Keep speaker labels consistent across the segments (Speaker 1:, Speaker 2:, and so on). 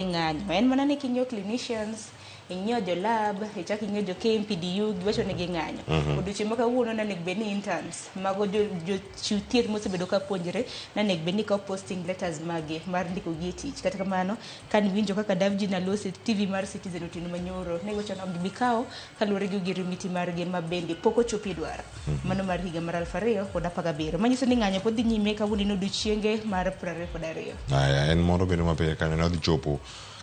Speaker 1: Ng'anyo en mana ni king'iyo clinicians, ing'iyo jo lab, ichak ing'iyo jo KMPDU, giwacho ni ging'anyo. Odiochieng' ma kawuono nonego bed ni interns, mago jochiw thieth mosebedo ka puonjre, nonego bed ni kawo posting letters magi mar ndikogi e tich. Kata kamano, kane iwinjo kaka Davji Nalosi TV mar Citizen otieno manyoro, ne giwacho ni ok gibi kawo kaluwore gi ogirimiti margi ma bende pok ochopi e dwaro. Mano mar higa mar 2017. Manyiso ni ng'anyo pod dhi nyime kawuono en odiochienge mar 22.
Speaker 2: Aya, en moro bende mapiyo kanyo ne odhi chopo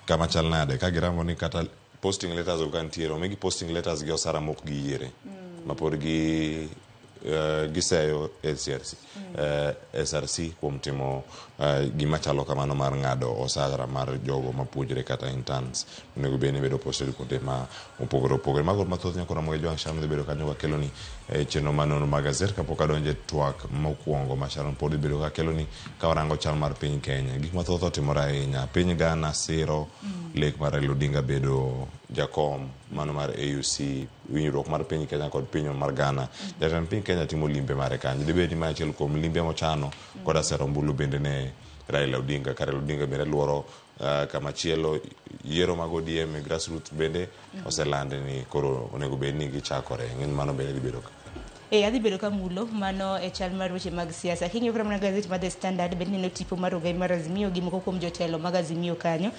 Speaker 2: kama chal nade ka giramo ni kata posting letters ka nitiere omigi posting letters gi osara mok giyiere ma pod gi giseyo SRC, SRC kuom timo gima chalo kamano mar ng'ado osara mar jogo mapuonjre kata interns onego bed ni bedo posted kuonde ma opogore opogore. Mago mathoth nyaka romo gi Joang Sharon dhi bedo kanyo kakeloni chenro mar nonro mag gazet kapok adonjo e twak mokwongo ma Sharon pod dhi bedo kakeloni ka warango chal mar piny Kenya. Gik mathoth otimore ahinya. Piny Ghana siro lek mar Raila Odinga bedo jakom mano mar AUC, winjruok mar piny Kenya kod pinywa mar Ghana. Jatend piny Kenya timo limbe mare kanyo. Dibed ni ma achiel kuom limbe mochano koda sero ombulu bende ne Raila Odinga. Ka Raila Odinga bende luoro kama chielo yiero mag ODM e grassroots bende oselandi ni koro onego bed ni gichakore. Ng'eny mano bende dhi bedo ka.
Speaker 1: Adhi bedo kamulo mano e chal mar weche mag siasa. King'iyo kata mana gazet mar The Standard bende neno tipo mar ogai mar Azimio gi moko kuom jotelo mag Azimio kanyo.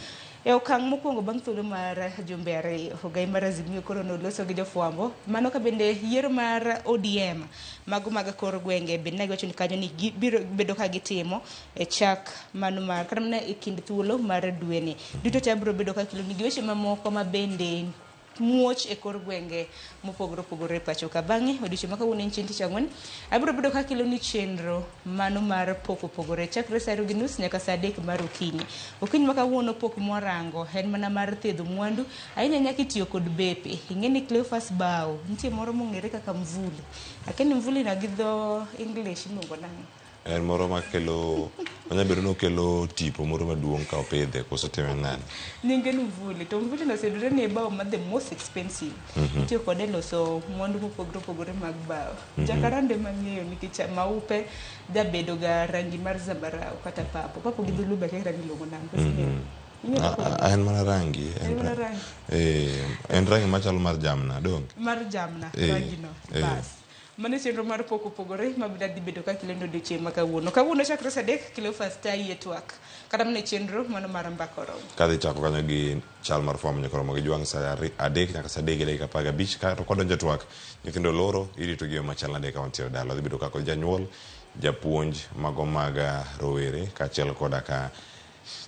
Speaker 1: E okang' mokwongo bang' thuolo mar jumbe ariyo, ogai mar Azimio koro noloso gi jofwambo. Mano ka bende yiero mar ODM mago mag kor gwenge bende ne giwacho ni kanyo ni gibiro bedo ka gitimo e chak mano mar kata mana e kind thuolo mar dweni. Duto te abiro bedo ka keloni gi weche mamoko ma bende muoch e kor gwenge mopogore opogore e pacho ka. Bang'e odiochieng' ma kawuono en chieng' tich ang'wen, abiro bedo ka keloni chenro mano mar pok opogore chakre saa ariyo gi nus nyaka saa adek mar okinyi. Okinyi ma kawuono pok mwarango en mana mar thiedho mwandu ahinya ahinya kitiyo kod bepe. Ing'e ni Cleophas Bao nitie moro mong'ere kaka mvuli. Akia ni mvuli no gi dho English iluongo nang'o?
Speaker 2: En moro makelo onya bedo ni okelo tipo moro maduong' ka opidhe koso time nade?
Speaker 1: Nyinge ni mvuli to mvuli no oseyudore ni e bao ma the most expensive. Itiyo kode e loso mwandu mopogore opogore mag bao. Jacaranda ema ang'eyo nikech maupe jabedo ga rangi mar zambarau kata purple. Purple gi dholuo be akia kata ni iluongo nang'o. Koso ing'eyo? Ing'eyo purple?
Speaker 2: En mana rangi.
Speaker 1: En mana rangi.
Speaker 2: En rangi machalo mar jamna, donge?
Speaker 1: Mar jamna, rangi no. Bas. Mano chenro mar pok opogore ma bende dhi bedo ka kilendo odiochieng' ma kawuono. Kawuono chakre saa adek, Cleophas tayi e twak. Kata mana e chenro mano mar mbaka oromo.
Speaker 2: Kadhi chako kanyo gi chal mar fwambo nyaka romo gi jwang' saa adek nyaka saa adek gi dakika apar gabich. Ka to kwadonjo e twak, nyithindo loro, irito gi e yo machal nade ka wantiere dala. Dhi bedo ka kod janyuol, japuonj mago mag rowere kaachiel koda ka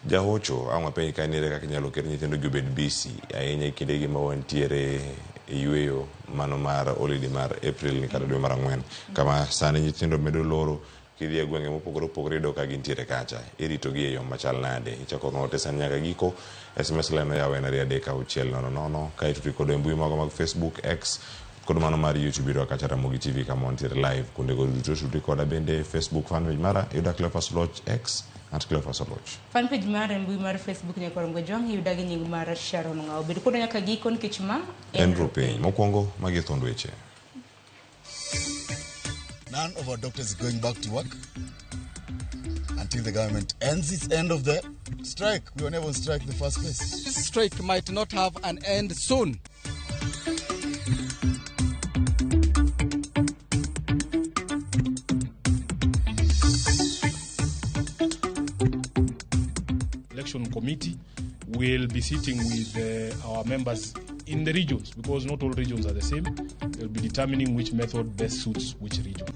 Speaker 2: jahocho. Ang' wapenj ka nire kaka inyalo ket nyithindo gi obed busy ahinya e kindegi ma wantiere e yueyo mano mar holiday mar April ni kata dwe mar ang'wen kama sani nyithindo medo loro kidhi e gwenge mopogore opogore iyudo ka gintiere kacha irito gi e yo machal nade ichako note sani nyaka giko SMS line oyaw en 23600 kaeto ti kod e mbui mago mag Facebook, X kod mano mar YouTube iyudo kacha Ramogi TV kama wantiere live kuondego duto tudri koda bende Facebook fan page mara iyuda Cleophas Oluoch X at Cleophas Oluoch.
Speaker 1: Fan page mara e mbui mar Facebook Nyakwar Ngwejwang' iyuda gi nying mar Sharon Ng'awo. Bed kodwa nyaka giko nikech ma
Speaker 2: en Rupiny. Mokwongo magi thund weche.
Speaker 3: None of our doctors is going back to work until the government ends its end of the strike. We were never on strike in the first place.
Speaker 4: This strike might not have an end soon.
Speaker 5: Election committee will be sitting with our members in the regions, because not all regions are the same. They'll be determining which method best suits which region.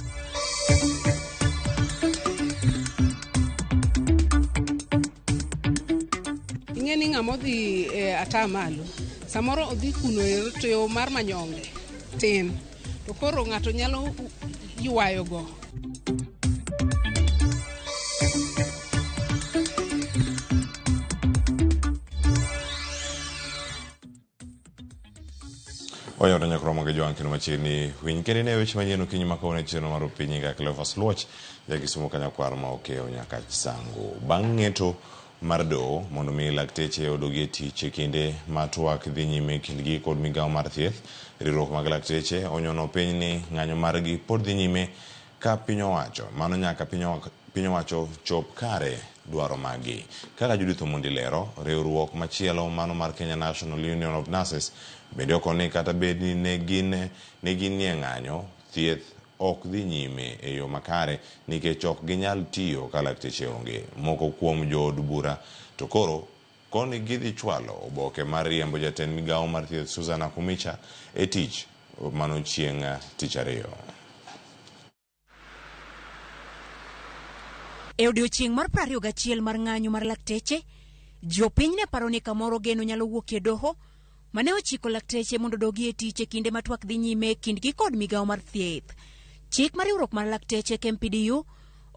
Speaker 6: Ing'e ni ng'ama odhi e ata malo, samoro odhi kuno ero to yo mar manyonge tin, to koro ng'ato nyalo ywayo go.
Speaker 2: Wayudo nyaka romo gi Joan kendo machiegni winy kendo ine weche manyien okinyi ma kawuono e chenro mar Opinyi ga Cleophas Luoch ja Kisumu Kanyakwar ma okeyo nyaka Sango. Bang' ng'eto mar doho mondo mi lakteche odogi e tich e kinde ma twak dhi nyime e kindgi kod migawo mar thieth, riwruok mag lakteche onyono piny ni ng'anyo margi pod dhi nyime ka piny owacho mano nyaka piny piny owacho chop kare dwaro maggi. Kaka Judith Omondi lero, riwruok machielo mano mar Kenya National Union of Nurses bende okoni kata bed ni ne gin ne ginie ng'anyo, thieth ok dhi nyime e yo makare nikech ok ginyal tiyo ka lakteche onge. Moko kuom jood bura to koro koni gidhi chwalo oboke mar riembo jatend migawo mar thieth Susan Nakhumicha e tich mano chieng' tich ariyo.
Speaker 7: E odiechieng' mar 21 mar ng'anyo mar lakteche, jopiny ne paro ni kamoro geno nyalo wuok e doho mane ochiko lakteche mondo odogi e tich e kinde ma twak dhi nyime e kindgi kod migawo mar thieth. Chik mar riwruok mar lakteche KMPDU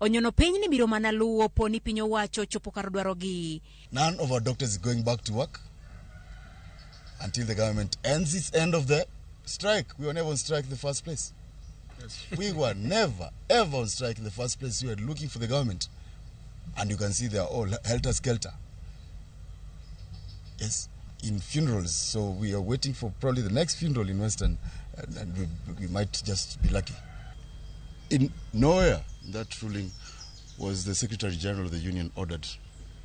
Speaker 7: onyono piny ni biro mana luwo po ni piny owacho chopo kar dwarogi.
Speaker 3: None of our doctors is going back to work until the government ends its end of the strike. We were never on strike in the first place. We were never, ever on strike in the first place. We were looking for the government. And you can see they are all helter-skelter. Yes, in funerals. So we are waiting for probably the next funeral in Western, and we might just be lucky. In nowhere in that ruling was the Secretary General of the Union ordered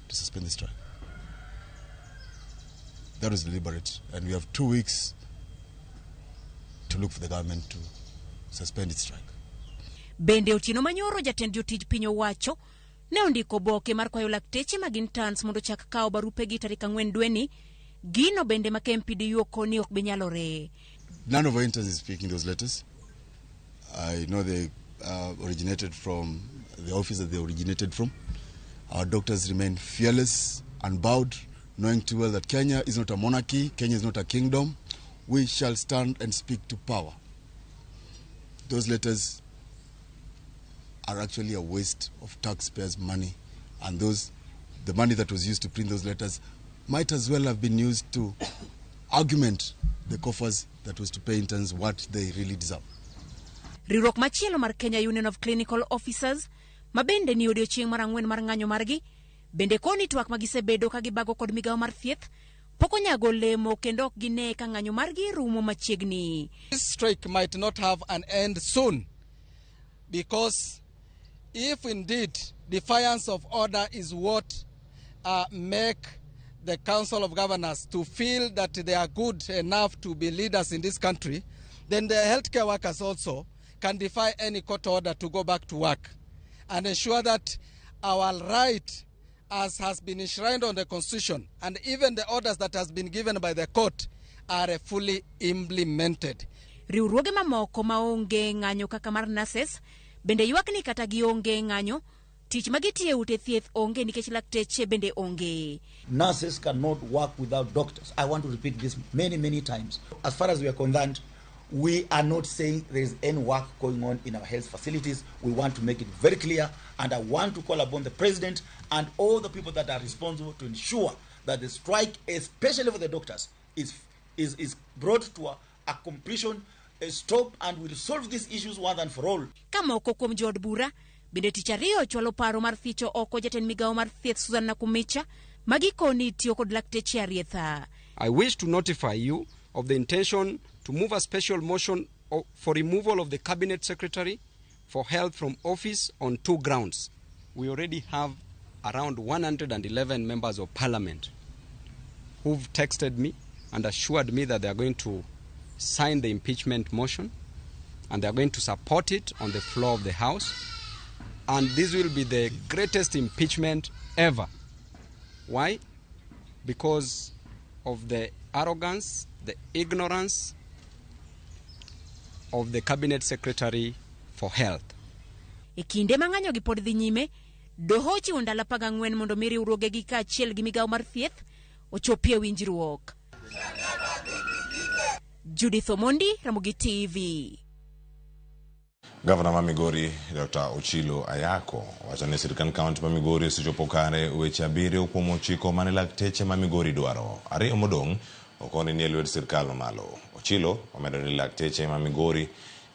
Speaker 3: to suspend the strike. That was deliberate. And we have 2 weeks to look for the government to suspend its strike.
Speaker 7: Bende otieno manyoro jatend jotij piny owacho ne ondiko oboke mar kwayo lakteche mag interns mondo ochak kawo barupegi tarik 4 dweni, gino bende ma KMPDU okoni ok bi nyalore.
Speaker 3: None of our interns is picking those letters. I know they originated from the office that they originated from. Our doctors remain fearless and bowed, knowing too well that Kenya is not a monarchy, Kenya is not a kingdom. We shall stand and speak to power. Those letters are actually a waste of taxpayers' money, and the money that was used to print those letters might as well have been used to augment the coffers that was to pay interns what they really deserve.
Speaker 7: Riwruok machielo mar Kenya Union of Clinical Officers ma bende ni odiechieng' mar 4 mar ng'anyo margi bende koni twak ma gisebedo ka gibago kod migawo mar thieth pok onyago olemo kendo ok gine ka ng'anyo margi rumo machiegni.
Speaker 4: This strike might not have an end soon, because if indeed defiance of order is what make the Council of Governors to feel that they are good enough to be leaders in this country, then the healthcare workers also can defy any court order to go back to work and ensure that our right, as has been enshrined on the Constitution, and even the orders that has been given by the court, are fully implemented.
Speaker 7: Riwruoge mamoko maonge ng'anyo kaka mar nurses bende ywak ni kata gionge ng'anyo, tich ma gitiyo e ute thieth onge nikech lakteche bende onge.
Speaker 8: Nurses cannot work without doctors. I want to repeat this many, many times. As far as we are concerned, we are not saying there is any work going on in our health facilities. We want to make it very clear, and I want to call upon the president and all the people that are responsible to ensure that the strike, especially for the doctors, is brought to a completion, a stop, and we resolve these issues once and for all.
Speaker 7: Ka moko kuom jood bura bende tich ariyo chwalo paro mar thicho oko jatend migawo mar thieth Susan Nakhumicha ma gikoni tiyo kod lakteche arietha.
Speaker 9: I wish to notify you of the intention to move a special motion for removal of the Cabinet Secretary for Health from office on 2 grounds. We already have around 111 members of parliament who've texted me and assured me that they are going to sign the impeachment motion and they are going to support it on the floor of the House. And this will be the greatest impeachment ever. Why? Because of the arrogance, the ignorance of the Cabinet Secretary for Health.
Speaker 7: E kinde ma ng'anyo gi pod dhi nyime, doho ochiwo ndalo 14 mondo mi riwruogegi kaachiel gi migawo mar thieth ochopie winjruok. Judith Omondi, Ramogi TV.
Speaker 2: Gavana ma Migori Dr. Ochilo Ayako wacho ni sirkand kaunti ma Migori osechopo kare weche 7 kuom 9 mane lakteche ma Migori dwaro. 2 modong' okoni ni e lwet sirkal mamalo. Ochilo omedo ni lakteche ma Migori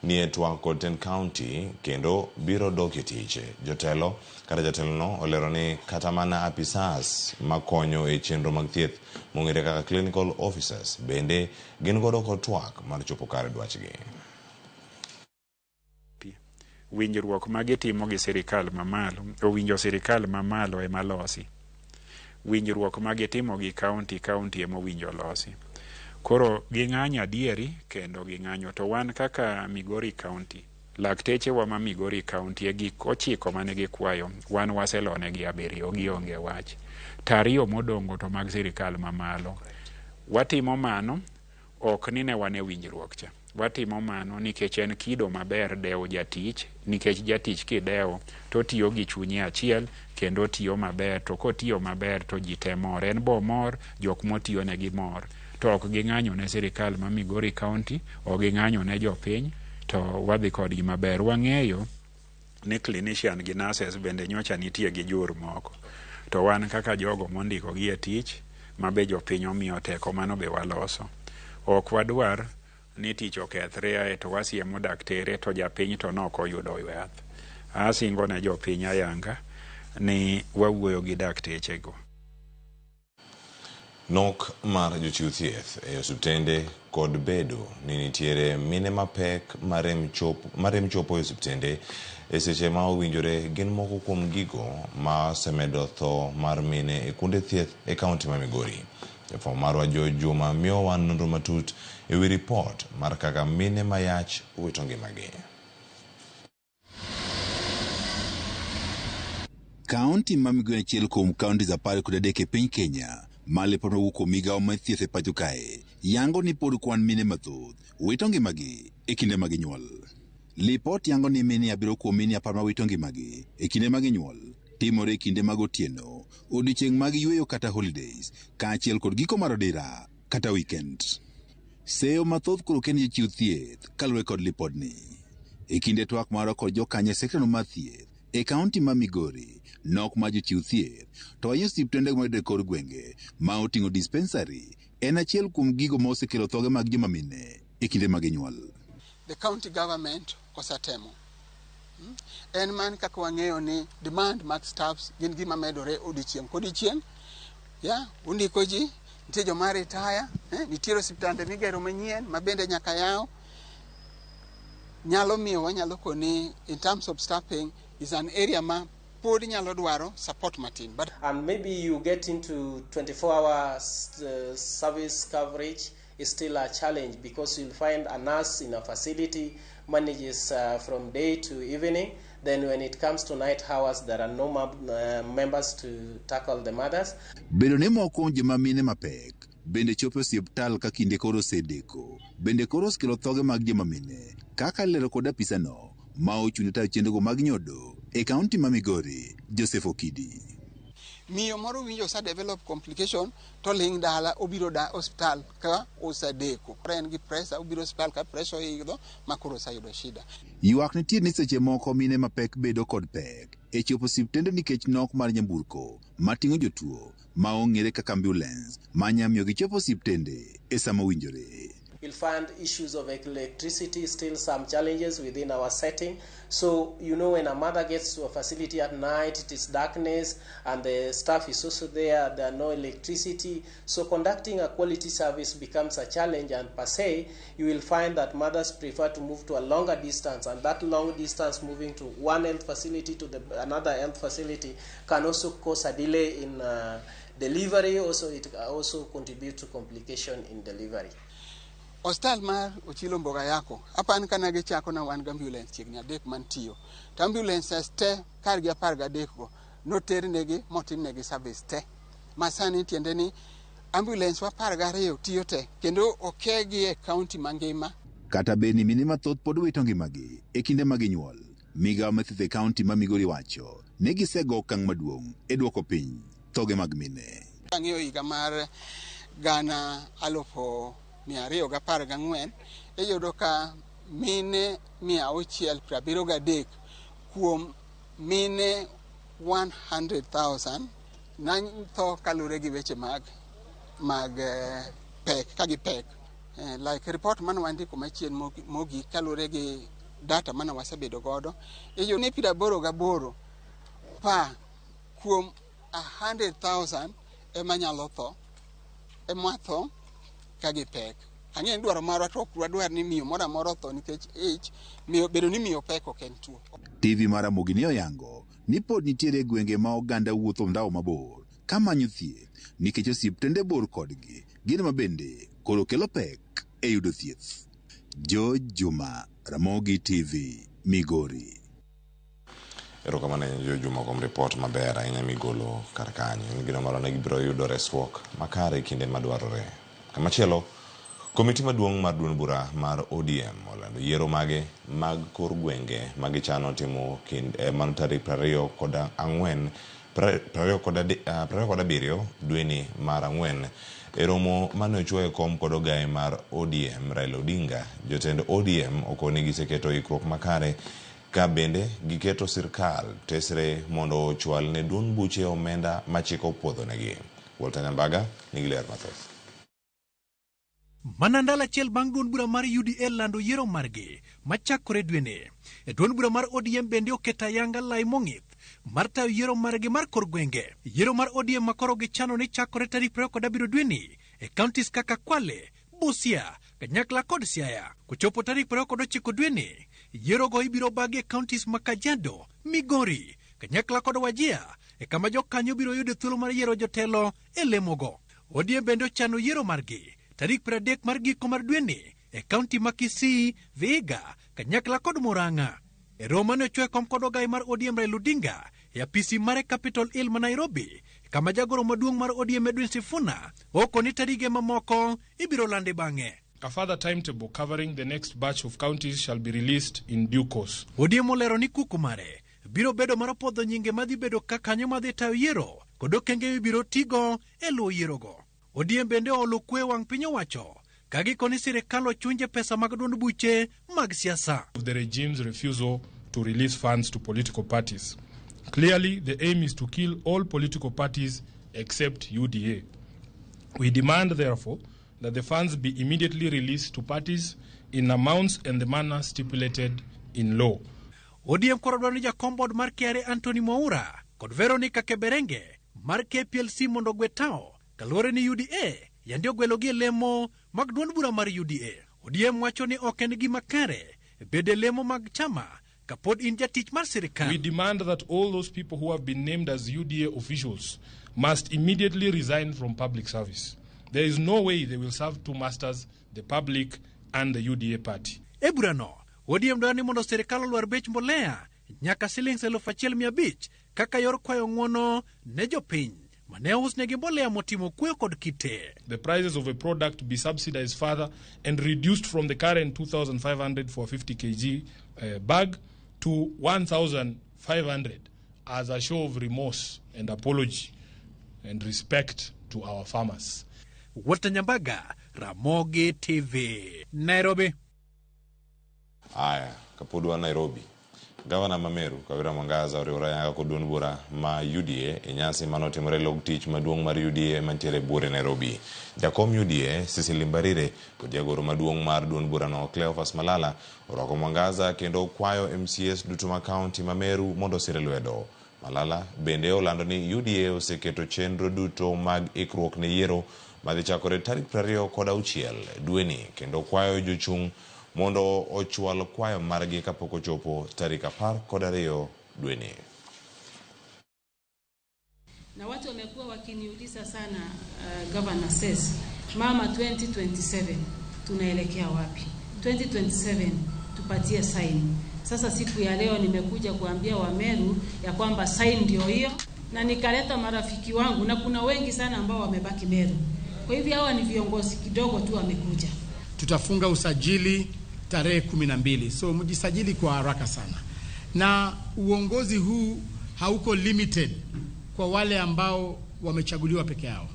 Speaker 2: ni e twak kod tend kaunti kendo biro dok e tich. Jotelo kata jatelono olero ni kata mana apisas makonyo e chenro mag thieth mong'ere kaka clinical officers bende gin godo kod twak mar chopo kare dwachgi.
Speaker 10: Winjruok ma gitimo gi sirikal mamalo, owinjo sirikal mamalo ema losi. Winjruok ma gitimo gi kaunti, kaunti ema owinjo losi. Koro ging'anyo adieri kendo ging'anyo to wan kaka Migori County, lakteche wa ma Migori County e gik 9 mane gikwayo, wan waselonegi 7, gionge wach. To 2 modong'o to mag sirikal mamalo. Watimo mano, ok ni ne wan e winjruok cha. Watimo mano nikech en kido maber dewo jatich, nikech jatich kidewo to tiyo gi chunye achiel kendo tiyo maber, to kotiyo maber to ji te mor. En bo mor, jok motiyo negi mor. To ok ging'anyo ne sirikal ma Migori County, ok ging'anyo ne jopiny, to wadhi kodgi maber. Wang'eyo ni clinician gi nurses bende nyocha nitie gi jur moko. To wan kaka jogo mondiko gi e tich, ma be jopiny omiyo teko, mano be waloso. Ok wadwar ni tich okethre ae to wasiemo daktere to japiny to nok oyudo yath. Asingo ne jopiny ayanga ni wawuoyo gi daktechego.
Speaker 2: Nok mar jochiw thieth e osiptende kod bedo ni nitiere mine mapek marem chopo e osiptende e seche ma owinjore gin moko kuom gigo ma osemedo tho mar mine e kuonde thieth e kaunti ma Migori. Jafwambo marwa George Juma miyowa nonro matut e wi ripot mar kaka mine mayach wito ngimagi.
Speaker 11: Kaunti ma Migori achiel kuom kaunti 13 e piny Kenya ma lipot mowuok kuom migawo mar thieth e pacho kae yango ni pod kwan mine mathoth wito ngimagi e kinde ma ginyuol. Lipot yango ni mine 7 kuom mine 10 ma wito ngimagi e kinde ma ginyuol timore e kinde mag otieno, odiochieng' mag yweyo kata holidays, kaachiel kod giko mar odira kata weekend. Seyo mathoth koro ken jochiw thieth kaluwore kod lipodni. E kinde twak marwa kod jokanyo e sektano mar thieth e kaunti ma Migori, nok mar jochiw thieth to ahinya osiptende mayudore e kor gwenge ma oting'o dispensary en achiel kuom gigo ma osekelo thoge mag joma mine e kinde ma ginyuol.
Speaker 12: The county government osetemo. En man kaka wang'eyo ni demand mag staffs gin gima medore odiochieng' kodiochieng'. Ya, undiko ji, nitie joma retire, nitiere osiptande migero manyien ma bende nyaka yaw. Nyalo miyo wanyalo koni in terms of staffing is an area ma pod nyalo dwaro support matin. But
Speaker 13: and maybe you get into 24-hour service coverage is still a challenge because you'll find a nurse in a facility manages from day to evening. Then when it comes to night hours, there are no members to tackle the mothers.
Speaker 11: Bedo ni moko kuom joma mine mapek bende chopo e osiptal ka kinde koro osedeko, bende koro osekelo thoge mag joma mine kaka ilero kod apisano ma ochung' ne tayo chenrogo mag nyodo e kaunti ma Migori, Joseph Okidi.
Speaker 12: Miyo moro winjo osa develop complication to ling dala obiro da osiptal ka osedeko. En gi pressure, obiro osiptal ka pressure oidho ma koro oseyudo shida.
Speaker 11: Ywak nitie ni seche moko mine mapek bedo kod pek e chopo osiptende nikech nok mar nyamburko mating'o jotuo ma ong'ere kaka ambulance ma nyamiyo gichopo osiptende e sama owinjore.
Speaker 13: You'll find issues of electricity, still some challenges within our setting. So, you know, when a mother gets to a facility at night, it is darkness and the staff is also there, there are no electricity. So conducting a quality service becomes a challenge, and per se, you will find that mothers prefer to move to a longer distance, and that long distance moving to one health facility to another health facility can also cause a delay in delivery. Also, it also contributes to complication in delivery.
Speaker 12: Osiptal mar Ochilo Mboga Yako, apan kana gichako na wan gi ambulance chiegni 3 mantiyo. To ambulances te kargi 13 go noternegi motimnegi service te. Ma sani tiende ni ambulance wa 12 tiyo te kendo okegi e kaunti mangima.
Speaker 11: Kata bed ni mine mathoth pod wito ngimagi e kinde ma ginyuol, migawo mar thieth e kaunti ma Migori wacho ni gisego okang' maduong' e duoko piny thoge mag mine.
Speaker 12: Ang'iyo higa mar 2014, iyudo ka mine 673 kuom mine 100,000 tho kaluwore gi weche mag pek ka gipek. Like report mane wandiko machien mogik kaluwore gi data mane wasebedo godo, iyudo ni 88 pa kuom 100,000 ema nyalo tho, ema tho ka gipek. Ang'eyo ni dwaro marwa to ok wadwar ni miyo moro amora otho nikech ich, miyo bedo ni miyo pek ok en tuo.
Speaker 11: TV mar Ramogi ne oyango ni pod nitiere gwenge ma oganda wuotho ndawa mabor kamanyo thieth nikech osiptende bor kodgi, gino ma bende koro kelo pek e yudo thieth. George Juma, Ramogi TV, Migori.
Speaker 2: Erokamano ahinya Jo Juma kuom ripot maber ahinya migolo kar kanyo. En gino moro ni gibiro yudo resruok makare e kinde madwarore. Kamachielo, komiti maduong' mar duond bura mar ODM olando yiero mage mag kor gwenge ma gichano timo kind, mano tarik 24 27 dweni mar ang'wen e romo mane ochwo e kom kod ogaye mar ODM Raila Odinga. Jotend ODM okoni giseketo ikruok makare ka bende giketo sirkal tesre mondo ochwal ne duond buche omenda machiko opuodhonegi. Walter Nyambaga nigi ler mathoth.
Speaker 14: Mana ndalo achiel bang' duond bura mar UDA lando yiero margi machakore dweni, e duond bura mar ODM bende oketo ayanga lai mong'ith mar tayo yiero margi mar kor gwenge. Yiero mar ODM makoro gichano ni chakore tarik 27 dweni e counties kaka Kwale, Busia, kanyakla kod Siaya. Kochopo tarik 29 dweni, yierogo ibiro bagi e counties ma Kajiado, Migori, kanyakla kod Wajir, e kama jokanyo biro yudo thuolo mar yiero jotelo e lemogo. ODM bende ochano yiero margi tarik 30 mar giko mar dweni e kaunti ma Kisii, Vihiga, kanyakla kod Murang'a. E romo mane ochwe kom kod ogai mar ODM Raila Odinga e apisi mare Capitol Hill ma Nairobi, kama jagoro maduong' mar ODM Edwin Sifuna okoni tarige mamoko ibiro landi bang'e.
Speaker 5: A further timetable covering the next batch of counties shall be released in due course.
Speaker 14: ODM olero ni kuku mare biro bedo mar puodho nyinge madhi bedo kakanyo madhi tayo yiero kod okenge mibiro tigo e luwo yierogo. ODM bende oolo kwe wang' piny owacho ka gikoni sirikal ochunje pesa mag duond buche mag siasa.
Speaker 5: Of the regime's refusal to release funds to political parties. Clearly, the aim is to kill all political parties except UDA. We demand, therefore, that the funds be immediately released to parties in amounts and the manner stipulated in law.
Speaker 14: ODM koro dwaro ni jakom board mar KRA Anthony Mwaura kod Veronica Keberenge mar KPLC mondo ogwe tao kaluwore ni UDA yande ogwelogi e lemo mag duond bura mar UDA. ODM wacho ni ok en gima kare bedo e lemo mag chama kapod in jatich mar sirikal.
Speaker 5: We demand that all those people who have been named as UDA officials must immediately resign from public service. There is no way they will serve two masters, the public and the UDA party.
Speaker 14: E burano, ODM dwaro ni mondo sirikal olwar bech mbolea nyaka silings 1,500 kaka yor kwayo ng'uono ne jopiny mane ousnegi mbolea motimo kuoyo kod kite.
Speaker 5: The prices of a product be subsidized further and reduced from the current 2,500 for a 50 kg bag to 1,500 as a show of remorse and apology and respect to our farmers.
Speaker 14: Walter Nyambaga, Ramogi TV, Nairobi.
Speaker 2: Aya, kapod wan Nairobi. Gavana ma Meru, Kawira Mwangaza oriwore ayanga kod duond bura ma UDA e nyasi manotimore e log tich maduong' mar UDA mantiere Buore Nairobi. Jakom UDA, Cecily Mbarire, kod jagoro maduong' mar duond burano Cleophas Malala orwako Mwangaza kendo okwayo MCAs duto ma kaunti ma Meru mondo osire lwedo. Malala bende olando ni UDA oseketo chenro duto mag ikruok ne yiero madhi chakore tarik 26 dweni kendo kwayo jochung' mondo ochwal kwayo margi kapok ochopo tarik 12 dweni.
Speaker 15: Na watu wamekuwa wakiniuliza sana, Governor says, Mama 2027 tunaelekea wapi? 2027 tupatie sign. Sasa siku ya leo nimekuja kuambia Wameru ya kwamba sign ndio hiyo, na nikaleta marafiki wangu na kuna wengi sana ambao wamebaki Meru. Kwa hivyo hawa ni viongozi kidogo tu wamekuja.
Speaker 16: Tutafunga usajili tarehe 12. So mjisajili kwa haraka sana. Na uongozi huu hauko limited kwa wale ambao wamechaguliwa peke yao.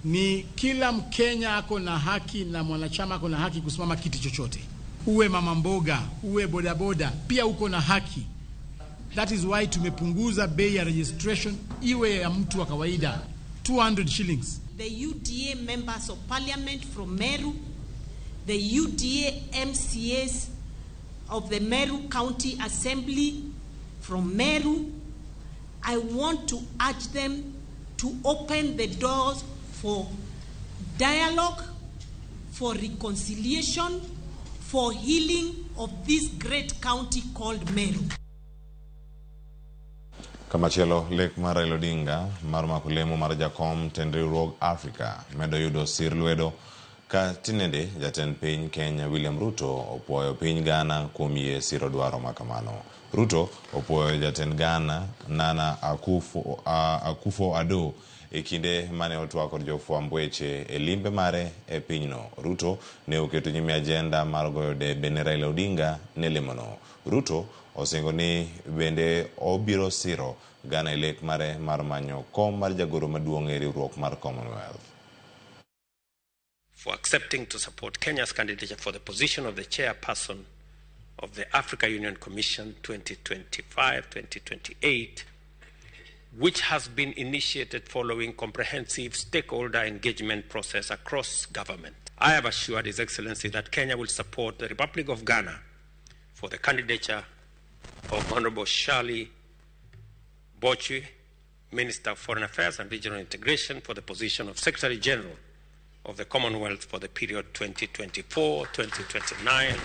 Speaker 16: Ni kila Mkenya ako na haki na mwanachama ako na haki kusimama kiti chochote. Uwe mama mboga, uwe bodaboda, pia uko na haki. That is why tumepunguza bei ya registration iwe ya mtu wa kawaida 200 shillings.
Speaker 17: The UDA members of parliament from Meru, the UDA MCAs of the Meru County Assembly from Meru, I want to urge them to open the doors for dialogue, for for reconciliation, for healing of this great county called Meru.
Speaker 2: Kamachielo, lek mar Raila Odinga mar mako lemo mar jakom tend riwruog Afrika medo yudo sir lwedo ka tinende jatend piny Kenya William Ruto opuoyo piny Ghana kuom yie siro dwaro makamano. Ruto opuoyo jatend Ghana Nana Akufo-Addo e kinde mane otwak kod jofwamb weche e limbe mare e pinyno. Ruto ne oketo nyime ajenda mar goyo debe ne Raila Odinga ne lemono. Ruto osingo ni bende obiro siro Ghana e lek mare mar manyo kom mar jagoro maduong' e riwruok mar Commonwealth.
Speaker 18: For accepting to support Kenya's candidature for the position of the chairperson of the Africa Union Commission 2025-2028, which has been initiated following comprehensive stakeholder engagement process across government. I have assured His Excellency that Kenya will support the Republic of Ghana for the candidature of Honorable Shirley Botchwey, Minister of Foreign Affairs and Regional Integration, for the position of Secretary General of the Commonwealth for the period 2024-2029.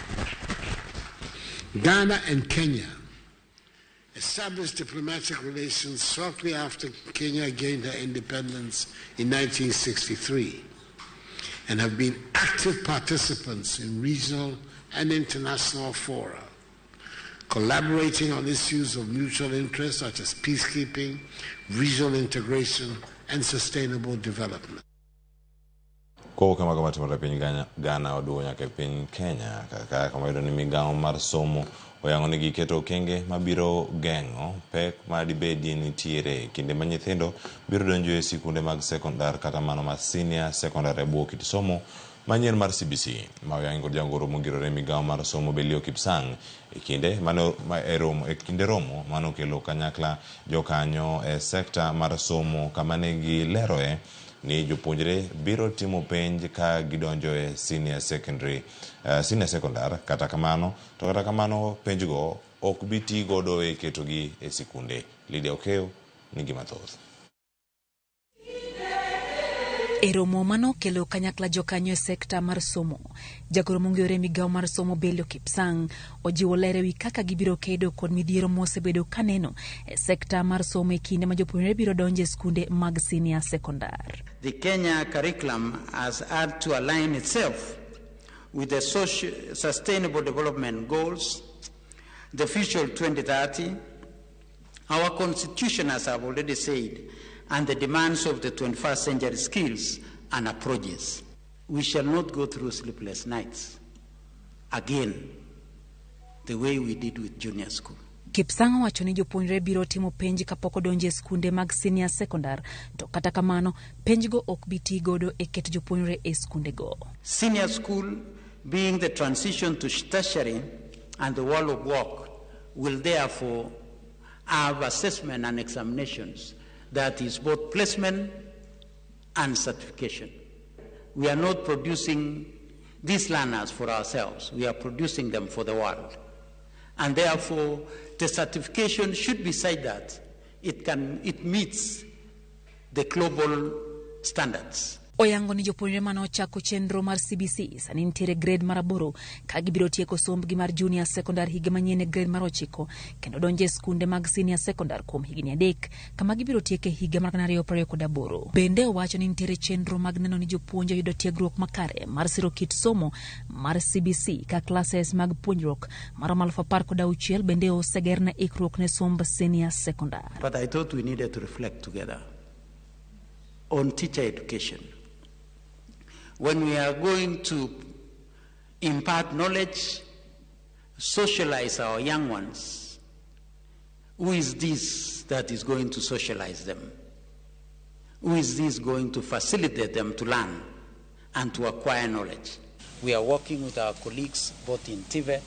Speaker 19: Ghana and Kenya established diplomatic relations shortly after Kenya gained her independence in 1963 and have been active participants in regional and international fora, collaborating on issues of mutual interest such as peacekeeping, regional integration, and sustainable development.
Speaker 2: Kowuok e mago matimore e piny Ghana oduogo nyaka e piny Kenya kaka kama iyudo ni migawo mar somo oyango ni giketo okenge mabiro geng'o pek ma dibedi nitiere kinde ma nyithindo biro donjo e sikunde mag sekondar kata mano mar senior secondary e bwo kit somo manyien mar CBC ma oyangi kod jagoro mongirore migawo mar somo Belio Kipsang e kinde mane e kinde romo manokelo kanyakla jokanyo e sekta mar somo kama ne gileroe ni jopuonjre biro timo penj ka gidonjo e senior secondary senior secondar kata kamano to kata kamano penjgo ok bi ti godo e ketogi e sikunde. Lydia Okeyo nigi mathoth.
Speaker 7: E romo manokelo kanyakla jokanyo e sekta mar somo, jagoro mong'ere migawo mar somo Belio Kipsang ojiwo ler ewi kaka gibiro kedo kod midhiero mosebedo kaneno e sekta mar somo e kinde ma jopuonjre biro donjo e skunde mag senior secondar.
Speaker 20: The Kenya curriculum has had to align itself with the Sustainable Development Goals, the Future 2030, our constitution, as I've already said, and the demands of the 21st century skills and approaches. We shall not go through sleepless nights again the way we did with junior school.
Speaker 7: Kipsang owacho ni jopuonjre biro timo penj kapok odonjo e skunde mag senior secondar, to kata kamano penjgo ok bi ti godo e keto jopuonjre e skundego.
Speaker 20: Senior school being the transition to tertiary and the world of work will therefore have assessment and examinations, that is both placement and certification. We are not producing these learners for ourselves, we are producing them for the world. And therefore, the certification should be such that it meets the global standards.
Speaker 7: Oyango ni jopuonjre mane ochako chenro mar CBC sani nitiere grade mar 8 ka gibiro tieko sombgi mar junior secondary higa manyien e grade mar 9 kendo donjo e skunde mag senior secondary kuom higni 3 kama gibiro tieke higa mar 2028. Bende owacho ni nitiere chenro mag neno ni jopuonj oyudo tiegruok makare mar siro kit somo mar CBC ka classes mag puonjruok maromo 16,000 bende oseger ne ikruok ne somb senior secondary.
Speaker 20: But I thought we needed to reflect together on teacher education. When we are going to impart knowledge, socialize our young ones, who is this that is going to socialize them? Who is this going to facilitate them to learn and to acquire knowledge? We are working with our colleagues both in TVET,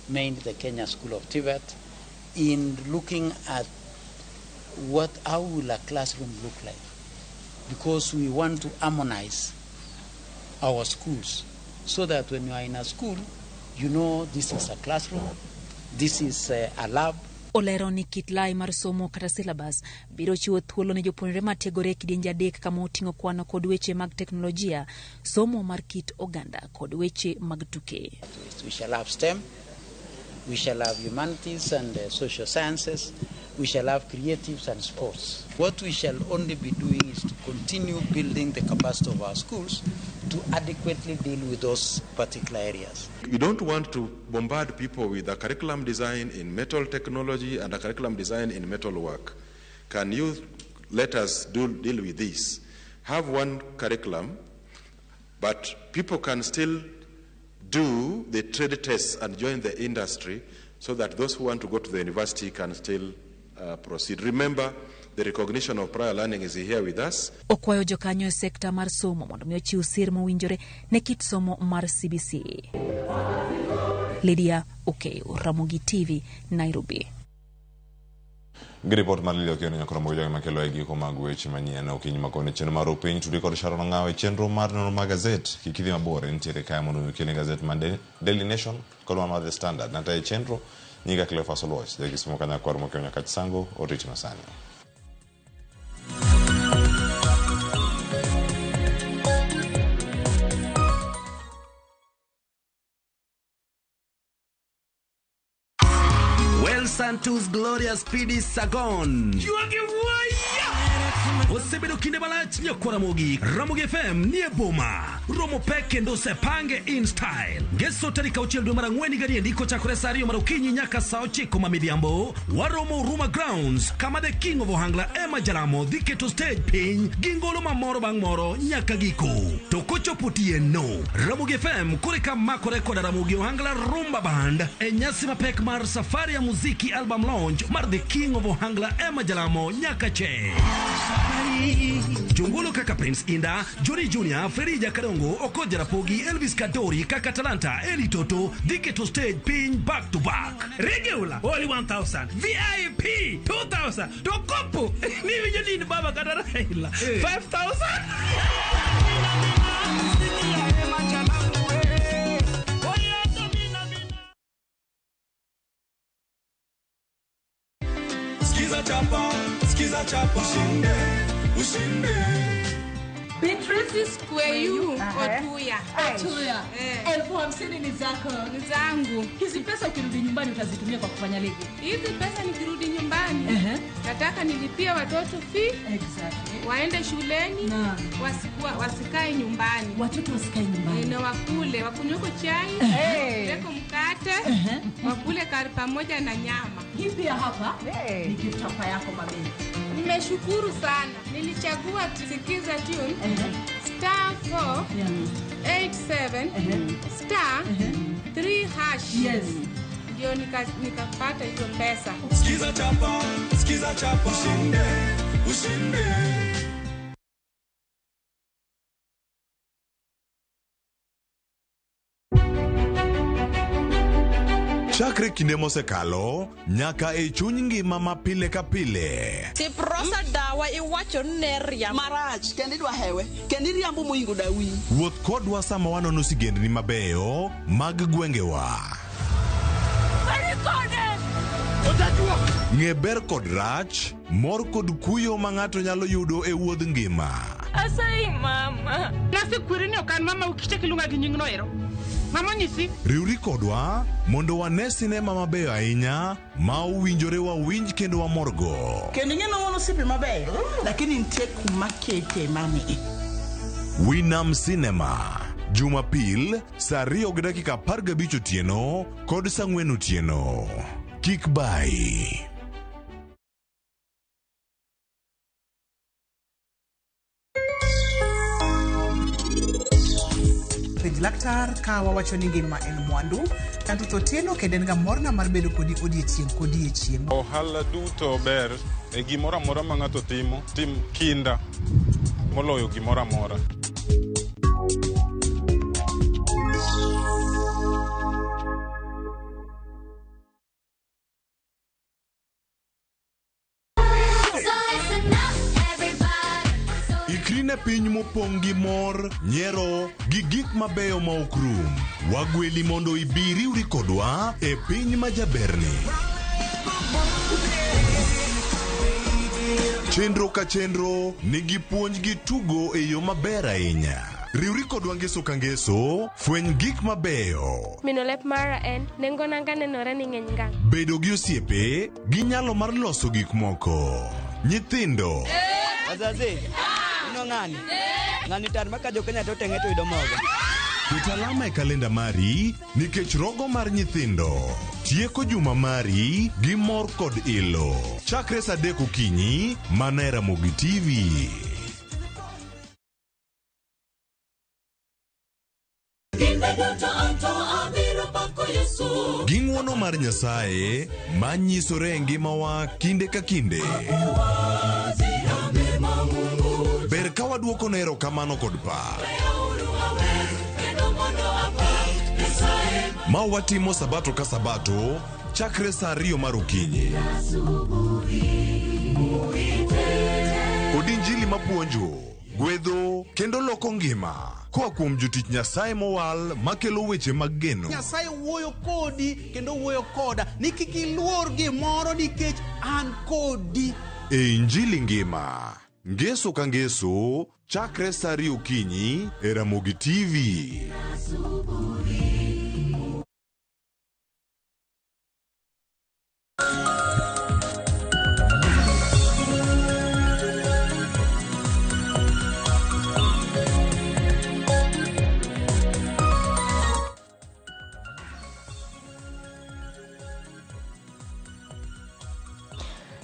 Speaker 20: mainly the Kenya School of TVET, in looking at how will a classroom look like? Because we want to harmonize our schools so that when you are in a school, you know this is a classroom, this is a lab,
Speaker 7: Olero ni kit lai mar somo kata syllabus biro chiwo thuolo ne jopuonjre matiegore e kidienje adek kama oting'o kwano kod weche mag teknolojia, somo mar kit oganda kod weche mag tuke.
Speaker 20: We shall have STEM, we shall have humanities and social sciences, we shall have creatives and sports. What we shall only be doing is to continue building the capacity of our schools to adequately deal with those particular areas.
Speaker 21: You don't want to bombard people with a curriculum design in metal technology and a curriculum design in metal work. Can you let us deal with this? Have one curriculum, but people can still do the trade tests and join the industry so that those who want to go to the university can still proceed. Remember, the recognition of prior learning is here with us.
Speaker 7: Okwayo jokanyo e sekta mar somo mondo mi ochiw sir mowinjore ne kit somo mar CBC. Lydia Okeyo, Ramogi TV, Nairobi.
Speaker 2: Gi ripot mar Lydia Okeyo ne nyakoro mogo joge makelo e giko mag weche manyien okinyi makoni chenro mar Upiny tudi kod Sharon Ong'awo e chenro mar nonro mag gazet. Kik idhi mabor, entiere kae mondo okelni gazet mar Daily Nation kod mar The Standard. Nata e chenro nyinga Cleophas Oluoch, jakisumo kanyakwar mokiewo nyaka Chisango, oriti masani.
Speaker 22: Well, Santos Glorious PD Sagon. Osebedo kinde malach nyakwara Ramogi. Ramogi FM nie boma. Romo pek kendo osepange in style. Ngeso tarik 6 dwe mar 4 gadiendi kochakore saa 2 mar okinyi nyaka saa 9 ma midhiambo. Waromo Ruma Grounds kama the King of Ohangla Emma Jalamo dhi keto stage piny gi ngolo mamoro bang' moro nyaka giko. To kochopo otieno, Ramogi FM koreka makore koda Ramogi Ohangla Rumba Band e nyasi mapek mar Safari ya Muziki album launch mar the King of Ohangla Emma Jalamo nyaka che. Jongolo kaka Prince Inda, Johnny Junior, Freddy Jakadongo, Okoja Rapogi, Elvis Kadori, Kaka Talanta, Eli Toto, dhi keto stage piny back to back.
Speaker 23: Regular only 1000, VIP 2000, to kopo ni winjo ni in baba kata Raila 5000.
Speaker 24: Skiza chapa, skiza chapa, ushinde, ushinde.
Speaker 6: Beatrice Kweyu Otuya.
Speaker 25: Otuya. 50,000 ni zako.
Speaker 6: Ni zangu.
Speaker 25: Hizi pesa ukirudi nyumbani utazitumia kwa kufanya lipi?
Speaker 6: Hizi pesa nikirudi nyumbani nataka nilipie watoto fee.
Speaker 25: Exactly.
Speaker 6: Waende shuleni, wasikae nyumbani.
Speaker 25: Watoto wasikae nyumbani.
Speaker 6: Na wakule, wakunywe chai, leko mkate, wakule kari pamoja na nyama.
Speaker 25: Hii pia hapa ni gift hapa yako mami.
Speaker 6: Nimeshukuru sana. Nilichagua Sikiza tune star 4 87 star 3 hash.
Speaker 25: Yes.
Speaker 6: Ndio nikapata hizo pesa.
Speaker 24: Sikiza chapa, sikiza chapa, ushinde, ushinde.
Speaker 26: Chakre kinde mosekalo nyaka e chuny ngima ma pile ka pile.
Speaker 27: Siprosa dawa iwacho ne riambo
Speaker 28: marach kendo idwa hewe kendo iriambo moingo dawi.
Speaker 26: Wuoth kodwa sama wanono sigendni mabeyo mag gwengewa. Ng'e ber kod rach, mor kod kuyo ma ng'ato nyalo yudo e wuodh ngima.
Speaker 29: Asayi mama. Nasekweri ni ok an mama ukichak iluonga gi nyingno ero. Mama nyisi.
Speaker 26: Riwri kodwa mondo wane sinema mabeyo ahinya ma owinjore wawinj kendo wamorgo.
Speaker 28: Kendo ing'e ni wan osiepe mabeyo, lakini nitie kuma kete mami.
Speaker 26: Winam Cinema, Jumapil saa 2:15 otieno kod saa 4 otieno. Kik bai.
Speaker 30: Penj laktar ka wawacho ni ngima en mwandu, Santos Otieno kendo en ga morna mar bedo kodi odiechieng' kodiechieng'.
Speaker 5: Ohala duto ber e gimoro amora ma ng'ato timo, tim kinda moloyo gimoro amora.
Speaker 26: Ikri ne piny mopong' gi mor, nyiero, gi gik mabeyo ma ok rum. Wagweli mondo ibi riwri kodwa e piny ma jaberni. Chenro ka chenro nigi puonj gi tugo e yo maber ahinya. Riwri kodwa ngeso ka ngeso, fweny gik mabeyo.
Speaker 1: Mino lep mara en nengo nanga nenore ni ng'eny ngang'.
Speaker 26: Bedo gi osiepe gi nyalo mar loso gik moko. Nyithindo.
Speaker 3: Wazazi, ino ng'ani? Ng'ani tar maka jo Kenya to teng'e to yudo mogo.
Speaker 26: Ket alama e kalenda mari nikech rogo mar nyithindo tieko juma mari gi mor kod ilo. Chakre saa 3 okinyi mana e Ramogi TV. Gi ng'wono mar Nyasaye ma nyisore e ngimawa kinde ka kinde. Ber ka waduokone erokamano kod pak. Ma watimo sabato ka sabato chakre saa 2 mar okinyi. Kod injili mapuonjo, gwedho kendo loko ngima koa kuom jotich Nyasaye mowal makelo weche mag geno.
Speaker 4: Nyasaye wuoyo kodi kendo wuoyo koda ni kik iluor gimoro nikech an kodi.
Speaker 26: E Injili ngima, ngeso ka ngeso, chakre saa 2 okinyi e Ramogi TV.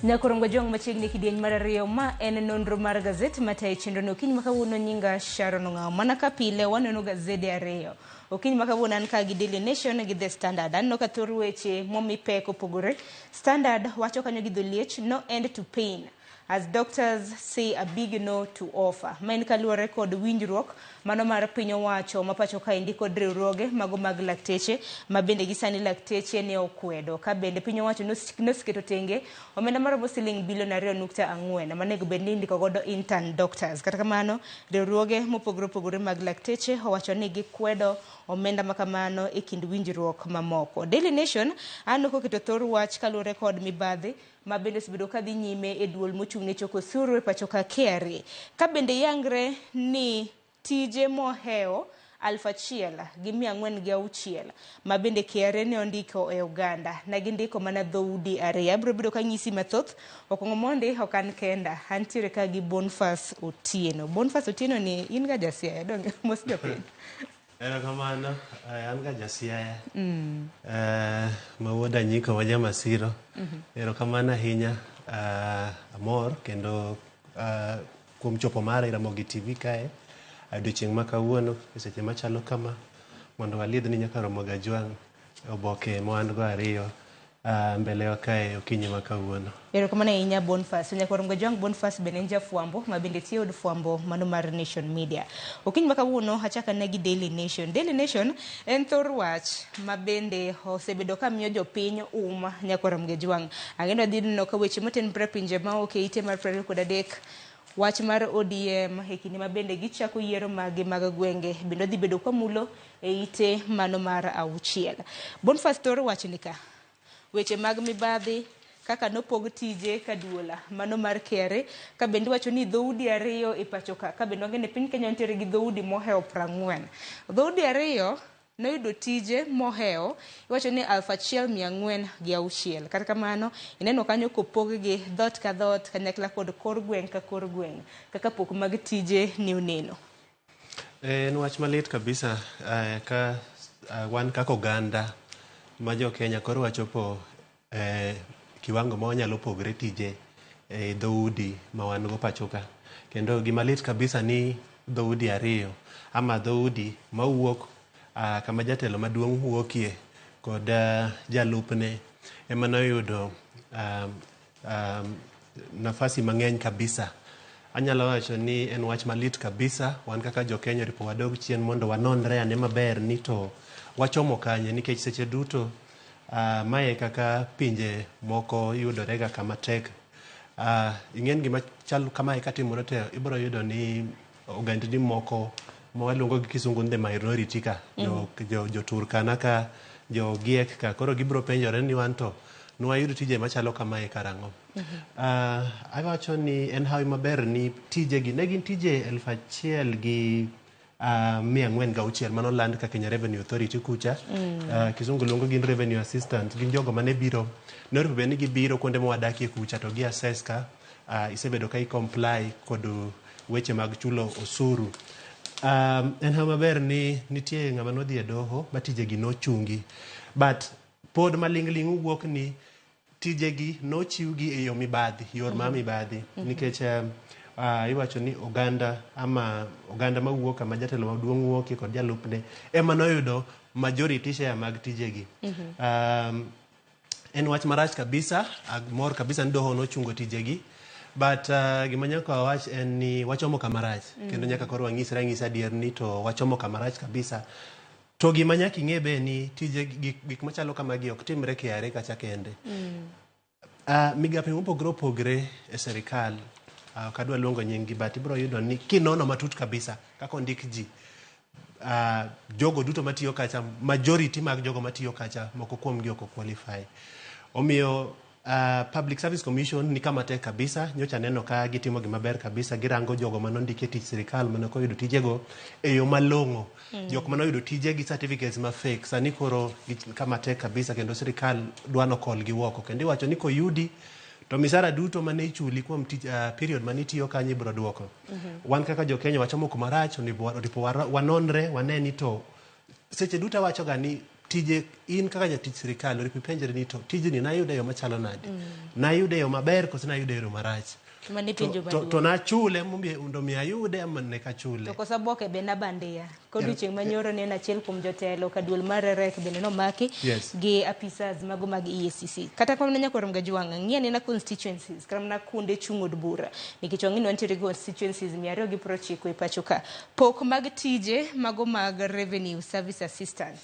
Speaker 8: Nyakorongo Jong machiegni kidieny mar ariyo ma en nonro mar gazet matayo chenro no okinyi ma kawuono nyinga Sharon Ong'awo. Mana ka pile waneno gazede ariyo. Okinyi ma kawuono an ka gi Daily Nation gi The Standard. Aneno ka thor weche momi pek opogore. Standard wacho kanyo gi dholiech no end to pain as doctors say a big no to offer. Ma en kaluwore kod winjruok mano mar piny owacho ma pacho kaendi kod riwruoge mago mag lakteche ma bende gi sani lakteche ne okwedo. Ka bende piny owacho noseketo tenge omenda maromo siling bilion 2.4 manego bed ni indiko godo intern doctors. Kata kamano riwruoge mopogore opogore mag lakteche owacho ni gikwedo omenda makamano e kind winjruok mamoko. Daily Nation aneno koketo thor wach kaluwore kod mibadhi ma bende osebedo ka dhi nyime e duol mochung' ne choko osuru e pacho ka KRA. Ka bende yangre ni tije mohewo 1406 ma bende KRA ne ondiko e oganda ne gindiko mana dhoudi ariyo. Abiro bedo ka nyisi mathoth okuongo mondi ok an kenda, antiere ka gi Boniface Otieno. Boniface Otieno ni in ga ja Siaya donge? Mos jopiny.
Speaker 9: Erokamano, an ga ja Siaya. Ma wuod Anyiko ma Jamasiro. Erokamano ahinya, amor kendo kuom chopo mara e Ramogi TV kae odiochieng' ma kawuono e seche machalo kama mondo walidhni nyaka Ramogi Ajwang' oboke ma wan go ariyo mbele wa kae okinyi ma kawuono.
Speaker 8: Erokamano ahinya Boniface. Nyakwar Ngojwang' Boniface bende en jafwambo ma bende tiyo od fwambo mano mar Nation Media. Okinyi ma kawuono achako ane gi Daily Nation. Daily Nation en thor wach ma bende osebedo ka miyo jopiny uma Nyakwar Ngojwang'. Ang'e wadhi neno ka weche motenore pinje maoko e ite mar 23 wach mar ODM e kinde ma bende gichako yiero magi mag gwenge bende odhi bedo kwamulo e ite mano mar 6. Boniface thor wach ni ka weche mag mibadhi kaka nopog tije ka duola mano mar KRA ka bende wacho ni dhoudi ariyo e pacho ka ka bende wang'e ni piny Kenya nitiere gi dhoudi mohewo 40. Dhoudi ariyo noyudo tije mohewo iwacho ni 1406. Kata kamano ineno kanyo kopog gi dhoot ka dhoot kanyakla kod kor gweng' ka kor gweng' kaka pok mag tije ni oneno.
Speaker 9: En wach malit kabisa ka wan kaka oganda ma jo Kenya koro wachopo kiwango ma wanyalo pogre tije e dhoudi ma wan go pacho ka. Kendo gima lit kabisa ni dhoudi ariyo ama dhoudi mawuok kama jatelo maduong' wuokie kod jalupne ema noyudo nafasi mang'eny kabisa. Anyalo wacho ni en wach malit kabisa wan kaka jo Kenya oripo wadog chien mondo wanonre ane maber ni to wachomo kanye nikech seche duto mae kaka pinje moko yudorega kama tek. Ing'en gima chal kamae katimore to ibiro yudo ni ogandni moko ma waluongo gi kisungu ni the minority ka, jo Turkana ka, jo Ogiek ka, koro gibiro penjore ni wan to Nwayud tije machalo kamae karang'o? Awacho ni en hawi maber ni tijegi ne gin tije 1406 manoland ka Kenya Revenue Authority kucha. Kizungu luongo gin revenue assistant, gin jogo mane biro ne onego bed ni gibiro kuonde mwadakie kucha to gi assess ka isebedo ka i comply kod weche mag chulo osuru. En hawi maber ni nitie ng'ama nodhi e doho ma tijegi nochungi, but pod maling'ling' wuok ni tijegi nochiwgi e yo mibadhi, yor ma mibadhi. Nikech iwacho ni oganda ama oganda mawuok kama jatelo maduong' wuokie kod jalupne ema noyudo majority share mag tijegi. En wach marach kabisa, mor kabisa ni doho nochungo tijegi. But gima nyaka wawach en ni wachomo kama rach. Kendo nyaka koro wanyisre anyisa adier ni to wachomo kama rach kabisa. To gima nyaka ing'e be ni tije gik machalo kamagi ok timre KRA kacha kende. Migape mopogore opogore e sirikal, ok adwa luongo nying gi, but ibiro yudo ni kinono matut kabisa kaka ondik ji, jogo duto matiyo kacha, majority mag jogo matiyo kacha, moko kuomgi ok qualify. Omiyo Public Service Commission ni kama tek kabisa. Nyocha neno ka gitimo gima ber kabisa, girango jogo manondiki e tich sirikal mane ok oyudo tijego e yo malong'o. Jok mane oyudo tije gi certificates ma fake sani koro kama tek kabisa, kendo sirikal dwa nokolgi oko. Kendo iwacho ni koyudi to misara duto mane ichuli kuom tich, period mane itiyo kanyo ibiro duoko. Wan kaka jo Kenya wachomo kuma rach, onego oripo wanonre wane ni to seche duto awacho ga ni tije in kaka jatich sirikal oripo ipenjri ni to tijni nayudo e yo machalo nade? Nayude e yo maber koso nayude e yo marach?
Speaker 8: Mano e penjo
Speaker 9: To
Speaker 8: maduong'.
Speaker 9: nachule mondo mi ayude ama ne kachule?
Speaker 8: To koso oboke be nabandia. Kodiochieng' manyoro ne en achiel kuom jotelo ka duol mar REC bende nomaki gi apisas mago mag EACC. Kata kamano nyakwar Mgajwang', ng'i anena constituencies kata mana kuonde chung' od bura. Nikech wang'e ni wantiere gi constituencies 290 e pacho ka. Pok mag tije mago mag Revenue Service Assistant.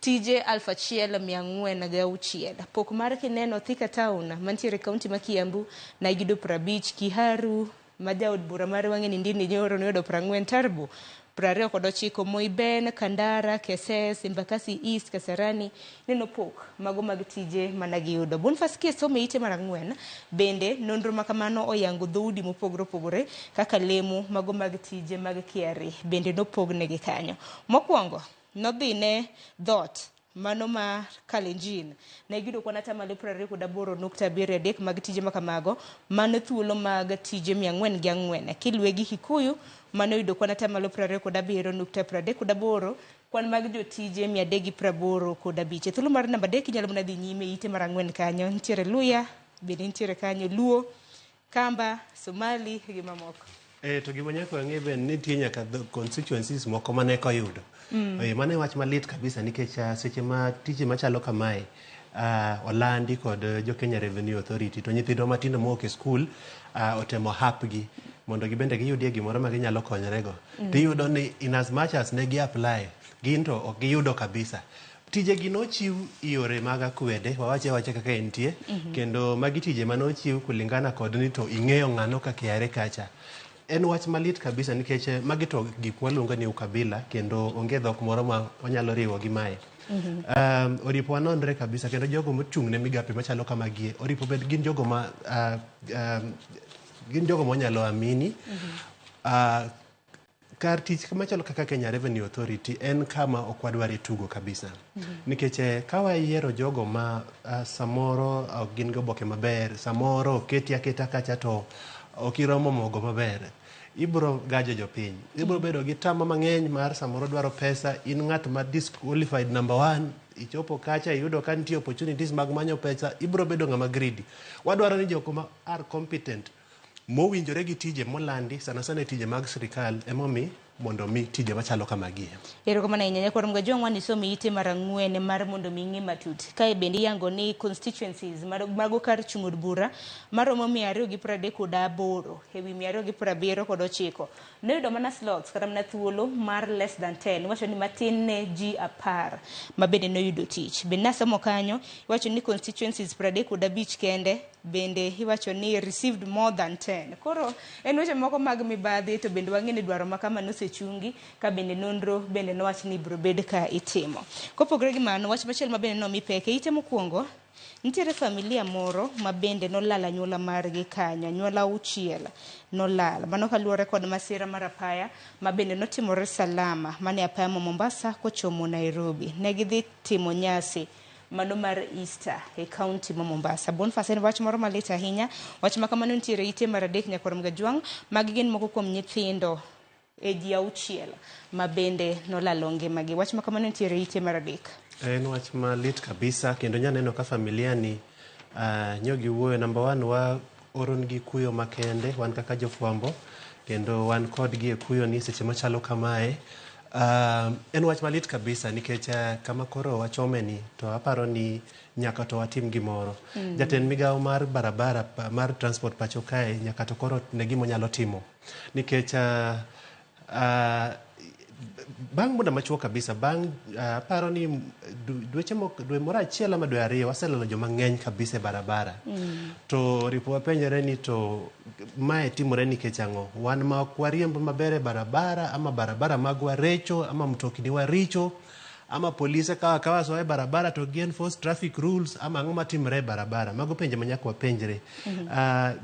Speaker 8: Tije 1406. Pok mar kineno Thika Town mantiere kaunti ma Kiambu na yudo 50, Kiharu ma jaod bura mar wang'e ni Ndindi Nyoro noyudo 40, Tarbo 29, Moiben, Kandara, Keses, Embakasi East, Kasarani neno pok mago mag tije mana giyudo. Boniface Kieso ite mar 4 bende nonro ma kamano oyango dhoudi mopogore opogore kaka lemo mago mag tije mag KRA bende nopognegi kanyo. Mokwongo nodhi ne dhoot mano ma Kalenjin ne giyudo kwan atamalo 28.73 mag tije makamago, mano thuolo mag tije 404. Kiluwe gi Kikuyu mano yudo kwan atamalo 27.38 kwan mag jotije 385. E thuolo mar namba 3 inyalo mana dhi nyime ite mar 4 kanyo nitiere Luya bende nitiere kanyo Luo, Kamba, Somali gi mamoko.
Speaker 9: To gima nyaka wang'e be ni nitie nyaka constituencies moko mane ok oyudo. Mano e wach malit kabisa nikech seche ma tije machalo kamae olandi kod jo Kenya Revenue Authority to nyithindwa matindo mowuok e skul otemo hapgi mondo gibende giyudie gimoro ma ginyalo konyorego. Tiyudo ni in as much as ne gi apply, gin to ok giyudo kabisa. Tijegi nochiw yore mag akwede, wawache awacha kaka entie, kendo magi tije manochiw kulingana kod ni to ing'eyo ng'ano ka KRA kacha. En wach malit kabisa nikech magi to gik waluongo ni ukabila kendo onge dhok moro ma wanyalo riwo gi mae. Oripo wanonre kabisa kendo jogo mochung' ne migape machalo kamagie oripo bed gin jogo ma gin jogo mwanyalo amini. Kar tich machalo kaka Kenya Revenue Authority en kama ok wadware tugo kabisa. Nikech ka wayiero jogo ma samoro ok gin gi oboke maber, samoro oketi aketa kacha to ok iromo mogo maber, ibro gajo jopiny. Ibro bedo gi tama mang'eny mar samoro dwaro pesa, in ng'at ma disqualified number 1, ichopo kacha iyudo ka nitie opportunities mag manyo pesa, ibro bedo ng'ama greedy. Wadwaro ni jok ma are competent mowinjore gi tije molandi sana sana e tije mag sirikal emomi mondo mi tije machalo kamagi.
Speaker 8: Erokamano ahinya nyakwar Mgajwang' wanisomi ite mar 4 mar mondo mi ing'e matut. Kae bende iyango ni constituencies mago kar chung' od bura maromo 238 ewi 279 noyudo mana slots kata mana thuolo mar less than 10, iwacho ni matin ne ji 10 ma bende noyudo tich. Bende nasomo kanyo iwacho ni constituencies 35 kende bende iwacho ni received more than 10. Koro en weche moko mag mibadhi to bende wang'e ni dwaro ma kama nosechopo. nosechungi ka bende nonro bende nowach ni ibiro bed ka itimo. Kopogore gi mano, wach machielo ma bende nomi pek e ite mokwongo, nitiere familia moro ma bende nolalo anyuola margi kanyo, anyuola auchiel nolal. Mano kaluwore kod masira mar apaya ma bende notimore Salama mane apaya ma Mombasa kochomo Nairobi. Ne gidhi timo nyasi mano mar Easter e kaunti ma Mombasa. Boniface en wach moro malit ahinya. Wach ma kamano nitiere ite mar adek nyakwar Mgajwang'. Magi gin moko kuom nyithindo e ji auchiel ma bende nolalo ngimagi. Wach ma kamano nitiere ite mar adek.
Speaker 9: En wach malit kabisa kendo nyaneno ka familia ni nyo giwuoyo. Number one, wa orongi kuyo makende wan kaka jofwambo kendo wan kodgi e kuyo ni seche machalo kamae. En wach malit kabisa nikech kama koro wachome ni to aparo ni nyaka to watim gimoro. Jatend migawo mar barabara mar transport pacho kae nyaka to koro ne gima onyalo timo nikech bang' muda machuok kabisa bang' aparo ni dweche moko dwe moro achiel ama dwe ariyo waselalo joma ng'eny kabisa e barabara. To ripo wapenjore ni to mae timore nikech ang'o? Wan ma ok wariemb maber e barabara ama barabara magwa recho ama mtokni wa richo ama polise kawa kawa soa e barabara to gi enforce traffic rules ama ang'o matimore e barabara? Mago penjo ma nyaka wapenjre.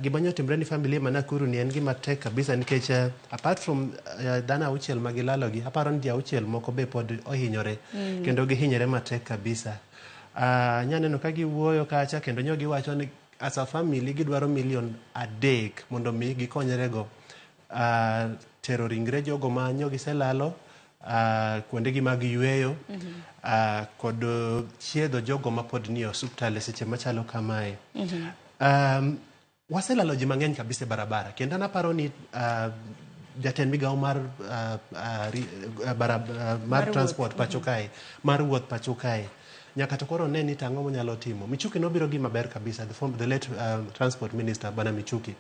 Speaker 9: Gima nyo timre ni familia ma Nakuru ni en gima tek kabisa nikech apart from dhano auchiel ma gilalo gi, aparo ni ji auchiel moko be pod ohinyore. Kendo gihinyore matek kabisa. Nya neno ka giwuoyo kacha kendo nyo giwacho ni as a family gidwaro milion 3 mondo mi gikonyre go tero ringre jogo ma nyo giselalo kuondegi mag yweyo kod chiedho jogo mapod nie osuptal e seche machalo kamae. Waselalo ji mang'eny kabisa e barabara kendo an aparo ni jatend migawo mar mar transport pacho kae mar wuoth pacho kae nyaka to koro ne ni to ang'o monyalo timo. Michuki nobiro gi maber kabisa, the late transport minister Bwana Michuki.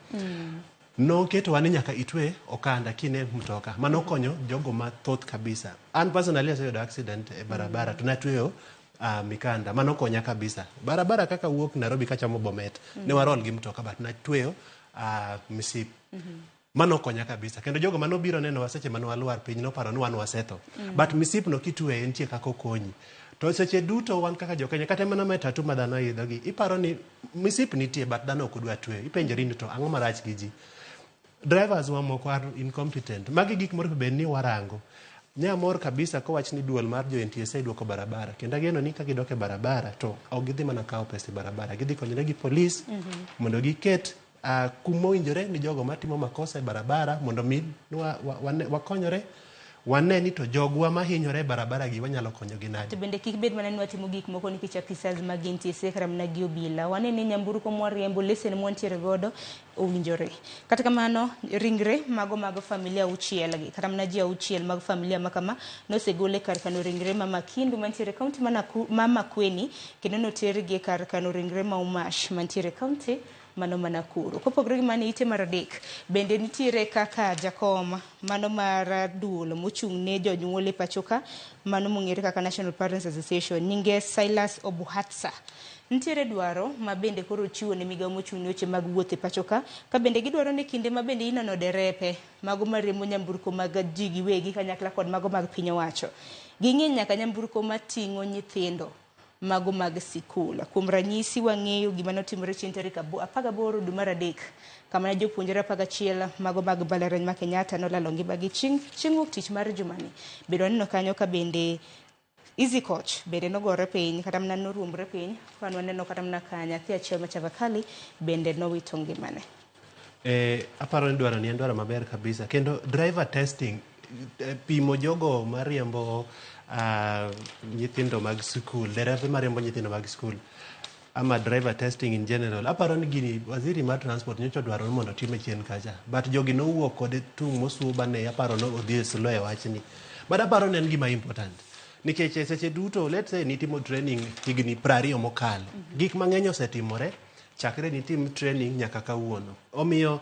Speaker 9: Noketowa ni nyaka itwe okanda kine mtoka. Mano konyo jogo mathoth kabisa. An personally aseyudo accident e barabara to natweyo mikanda. Mano konya kabisa. Barabara kaka wuok Nairobi kachamo Bomet, ne warol gi mtoka but natweyo msip. Mano konya kabisa. Kendo jogo manobiro nenowa seche mane walwar piny noparo ni wan wasetho. But msip no kitweyo nitie kaka okonyi. To seche duto wan kaka jokenya kata mana matatu ma dhano idho gi iparo ni msip nitie but dhano ok odwa tweyo. Ipenjori ni to ang'o marach gi ji. Drivers wa moko are incompetent. Magi gik moro bed ni warango. Nyamor kabisa kowach ni duol mar jo NTSA duoko barabara. Kendo ageno ni ka gidok e barabara to ok gidhi mana kawo pesa e barabara. Gidhi konyore gi polis mondo giket kum mowinjore ni jogo matimo makosa e barabara mondo mi wakonyore wane ni to jogwa mahinyore e barabara gi wanyalo konyogi nade.
Speaker 8: To bende kik bed mana ni watimo gik moko nikech apisas mag NTSA kata mana gi obila. Wane ni nyamburko mwariembo, lesen mwantiere godo owinjore. Kata kamano, ringre mago mag familia auchiel gi kata mana ji auchiel mag familia ma kama nosegol e kar kano ringre ma Makindu mantiere e kaunti ma Makueni kendo notergi e kar kano ringre ma Umash mantiere e kaunti mano ma Nakuru. Kopogore gi mano, ite mar adek bende nitiere kaka jakom mano mar duol mochung' ne jonyuol e pacho ka mano mong'ere kaka National Parents Association nyinge Silas Obuhatsa. Nitiere dwaro ma bende koro ochiwo ne migawo mochung' ne weche mag wuoth e pacho ka ka bende gidwaro ni kinde ma bende inono derepe mago mariembo nyamburko mag ji giwegi kanyakla kod mago mag piny owacho. Ging'i nyaka nyamburko mating'o nyithindo mago mag sikul. Kuom ranyisi wang'eyo gima notimore chieng' tarik 18 dwe mar adek kama ne jopuonjre 11 mago mag mbalariany ma Kenyatta nolalo ngimagi chieng' wuok tich mar jumani. Bende waneno kanyo ka bende Easy Coach bende nogore piny kata mana noruombre piny ka waneno kata mana ka nyathi achiel ma Chavakali bende nowito ngimane.
Speaker 9: Aparo ni dwaro ni en dwaro maber kabisa kendo driver testing, pimo jogo mariembo nyithindo mag sikul, dereve mariembo nyithindo mag sikul ama driver testing in general. Aparo ni gini waziri mar transport nyocha odwaro ni mondo otime chien kacha but jogi nowuok kode tung' mosuo bane aparo ni odhi slow e wachni but aparo ni en gima important nikech e seche duto, let's say nitimo training higni 20 mokalo, gik mang'eny osetimore chakre nitim training nyaka kawuono. Omiyo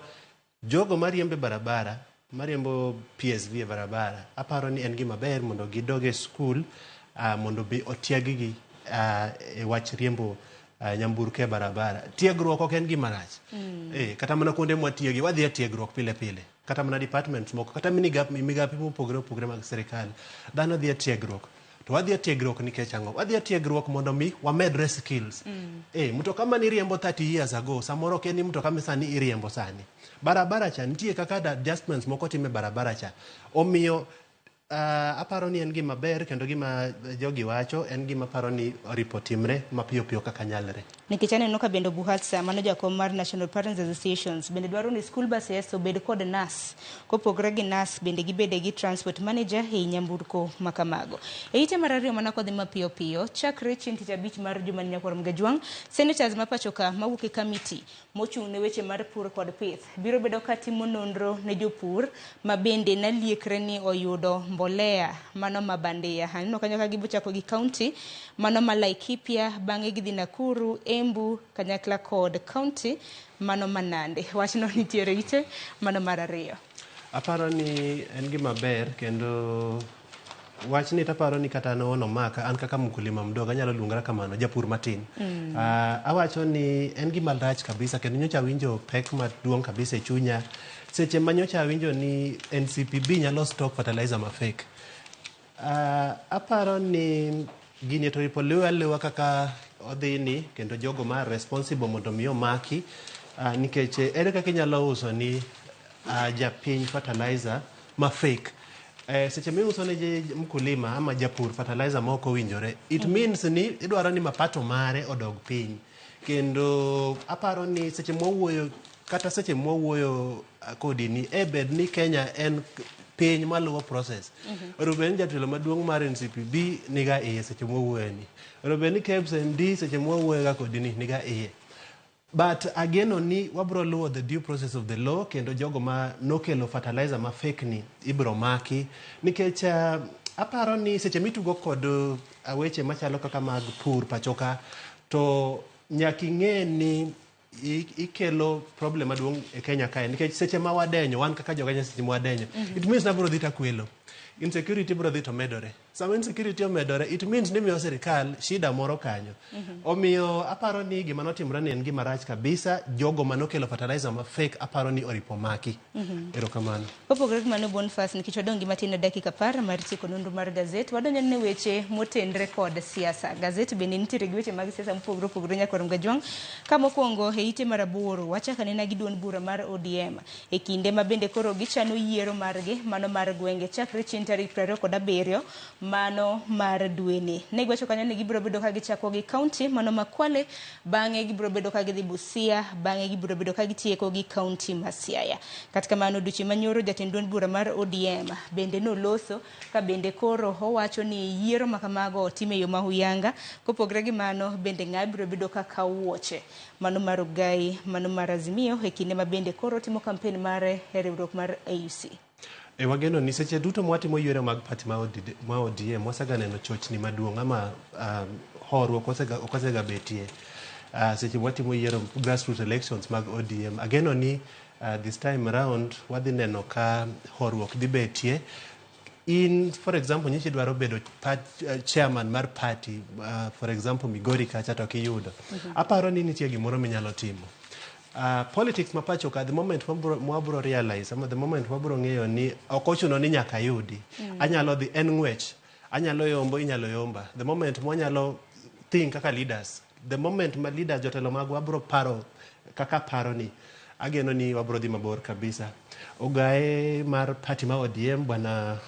Speaker 9: jogo mariembo e barabara, mariembo PSV e barabara, aparo ni en gima ber mondo gidog e skul mondo bi otieg gi e wach riembo. nyamburko e barabara. Tiegruok ok en gima rach. Kata mana kuonde mwatiegi wadhi e tiegruok pile pile. Kata mana departments moko, kata migape mopogore opogore mag sirikal. Dhano dhi e tiegruok. To wadhi e tiegruok nikech ang'o? Wadhi e tiegruok mondo mi wamedre skills. Mtoka mane iriembo 30 years ago, samoro ok en ni mtoka ma sani iriembo sani. Barabara cha nitie kaka adjustments moko tim e barabara cha. Omiyo aparo ni en gima ber kendo gima jogi wacho en gima aparo ni oripo timre mapiyo piyo kaka nyalre.
Speaker 8: Nikech aneno ka bende Buhatsa, mano jakom mar National Parents Associations, bende dwaro ni school buses obed kod nurse. Kopogore gi nurse, bende gibede gi transport manager ei nyamburko makamago. E ite mar ariyo mana kodhi mapiyo piyo, chakre chieng' tich abich mar jumani nyakwar Mgajwang', senators ma pacho ka mawuok e kamiti mochung' ne weche mar pur kod pith biro bedo ka timo nonro ne jopur ma bende naliekre ni oyudo mbolea mano ma bandia. Aneno kanyo ka gibochako gi county mano ma Laikipia, bang'e gidhi Nakuru, Embu, kanyakla kod county mano ma Nandi. Wachno nitiere ite mano mar ariyo.
Speaker 9: Aparo ni en gima ber kendo wachni taparo ni kata an omaka an kaka mkulima mdogo anyalo luongora kamano japur matin. Awacho ni en gima rach kabisa kendo nyocha awinjo pek maduong' kabisa e chunya seche ma nyocha awinjo ni NCPB nyalo stock fertilizer ma fake. Aparo ni gini to ripo luwe aluwa kaka odhi ni kendo jogo ma responsible mondo mi omaki nikech ere kaka inyalo uso ni japiny fertilizer ma fake. Seche miuso ne mkulima ama japur fertilizer ma ok owinjore, it means ni idwaro ni mapato mare odog piny. Kendo aparo ni seche mwawuoyo kata seche mwawuoyo kodi ni bed ni Kenya en piny maluwo process. Onego ni jatelo maduong' mar NCPB niga iye seche mwawuoyo ni. Onego ni KEBS MD seche mwawuoyo ga kodi ni niga iye. But ageno ni wabro luwo the due process of the law kendo jogo ma nokelo fertilizer ma fake ni ibro maki nikech aparo ni seche mitugo kod weche machalo kaka mag pur pachoka to nyaka ing'e ni ikelo problem maduong' e Kenya kae nikech seche ma wadenyo wan kaka jokenya seche ma wadenyo it means nabro dhi takwelo insecurity bro dhi to medore. Sama insecurity omedore it means ni miyo sirikal shida moro kanyo. Omiyo aparo ni gima notimore ni en gima rach kabisa. Jogo manokelo fertilizer ma fake aparo ni oripo maki. Erokamano.
Speaker 8: Kopogore gi mano Boniface, nikech wadong' gi matin e dakika 10 mar tieko nonro mar gazet, wadonjo ne weche motenre kod siasa. Gazet bende nitiere gi weche mag siasa mopogore opogore nyakwar Mgajwang'. Ka mokwongo e ite mar 8 wachako anena gi duond bura mar ODM e kinde ma bende koro gichano yiero margi mano mar gwenge chakre chieng' tarik 27 mano mar dweni. Ne giwacho kanyo ni gibiro bedo ka gichako gi county mano ma Kwale, bang'e gibiro bedo ka gidhi Busia, bang'e gibiro bedo ka gitieko gi county ma Siaya. Kata kamano odiochieng' manyoro jatend duond bura mar ODM bende noloso ka bende koro owacho ni yiero ma kamago otim e yo ma huyanga. Kopogore gi mano bende ng'a biro bedo ka kawo wuoche mano mar Ogai, mano mar Azimio e kinde ma bende koro timo kampen mare e riwruok mar AUC.
Speaker 9: Wageno ni seche duto mwatimo yiero mag party ma ODM wasega neno chochni maduong' ama horuok ok osega betie. Seche mwatimo yiero grassroots elections mag ODM ageno ni this time round wadhi neno ka horuok dhi betie. In for example nyichi dwaro bedo chairman mar party for example Migori kacha to kiyudo. Aparo ni nitie gimoro minyalo timo. Politics ma pacho ka the moment mwabro realize ama the moment mwabro ng'eyo ni ok ochuno ni nyaka yudi. Anyalo dhi en ng'wech, anyalo yombo, inyalo yomba. The moment mwanyalo think kaka leaders, the moment ma leaders jotelo magwa bro paro kaka paro ni ageno ni wabro dhi mabor kabisa. Ogae mar party ma ODM bwana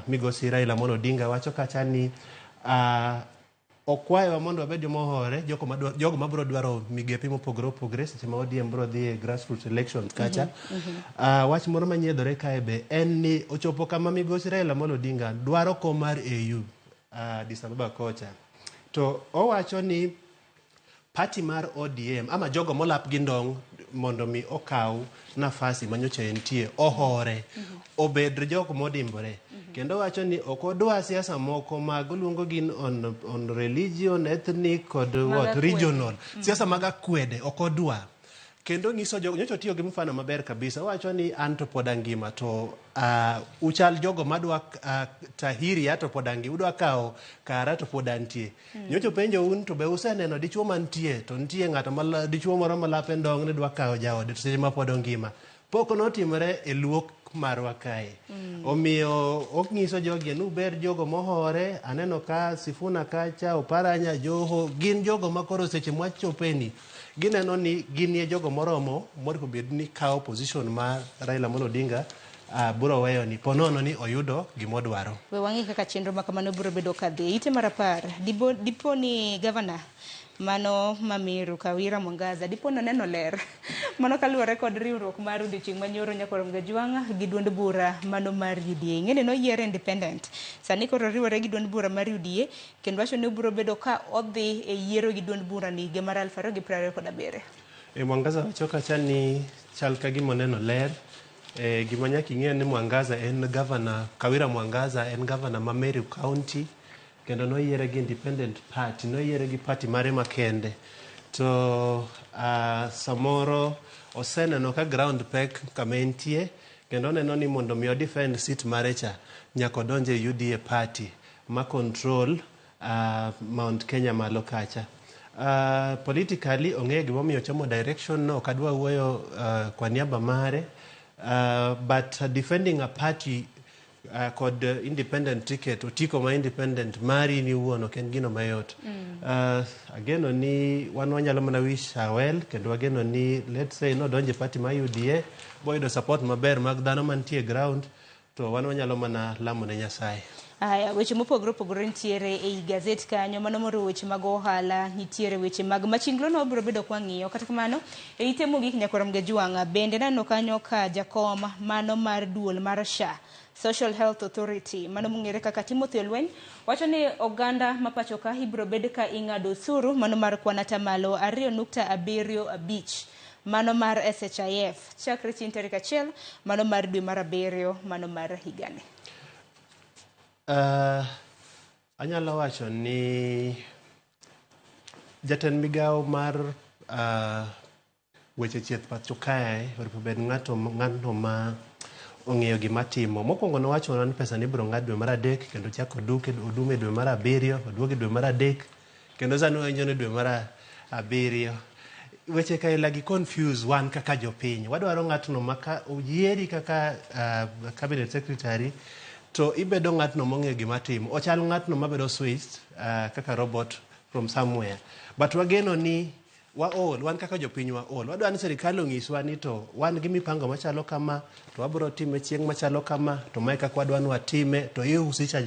Speaker 9: Migosi Raila Amolo Odinga wacho kacha ni okwayowa mondo wabed joma ohore, jogo mabro dwaro migepe mopogore opogore seche ma ODM bro dhi e grassroots elections kacha. Wach moro manyiedhore kae be en ni ochopo kama Migosi Raila Amolo Odinga dwaro kom mar AU Addis Ababa kocha. To owacho ni party mar ODM ama jogo molap gi ndong' mondo mi okaw nafasi manyocha entie ohore obed jogo modimbore. Kendo wacho ni ok odwa siasa moko mag oluongo gin on religion, ethnic kod what regional. Siasa mag akwede ok odwa. Kendo nyiso jogo, nyocha otiyo gi mfano maber kabisa. Owacho ni an to pod angima to uchal jogo madwa tahiria to pod angima, udwa kawo kara to pod antie. Nyocha openjo un to be useneno dichuo mantie to nitie ng'ato ma dichuo moro ma lape ndong' ne dwa kawo jaode to seche ma pod ongima. Pok notimore e luo marwa kae. Omiyo onyiso jogi ni uber jogo mohore, aneno ka Sifuna kacha, Oparanya, Joho, gin jogo ma koro seche mwachopeni gineno ni ginie jogo moromo monego bed ni kawo position ma Raila Amolo Odinga biro weyo ni ponono ni oyudo gimodwaro.
Speaker 8: We wang'i kaka chenro ma kamano biro bedo kadhi. Ite mar 10, dipo ni gavana mano ma Meru Kawira Mwangaza dipo noneno ler. Mano kaluwore kod riwruok mar odiochieng' manyoro Nyakwar Mgajwang' gi duond bura mano mar UDA. Ing'eni noyiere independent. Sani koro riwore gi duond bura mar UDA kendo wacho ni obiro bedo ka odhi e yiero gi duond bura ni higa mar 2027.
Speaker 9: Mwangaza wacho kacha ni chal ka gima oneno ler. Gima nyaka ing'e ni Mwangaza en gavana, Kawira Mwangaza en gavana ma Meru County kendo noyiere gi independent party, noyiere gi party mare makende. To samoro oseneno ka ground pek kama entie kendo oneno ni mondo mi o defend seat mare cha nyaka odonj e UDA party ma control Mount Kenya malo kacha. Politically ong'eyo gimomiyo ochomo direction no, ok adwa wuoyo kwa niaba mare, but defending a party kod independent ticket, otiko ma independent mari ni iwuon ok en gino mayot. Ageno ni wan wanyalo mana wish her well kendo wageno ni let's say nodonjo e party mar UDA boyudo support maber mag dhano mantie e ground to wan wanyalo mana lamo ne Nyasaye.
Speaker 8: Aya, weche mopogore opogore nitiere ei gazet kanyo, mano moriwo weche mag ohala, nitiere weche mag machinglo no wabiro bedo kwang'iyo. Kata kamano, e ite mogik Nyakwar Mgajwang' bende naneno kanyo ka jakom mano mar duol mar SHA, Social Health Authority, mano mong'ere kaka Timothy Olweny, wacho ni oganda ma pacho ka ibiro bed ka ing'ado osuru mano mar kwan atamalo 2.75 mano mar SHIF chakre chieng' tarik 1 mano mar dwe mar 7 mano mar higani.
Speaker 9: Anyalo wacho ni jatend migawo mar weche thieth pacho kae onego bed ng'atno ma ong'eyo gima timo. Mokwongo nowachonwa ni pesa ni ibiro ng'ad dwe mar 3 kendo chak odum e dwe mar 7, oduog e dwe mar 3 kendo sani wawinjo ni dwe mar 7. Weche kaila gi confuse wan kaka jopiny. Wadwaro ng'atno ma ka oyieri kaka cabinet secretary to ibedo ng'atno mong'eyo gima timo. Ochal ng'atno mabedo switched kaka robot from somewhere. But wageno ni waol, wan kaka jopiny waol. Wadwa ni sirikal onyiswa ni to wan gi mipango machalo kama, to wabiro time chieng' machalo kama, to mae kaka wadwa ni watime, to ihusisha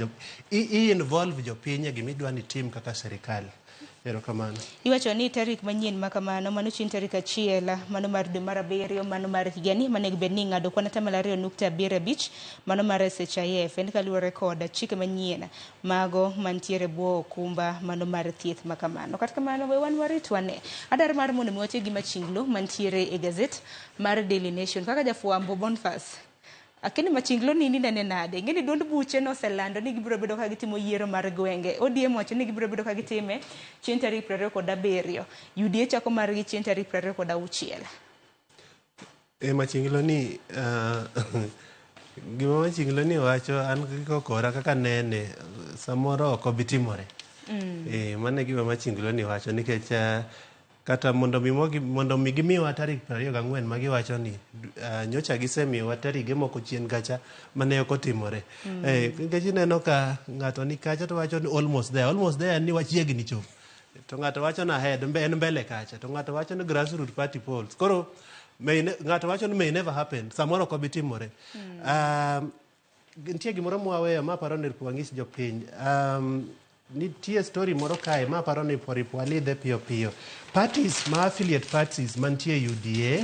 Speaker 9: i involve jopiny e gima idwa ni itim kaka sirikal. Erokamano.
Speaker 8: Iwacho ni tarik manyien ma kamano mano chieng' tarik 1 mano mar dwe mar 7 mano mar higani manego bed ni ing'ado kwan atamalo 2.75 mano mar SHIF en kaluwore kod chike manyien mago mantiere bwo okumba mano mar thieth ma kamano. Kata kamano we wan warit wane. Adwaro mar mondo mi watiek gi machinglo mantiere e gazet mar Daily Nation kaka jafwambo Boniface. Akeni machinglo ni ninene nade? Ing'eni duond buche noselando ni gibiro bedo ka gitimo yiero mar gwenge. ODM wacho ni gibiro bedo ka gitime chieng' tarik 27. UDA chako margi chieng' tarik 26.
Speaker 9: Machinglo ni gima machinglo ni wacho an kikokora kaka nene samoro ok obi timore. Mano e gima machinglo ni wacho nikech kata mondo mi gimiwa tarik 24 magiwacho ni nyocha gisemiyowa tarige moko chien kacha mane ok otimore. Nikech ineno ka ng'ato ni kacha to wacho ni almost there ni wachiegni chopo. To ng'ato wacho ni ahead, en mbele kacha. To ng'ato wacho ni grassroots party polls. Koro ng'ato wacho ni may never happen. Samoro ok obi timore. Nitie gimoro mwaweyo ma aparo ni wang'is jopiny. Nitie story moro kae ma aparo ni oripo walidhe piyo piyo. Parties ma affiliate parties mantie UDA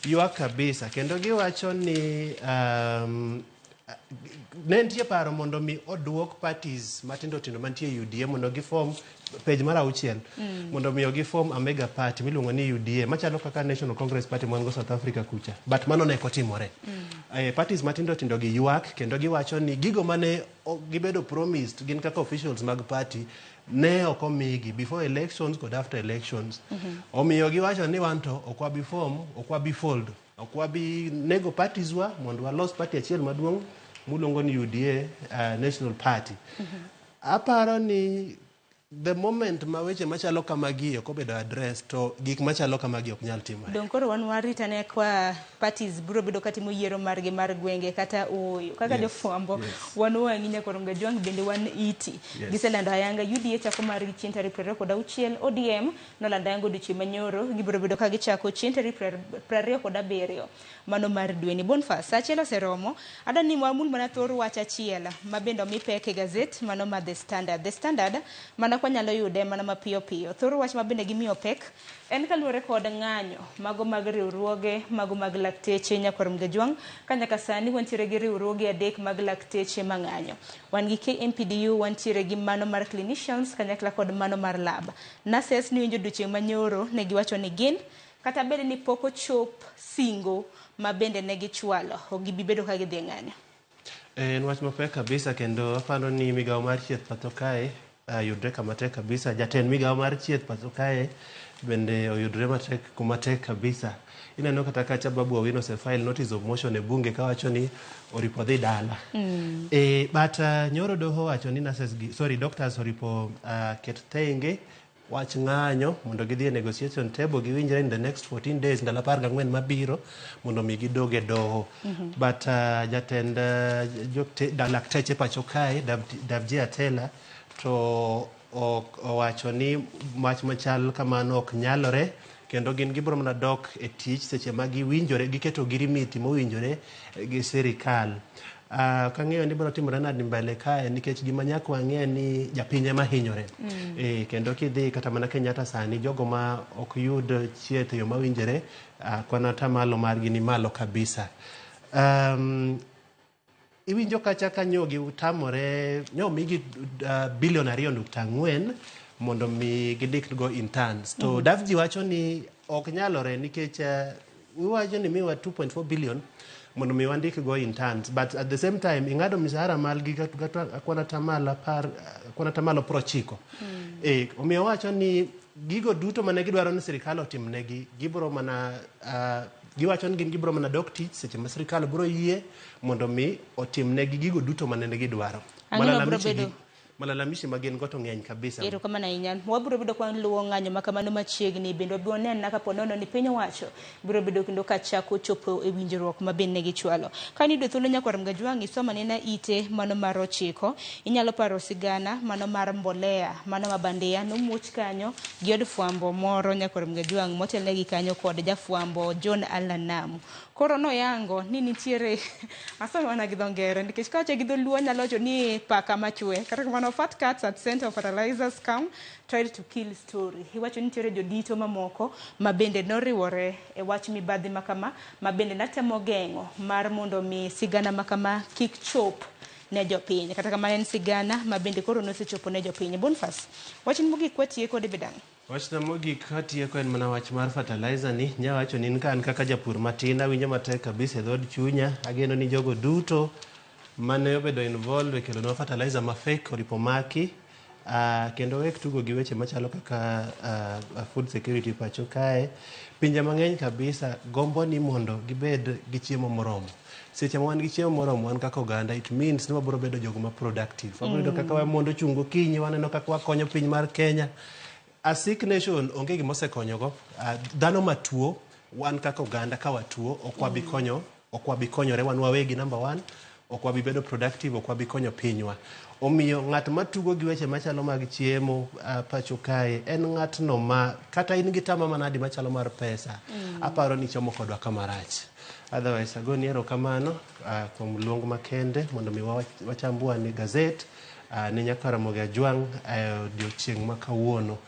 Speaker 9: ywak kabisa kendo giwacho ni Ne nitie paro mondo mi oduok parties matindo tindo mantie e UDA mondo giform page mar auchiel mondo mi giform a mega party miluongo ni UDA machalo kaka National Congress Party man go South Africa kucha but mano ne ok otimore. Parties matindo tindo gi ywak kendo giwacho ni gigo mane gibedo promised gin kaka officials mag party ne ok omigi before elections kod after elections. Omiyo giwacho ni wan to ok wabi form, ok wabi fold, ok wabi nego parties wa mondo walos party achiel maduong' muluongo ni UDA National Party. Aparo ni the moment ma weche machalo kamagi ok obedo address to gik machalo kamagi ok nyal timore.
Speaker 8: Dong koro wan warit ane kwa parties biro bedo katimo yiero margi mar gwenge kata ooyo. Kaka jofwambo wan wang'i nyakoro Ngajwang' bende wan iti. Giselando ayanga UDA chako margi chieng' tarik 26, ODM nolando ayanga odiochieng' manyoro gibiro bedo ka gichako chieng' tarik 27 mano mar dweni. Boniface, sa achiel oseromo, adwa ni wamul mana thor wach achiel ma bende omi pek e gazet mano mar The Standard. The Standard mana kwanyalo yude mana mapiyo piyo. Thor wach ma bende gimiyo pek en kaluwore kod ng'anyo mago mag riwruoge mago mag lakteche nyakwar Mgajwang' ka nyaka sani wantiere gi riwruoge adek mag lakteche mang'anyo. Wan gi KMPDU, wantiere gi mano mar clinicians kanyakla kod mano mar lab. Nurses niwinjo odiochieng' manyoro ne giwacho ni gin kata bed ni pok ochop singo ma bende ne gichwalo, ok gibi bedo ka gidhi e ng'anyo.
Speaker 9: En wach mapek kabisa kendo aparo ni migawo mar thieth pacho kae yudre kama tek kabisa. Jatend migawo mar thieth pacho kae bende oyudre matek kuma tek kabisa. Ineno kata kacha Babu Owino ose file notice of motion e bunge kawacho ni oripo dhi dala. But nyoro doho wacho ni nurses gi, sorry, doctors oripo ket thenge wach ng'anyo mondo gidhi e negotiation table giwinjre in the next 14 days ndalo 14 mabiro mondo mi gidog e doho. But jatend lakteche pacho kae Davji Atela to owacho ni wach machal kamano ok nyalore kendo gin gibiro mana dok e tich seche ma giwinjore giketo girimiti mowinjore gi sirikal. Ok ang'eyo ni biro timore nade mbele kae nikech gima nyaka wang'e ni japiny ema hinyore. Kendo kidhi kata mana Kenyatta sani jogo ma ok yud thieth e yo mawinjore kwan atamalo margi ni malo kabisa. Iwinjo kacha ka nyo gitamore nyo migi bilion 2.4 mondo mi gindik go interns to Davji wacho ni ok nyalore nikech iwacho ni miwa 2.4 billion mondo mi wandik go interns but at the same time ing'ado mishahara margi kata kwan atamalo 10 kwan atamalo 90. Omiyo wacho ni gigo duto mane gidwaro ni sirikal otimnegi gibiro mana giwacho ni gin gibiro mana dok tich seche ma sirikal biro yie mondo mi otimnegi gigo duto mane gidwaro. Malalamishi ma gin go to ng'eny kabisa.
Speaker 8: Erokamano ahinya. Wabiro bedo ka waluwo ng'anyo ma kamano machiegni bende wabiro neno kapo nono ni piny owacho biro bedo kendo ka chako chopo e winjruok ma bende ne gichwalo. Ka niyudo thuolo nyakwar Mgajwang' isom anena ite mano mar 9, inyalo paro sigana mano mar mbolea mano ma bandia nomuoch kanyo gi od fwambo moro nyakwar Mgajwang' motelnegi kanyo kod jafwambo John Allan Namu. Koro noyango ni nitiere asome mana gi dho ngere nikech kawacho gi dholuo anyalo wacho ni paka machwe. Kata kamano fat cats at center of fertilizer scam tried to kill story. Iwacho ni nitiere jodito mamoko ma bende noriwore e wach mibadhi makama ma bende natemo geng'o mar mondo mi sigana makama kik chop ne jopiny. Kata kamano en sigana ma bende koro nosechopo ne jopiny. Boniface, wachni mogik kwatieko debed ang'o?
Speaker 9: Wachna mogik katieko en mana wach mar fertilizer ni nyawacho ni ka an kaka japur matin awinjo matek kabisa e dhood chunya ageno ni jogo duto mane obedo involved e kelonwa fertilizer ma fake oripo maki kendo wek tugo gi weche machalo kaka food security pacho kae. Pinje mang'eny kabisa gombo ni mondo gibed gi chiemo moromo. Seche ma wan gi chiemo moromo wan kaka oganda it means ni wabiro bedo jogo ma productive. Wabiro yudo kaka wamondo chung' gokinyi waneno kaka wakonyo piny mar Kenya. A sick nation onge gima osekonyogo. Dhano matuo wan kaka oganda ka watuo ok wabi konyo, ok wabi konyore wan wawegi number 1, ok wabi bedo productive, ok wabi konyo pinywa. Omiyo ng'at matugo gi weche machalo mag chiemo pacho kae en ng'atno ma kata in gi tama manadi machalo mar pesa aparo ni chomo kodwa kama rach. Otherwise agoni erokamano kuom luong makende mondo mi wachambua ni gazet ne nyaka Ramogi Ajwang' odiochieng' ma kawuono.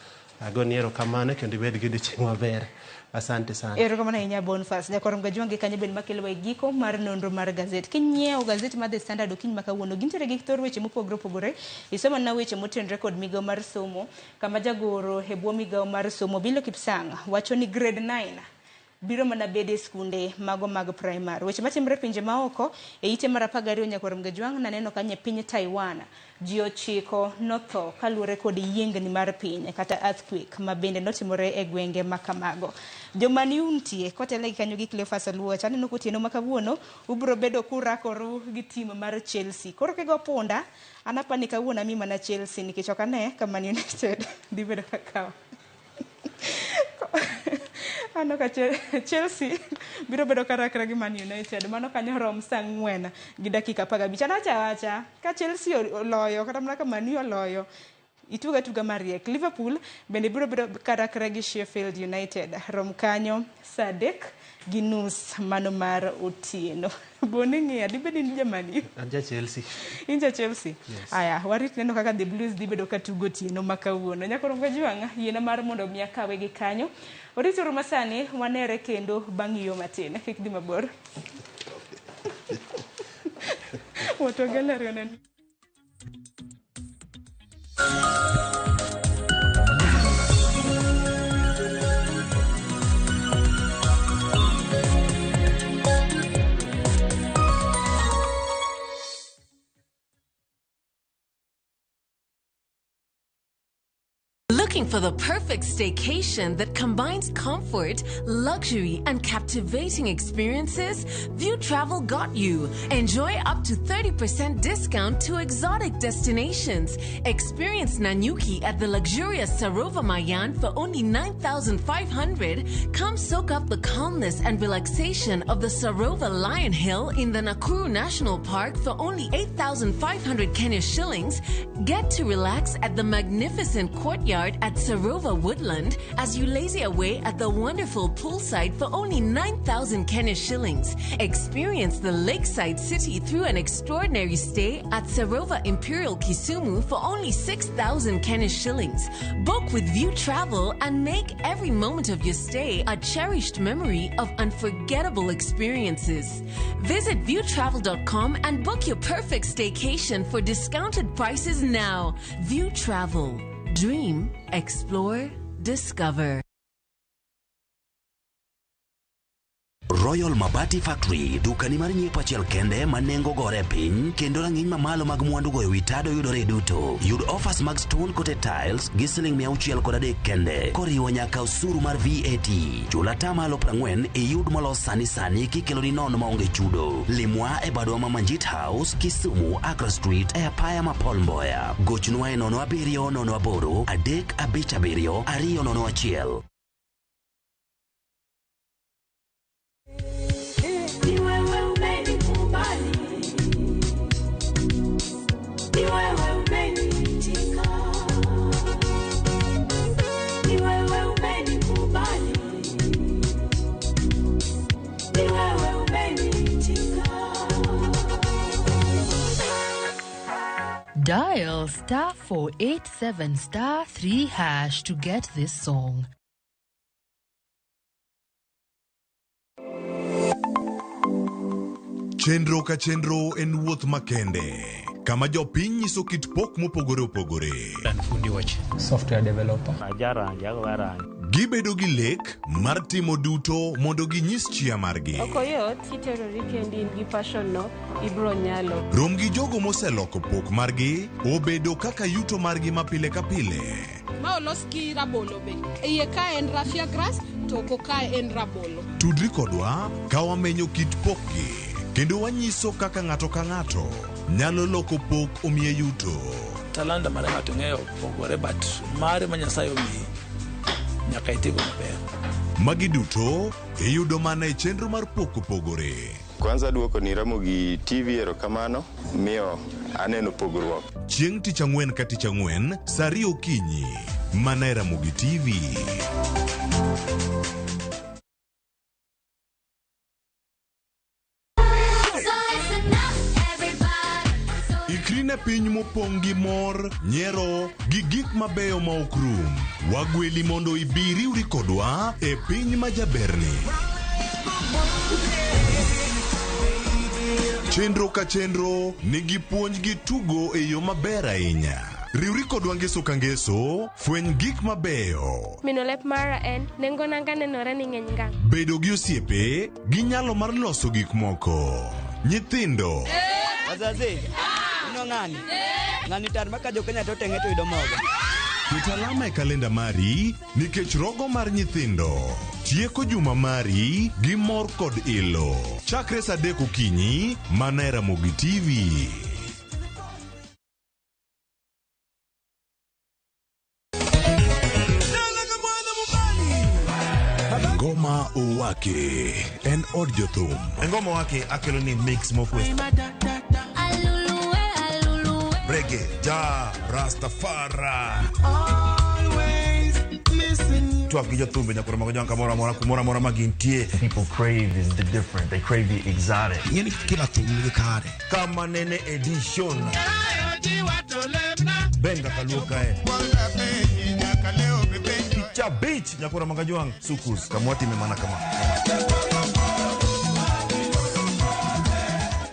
Speaker 9: Agoni erokamano kendo ibed gi odiochieng' maber. Asante sana.
Speaker 8: Erokamano ahinya Boniface. Jakwarom Gajwangi kanyo bende makelowa e giko mar nonro mar gazet. Kinyiewo gazet mar The Standard okinyi ma kawuono, gintiere gi thor weche mopogore opogore. Isomo na weche motenore kod migawo mar somo, kama jagoro e bwo migawo mar somo Bilo Kipsang wacho ni grade 9 biro mana bedo e skunde mago mag primary. Weche matimore e pinje maoko e ite mar 12 Nyakwarom Gajwang' naneno kanyo e piny Taiwan ji 9 notho kaluwore kod yiengni mar piny kata earthquake ma bende notimore e gwenge ma kamago. Joma ni untie kotelnegi kanyo gi Cleophas Oluoch, aneno kotieno ma kawuono ubiro bedo kurakoru gi tim mar Chelsea. Koro kigo punda, an apani kawuono ami mana Chelsea nikech ok ane ka Man United dhi bedo kakawo. Aneno ka Chelsea biro bedo karakre gi Man United. Mano kanyo rom saa 4:15. An awacho awacha ka Chelsea oloyo kata mana ka Man U oloyo ituga tuga mariek. Liverpool bende biro bedo karakre gi Sheffield United. Rom kanyo saa 3:30 mano mar otieno. Boni ng'iya, dibed ni in ja Man U?
Speaker 9: An ja Chelsea.
Speaker 8: In ja Chelsea?
Speaker 9: Yes.
Speaker 8: Aya, warit neno kaka The Blues dhi bedo ka tugo otieno ma kawuono. Nyakoro Gajwang' yiena mar mondo mi akawe gi kanyo. Orituru masani wanere kendo bang' yo matin. Kik dhi mabor. Watwa gallery oneno.
Speaker 10: Looking for the perfect staycation that combines comfort, luxury, and captivating experiences? View Travel got you. Enjoy up to 30% discount to exotic destinations. Experience Nanyuki at the luxurious Sarova Mayan for only 9,500. Come soak up the calmness and relaxation of the Sarova Lion Hill in the Nakuru National Park for only 8,500 Kenya shillings. Get to relax at the magnificent courtyard at Sarova Woodland as you lazy away at the wonderful poolside for only 9,000 Kenya shillings. Experience the lakeside city through an extraordinary stay at Sarova Imperial Kisumu for only 6,000 Kenya shillings. Book with View Travel and make every moment of your stay a cherished memory of unforgettable experiences. Visit viewtravel.com and book your perfect staycation for discounted prices now. View Travel. Dream, explore, discover.
Speaker 22: Royal Mabati Factory, dukani mar nyiepo achiel kende ma nengo gore e piny kendo rang'iny mamalo mag mwandu goyo wi tado yudore duto. Yud offers mag stone coated tiles gi siling 603 kende koriwo nyaka osuru mar VAT. Chul atamalo 40 iyud molos sani sani kikeloni nono maonge chudo. Limwa e badwa ma Manjit House, Kisumu, Accra Street e apaya ma Paul Mboya. Gochnwa e 07 08 357 201.
Speaker 11: Ni wewe umenikubali, ni wewe umeniitika, ni wewe umenikubali, ni wewe umeniitika.
Speaker 12: Dial star 487 star 3 hash to get this song.
Speaker 26: Chenro ka chenro en wuoth makende kama jopiny nyiso kit pok mopogore opogore.
Speaker 13: Fundi wach software developer.
Speaker 26: Gibedo gi lek mar timo duto mondo ginyis chia margi.
Speaker 14: Ok oyot kiterori kendi in gi passion no ibro nyalo.
Speaker 26: Rom gi jogo moseloko pok margi obedo kaka yuto margi ma pile ka pile.
Speaker 6: Ma olos gi rabolo be. Iye ka en raffia grass to oko ka en rabolo.
Speaker 26: Tudri kodwa ka wamenyo kit pokgi kendo wanyiso kaka ng'ato ka ng'ato nyalo loko pok omiye yuto.
Speaker 23: Talanta mar ng'ato ng'eyo pogore but mare ma Nyasaye omiyi nyaka itigo maber.
Speaker 26: Magi duto iyudo mana e chenro mar pok opogore.
Speaker 15: Kwanza duoko ni Ramogi TV erokamano miyo aneno pogruok.
Speaker 26: Chieng' tich ang'wen ka tich ang'wen saa 2 okinyi mana e Ramogi TV. Ikri ne En e piny mopong' gi mor, nyiero, gi gik mabeyo ma ok rum. Wagweli mondo ibi riwri kodwa e piny ma jaberni. Chenro ka chenro nigi puonj gi tugo e yo maber ahinya. Riwri kodwa ngeso ka ngeso, fweny gik mabeyo.
Speaker 1: Mino lep mara en nengo nanga nenore ni ng'eny ngang'.
Speaker 26: Bedo gi osiepe gi nyalo mar loso gik moko. Nyithindo.
Speaker 3: Wazazi, ino ng'ani? Ng'ani tar ma ka jo Kenya to teng'e to yudo mogo.
Speaker 26: Ket alama e kalenda mari nikech rogo mar nyithindo tieko juma mari gi mor kod ilo. Chakre saa 3 okinyi mana e Ramogi TV. Ngoma Owake en od jothum.
Speaker 2: Ngoma Owake akelo ni mix mokwe. Reggae, ja, Rastafari. Twak gi jothumbe nyaka romo gi kamoro amora kumoro amora ma gintie.
Speaker 7: People crave is the different. They crave the exotic.
Speaker 2: Ing'eni kila thum nigi kare. Kama nene edition. Benga kaluo kae. Picha beach nyakora magajwang sukus kamwatime mana kama.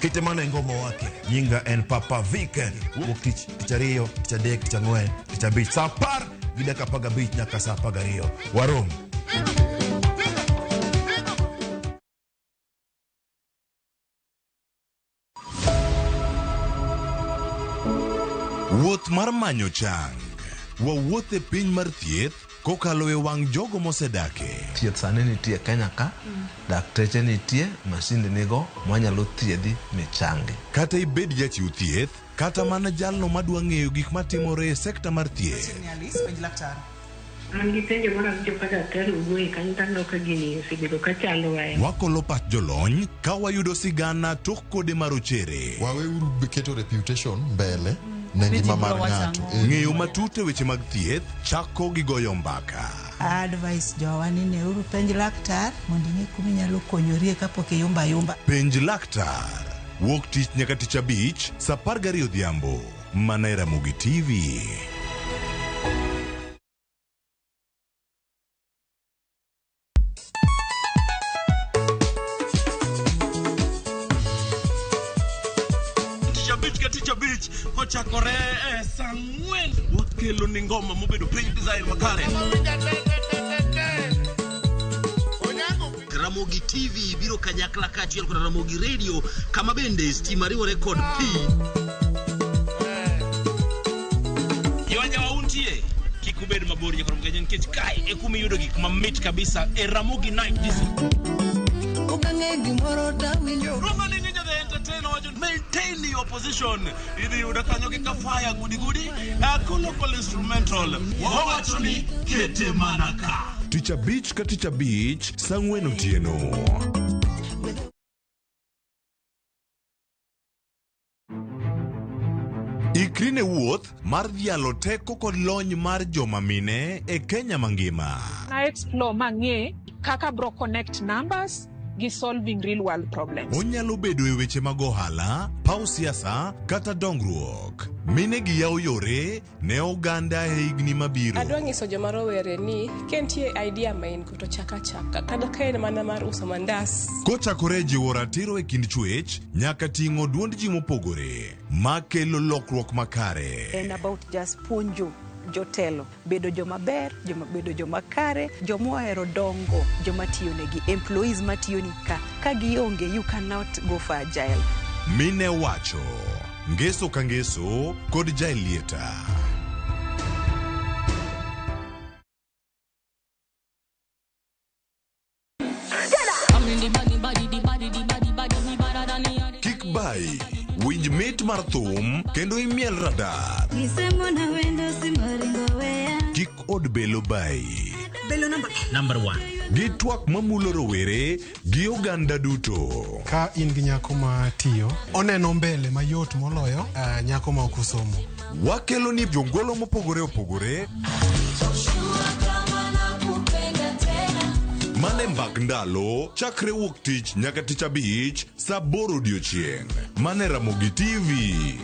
Speaker 2: Kite mana e ngoma wake. Nyinga en Papa Vic. Wuok tich, tich ariyo, tich adek, tich ang'wen, tich abich. Saa 10 gi dakika 15 nyaka saa 12. Warom.
Speaker 26: Wuoth mar manyo chang. Wawuoth e piny mar thieth kokalo e wang' jogo mosedake.
Speaker 16: Thieth sani nitie Kenya ka, dakteche nitie, masinde nigo mwanyalo thiedhi michangi.
Speaker 26: Kata ibed jachiw thieth, kata mana jalno madwa ng'eyo gik matimore e sekta mar thieth.
Speaker 30: Machiegni Alice, penj laktar.
Speaker 17: An gi penjo moro awinjo ka daktari owuoye kanyo to aneno ka gini osebedo ka chandowa e
Speaker 26: Wakolo pach jolony ka wayudo sigana tok kode marochere.
Speaker 18: Waweuru keto reputation mbele ne ngima mar ng'ato.
Speaker 26: Ng'eyo matut e weche mag thieth chako gi goyo mbaka.
Speaker 19: Advice jowa ni neuru penj laktar mondo ing'e kuma inyalo konyorie kapok iyumba ayumba.
Speaker 26: Penj laktar. Wuok tich nyaka tich abich saa 12 odhiambo. Mana e Ramogi TV.
Speaker 22: Tich abich ka tich abich kochakore e saa 4 wakelo ni ngoma mobedo piny design makare.
Speaker 23: Ramogi TV biro kanyakla kaachiel kod Ramogi Radio kama bende stima riwore kod pi.
Speaker 22: Jowajawa untie kik ubed mabor nyaka Ramogi nikech kae e kuma iyudo gik mamit kabisa e Ramogi Night Disco.
Speaker 19: Okang'e gimoro tawinjo.
Speaker 22: Roma ni Ninja the Entertainer wacho maintain your position. Idhi yudo kanyo gi kafaya gudi gudi local instrumental. Wawacho ni kete mana ka.
Speaker 26: Tich abich ka tich abich saa 4 otieno. Ikri ne wuoth mar dhialo teko kod lony mar joma mine e Kenya mangima.
Speaker 29: Na explore mang'e kaka bro connect numbers gi solving real world problems.
Speaker 26: Onyalo bedo e weche mag ohala, paw siasa kata dongruok. Mine gi yawo yore ne oganda e higni mabiro.
Speaker 14: Adwa nyiso joma rowere ni ka nitie idea ma in go to chak achaka kata ka en mana mar uso mandas.
Speaker 26: Kochakore e jiwo ratiro e kind chwech nyaka ting'o duond ji mopogore makelo lokruok makare.
Speaker 20: En about just puonjo jotelo bedo joma ber, joma bedo joma kare, joma ohero dongo, joma tiyo negi, employees matiyo ni ka. Ka gionge, you cannot go for agile.
Speaker 26: Mine wacho ngeso ka ngeso kod Jaelieta. Kik bai, winj mit mar thum kendo imiel radar. Kik od belo bai.
Speaker 30: Belo namba
Speaker 23: Number 1.
Speaker 26: Gi twak mamulo rowere gi oganda duto.
Speaker 21: Ka in gi nyako ma tiyo, oneno mbele mayot moloyo nyako ma ok osomo.
Speaker 26: Wakelo ni jongolo mopogore opogore mane mbak ndalo chakre wuok tich nyaka tich abich saa 8 odiochieng'. Mane Ramogi TV.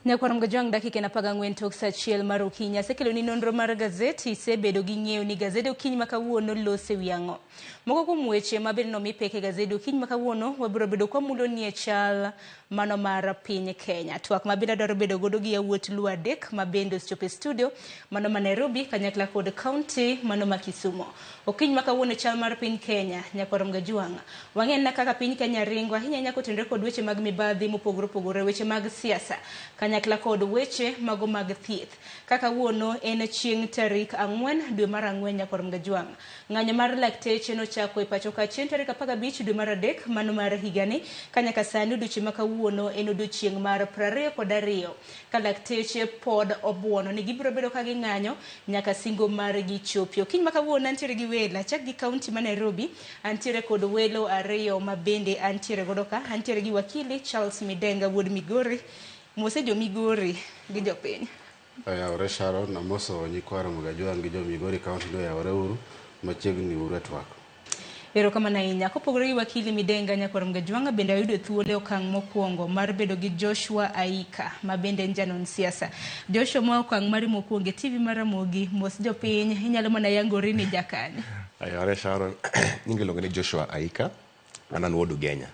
Speaker 4: Nyakwar Mgajwang' dakika en 14 tok saa 1 mar okinyi. Asekeloni nonro mar gazeti, isebedo gi ng'eyo ni gazede okinyi ma kawuono lose wi ang'o. Moko kuom weche ma bende nomi pek e gazede okinyi ma kawuono wabiro bedo kwamulo nie chal mano mar piny Kenya. Twak ma bende adwaro bedo godo gi yawuot Luo adek ma bende osechopo e studio mano ma Nairobi kanyakla kod kaunti mano ma Kisumo. Okinyi ma kawuono chal mar piny Kenya, Nyakwar Mgajwang'. Wang'e na kaka piny Kenya ringo ahinya ahinya kotenore kod weche mag mibadhi mopogore opogore, weche mag siasa kanyakla kod weche mago mag thieth. Kaka wuono en chieng' tarik 4 dwe mar 4 Nyakwar Mgajwang'. Ng'anyo mar lakteche nochako e pacho ka chieng' tarik 15 dwe mar 3 mano mar higani ka nyaka sani odiochieng' ma kawuono en odiochieng' mar 22 ka lakteche pod obuono ni gibiro bedo ka ging'anyo nyaka singo margi chopi. Okinyi ma kawuono antiere gi welo, achak gi kaunti ma Nairobi, antiere kod welo ariyo ma bende antiere godo ka, antiere gi wakili Charles Midenga wuod Migori. Mose jo Migori gi jopiny.
Speaker 5: Oyawore Sharon, amoso nyikwa Ramogi Ajwang' gi jo Migori County ni oyawore uru, machiegni uru e twak.
Speaker 4: Erokamano ahinya. Kopogore gi wakili Midenga Nyakwar Mgajwang' bende ayudo thuolo e okang' mokwongo mar bedo gi Joshua Aika ma bende en janon siasa. Joshua, ma okang' mari mokwongo e TV mar Ramogi, mos jopiny, inyalo mana yangori ni jakanye.
Speaker 8: Ayawore Sharon, nyinga iluongo ni Joshua Aika, an wuod Ugenya,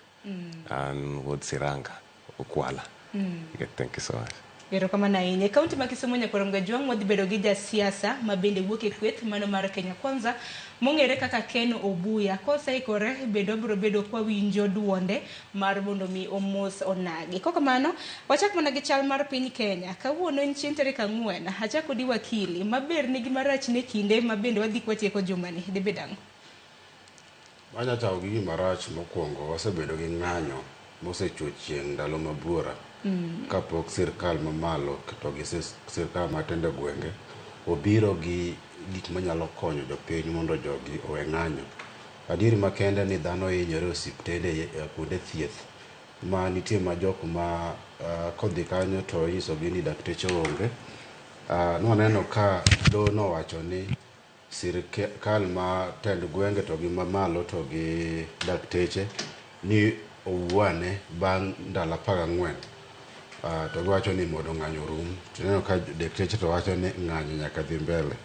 Speaker 8: an wuod Siranga, Okwala. Yeah, thank you so much.
Speaker 4: Erokamano ahinya. E kaunti ma Kisumu Nyakwar Mgajwang' wadhi bedo gi jasiasa ma bende wuok e kweth mano mar Kenya Kwanza mong'ere kaka Ken Obuya. Koseikore bende wabiro bedo kwawinjo duonde mar mondo mi omos onagi. Kokamano, wachak mana gi chal mar piny Kenya. Kawuono en chieng' tarik 4, achak kodi wakili, maber nigi marach ne kinde ma bende wadhi kwatieko jumani. Dibed ang'o?
Speaker 5: Wanya chako gi gima rach mokwongo, wasebedo gi ng'anyo mosechwo chieng' ndalo mabuora. Kapok sirkal mamalo to gi sirkal matindo e gwenge obiro gi gik manyalo konyo jopiny mondo jogi owe ng'anyo. Adieri makende ni dhano hinyore e osiptende, kuonde thieth ma nitie ma jok ma kodhi kanyo to inyisogi ni dakteche onge. Nwaneno ka doho nowacho ni sirkal ma tend gwenge to gi mamalo to gi dakteche ni owuane bang' ndalo 14. To giwacho ni mondo ng'anyo orum. Tineno ka dakteche to wacho ni ng'anyo nyaka dhi mbele.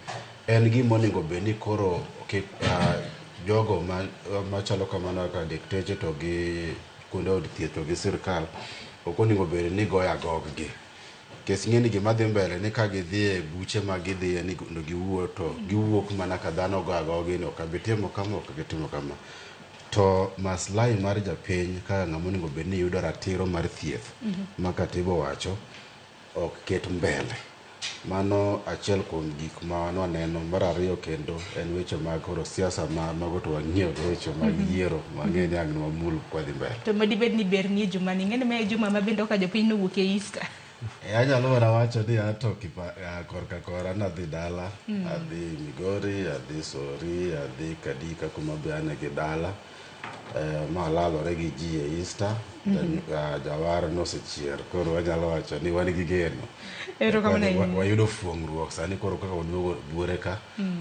Speaker 5: En gima onego bed ni koro jogo machalo kamano kaka dakteche to gi kuonde od thieth to gi sirkal ok onego bed ni goyo agoggi. Nikech ing'e ni gima dhi mbele ni ka gidhi e buche ma gidhiye ni mondo giwuo to giwuok mana ka dhano go agogi ni ok abi timo kama ok gitimo kama. To maslahi mar japiny kaka ng'ama onego bed ni yudo ratiro mar thieth ma katiba owacho ok ket mbele. Mano achiel kuom gik ma nwaneno. Mar ariyo kendo en weche mag koro siasa ma mago to wang'iyo go weche mag yiero mang'e ni ang' nwamul kwadhi mbele.
Speaker 4: To madibed ni ber nie jumani, ing'e ni ma e juma ma bende oka jopiny nowuok e Easter.
Speaker 5: Anyalo mana wacho ni ato korka kora nadhi dala, adhi Migori, adhi Sori, adhi Kadika kuma be ane gi dala. Ma lalore gi ji e Easter, jawar nosechier, koro wanyalo wacho ni wan gi geno. Wayudo fuong'ruok sani koro kaka waduogo buore ka,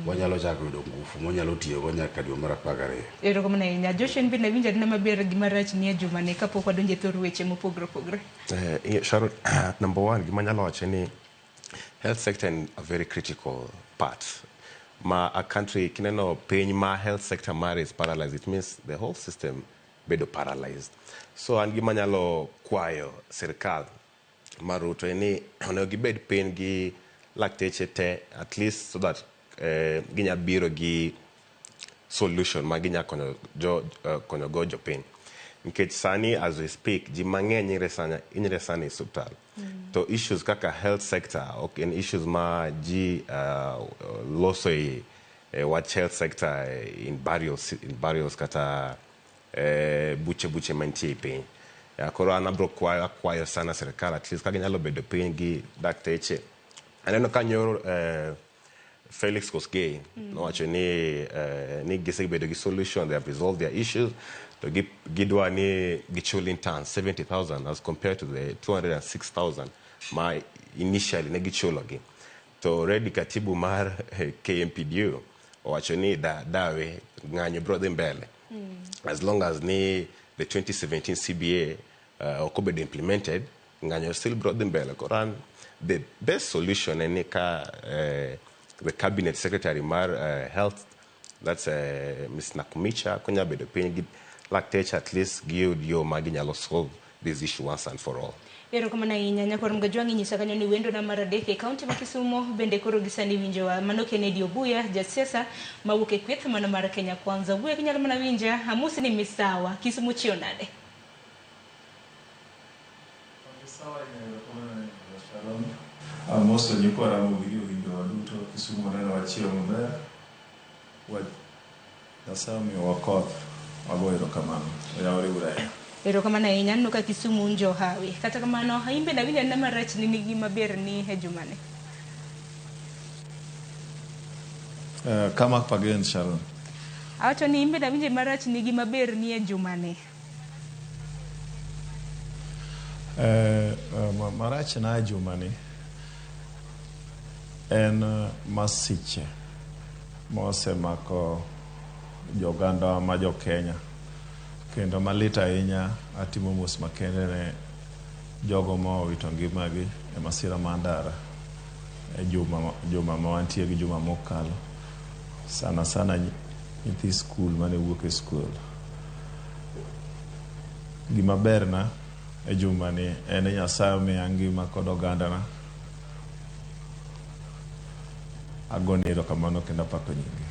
Speaker 5: wanyalo chako yudo ngufu mwanyalo tiyogo nyaka dwe mar 12.
Speaker 4: Erokamano ahinya. Joshua, in bende awinjo adina maber gima rach nie jumani kapok wadonjo e thor weche mopogore opogore.
Speaker 8: Sharon, number one, gima anyalo wacho ni health sector en a very critical part. Ma a country, kineno piny ma health sector mare is paralyzed, it means the whole system bedo paralyzed. So an gima anyalo kwayo sirkal mar Ruto en ni onego gibed piny gi lakteche te at least so that ginya biro gi solution ma ginya konyo go jopiny. Nikech sani as we speak, ji mang'eny hinyre sana e osiptal. To issues kaka health sector ok en issues ma ji loso e wach health sector in burials kata buche mantie e piny. Koro an abro akwayo sana sirkal at least ka ginyalo bedo piny gi dakteche. Aneno ka nyoro Felix Koskei nowacho ni gisebedo gi solution, they have resolved their issues. To gidwa ni gichul interns 70,000 as compared to the 206,000 ma initially ne gichulogi. To already katibu mar KMPDU owacho ni dawe ng'anyo biro dhi mbele. As long as ni the 2017 CBA ok obedo implemented, Ng'anyo still bro dhi mbele. Koro an the best solution en ni ka the cabinet secretary mar health, that's Ms. Nakhumicha, konya bedo piny gi lakteche, at least giyud yo ma ginyalo solve this issue once and for all.
Speaker 4: Erokamano ahinya nyakwar Mgajwang' inyisa kanyo ni wendona mar adek e kaunti ma Kisumo bende koro gisani winjowa. Mano Kennedy Obuya, jasiasa mawuok e kweth mano mar Kenya Kwanza. Obuya kinyalo mana winja, amosi ni misawa. Kisumo chiew nade?
Speaker 6: Amoso nyikwa Ramogi gi owinjowa duto. Kisumo neno wachiew maber. Nyasaye omiyowa koth. Wago erokamano. Oyawore uru ahinya.
Speaker 4: Erokamano ahinya, aneno ka Kisumu un johawi. Kata kamano, in bende awinjo anena marach ni nigi maber ni e jumani.
Speaker 6: Come up again, Sharon.
Speaker 4: Awacho ni in bende awinjo marach ni gima ber ni e jumani.
Speaker 6: Marach na e jumani en masiche mosemako joganda ma jo Kenya. Kendo malit ahinya atimo mos makende ne jogo ma owito ngimagi e masira mar ndara e juma ma wantie gi juma mokalo. Sana sana nyithi skul mane wuok e skul. Gima berna e juma ni en ni Nyasaye omiya ngima kod ogandana. Agone erokamano kendo apako nyinge.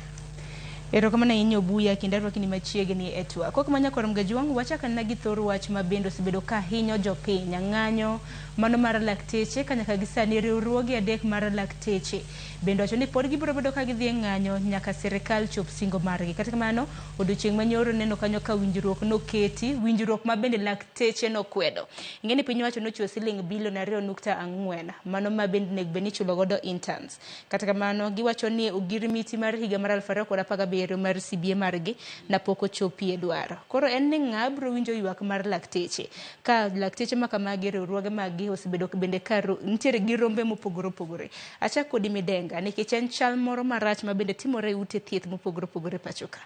Speaker 4: Erokamano ahinya Obuya, kendo arwaki ni machiegni e twak. Kok ma nyakwar Mgajwang', wachak anena gi thor wach ma bende osebedo ka hinyo jopiny. Ng'anyo mano mar lakteche ka nyaka gi sani riwruoge adek mar lakteche bende wacho ni pod gibiro bedo ka gidhi e ng'anyo nyaka sirikal chop singo margi. Kata kamano, odiochieng' manyoro neno kanyo ka winjruok noketi, winjruok ma bende lakteche nokwedo. Ing'e ni piny owacho nochiwo siling bilion 2.4, mano ma bende onego bed ni ichulo godo interns. Kata kamano, giwacho ni ogirimiti mar higa mar 2017 mar CBA margi napok ochopie dwaro. Koro en ni ng'a biro winjo ywak mar lakteche? Ka lakteche ma kamagi, riwruoge maggi osebedo bende ka nitiere gi rombe mopogore opogore. Achak kodi Midenga, nikech en chal moro marach ma bende timore e ute thieth mopogore opogore pacho ka.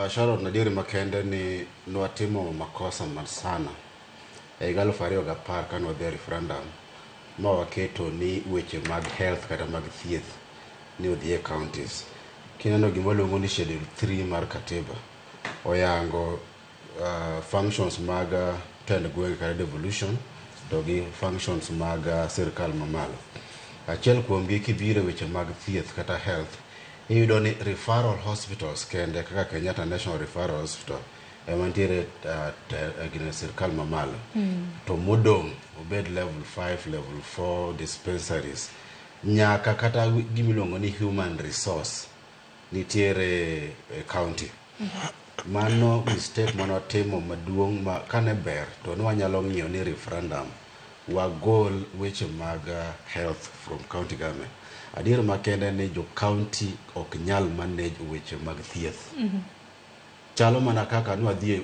Speaker 5: Sharon, adieri makende ni nwatimo makosa mar sana e higa 2010 kane wadhi e referendum ma waketo ni weche mag health kata mag thieth ni odhi e counties. Kineno gima waluongo ni schedule 3 mar katiba oyango functions mag tend gwenge kata devolution to gi functions mag sirikal mamalo. Achiel kuomgi kibiro e weche mag thieth kata health, iyudo ni referral hospitals kende kaka Kenyatta National Referral Hospital ema nitiere gine sirikal mamalo. To modong' obed level 5, level 4 dispensaries nyaka kata gimiluongo ni human resource nitiere e county. Mano mistake mane watimo maduong' ma kane ber to ne wanyalo ng'iyo ni referendum wagol weche mag health from county government. Adier makende ni jo county ok nyal manage weche mag thieth. Chalo mana kaka nwadhi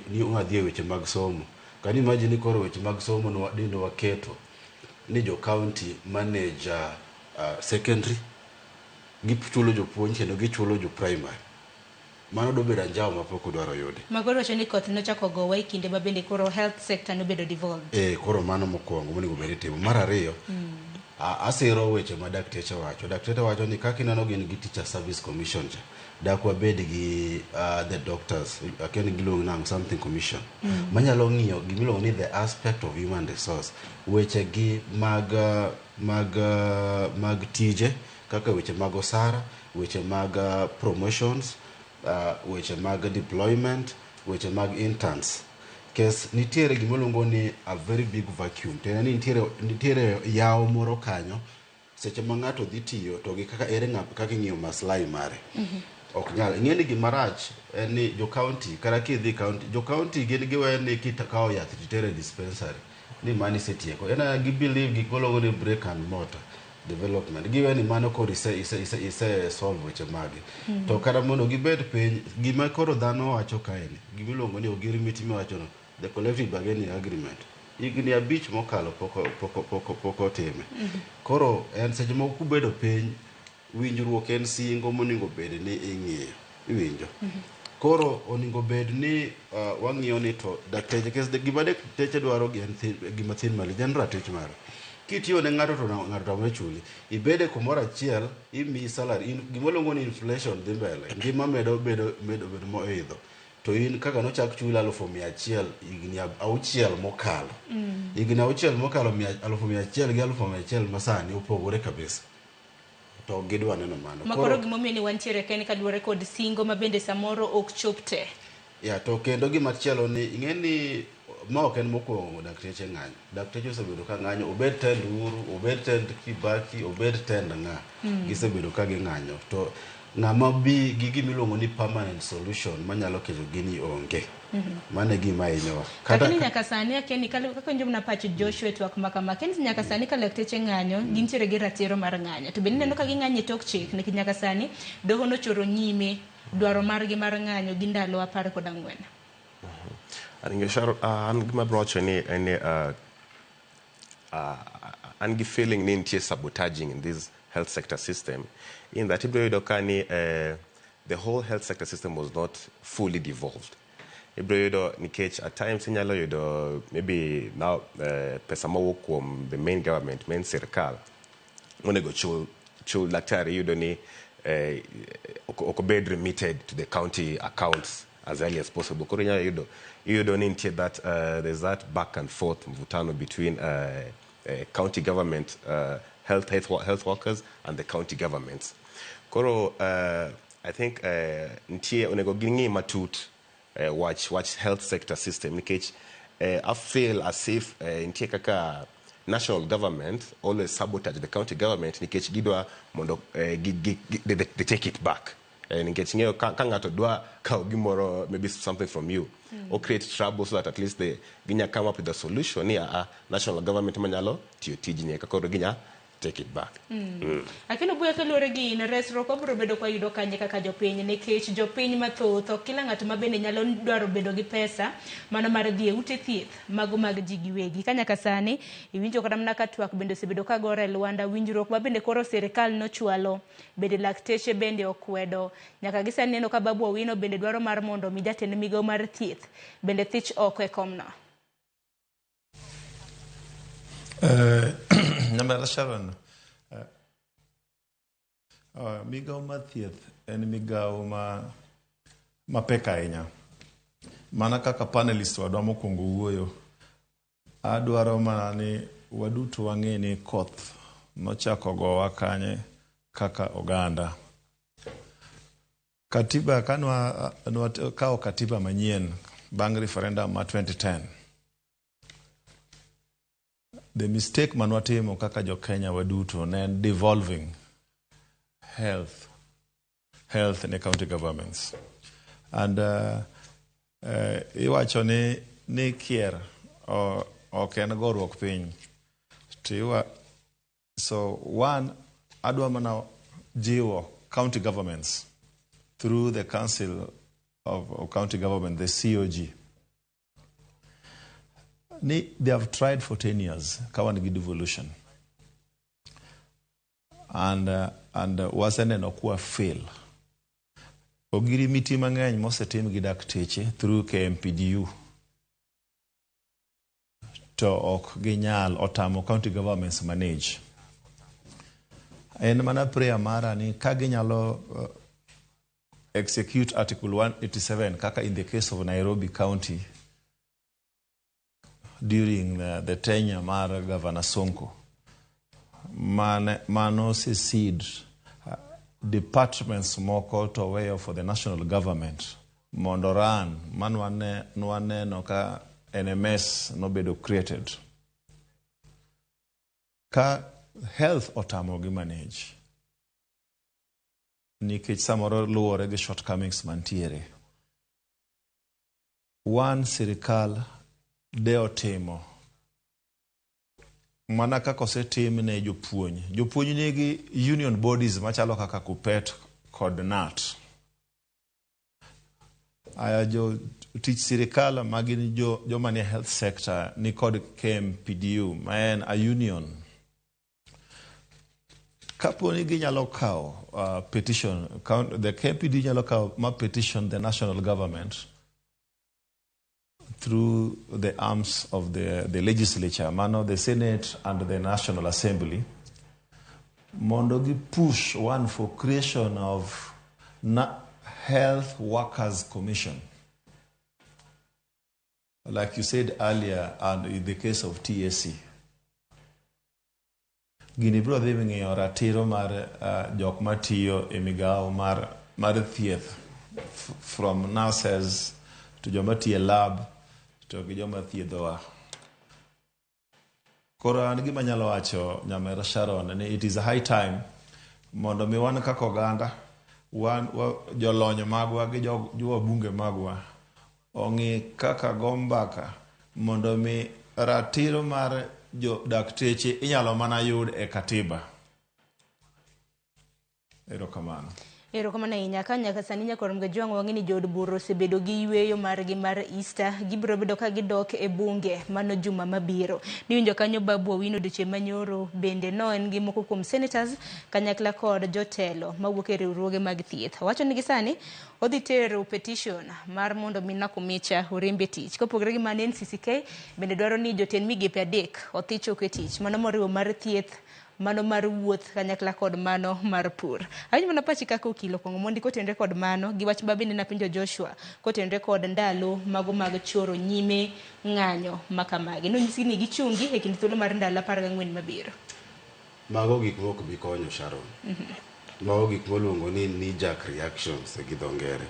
Speaker 5: e weche mag somo. Can you imagine ni koro weche mag somo dine waketo ni jo county manage secondary, gichulo jopuonj kendo gichulo jo primary. Mano dobedo anjawo mapok odwaro yudi.
Speaker 4: Magoro wacho ni koth nochako gowa e kinde ma bende koro health sector nobedo devolved.
Speaker 5: Koro mano mokwongo monego bed itimo. Mar ariyo, asiro weche ma dakteche wacho. Dakteche wacho ni kaka ineno gin gi Teacher Service Commission cha, dak wabed gi the doctors, akia ni giluongo nang'o, something commission. Manyalo ng'iyo gimiluongo ni the aspect of human resource. Weche gi mag tije, kaka weche mag osara, weche mag promotions, weche mag deployment, weche mag interns. Kes nitiere gimiluongo ni a very big vacuum. Tiende ni nitiere yawo moro kanyo seche ma ng'ato dhi tiyo to gi kaka ere kaka ing'iyo maslahi mare. Ok nyal. Ing'e ni gima rach en ni jo county, kata kidhi county, jo county gin giweyo ni kikawo yath titere dispensary ni mano isetieko. En gi believe gik miluongo ni brick and mortar development. Giweyo ni mano koro ise solve weche magi. To kata mondo gibed piny, gima koro dhano wacho kaeni, gimiluongo ni ogirimiti miwachono, the collective bargaining agreement, higni 5 mokalo pok otime. Koro en seche moko kubedo piny, winjruok en singo monego bed ni ing'iyo, iwinjo. Koro onego bed ni wang'iyo ni to dakteche kes gima dakteche dwaro gi en gima thin malich en ratich mare. Kitiyo ne ng'ato to ng'ato tamre chuli. Ibede kumoro achiel imiyi salary in gima luongo ni inflation dhi mbele. Ngima medo bedo medo bedo moidho. To in kaka nochak chuli 100,000 higni 6 mokalo. Higni 6 mokalo 100,000 gi 100,000 masani opogore kabisa. To gidwa neno mano.
Speaker 4: Makoro gimomiyo ni wantiere ka en kaluwore kod singo ma bende samoro ok chop te.
Speaker 5: Ya to kendo gimachielo ni ing'e ni ma ok en mokwongo dakteche ng'anyo. Dakteche osebedo ka ng'anyo obed tend Uhuru, obed tend Kibaki, obed tend ng'a. Gisebedo ka ging'anyo. To ng'ama bi gi gimiluongo ni permanent solution manyalo keto gini onge. Mano e gima hinyowa.
Speaker 4: Lakini nyaka sani akia ni kaka winjo mana pach Joshua e twak ma kama, akia ni nyaka sani ka lakteche ng'anyo, gintiere gi ratiro mar ng'anyo. To bende ineno ka ging'anyo e tok chik, nikech nyaka sani doho nochoro nyime dwaro margi mar ng'anyo gi ndalo 14.
Speaker 8: An gima abiro wacho ni en ni an gi feeling ni nitie sabotaging in this health sector system in that ibiro yudo ka ni the whole health sector system was not fully devolved. Ibiro yudo nikech at times inyalo yudo maybe now pesa mowuok kuom the main government, main sirkal monego chul daktari iyudo ni ok obed remitted to the county accounts as early as possible. Koro inyalo yudo iyudo ni nitie that there's that back and forth mvutano between county government health workers and the county governments. Koro I think nitie onego ging'i matut wach health sector system nikech I feel as if nitie kaka national government always sabotage the county government nikech gidwa mondo they take it back. Nikech ing'eyo ka ng'ato dwa kawo gimoro maybe something from you or create trouble so that at least they ginya come up with a solution ni national government manyalo tiyo tijni eka koro ginya take it back.
Speaker 4: Akelo buya kaluwore gi in resruok wabiro bedo kwa yudo kanye kaka jopiny nikech jopiny mathoth ok kila ng'ato ma bende nyalo dwaro bedo gi pesa mano mar dhi e ute thieth mago mag ji giwegi. Ka nyaka sani iwinjo kata mana ka twak bende osebedo ka gore e lwanda winjruok ma bende koro sirikal nochwalo bende lakteche bende okwedo nyaka gi sani neno ka Babu Owino bende dwaro mar mondo mi jatend migawo mar thieth bende thich oko e komno.
Speaker 6: Nyamera Sharon, migawo mar thieth en migawo mapek ahinya. Mana kaka panelist wadwa mokwongo wuoyo, adwaro mana ni waduto wang'e ni koth nochako gowa kanye kaka oganda. Katiba ka nwa kawo katiba manyien bang' referendum ma 2010, the mistake manwatimo kaka jo-Kenya waduto ne en devolving health ne county governments. And iwacho ni kier ok en goruok piny. To so one, adwa mana jiwo county governments through the Council of County Government, the COG. Ni, they have tried for 10 years ka wan gi devolution. And waseneno kwa fail. Ogirimiti mang'eny mosetim gi dakteche through KMPDU to ok ginyal otamo county governments manage. En mana prayer mara ni ka ginyalo execute Article 187 kaka in the case of Nairobi County during the tenure mar Governor Sonko mano secede departments moko to weyo for the national government mondo run manwaneno ka NMS nobedo created ka health otamogi manage nikech samoro luwore gi shortcomings mantiere. One, sirikal de otimo mana kaka osetim ne jopuonj. Jopuonj nigi union bodies machalo kaka KUPPET kod KNUT. Aya jo tich sirikal magin jo joma nie health sector ni kod KMPDU ma en a union. Kapo ni ginyalo kawo petition, the KMPDU nyalo kawo ma petition the national government through the arms of the legislature, mano the Senate and the National Assembly, mondo gi push one for creation of Health Workers Commission. Like you said earlier, and in the case of TSC. Gini biro dhi ng'iyo ratiro mar jok matiyo e migawo mar thieth, from nurses to joma tiyo e lab to gi joma thiedhowa. Koro an gima anyalo wacho, nyamera Sharon, ni it is a high time mondo mi wan kaka oganda, wan jolony magwa gi jowabunge magwa ong'i kaka go mbaka mondo mi ratiro mar jo dakteche inyalo mana yud e katiba. Erokamano.
Speaker 4: Erokamano ahinya. Ka nyaka sani nyaka Jwang' wang'e ni jood bura osebedo gi yweyo margi mar Easter, gibiro bedo ka gidok e bunge mano juma mabiro. Niwinjo kanyo Babu Owino odiochieng' manyoro bende no en gi moko kuom senators kanyakla kod jotelo mawuok e riwruoge mag thieth. Owacho ni gisani odhi tero petition mar mondo mi Nakhumicha oriemb e tich. Kopogore gi mano, NCCK bende dwaro ni jotend migepe 3 othich oko e tich, mano moriwo mar thieth, mano mar wuoth kanyakla kod mano mar pur. Awinjo mana pachi kaka okil okuongo mondi kotenre kod mano gi wach ma bende napenjo Joshua kotenre kod ndalo mago mag choro nyime ng'anyo makamagi. Nonyisi ni gichungi e kind thuolo mar ndalo 14 mabiro.
Speaker 5: Mago gik mok bi konyo, Sharon. Mago gik moluongo ni knee jerk reactions gi dho ngere.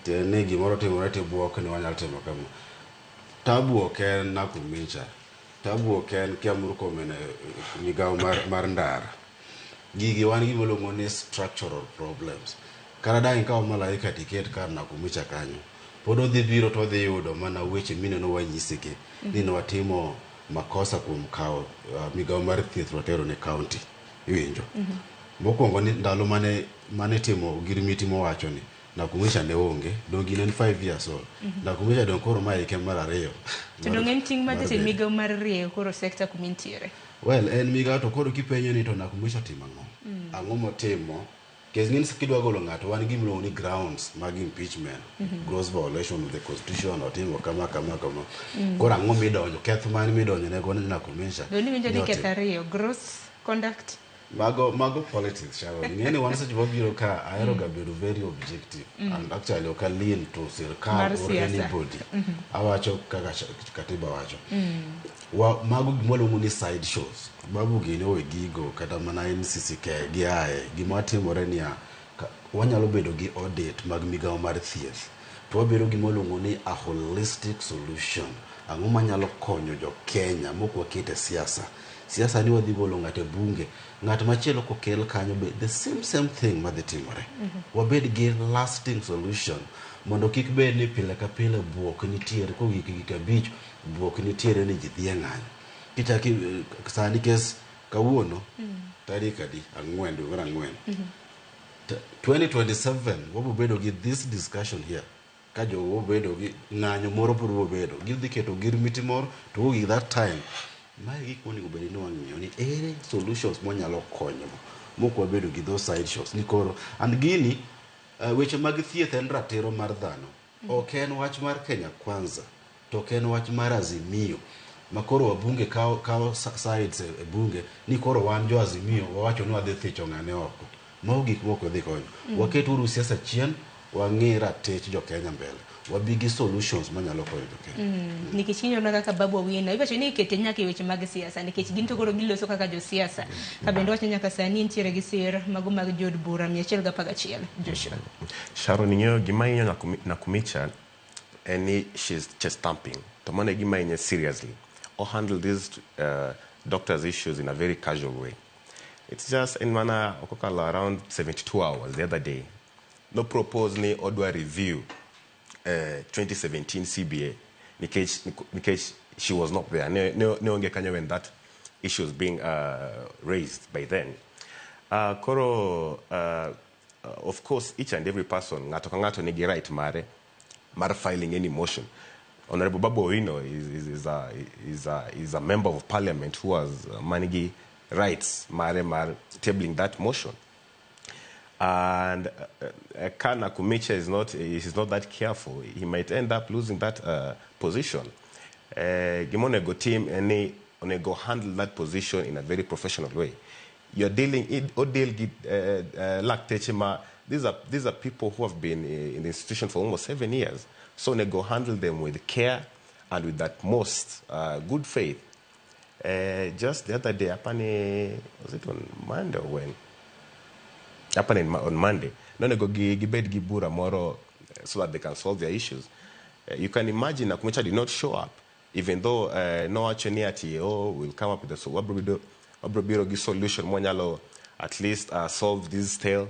Speaker 5: Tiende ni gimoro timore tibuok ni wanyalo timo kama. Tabu ok en Nakhumicha. Tabu ok en Kia Murkomen e migawo mar ndara. Gigi wan gima iluongo ni structural problems. Kata dang' ikaw Malaika tiket kar Nakhumicha kanyo, pod odhi biro to odhi yudo mana weche mineno wanyisigi ni ne watimo makosa kuom kawo migawo mar thieth watero ne county. Iwinjo? Mokwongo ni ndalo mane timo gir miti mowacho ni Nakhumicha ne onge, dong' gin en 5 years old. Nakhumicha dong' koro ma hike mar 2.
Speaker 4: To dong' en ting' mar
Speaker 5: Mar
Speaker 4: jatend
Speaker 5: bedo.
Speaker 4: migawo mar rieyo koro sekta kumintiere.
Speaker 5: Well, en migawo to koro kipenjo ni to Nakhumicha otimo ang'o? Ang'o motimo? Nikech ng'eni kidwa golo ng'ato wan gi gimiluongo ni grounds mag impeachment. Gross violation of the constitution, otimo kama kama kama. Koro ang'o midonjo? Keth mane midonjo ne go ni Nakhumicha?
Speaker 4: Dong' iwinjo ni
Speaker 5: ni
Speaker 4: ketho
Speaker 5: otimo?
Speaker 4: 2, gross conduct.
Speaker 5: Mago politics, Sharon. Ing'eni wan seche mabiro ka ahero ga bedo very objective. And actually ok lean to sirkal
Speaker 4: Mar
Speaker 5: or
Speaker 4: siasa.
Speaker 5: anybody. Awacho kaka katiba wacho. Mago gima waluongo ni side shows. Babu gini owe gigo kata mana NCCK gi ae. Gima timore niya, wanyalo bedo gi audit mag migawo mar thieth. To wabedo gima waluongo ni a holistic solution. Ang'o manyalo konyo jo Kenya mok waket e siasa. Siasa ni wadhi golo ng'ato e bunge, ng'at machielo kokel kanyo be the same thing madhi timore. Wabed gi lasting solution mondo kik bed ni pile ka pile buok nitiere kogik gik 5, buok nitiere ni ji dhi e ng'anyo. Kichaki sani kes kawuono tarik adi? 4 dwe mar 4. 2027 wabiro bedo gi this discussion here. Ka jogo bedo gi ng'anyo moro pod biro bedo. Gidhi keto gir miti moro to kogik that time mae gik monego bed ni wang'iyo ni ere solutions mwanyalo konyo mok wabedo gi those side shows ni koro and gini weche mag thieth en ratiro mar dhano. Ok en wach mar Kenya Kwanza to ok en wach mar Azimio ma koro wabunge kawo sides e bunge ni koro wan jo Azimio wawacho ni wadhi thicho ng'ane oko. Mago gik mok dhi konyo. Waket uru siasa chien, wang'i ratich jo Kenya mbele. Wabi gi solutions manyalo konyo jo Kenya.
Speaker 4: Nikech ineno kaka Babu Owino iwacho ni ikete nyaka e weche mag siasa nikech gin to koro giloso kaka josiasa. Ka bende wacho nyaka sani nitiere gi sir mago mag jood bura 111. Joshua.
Speaker 8: Sharon, ing'eyo gima hinyo Nakhumicha en ni she's chest thumping. To mano e gima hinye seriously. Or handle these doctors' issues in a very casual way. It's just in mana okokalo around 72 hours the other day. No propose ni odwa review 2017 CBA nikech she was not there. Ne onge kanyo when that issue was being raised by then. Koro, of course, each and every person, ng'ato ka ng'ato nigi right mare mar filing any motion. Honorable Babu Owino is a member of parliament who has manigi rights mare mar tabling that motion. And ka Nakhumicha is not that careful, he might end up losing that position. Gima onego tim en ni onego handle that position in a very professional way. You're dealing o deal gi lakteche ma these are people who have been in the institution for almost 7 years. So onego handle them with care and with that most good faith. Just the other day, apani, was it on Monday or when? Happening on Monday. Nonego gibed gi bura moro so that they can solve their issues. You can imagine Nakhumicha did not show up, even though nowacho ni ati, oh, we'll come up with a so wabro biro gi solution mwanyalo at least solve this tale.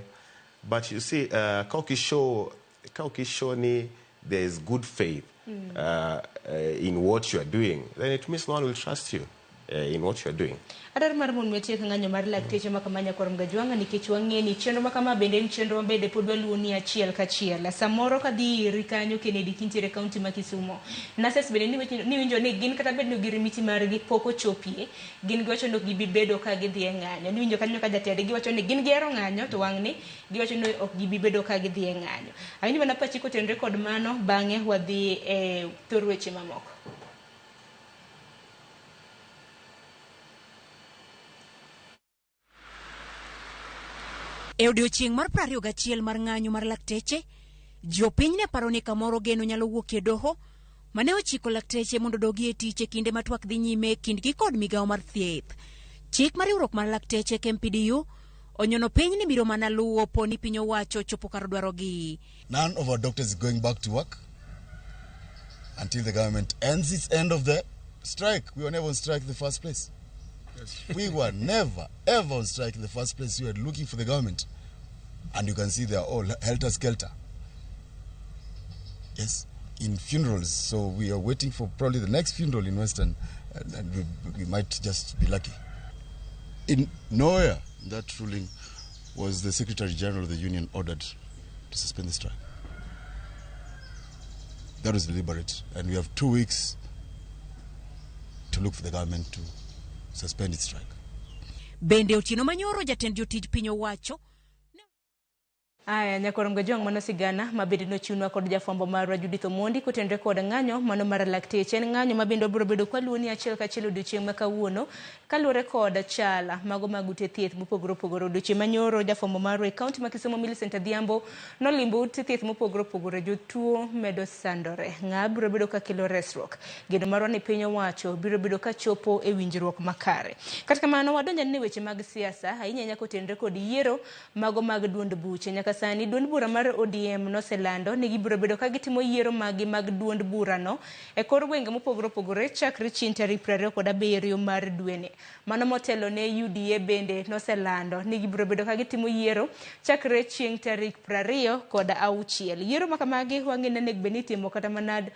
Speaker 8: But you see, ka ok show ni there is good faith in what you are doing, then it means no one will trust you in what you are doing.
Speaker 4: Adar mar mondo watiek ng'anyo mar lakteche ma kama nyakwar Mgajwang'a, nikech wang'e ni chenro ma kama bende en chenro ma bende pod waluwo ni achiel kachiel. Samoro kadhi iri kanyo Kennedy kintiere e kaunti ma Kisumo. Nurses bende niwinjo ni gin kata bed ni ogirimiti margi pok ochopie, gin giwacho ni ok gibi bedo ka gidhi e ng'anyo. Niwinjo kanyo ka jatendgi giwacho ni gin gihero ng'anyo to wang' ni giwacho ni ok gibi bedo ka gidhi e ng'anyo. Awinjo mana pachi kotenore kod mano, bang'e wadhi e thor weche mamoko.
Speaker 9: E odiechieng' mar 21 mar ng'anyo mar lakteche, jopiny ne paro ni kamoro geno nyalo wuok e doho mane ochiko lakteche mondo odogi e tich e kinde ma twak dhi nyime e kindgi kod migawo mar thieth. Chik mar riwruok mar lakteche KMPDU onyono piny ni biro mana luwo po ni piny owacho ochopo kar dwarogi.
Speaker 10: None of our doctors is going back to work until the government ends its end of the strike. We were never on strike in the first place. We were never, ever on strike in the first place. We were looking for the government. And you can see they are all helter skelter. Yes, in funerals. So we are waiting for probably the next funeral in Western, and we might just be lucky. In nowhere in that ruling was the Secretary General of the union ordered to suspend the strike. That was deliberate. And we have 2 weeks to look for the government to suspend its strike.
Speaker 9: Bende otieno manyoro jatend jotij piny owacho.
Speaker 4: Aya, nyakwar Mgajwang', mano sigana ma bende nochiwnwa kod jafwambo marwa Judith Omondi kotenore kod ng'anyo mano mar lakteche. En ng'anyo ma bende wabiro bedo kwaluwo ni achiel kachiel odiochieng' ma kawuono kaluwore kod chala mago mag ute thieth mopogore opogore. Odiochieng' manyoro jafwambo marwa e kaunti ma Kisumu Millicent Adhiambo nolimbo ute thieth mopogore opogore. Jotuo medo sandore. Ng'a biro bedo ka kelo resruok? Geno marwa ni piny owacho biro bedo ka chopo e winjruok makare. Kata kamano wadonjo ne weche mag siasa ahinya ahinya kotenore kod yiero mago mag duond buche. Nyaka sani duond bura mar ODM noselando ni gibiro bedo ka gitimo yiero maggi mag duond burano e kor gwenge mopogore opogore chakre chieng' tarik 27 mar dweni. Mano motelo ne UDA bende noselando ni gibiro bedo ka gitimo yiero chakre chieng' tarik 26. Yiero ma kamagi wang'e ni onego bed ni itimo kata mana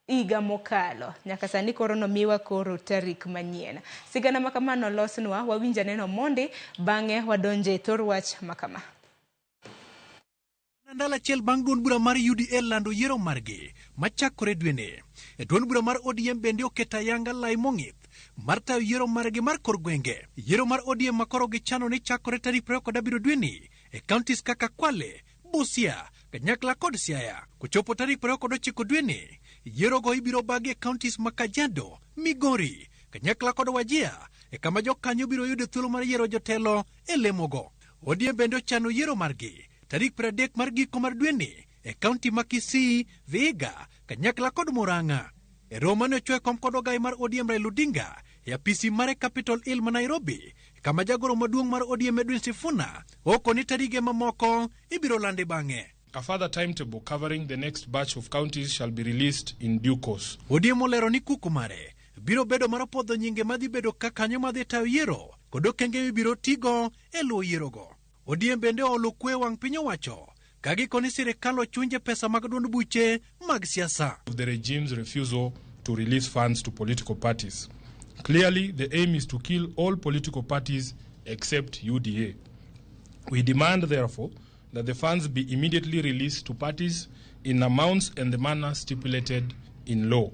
Speaker 4: higa mokalo. Nyaka sani koro nomiwa koro tarik manyien. Sigana ma kamano olosnwa, wawinj aneno mondi, bang'e wadonje e thor wach ma kama.
Speaker 11: Ndalo achiel bang' duond bura mar UDA lando yiero margi machakore dweni. E duond bura mar ODM bende oketo ayanga lai mong'ith mar tayo yiero margi mar kor gwenge. Yiero mar ODM makoro gichano ni chakore tarik 27 dweni e counties kaka Kwale, Busia, kanyakla kod Siaya. Kochopo tarik 29 dweni, yierogo ibiro bagi e counties ma Kajiado, Migori, kanyakla kod Wajir, e kama jokanyo biro yudo thuolo mar yiero jotelo e lemogo. ODM bende ochano yiero margi tarik 30 mar giko mar dweni e kaunti ma Kisii, Vihiga, kanyakla kod Murang'a. E romo mane ochwe kom kod ogai mar ODM Raila Odinga e apisi mare Capitol Hill ma Nairobi, kama jagoro maduong' mar ODM Edwin Sifuna okoni tarige mamoko ibiro landi bang'e.
Speaker 12: A further timetable covering the next batch of counties shall be released in due course.
Speaker 11: ODM olero ni kuku mare biro bedo mar puodho nyinge madhi bedo kakanyo madhi tayo yiero kod okenge mibiro tigo e luwo yierogo. ODM bende oolo kwe wang' piny owacho ka gikoni sirikal ochunje pesa mag duond buche mag siasa.
Speaker 12: Of the regime's refusal to release funds to political parties. Clearly, the aim is to kill all political parties except UDA. We demand, therefore, that the funds be immediately released to parties in amounts and the manner stipulated in law.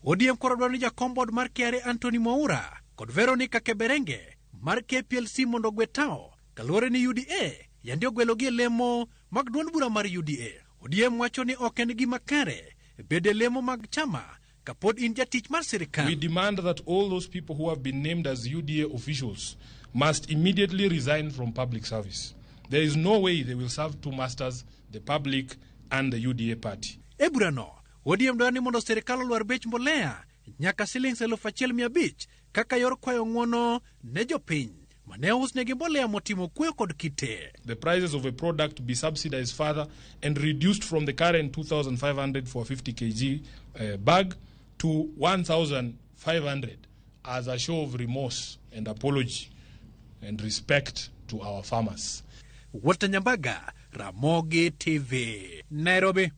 Speaker 11: ODM koro dwaro ni jakom board mar KRA Anthony Mwaura kod Veronica Keberenge mar KPLC mondo ogwe tawo kaluwore ni UDA yande ogwelogi e lemo mag duond bura mar UDA. ODM wacho ni ok en gima kare bedo e lemo mag chama kapod in jatich mar sirikal.
Speaker 12: We demand that all those people who have been named as UDA officials must immediately resign from public service. There is no way they will serve two masters, the public and the UDA party.
Speaker 11: E burano, ODM dwaro ni mondo sirikal olwar bech mbolea nyaka siling 1,500 kaka yor kwayo ng'uono ne jopiny mane ousnegi mbolea motimo kuoyo kod kite.
Speaker 12: The prices of a product be subsidized further and reduced from the current 2,500 for a 50 kg bag to 1,500 as a show of remorse and apology and respect to our farmers.
Speaker 11: Walter Nyambaga, Ramogi TV, Nairobi.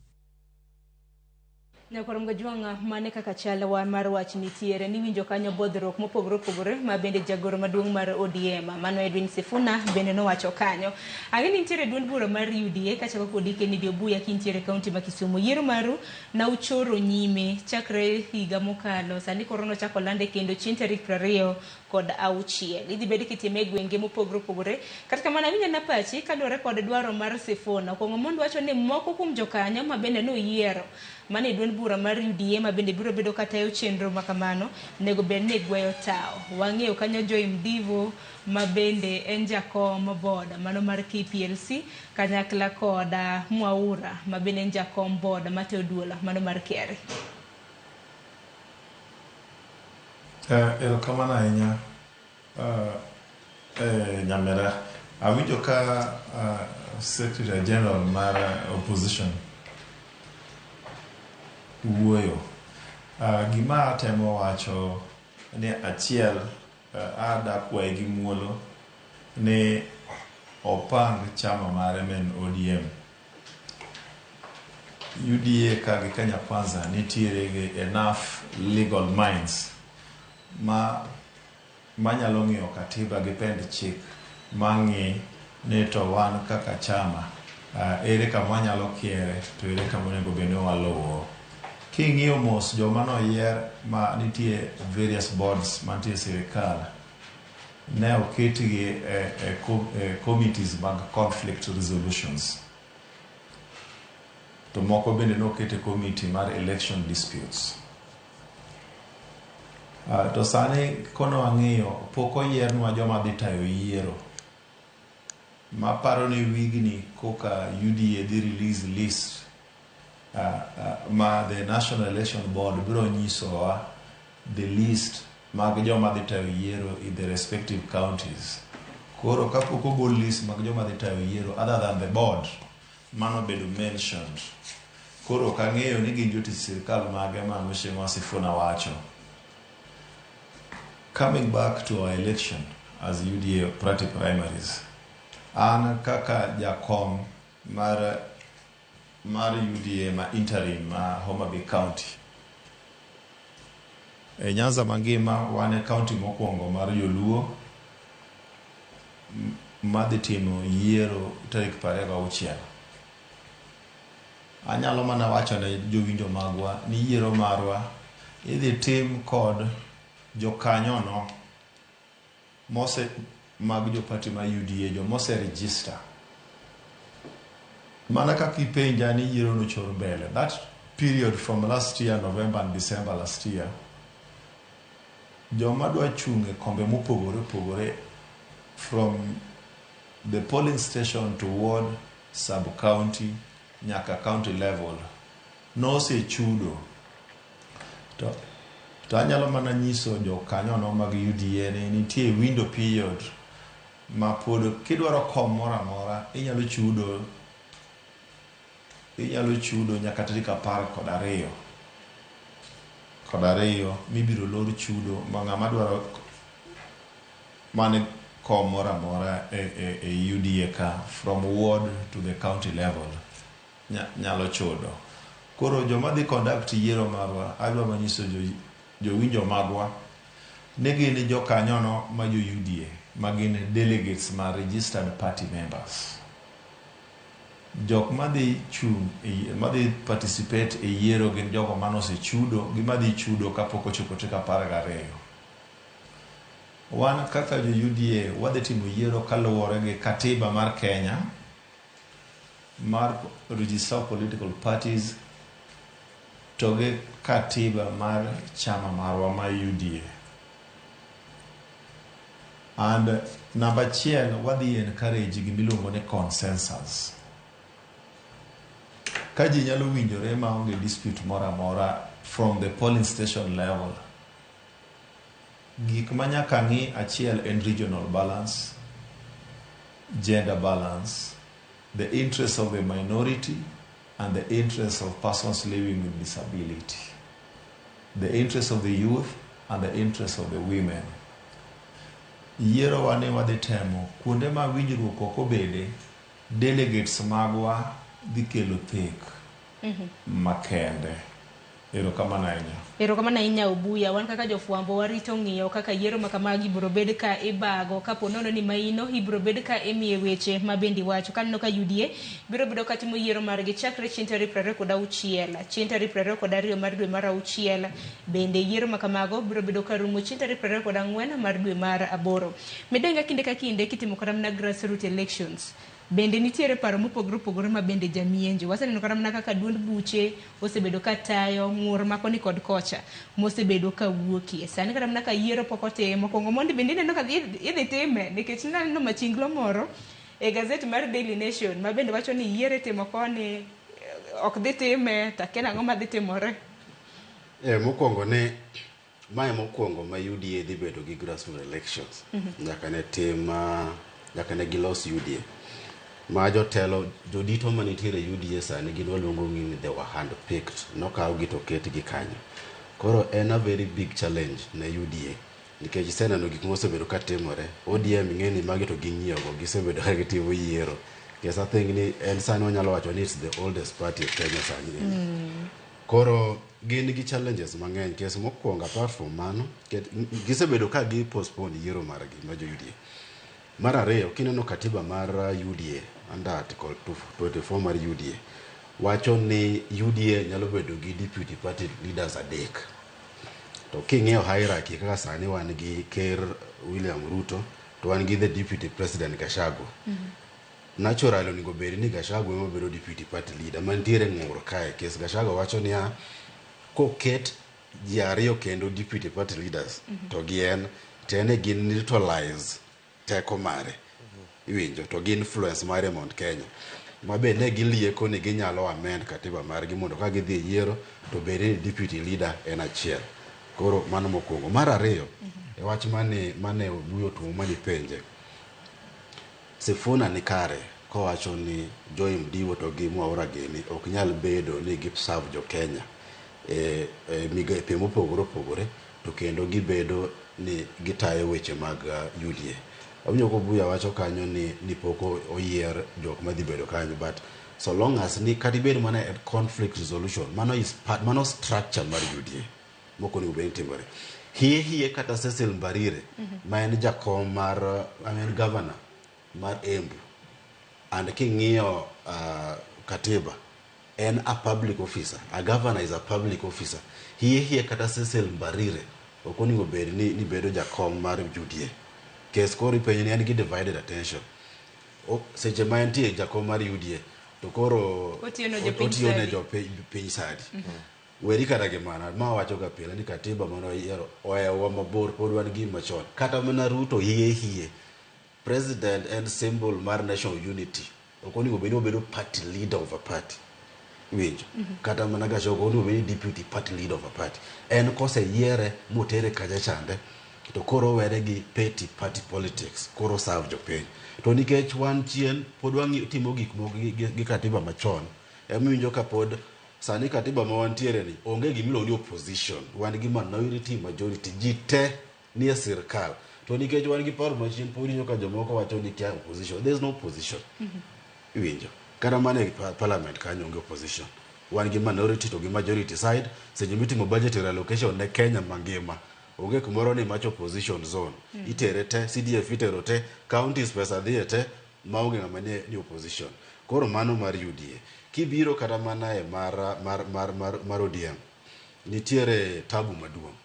Speaker 4: Nyakwar Mgajwang'a, mane kaka chalwa mar wach nitiere niwinjo kanyo bodhruok mopogore opogore ma bende jagoro maduong' mar ODM mano Edwin Sifuna bende nowacho kanyo. Ang'e ni nitiere duond bura mar UDA kachako kodi Kennedy Obuya kintiere kaunti ma Kisumu. Yiero maru na uchoro nyime chakre higa mokalo, sani koro nochako lande kendo chieng' tarik 26. Idhi bed kitime e gwenge mopogore opogore. Kata kamano awinjo na pachi kaluwore kod dwaro mar Sifuna. Kuong'o mondo wacho ni moko kuom jokanyo ma bende noyiero mane duond bura mar UDA ma bende biro bedo katayo chenro makamano nego bed ni gweyo tawo. Wang'eyo kanyo Joy Mdivo ma bende en jakom board mano mar KPLC kanyakla kod Mwaura ma bende en jakom board matayo duol mano mar KRA.
Speaker 6: Erokamano ahinya Nyamera. Awinjo ka Secretary General mar opposition wuoyo. Gima atemo wacho ni achiel, ada kwaye gi muolo ni opang chama mare men ODM. UDA ka gi Kenya Kwanza nitiere gi enough legal minds ma manyalo ng'iyo katiba gi pend chik mang'i ni to wan kaka chama ere kama wanyalo kiere to ere kama onego bed ni waluwo. King'iyo mos joma noyier ma nitie various boards mantie sirikal ne oketgi e committees mag conflict resolutions, to moko bende noket e committee mar election disputes. To sani kono wang'iyo pok oyiernwa joma dhi tayo yiero. Maparo ni wigni koka UDA dhi release list ma the National Election Board biro nyisowa the list mag joma dhi tayo yiero in the respective counties. Koro kapok ogol list mag joma dhi tayo yiero other than the board mano bedo mentioned. Koro ok ang'eyo ni gin jotich sirikal mage ma Mheshimiwa Sifuna wacho. Coming back to our election as UDA party primaries, an kaka jakom mar UDA ma interim ma Homa Bay County. E Nyanza mangima wan e county mokwongo mar joluo madhi timo yiero tarik 26. Anyalo mana wacho ne jowinjo magwa ni yiero marwa idhi tim kod jokanyono mose mag jopati ma UDA jomose register. Mana kaka ipenja ni yiero nochor mbele, that period from last year November and December last year, joma dwa chung' e kombe mopogore opogore from the polling station to ward, sub-county, nyaka county level nosechudo. To anyalo mana nyiso jokanyono mag UDA ni nitie window period ma pod kidwaro kom moro amora inyalo chudo nyaka tarik 12 mibiro lor chudo ma ng'ama dwaro mane kom moro amora e UDA ka from ward to the county level nyalo chudo. Koro joma dhi conduct yiero marwa adwa manyiso jowinjo magwa ni gin jokanyono ma jo UDA ma gin delegates ma registered party members. Jok madhi chung' madhi participate e yiero gin jogo manosechudo gi madhi chudo kapok ochopo tarik 12. Wan kaka jo UDA wadhi timo yiero kaluwore gi katiba mar Kenya mar Register of Political Parties to gi katiba mar chama marwa mar UDA. And namba achiel wadhi encourage gimiluongo ni consensus. Ka ji nyalo winjore maonge dispute moro amora from the polling station level. Gik ma nyaka ng'i achiel en regional balance, gender balance, the interests of the minority and the interests of persons living with disability, the interests of the youth and the interests of the women. Yierowa ni wadhi temo kuonde ma winjruok ok obede, delegates magwa dhi kelo thek makende. Erokamano ahinya.
Speaker 4: Erokamano ahinya Obuya. Wan kaka jofwambo warito ng'iyo kaka yiero ma kamagi ibiro bed ka ibago kapo nono ni maino ibiro bed ka imiye weche ma bende iwacho. Kaneno ka UDA biro bedo ka timo yiero margi chakre chieng' tarik 26, chieng' tarik 22 mar dwe mar auchiel. Bende yiero ma kamago biro bedo ka rumo chieng' tarik 24 mar dwe mar aboro. Midenga kinde ka kinde kitimo kata mana grassroots elections. Bende nitiere paro mopogore opogore ma bende jamienjo. Waseneno kata mana kaka duond buche osebedo ka tayo ng'ur ma koni kod kocha mosebedo ka wuokie. Sani kata mana ka yiero pok otim, mokwongo mondi bende ineno ka idhi time nikech naneno machinglo moro e gazet mar Daily Nation ma bende wacho ni yiero itimo koni ok dhi time to akia nang'o madhi timore.
Speaker 5: Mokwongo ne mae mokwongo ma UDA dhi bedo gi grassroots elections. Nyaka ne tim nyaka ne gilos UDA. Ma jotelo jodito manitiere UDA sani gin waluongo ni they were hand picked. Nokawgi to oketgi kanyo. Koro en a very big challenge ne UDA. Nikech iseneno gik mosebedo ka timore. ODM ing'e ni magi to ging'iyogo gisebedo ka gitimo yiero. Yes, I think ni en sani wanyalo wacho ni it's the oldest party e Kenya sani. Koro gin gi challenges mang'eny. Kes mokwongo apart from mano, gisebedo ka gi postpone yiero margi ma jo UDA. Mar ariyo, kineno katiba mar UDA under article 24 mar UDA wacho ni UDA nyalo bedo gi deputy party leaders adek. To king'iyo hierarchy kaka sani wan gi Ker William Ruto to wan gi the deputy president Gachagua. Naturally onego bed ni Gachagua ema bedo deputy party leader mantiere ng'ur kae. Kes Gachagua wacho niya koket ji ariyo kendo deputy party leaders to gi en to en e gin neutralize teko mare. Iwinjo to gi influence mare e Mount Kenya. Ma be ne gilieko ni ginyalo amend katiba margi mondo ka gidhi e yiero to bed ni deputy leader en achiel. Koro mano mokwongo. Mar ariyo, e wach mane Obuyo otuomo mane ipenje. Sifuna ni kare kowacho ni Joe Mdiwo to gi Mwaura gini ok nyal bedo ni gi serve jo Kenya e migepe mopogore opogore to kendo gibedo ni gitayo weche mag UDA. Awinjo ka Obuya wacho kanyo ni pok oyier jok madhi bedo kanyo but so long as ni kata ibed mana e conflict resolution mano is part, mano structure mar UDA mok onego bed ni timore. Hie hie kata Cecil Mbarire ma en jakom mar en governor mar Embu and king'iyo katiba en a public officer, a governor is a public officer. Hie hie kata Cecil Mbarire ok onego bed ni bedo jakom mar UDA. Kes koro ipenjo ni en gi divided attention. Seche ma entie jakom mar UDA to koro
Speaker 4: otiyo ne jopiny
Speaker 5: otiyo ne
Speaker 4: sadi.
Speaker 5: jopiny piny sadi. Weri kata gi mana ma wacho ga pile ni katiba mane oyiero ohewowa mabor pod wan gi machon. Kata mana Ruto hie hie president en symbol mar national unity. Ok onego bed ni obedo party leader of a party. Iwinjo? Kata mana Gachagua ok onego bed ni deputy party leader of a party. En koseyiere motere kacha chande to koro owere gi petty party politics koro serve jopiny. To nikech wan chien pod watimo gik moko gi katiba machon emiwinjo ka pod sani katiba ma wantiere ni onge gimiluongo ni opposition. Wan gi minority majority ji te nie sirkal. To nikech wan gi paro machien pod iwinjo ka jomoko wacho ni kia opposition. There is no opposition. Iwinjo? Kata mana e parliament kanyo onge opposition. Wan gi minority to gi majority side. Seche mitimo budgetary allocation ne Kenya mangima. Onge kumoro ni macho opposition zone. Itere te, CDF itero te, counties pesa dhiye te, maonge ng'ama ni opposition. Koro mano mar UDA. Kibiro kata mana e mar ODM, nitiere tabu maduong'.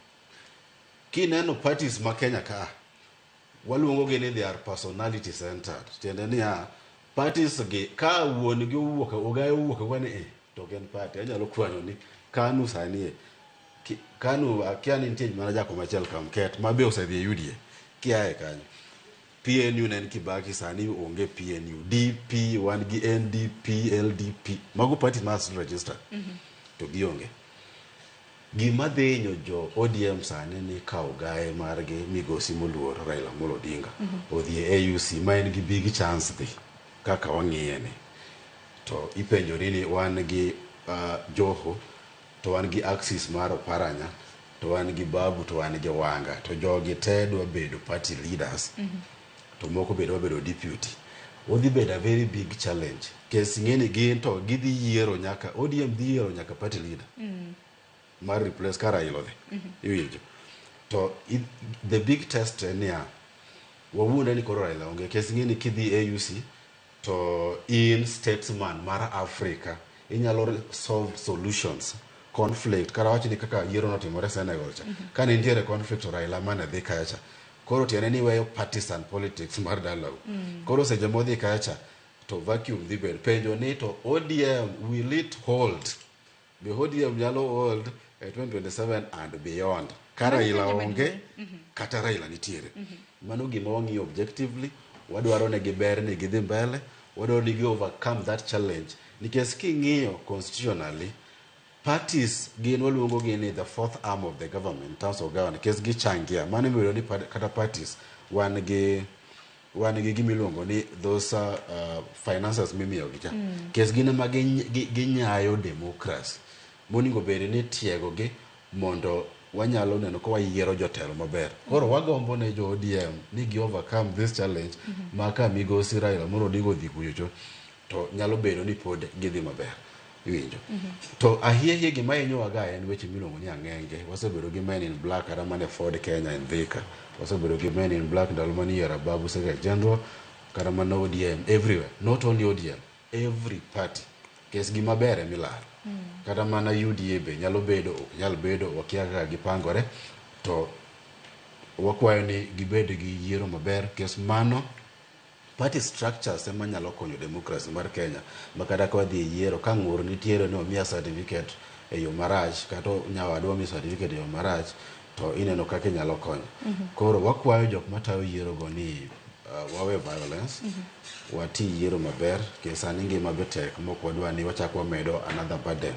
Speaker 5: Kineno parties ma Kenya ka, Waluongo gi ni they are personality centered. Tiende niya, parties gi ka wuon gi owuok, ogayo owuok awuoka ni eh, to ok en party. Anyalo kwanyo ni KANU sani e. KANU akia ni nitie mana jakom achiel Kamket ma be osedhi e UDA. Kiaye kanyo. PNU ne en Kibaki sani onge PNU. DP wan gi NDP, LDP. Mago party ma still registered. To gionge. Gima dhi hinyo jo ODM sani ni ka ogaye margi migosi moluor Raila Amolo Odinga odhi e AUC ma en gi big chance dhi kaka wang'iye ni. To ipenjori ni wan gi Joho to wan gi axis mar Oparanya to wan gi Babu to wan gi Wanga to jogi te dwa bedo party leaders to moko be dwa bedo deputy. Odhi bedo a very big challenge. Kes ing'e ni gin to gidhi yiero nyaka ODM dhi yiero nyaka party leader mar replace ka Raila odhi. Iwinjo? To the big test en niya, wawuondre ni koro Raila onge. Kes ing'e ni kidhi AUC to in statesman mar Africa inyalo solve solutions conflict kata wach ni kaka yiero notimore Senegal cha. Kane nitiere conflict to Raila mane dhi kacha. Koro tiende ni iweyo partisan politics mar dalau. Koro seche modhi kacha to vacuum dhi bedo. Penjo ni to ODM will it hold? Be ODM nyalo hold e 2027 and beyond? Ka
Speaker 4: Mano
Speaker 5: Raila
Speaker 4: penjo
Speaker 5: onge
Speaker 4: maduong'.
Speaker 5: Kata Raila nitiere. Mano gima wang'iyo objectively, wadwaro ne giber ni gidhi mbele, wadwaro ni gi overcome that challenge. Nikech king'iyo constitutionally, parties gin waluongo gi ni the fourth arm of the government in terms of governance. Nikech gichangia. Mano imiyo ni kata parties wan gi gimiluongo ni those finances mimiyo gi cha. Nikech gin ema ginyayo democracy. Monego bed ni tiego gi mondo wanyalo neno ka wayiero jotelo maber. Koro wagombo ne jo ODM ni gi overcome this challenge ma ka migosi Raila Amolo Odinga odhi kuchocho to nyalo bedo ni pod gidhi maber. Iwinjo? To ahiye gima hinyowa ga en weche miluongo ni ang'enge. Wasebedo gi men in black kata mana e Ford Kenya in Thika. Wasebedo gi men in black ndalo mane iyiero Ababu Secretary General kata mana ODM everywhere. Not only ODM, every party. Kes gima ber emilaro. Kata mana UDA be nyalo bedo, ok nyal bedo, wakia kaka gipangore. To wakwayo ni gibed gi yiero maber kes mano party structures ema nyalo konyo democracy mar Kenya ma kata ka wadhi e yiero ka ng'ur nitiere ni omiya certificate e yo marach kata nyawadwa omi certificate e yo marach to ineno kaka inyalo konyo. Koro wakwayo jok matayo yiero go ni wawe violence, wati yiero maber nikech sani ngima be tek mok wadwa ni wachak wamedo another burden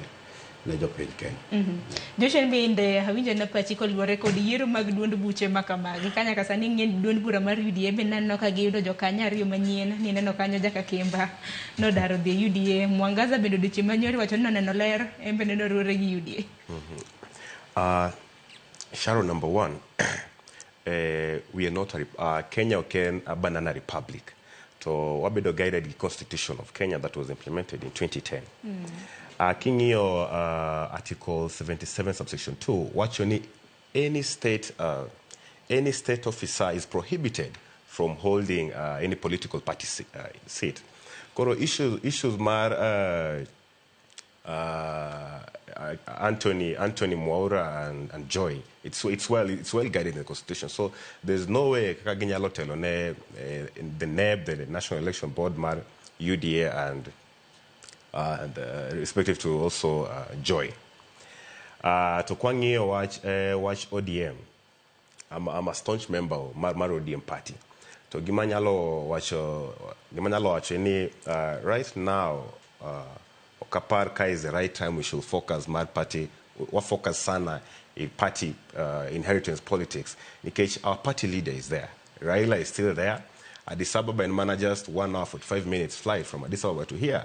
Speaker 5: ne jopiny Kenya.
Speaker 4: Joshua bende awinjo na pachi koluwore kod yiero mag duond buche ma kamagi. Ka nyaka sani ing'e ni duond bura mar UDA be naneno ka giyudo jokanyo ariyo manyien. Nineno kanyo Jaka Kimba nodaro dhi e UDA. Mwangaza bende odiochieng' manyoro iwacho ni noneno ler en bende noriwore gi UDA.
Speaker 8: Sharon, number one, we are not a, Kenya ok en a banana republic. To wabedo guided gi Constitution of Kenya that was implemented in 2010. King'iyo Article 77 subsection 2 wacho ni any state officer is prohibited from holding any political party seat. Koro issues mar Anthony Mwaura and Joy, it's well guided in the constitution. So there's no way kaka ginyalo telo ne the NEB, the National Election Board mar UDA and respective to also Joy. To kwang'iyo wach ODM, I'm a staunch member mar ODM party. To gima nyalo wacho en ni right now ok apar ka is the right time we should focus mar party wa focus sana i party inheritance politics nikech our party leader is there. Raila is still there. Addis Ababa en mana just 1 hour 45 minutes flight from Addis Ababa to here.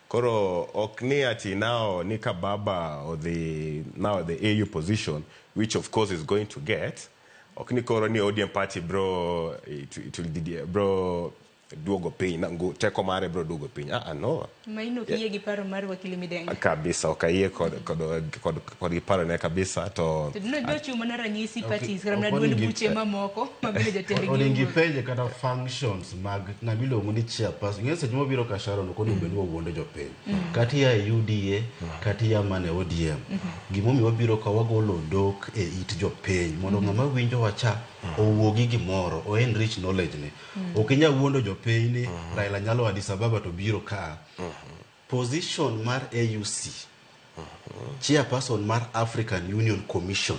Speaker 8: Koro ok ni ati now ni ka baba or the now the AU position, which of course is going to get, ok ni koro ni ODM party bro it will bro duogo piny na teko mare biro duogo piny. Ah, ah, no.
Speaker 4: Maino ok yie gi paro mar wakili Midenge.
Speaker 8: Kabisa ok ayie kod gi parone kabisa to
Speaker 4: To dino jochiwo mana ranyisi parties kata mana duond buche mamoko ma bende jatendgi
Speaker 5: Onego
Speaker 4: owuok.
Speaker 5: ipenje kata functions mag ng'ama iluongo ni chairperson. Ing'e seche mobiro ka Sharon ok onego bed ni wawuondo jopiny. Kata ia e UDA, kata ia mana e ODM. Gimomiyo wabiro ka wagolo odok e it jopiny mondo ng'ama winjowa cha owuo gi gimoro, o enrich knowledge ne. Ok inyal wuondo jopiny ni Raila nyalo Addis Ababa to biro ka. Position mar AUC, chairperson mar African Union Commission,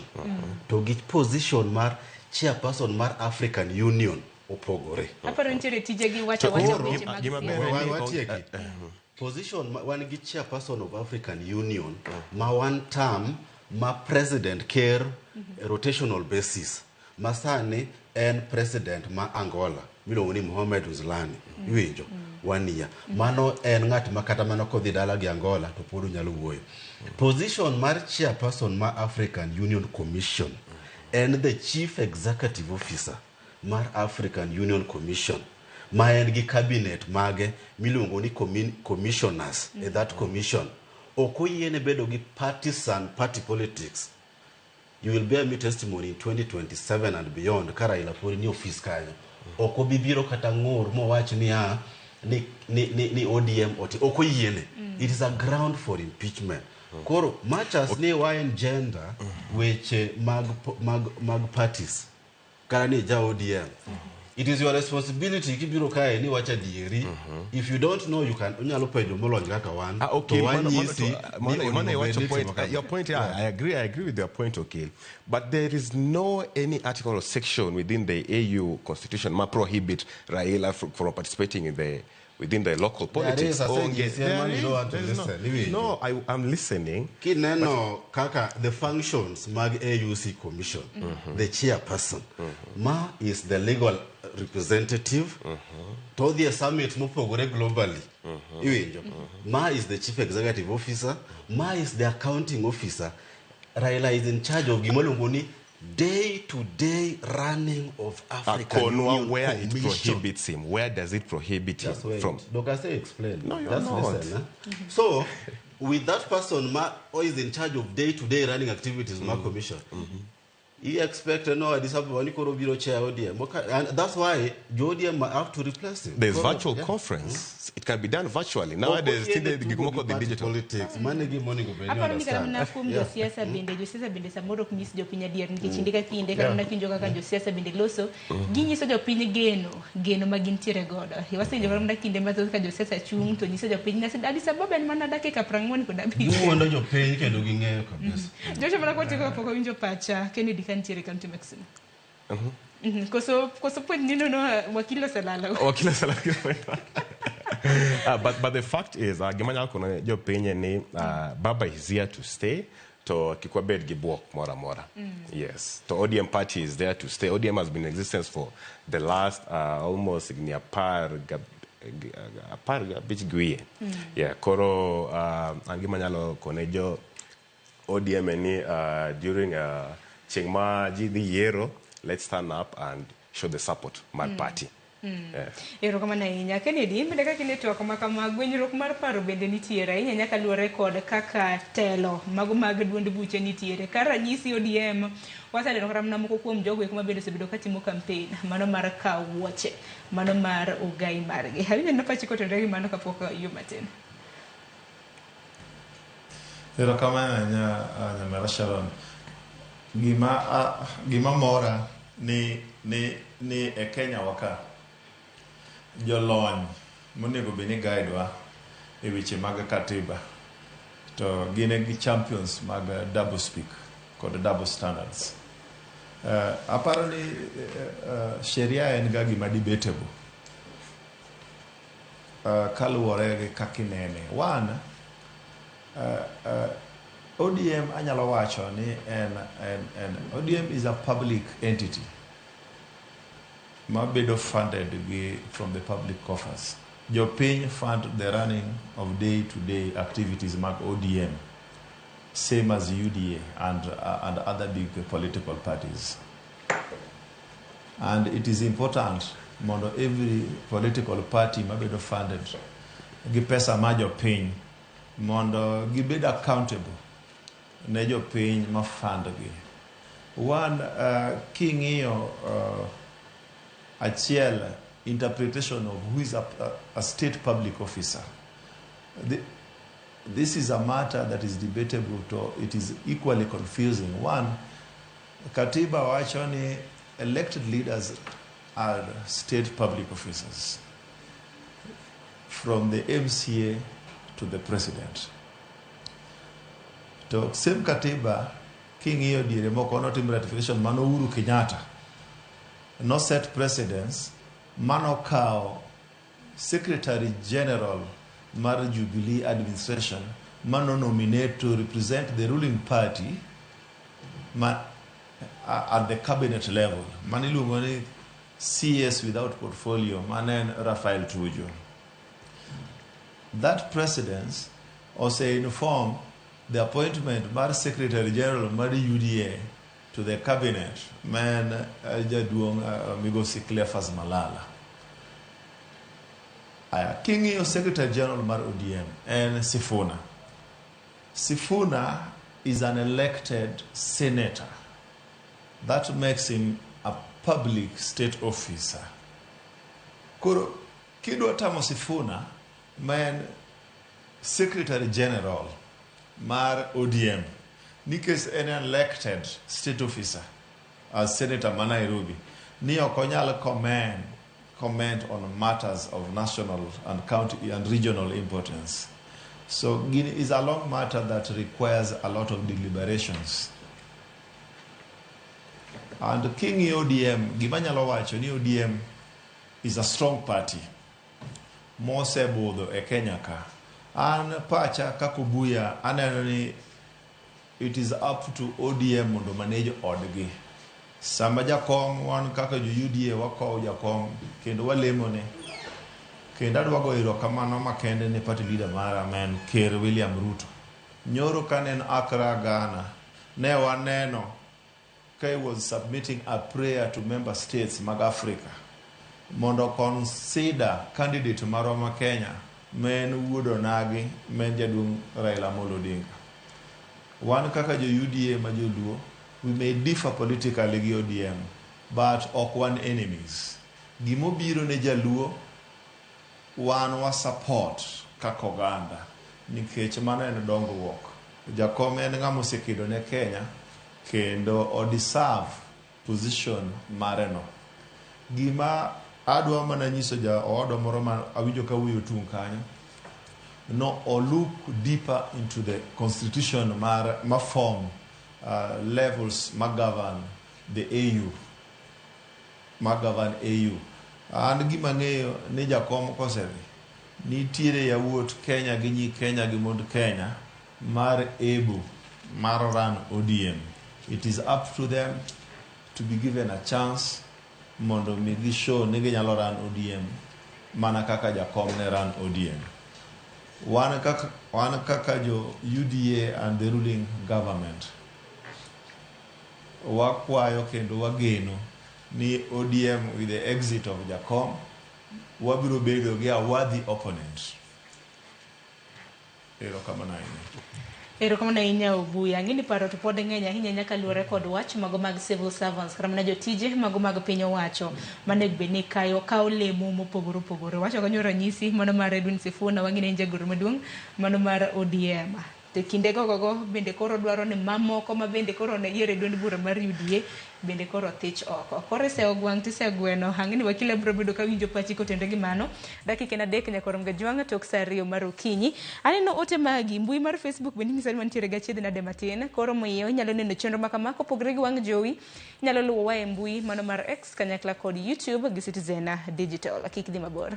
Speaker 5: to gi position mar chairperson mar African Union opogore.
Speaker 4: Aparo nitiere tije gi wacho
Speaker 5: To
Speaker 4: wacha
Speaker 5: koro-
Speaker 4: weche mag
Speaker 8: gima ber
Speaker 4: siasa.
Speaker 8: en ni
Speaker 5: Watieki. Position wan gi chairperson of African Union ma one term ma president ker rotational basis ma sani en president ma Angola miluongo ni Mohamed Uzlani. Iwinjo wania mano en ng'at ma kata mana kodhi dala gi Angola to pod onyalo wuoyo. Position mar chairperson ma African Union Commission en the chief executive officer mar African Union Commission ma en gi cabinet mage miluongo ni commissioners e that commission. Ok oyiene bedo gi partisan party politics. You will bear me testimony in 2027 and beyond ka Raila pod ni ofis kanyo ok obi biro kata ng'ur mowach niya ni ODM oti ok oyiene. It is a ground for impeachment. Koro much as ni wa engender weche mag parties kata ni ja ODM, it is your responsibility kibiro kae ni wacho adieri. If you don't know, you can unyalo penjo molony kaka wan
Speaker 8: Ah, okay.
Speaker 5: to wanyisi ni
Speaker 8: Mano
Speaker 5: onego
Speaker 8: iwacho
Speaker 5: bed ni
Speaker 8: point,
Speaker 5: itimo kama.
Speaker 8: your point, yeah, I agree with your point, okay. But there is no any article or section within the AU constitution ma prohibit Raila from participating in the within the local
Speaker 5: There
Speaker 8: politics.
Speaker 5: is, I said,
Speaker 8: Onge.
Speaker 5: yes,
Speaker 8: There
Speaker 5: man, you
Speaker 8: is,
Speaker 5: don't want to
Speaker 8: there is no.
Speaker 5: listen, iwinjo.
Speaker 8: No, I'm listening.
Speaker 5: Kineno kaka the functions mag AUC commission, the chairperson ma is the legal representative to odhi e summit mopogore globally. Iwinjo, ma is the chief executive officer, ma is the accounting officer. Raila is in charge of gima iluongo ni day to day running of African
Speaker 8: Akonwa
Speaker 5: Union
Speaker 8: where it
Speaker 5: Commission.
Speaker 8: Prohibits him. Where does it prohibit him
Speaker 5: Just wait.
Speaker 8: from?
Speaker 5: Dok ase explain.
Speaker 8: No, you're
Speaker 5: Just
Speaker 8: not.
Speaker 5: listen, eh? So, with that person ma, who is in charge of day-to-day running activities ma commission, he expect no Addis Ababa ni koro biro chair ODM. Okay, and that's why jo ODM have to replace him.
Speaker 8: There's
Speaker 5: Koro,
Speaker 8: virtual conference. It can be done virtually. Nowadays,
Speaker 5: Ok oyiene
Speaker 8: tinde gik
Speaker 5: tugo
Speaker 8: moko
Speaker 5: gi
Speaker 8: dhi
Speaker 5: party
Speaker 8: digital.
Speaker 5: politics. Mano e gima onego bed ni
Speaker 4: Aparo ni kata
Speaker 5: understand.
Speaker 4: mana kuom josiasa bende samoro ok nyis jopiny adier nikech kinde ka kinde kata mana kinjo kaka josiasa bende loso ginyiso jopiny geno ma gintiere godo. Wasewinjo kata mana kinde mathoth ka josiasa chung' to nyiso jopiny ni Addis Ababa en mana dakika 45.
Speaker 5: Giwuondo jopiny kendo ging'eyo kabisa.
Speaker 4: Joshua, mana kwatieko kapok awinjo pacha Kennedy ka nitiere kaunti ma Kisumu. Koso puonj ni nono wakil oselalo.
Speaker 8: Wakil oselalo. But the fact is, gima nyalo kono jopiny en ni Baba is here to stay to kik wabed gi buok moro amora. Yes. To ODM party is there to stay. ODM has been in existence for the last almost higni 15 gi wiye. Yeah, koro an gima nyalo kone jo ODM en ni during chieng' ma ji dhi yiero, let's stand up and show the support mar party. Yeah.
Speaker 4: Erokamano ahinya Kennedy. In bende kaka ine twak ma kama, gwenyruok mar paro bende nitiere ahinya nyaka luwore kod kaka telo mago mag duond buche nitiere. Ka ranyisi ODM, waseneno kata mana moko kuom jogo eko ma bende osebedo katimo campaign mano mar kawo wuoche mano mar ogai margi. Awinjo ni pachi kotenore gi mano kapok yo matin.
Speaker 6: Erokamano ahinya, nyamera Sharon. Gima mora ni e Kenya wa ka jolony monego bed ni guide wa e weche mag katiba to gin e gi champions mag double speak kod double standards. Aparo ni sheria en ga gima debatable kaluwore gi kaka inene. One, ODM anyalo wacho ni en ODM is a public entity mabedo funded gi from the public coffers. Jopiny fund the running of day to day activities mag ODM, same as UDA and other big political parties. And it is important mondo every political party mabedo funded gi pesa ma jopiny mondo gibed accountable ne jopiny ma fund gi. One, king'iyo achiel interpretation of who is a state public officer. This is a matter that is debatable, to it is equally confusing. One, Katiba wacho ni elected leaders are state public officers, from the MCA to the president. To same Katiba, king'iyo diere moko notim ratification mano Uhuru Kenyatta no set precedence manokawo Secretary General mar Jubilee administration mano nominate to represent the ruling party ma, at the cabinet level mano iluongo ni CS without portfolio mane en Raphael Tuju. That precedence ose inform the appointment mar Secretary General mar UDA to the cabinet man jaduong' migosi Cleophas Malala. Aya, king'iyo Secretary General mar ODM en Sifuna. Sifuna is an elected senator. That makes him a public state officer. Koro kidwa tamo Sifuna ma en Secretary General mar ODM nikech en elected state officer as senator ma Nairobi ni ok onyal comment on matters of national and county and regional importance. So gini is a long matter that requires a lot of deliberations. And king'iyo ODM, gima nyalo wacho ni ODM is a strong party mosebudho e Kenya ka. An pacha kaka Obuya aneno ni it is up to ODM mondo manage odgi. Sama jakom wan kaka jo UDA wakowo jakom kendo walemone. Kendo adwa goyo erokamano makende ne party leader mara ma en Ker William Ruto. Nyoro kane en Accra, Ghana, ne waneno ka he was submitting a prayer to member states mag Africa mondo consider candidate marwa ma Kenya ma en wuod onagi ma en jaduong' Raila Amolo Odinga. Wan kaka jo UDA ma joluo, we may differ politically gi ODM, but ok wan enemies. Gimobiro ne jaluo, wan wa support kaka oganda, nikech mano en dongruok. Jakom en ng'ama osekedo ne Kenya, kendo o deserve position mare no. Gima adwa mana nyiso ja owadwa moro ma awinjo ka wuoyo tung' kanyo, no o look deeper into the constitution mar ma form levels ma govern the AU, ma govern AU. An gima ang'eyo ni jakom kosedhi, nitiere yawuot Kenya gi nyi Kenya gi mond Kenya mar able mar run ODM. It is up to them to be given a chance mondo mi gi show ni ginyalo run ODM mana kaka jakom ne run ODM. Wan kaka jo UDA and the ruling government, wakwayo kendo wageno ni ODM with the exit of Jakom wabiro bedo gi a worthy opponent. Erokamano ahinya.
Speaker 4: Erokamano ahinya Obuya. Ang'e ni paro to pod ng'eny ahinya nyaka luwore kod wach mago mag civil servants kata mana jotije mago mag piny owacho manego bed ni kayo kawo lemo mopogore opogore. Wacho kanyo ranyisi mano mar Edwin Sifuna wang'e ni en jagoro maduong' mano mar ODM. To kinde gogogo bende koro dwaro ni mamoko ma bende koro ne yiero e duond bura mar UDA bende koro thich oko. Koro iseyo gwang' tisegweno. Ang'e ni wakila biro bedo ka winjo pachi kotenore gi mano. Dakika en 3 nyaka rom gajwang' tok sa 2 mar okinyi. Aneno ote magi mbui mar Facebook bende nyisa ni wantiere gachiedh nade matin. Koro miyo inyalo neno chenro ma kama kopogore gi wang' jowi. Inyalo luwowa e mbui mano mar X kanyakla kod YouTube gi Citizen Digital. Kik dhi mabor.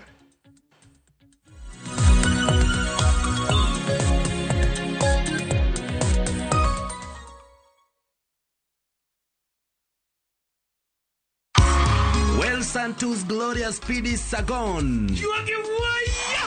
Speaker 22: Well, Santos Glorious PD Sagon.
Speaker 23: Juogi wuoya!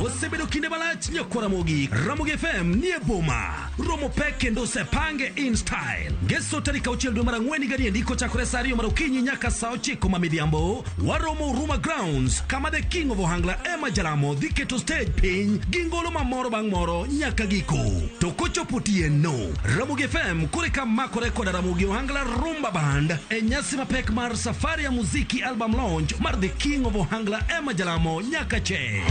Speaker 22: Osebedo kinde malach nyakwara Ramogi. Ramogi FM nie boma. Romo pek kendo osepange in style. Ngeso tarik 6 dwe mar 4 higa niendi kochakore sa 2 mar okinyi nyaka sa 9 ma midhiambo. Waromo Huruma Grounds kama the King of Ohangla Emma Jalamo dhi keto stage piny gi ngolo mamoro bang' moro nyaka giko. To kochopo otieno, Ramogi FM koro eka makore koda Ramogi Ohangla Rumba Band e nyasi mapek mar Safari ya Muziki album launch mar the King of Ohangla Emma Jalamo nyaka che.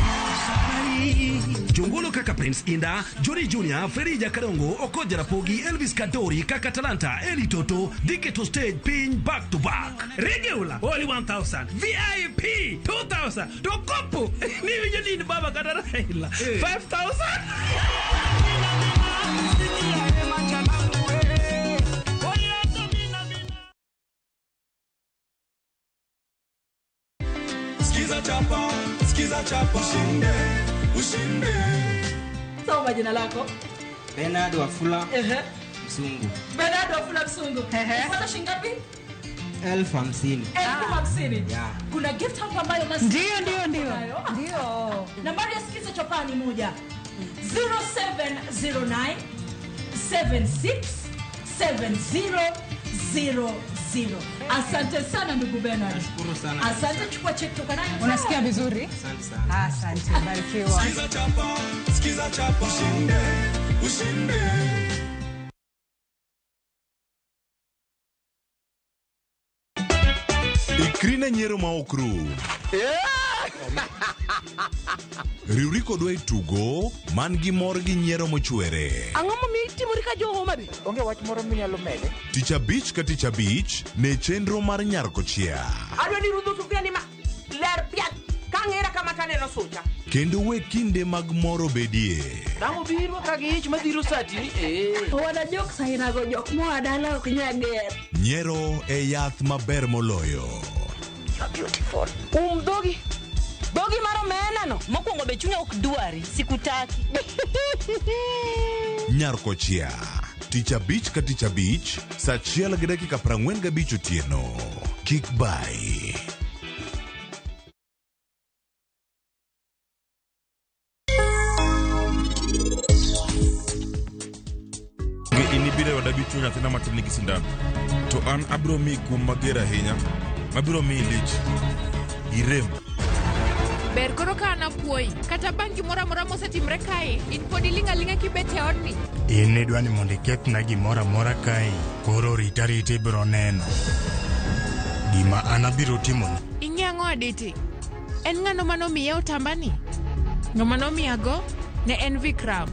Speaker 22: Jongolo kaka Prince Inda, Johnny Junior, Ferija Kadongo, Okoja Rapogi, Elvis Kadori, kaka Talanta, Eli Toto, dhi keto stage piny back to back.
Speaker 23: Regular only 1000, VIP 2000, to kopo niwinjo ni in baba kata Raila 5000.
Speaker 26: Skiza chapa, skiza chapa, ushinde, ushinde.
Speaker 1: Soma jina lako.
Speaker 2: Bernard Wafula. Msungu.
Speaker 1: Bernard Wafula Msungu. Unapata shilingi ngapi?
Speaker 2: 50,000.
Speaker 1: 50,000.
Speaker 2: Yeah.
Speaker 1: Kuna gift hapa ambayo
Speaker 3: Ndio, ndio, ndio.
Speaker 1: Ndio. Nambari ya Skiza Chapa ni 1. 0709 76 7000. Asante sana ndugu Bernard.
Speaker 2: Nashukuru sana.
Speaker 1: Asante, chukua check toka nayo.
Speaker 3: Unasikia vizuri?
Speaker 2: Asante sana.
Speaker 3: Asante, barikiwa.
Speaker 26: Skiza chapa, skiza chapa, ushinde, ushinde. Ikrine nyiero ma ok rum. Riwri kodwa e tugo man gi mor gi nyiero mochwere.
Speaker 29: Ang'o momiyo itimori ka jo Homa Bay?
Speaker 7: Onge wach moro minyalo mede.
Speaker 26: Tich abich ka tich abich ne chenro mar Nyar Kochia.
Speaker 29: Adwa ni rudho sufuria ni ma ler piat ka ng'era kama taneno sucha.
Speaker 26: Kendo we kinde mag mor obedie.
Speaker 7: Dang' obiro ka gi ich madhiro sati.
Speaker 13: Owada jok sainago jok moa dala ok nyal ger.
Speaker 26: Nyiero e yath maber moloyo.
Speaker 29: You are beautiful. Dhogi. Dhogi mar omena no. Mokwongo be chunya ok dwari, sikutaki.
Speaker 26: Nyar Kochia. Tich abich ka tich abich, sa 1:45 otieno. Kik bai.
Speaker 15: Inibiro e oda bichuo nyathina matin nigi sindan. To an abiro miyi kum mager ahinya, mabiro miyi lich gi rem.
Speaker 24: Ber koro ka an apuoyi, kata bang' gimoro amora mosetimre kae, in pod iling' aling'a kibet e odni.
Speaker 25: In idwa ni mondo ikethna gimoro amora kae, koro rit arita ibiro neno. Gima an abiro timoni.
Speaker 24: Ing'e ang'o Aditi? En ng'ano manomiye otambani? Ng'ama nomiyago ne en Vikram.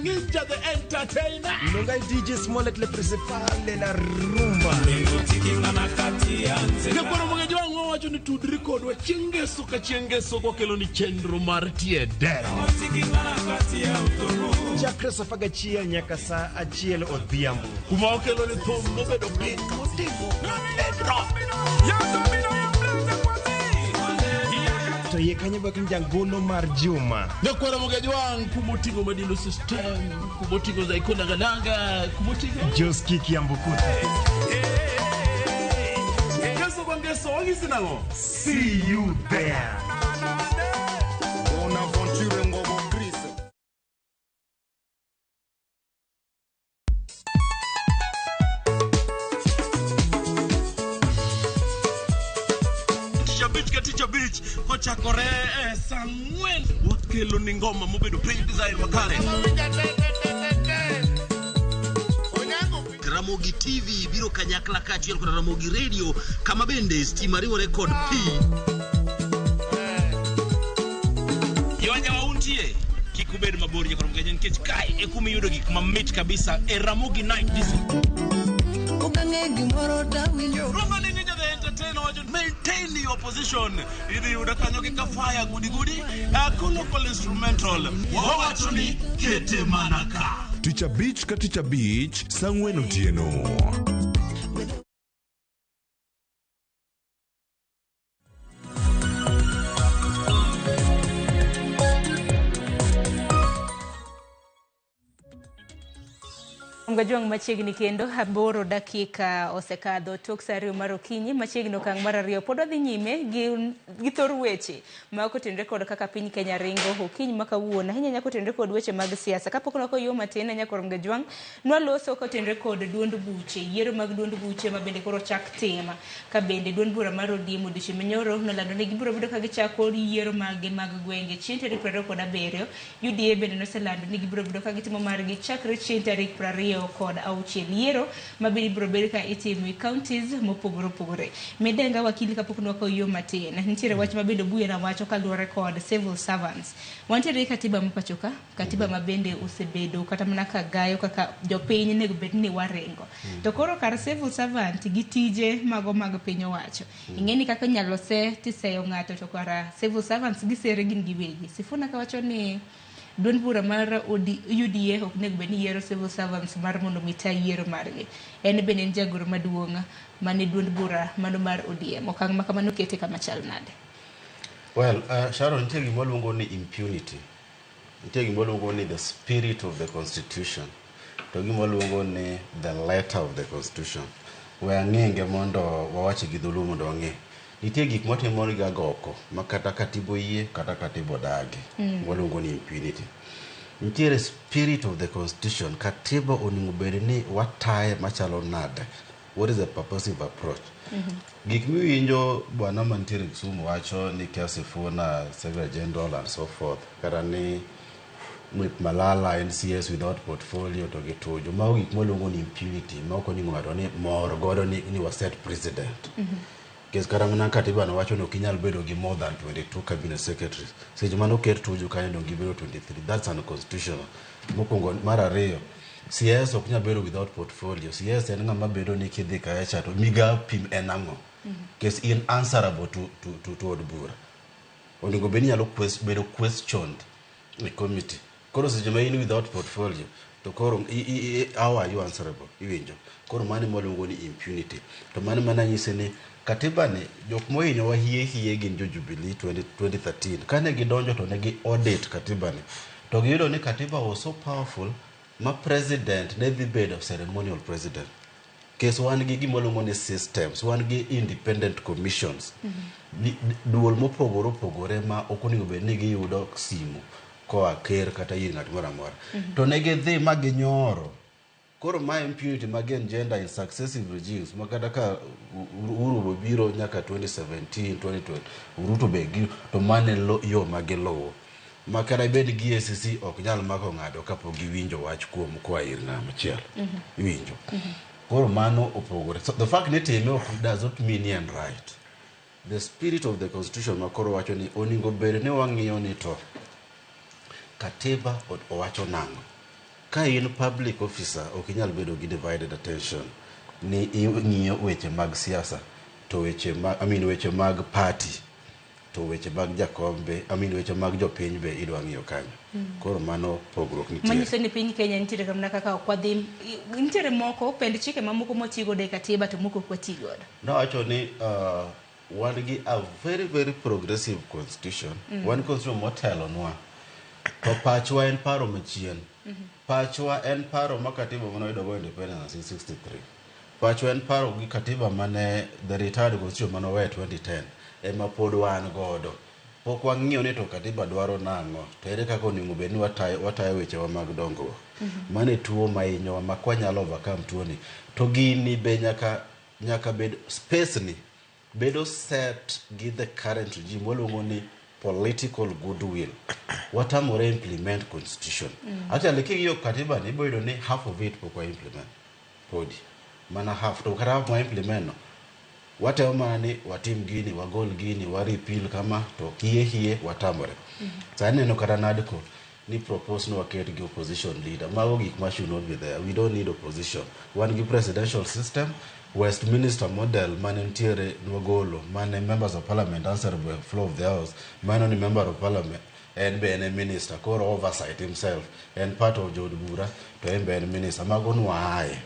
Speaker 27: Ninja the Entertainer.
Speaker 28: Lunga DJ Smollett le principal la rumba.
Speaker 27: Nyakwaro mwangeji wangu wacho ni tudri kodwa chengeso ka chengeso kwa kelo ni chenro mar tie dero.
Speaker 28: Chakre sa 11 nyaka sa 1 odhiambo.
Speaker 27: Kuma okelo ni thum mobedo piny motimo edro.
Speaker 28: To yie kanyo bak jangolo mar Juma.
Speaker 27: Nyakwaro mwangeji wangu kumotingo Madilo System, kumotingo Zaiko Nangananga, kumotingo
Speaker 28: Joski Kiambukuta.
Speaker 27: See you there.
Speaker 5: Bonaventure Ngobo Chris.
Speaker 27: Teacher Beach, kochakore Samuel wakelo ni ngoma mobedo piny design makare.
Speaker 22: Ramogi TV biro kanyakla kaachiel kod Ramogi Radio kama bende stima riwore kod pi.
Speaker 23: Yonya wauntie kik ubed mabor nyaka Ramogi nikech kae e kuma iyudo gik mamit kabisa e Ramogi Night Disco.
Speaker 31: Ukang'e gimoro tawinjo.
Speaker 23: Rumba ni Ninja the Entertainer wacho maintain your position. Idhi yudo kanyo gi kafaya gudi gudi local instrumental. Wawacho ni kete mana ka.
Speaker 26: Tich abich ka tich abich, saa 4 otieno.
Speaker 4: Gajwang' machiegni kendo 8 dakika osekadho tok sa 2 mar okinyi machiegni okang' mar 2 pod wadhi nyime gi thor weche ma ok otenore kod kaka piny Kenya ringo okinyi ma kawuono ahinya nyaka otenore kod weche mag siasa. Kapok nokoyo matin nyaka Gajwang' nwaloso kotenore kod duond buche yiero mag duond buche ma bende koro chak tim ka bende duond bura mar ODM odiochieng' manyoro nolando ni gibiro bedo ka gichako yiero mag gwenge chieng' tarik 27. UDA bende noselando ni gibiro bedo ka gitimo margi chakre chieng' tarik 26 yiero ma bende ibiro bed ka itimo e counties mopogore opogore. Midenga wakili kapok nwakawo matin nitiere wach ma bende Obuya wacho kaluwore kod civil servants. Wantiere katiba ma pacho ka, katiba ma bende osebedo kata mana ka gayo kaka jopiny onego bed ni waringo. To koro kar civil servant gi tije mago mag piny owacho. Ing'eni kaka inyalo se tiseyo ng'ato to kara civil servants gisere gin giwegi. Sifuna kawacho ni duond bura mar UDA ok onego bed ni yiero civil servants mar mondo mi ta yiero margi. En bende en jagoro maduong' mane duond bura mano mar ODM. Okang' ma kamano kete kama chal nade?
Speaker 5: Well, Sharon, nitie gima waluongo ni impunity. Nitie gima waluongo ni the spirit of the constitution. To gima waluongo ni the letter of the constitution. We ang'enge mondo wawache gi dholuo mondo wang'e. Nitie gik matimore ga oko ma kata katiba oyie kata katiba odagi. Waluongo ni impunity. Nitiere spirit of the constitution. Katiba onego bed ni wataye machalo nade. What is the purposive approach? Gik miwinjo bwana mantiere Kisumu wacho ni kia Sifuna, Secretary General and so forth, kata ni Mwip Malala NCS without portfolio to gi Tuju. Mago gik mwaluongo ni impunity ma ok onego ng'ato ni mor godo ni wa set president. Nikech kata mana katiba no wacho ni ok inyal bedo gi more than 22 cabinet secretaries. Seche mane oket Tuju kanyo dong gibedo 23. That's unconstitutional. Mokwongo, mar ariyo, CS ok nyal bedo without portfolio. CS en ng'ama bedo ni kidhi kacha cha to migawo pim en ang'o. Nikech in answerable to od bura. Onego bed ni inyalo bedo questioned e committee. Koro seche ma in without portfolio to koro how are you answerable? Iwinjo. Koro mano ema waluongo ni impunity. To mano mana nyise ni katiba ni jok mohinyowa hie hie gin jo Jubilee 2013. Kane gidonjo to ne gi audit katiba ni. To giyudo ni katiba was so powerful ma president ne dhi bedo ceremonial president. Kes wan gi gima waluongo ni systems, wan gi independent commissions. Duol mopogore opogore ma ok onego bed ni giyudo simu koa ker kata ir ng'at moro amora. To ne gidhi ma ginyoro. Koro ma impunity mag engender in successive regimes ma kata ka Uhuru obiro nyaka 2017, 2020, Ruto be gi to mano e yo ma giluwo. Ma kata ibed gi EACC ok nyal mako ng'ato kapok giwinjo wach kuom koa ir ng'ama chielo. Iwinjo. Koro mano opogore. So the fact ni time ok does not mean ni en right. The spirit of the constitution ma koro wacho ni onego bed ni wang'iyo ni to katiba owacho nang'o. Ka in public officer ok inyal bedo gi divided attention ni ing'iyo weche mag siasa to weche mag, I mean, weche mag party to weche mag jakombe, I mean, weche mag jopiny be idwa ng'iyo kanyo. Koro mano pogruok nitie.
Speaker 4: Manyiso ni piny Kenya nitiere kamna kaka ok wadhi nitiere moko pend chike mamoko mwati godo e katiba to moko ok wati godo.
Speaker 5: Nowacho ni wan gi a very very progressive constitution. Wan constitution motelonwa. To pachwa en paro machien. Pachwa en paro ma katiba mane oyudo go independence 1963. Pachwa en paro gi katiba mane the retired constitution mane owe 2010 ema pod wan godo. Pok wang'iyo ni to katiba dwaro nang'o, to ere kaka onego bed ni watayo wechewa mag dongruok. Mano e tuo mahinyowa ma kwanyalo overcome tuo ni. To gini be nyaka bed space ni bedo set gi the current regime waluongo ni political goodwill. Watamore implement constitution. Actually king'iyo katiba ni ibo yudo ni half of it pok wa implement. Podi. Mana half. To kata half ma implement no, watemo mana ni watim gini, wagol gini, wa repeal kama, to hie hie watamore. Sani neno kata NADCO ni propose ni waket gi opposition leader. Mago gik ma should not be there. We don't need opposition. Wan gi presidential system, Westminster model mane nitiere nwagolo, mane members of parliament answerable floor of the house, mano ni member of parliament, en be en e minister, koro oversight himself, en part of jood bura, to en be en minister. Mago nwaaye.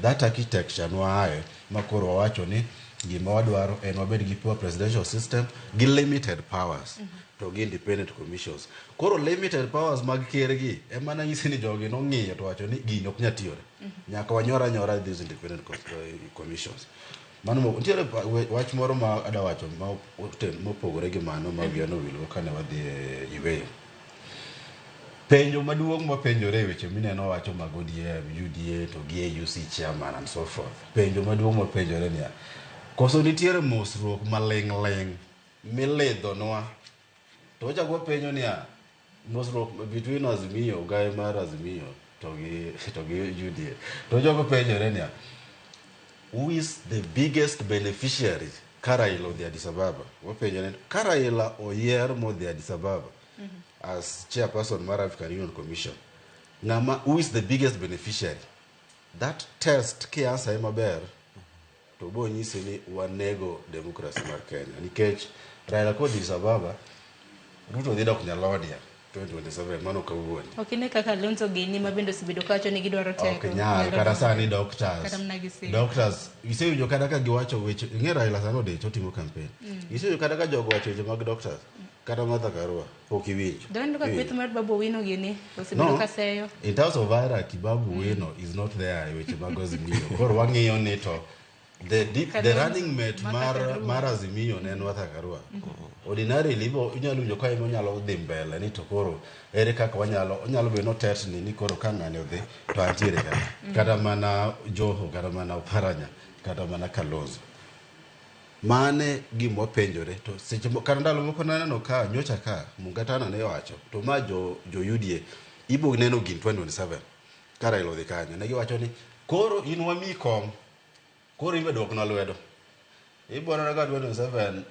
Speaker 5: That architecture nwaaye, ma koro wawacho ni Gima wadwaro en wabed gi pure presidential system gi limited powers to gi independent commissions. Koro limited powers mag ker gi ema nanyisi ni jogi nong'iyo to wacho ni gini ok nyal tiyore. Nyaka wanyora nyora these independent commissions. Mano nitiere wach moro ma adwa wacho ma mopogore gi mano ma wiya nowilgo kane wadhi e yweyo. Penjo maduong' mapenjore e weche mineno wacho mag ODM, UDA to gi AUC chairman and so forth. Penjo maduong' mapenjore niya, koso nitiere mosruok maling' ling' milidhonwa to wachako wapenjo niya, mosruok between Azimio, ogaye mar Azimio to gi UDA. To wachako wapenjore niya, who is the biggest beneficiary ka Raila odhi Addis Ababa? Wapenjore ni ka Raila oyier modhi Addis Ababa as chairperson mar African Union Commission, ng'ama who is the biggest beneficiary? That test ki answer maber to bo nyisi ni wanego democracy mar Kenya nikech Raila kodhi Addis Ababa, Ruto dhi dok Nyalodia 2027 mano kawuono.
Speaker 4: Ok ine kaka Kalonzo gini ma bende osebedo kawacho ni gidwaro teko.
Speaker 5: Ok nyal kata sani doctors
Speaker 4: Kata mana gi simu.
Speaker 5: Doctors isewinjo kata ka giwacho weche ing'e Raila sani odich otimo campaign. Isewinjo kata ka jogo wacho weche mag doctors kata Martha Karua pok iwinjo.
Speaker 4: Doneno ka kweth mar Babu Owino gini osebedo
Speaker 5: No.
Speaker 4: ka seyo.
Speaker 5: In terms of hierarchy, Babu Owino is not there e weche mag Azimio. Koro wang'iyo ni to the
Speaker 4: Kalonzo,
Speaker 5: running mate
Speaker 4: Martha
Speaker 5: mar
Speaker 4: Karua.
Speaker 5: mar Azimio ne en Martha Karua. Ordinarily ibo inyalo winjo ka ema onyalo dhi mbele ni to koro ere kaka wanyalo onyalo bedo notetni ni koro ka ng'ani odhi to antiere kata. Kata mana Joho, kata mana Oparanya, kata mana Kalonzo. Mane gima wapenjore to seche kata ndalo moko naneno ka nyocha ka Mungatana ne owacho to ma jo UDA ibo neno gin 2027 ka Raila odhi kanyo ne giwacho ni koro in wamiyi kom koro in be duoknwa lwedo ibo neno ka 2027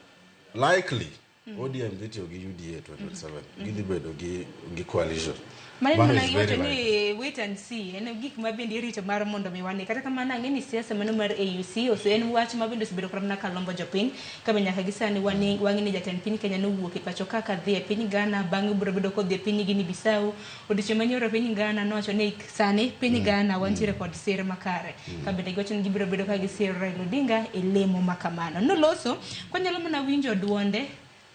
Speaker 5: likely ODM dhi tiyo gi UDA 2027 gidhi bedo gi coalition.
Speaker 4: Mano
Speaker 5: Mano
Speaker 4: mana
Speaker 5: is very
Speaker 4: giwacho
Speaker 5: likely.
Speaker 4: ni wait and see en gik ma bende irito mar mondo mi wane kata kamano ang'e ni siasa mano mar AUC ose en wach ma bende osebedo kata mana kalombo jopiny ka be nyaka gi sani wang'e ni jatend piny Kenya nowuok e pacho kaka dhi e piny Ghana bang'e biro bedo kodhi e piny Guinea Bissau odiochieng' manyoro piny Ghana nowacho ni sani piny Ghana wantiere kod sir makare ka bende giwacho ni gibiro bedo ka gisiro Raila Odinga e lemo ma kamano noloso kwanyalo mana winjo duonde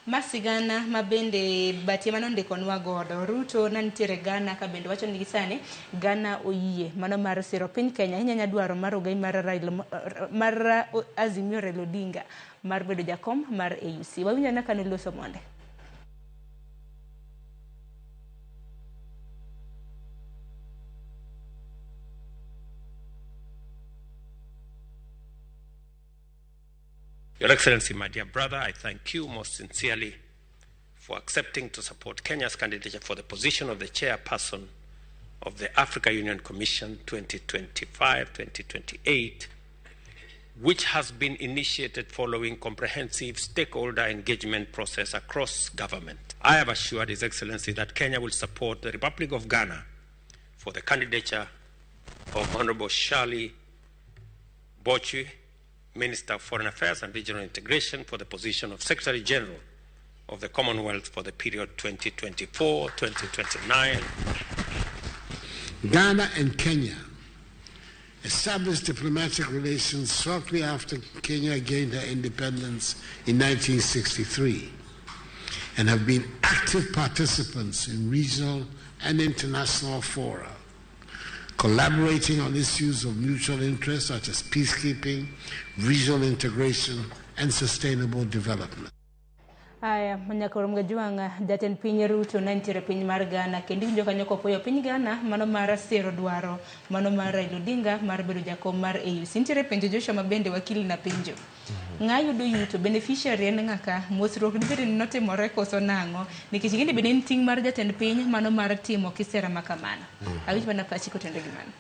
Speaker 4: ma sigana ma bende batie mane ondikonwa godo Ruto na nitiere Ghana ka bende wacho ni sani Ghana oyie mano mar siro piny Kenya ahinya nya dwaro mar ogai mar Raila mar Azimio Raila Odinga mar bedo jakom mar AUC wawinjo ane ka noloso monde.
Speaker 9: Your Excellency, my dear brother, I thank you most sincerely for accepting to support Kenya's candidature for the position of the chairperson of the Africa Union Commission 2025-2028, which has been initiated following comprehensive stakeholder engagement process across government. I have assured His Excellency that Kenya will support the Republic of Ghana for the candidature of Honorable Shirley Botchwey, Minister of Foreign Affairs and Regional Integration, for the position of Secretary General of the Commonwealth for the period 2024-2029.
Speaker 10: Ghana and Kenya established diplomatic relations shortly after Kenya gained her independence in 1963 and have been active participants in regional and international fora, collaborating on issues of mutual interest such as peacekeeping, regional integration, and sustainable development.
Speaker 4: Aya, nyaka rom gajwang' jatend piny Ruto ne nitiere piny mar Ghana kendo iwinjo kanyo kopuoyo piny Ghana mano mar siro dwaro mano mar Raila Odinga mar bedo jakom mar AUC. Nitiere penjo Joshua ma bende wakili na penjo. Ng'a yudo yuto beneficiary en ng'a ka mosruok dibed ni notimore koso nang'o nikech ing'e ni bende en ting' mar jatend piny mano mar timo kisera ma kamano. Awinj mana pachi kotenore gi mano.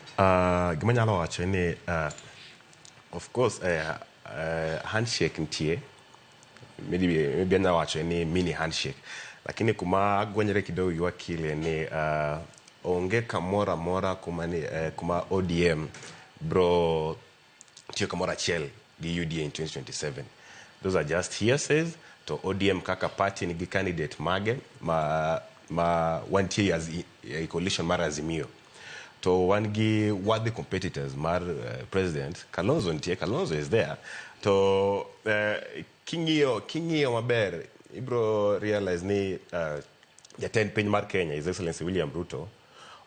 Speaker 8: Gima anyalo wacho en ni of course handshake nitie maybe anyalo wacho ni mini handshake lakini kuma agwenyre kidogo gi wakili en ni onge kamoro amora kuma, ni, kuma ODM bro tiyo kamoro achiel gi UDA in 2027. Those are just hearsays. To ODM kaka party nigi candidate mage ma wantie as i coalition mar Azimio. To wan gi worthy competitors mar president Kalonzo nitie, Kalonzo is there. To king'iyo maber, ibro realize ni jatend piny mar Kenya, His Excellency William Ruto,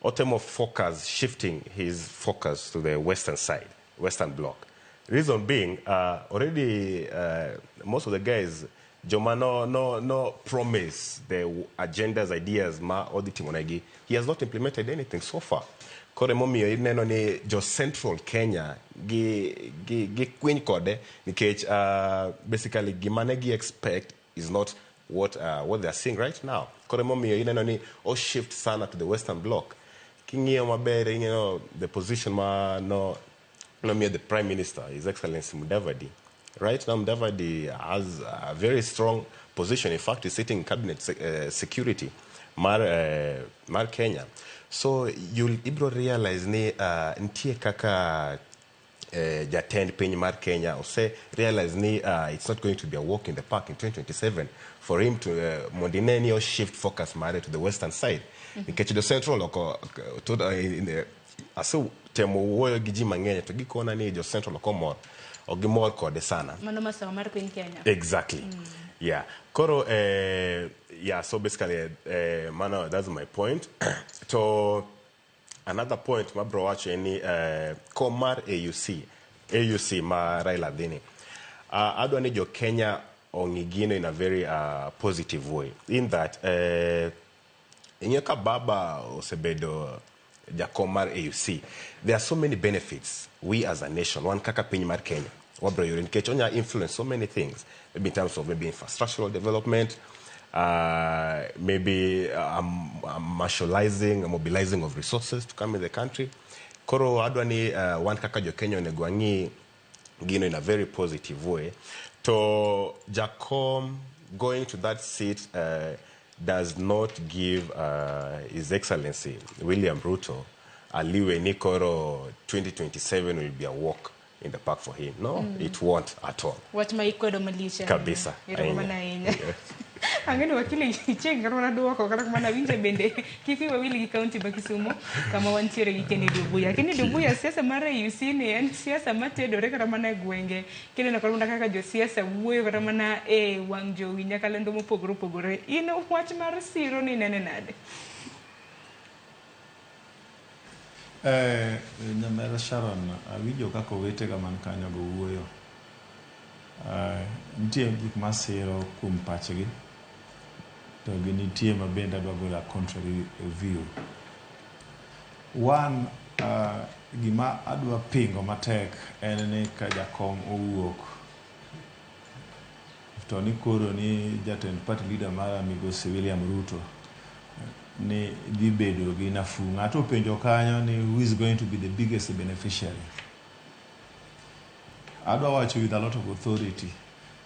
Speaker 8: otemo focus, shifting his focus to the western side, western bloc. Reason being, already most of the guys joma no promise the agendas, ideas ma odhi timonegi, he has not implemented anything so far. Koro emomiyo ineno ni jo Central Kenya gi kwiny kode, nikech basically gima ne gi expect is not what they are seeing right now. Koro emomiyo ineno ni o shift sana to the western bloc. King'iyo maber, ing'eyo the position ma no nomiyo the Prime Minister, His Excellency Mudavadi. Right now, Mudavadi has a very strong position. In fact, he's sitting in cabinet security mar Kenya. So you'll ibro realize ni nitie kaka jatend piny mar Kenya ose realize ni it's not going to be a walk in the park in 2027 for him to mondo ine ni o shift focus mare to the western side. Nikech the central oko to, in the, asetemo wuoyo gi ji mang'eny to gikona ni jo central ok omor, ok gimor kode sana.
Speaker 4: Mano masawa mar piny Kenya.
Speaker 8: Exactly. Yeah. Koro, yeah, so basically, mano, that's my point. To another point mabro wacho en ni kom mar AUC ma Raila dhini. Adwa ni jo Kenya ong'i gino in a very positive way. In that, ing'eyo ka baba osebedo jakom mar AUC, there are so many benefits we as a nation, wan kaka piny mar Kenya, wabro yudo nikech onya influence so many things, maybe in terms of maybe infrastructural development, maybe marshalling, mobilizing of resources to come in the country. Koro adwa ni wan kaka jo Kenya onego wang'i gino in a very positive way. To Jakom going to that seat does not give His Excellency William Ruto a leeway ni koro 2027 will be a walk in the park for him. No, it won't at all.
Speaker 4: Wach ma ikwedo malich ahinya.
Speaker 8: Kabisa.
Speaker 4: Erokamano
Speaker 8: Ahinya.
Speaker 4: ahinya. Ang'e ni wakili chieng' kata mana duoko kata mana winje bende kik wiwa wil gi kaunti ma Kisumu kama wantiere gi Kennedy Obuya. Kennedy Obuya, siasa mar AUC ni en siasa matedore kata mana e gwenge. Kineno kata mana kaka josiasa wuoyo kata mana e wang' jowi nyakalondo mopogore opogore. In wach mar siro ni inene nade?
Speaker 6: Nyamera Sharon, awinjo kaka owetega man kanyo go wuoyo. Nitie gik masiro kuom pachgi, to gi nitie ma bende adwa golo a contrary view. One, gima adwa pingo matek en ni ka jakom owuok to ni koro ni jatend party leader mara migosi William Ruto ni dhi bedo gi nafuu. Ng'ato openjo kanyo ni who is going to be the biggest beneficiary. Adwa wacho with a lot of authority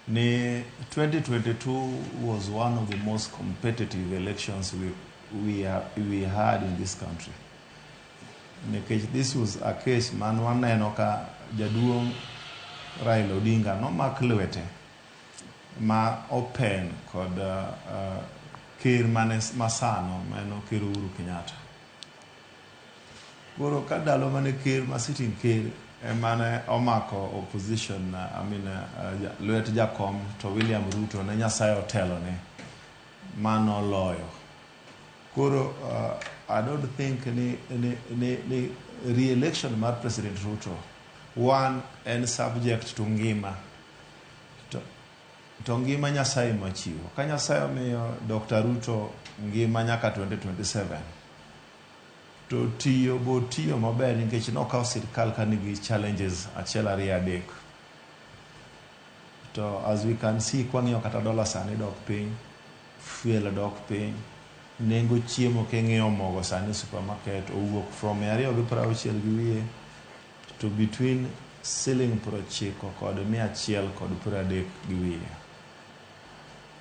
Speaker 6: ni 2022 was one of the most competitive elections we had in this country. Nikech this was a case man waneno ka jaduong' Raila Odinga nomak lwete ma open kod ker mane masano mano ker Uhuru Kenyatta. Koro ka ndalo mane ker ma sitting ker emane omako opposition, I mean, lwet jakom to William Ruto ne Nyasaye otelone manoloyo. Koro I don't think ni re-election mar President Ruto one en subject to ngima to ngima Nyasaye machiwo. Ka Nyasaye omiyo Dr. Ruto ngima nyaka 2027 to tiyo bo tiyo maber nikech nokawo sirikal ka nigi challenges achiel ariyo adek. To as we can see kwang'iyo kata dola sani dok piny, fuel dok piny, nengo chiemo king'iyo mogo sani supermarket owuok from 260 gi wiye to between siling 90 kod 130 gi wiye.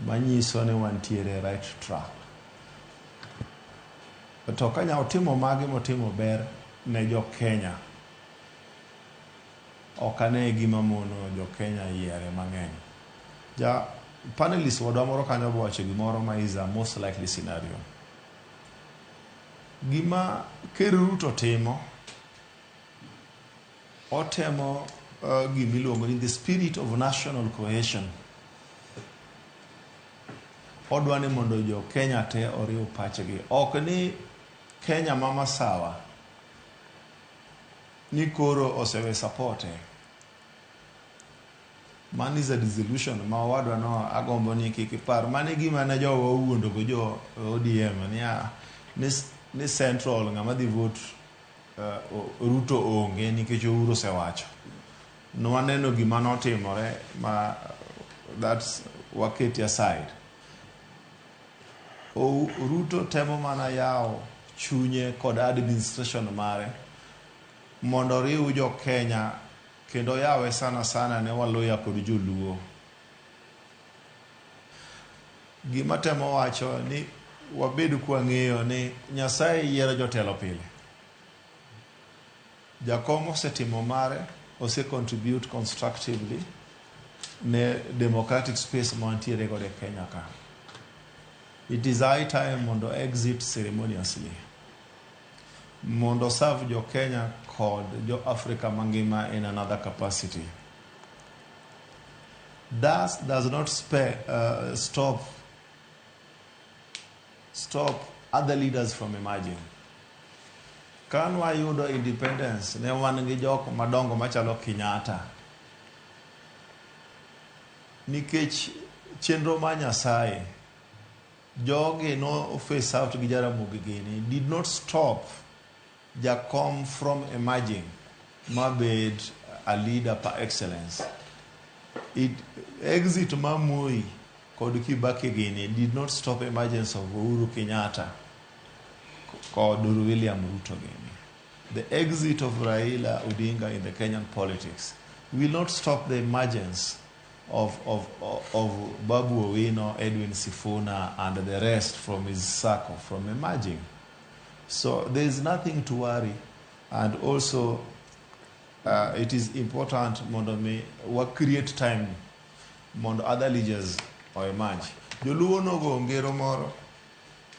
Speaker 6: Manyiso ni wantiere right track. To ka nya otimo magi motimo ber ne jo Kenya, ok ane gima mono jo Kenya yiere mang'eny. Ja panelist wadwa moro kanyo bowacho gimoro ma is a most likely scenario. Gima Ker Ruto timo, otemo Gimiluongo ni the spirit of national cohesion. Odwa ni mondo jo Kenya te oriw pachgi. Ok ni Kenya ma masawa ni koro osewe support e. Mano is a disillusion ma owadwa no agombo ni kik ipar. Mano e gima ne jowa owuondo go jo ODM niya ni Central ng'ama dhi vote Ruto onge nikech Uhuru osewacho. Nwaneno gima notimore ma that's waketi aside. Ruto temo mana yawo chunye kod administration mare mondo oriw jo Kenya kendo yawe sana sana ne Waluya kod Joluo. Gima temo wacho ni wabed kwang'eyo ni Nyasaye yiero jotelo pile. Jakom osetimo mare, ose contribute constructively ne democratic space ma wantiere godo e Kenya ka. It is high time mondo exit ceremoniously. Mondo serve jo Kenya kod jo Africa mangima in another capacity. That does not stop other leaders from emerging. Ka nwayudo independence, ne wan gi jok madongo machalo Kenyatta. Nikech chenro mar Nyasaye, jogi no face out gi Jaramogi gini, did not stop Jakom from emerging mabed a leader par excellence. Exit mar Moi kod Kibaki gini did not stop emergence of Uhuru Kenyatta kod William Ruto gini. The exit of Raila Odinga in the Kenyan politics will not stop the emergence of Babu Owino, Edwin Sifuna, and the rest from his circle from emerging. So there is nothing to worry. And also, it is important mondo mi wa create time mondo other leaders emerge. Joluo nogo ngero moro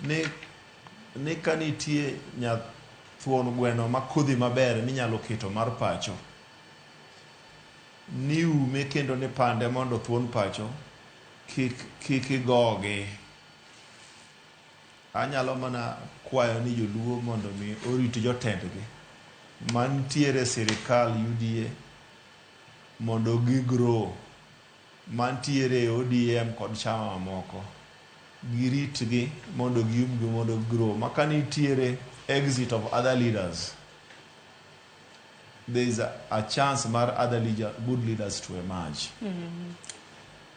Speaker 6: ni ka nitie nyathwon gweno ma kodhi maber minyalo keto mar pacho, ni ume kendo ni pande mondo thuon pacho kik igogi. Anyalo mana kwayo ni joluo mondo mi orit jotendgi mantiere sirikal UDA mondo gigrow, mantiere ODM kod chama mamoko giritgi mondo giumgi mondo gigrow. Ma ka nitiere exit of other leaders, there is a chance mar other leader, good leaders to emerge.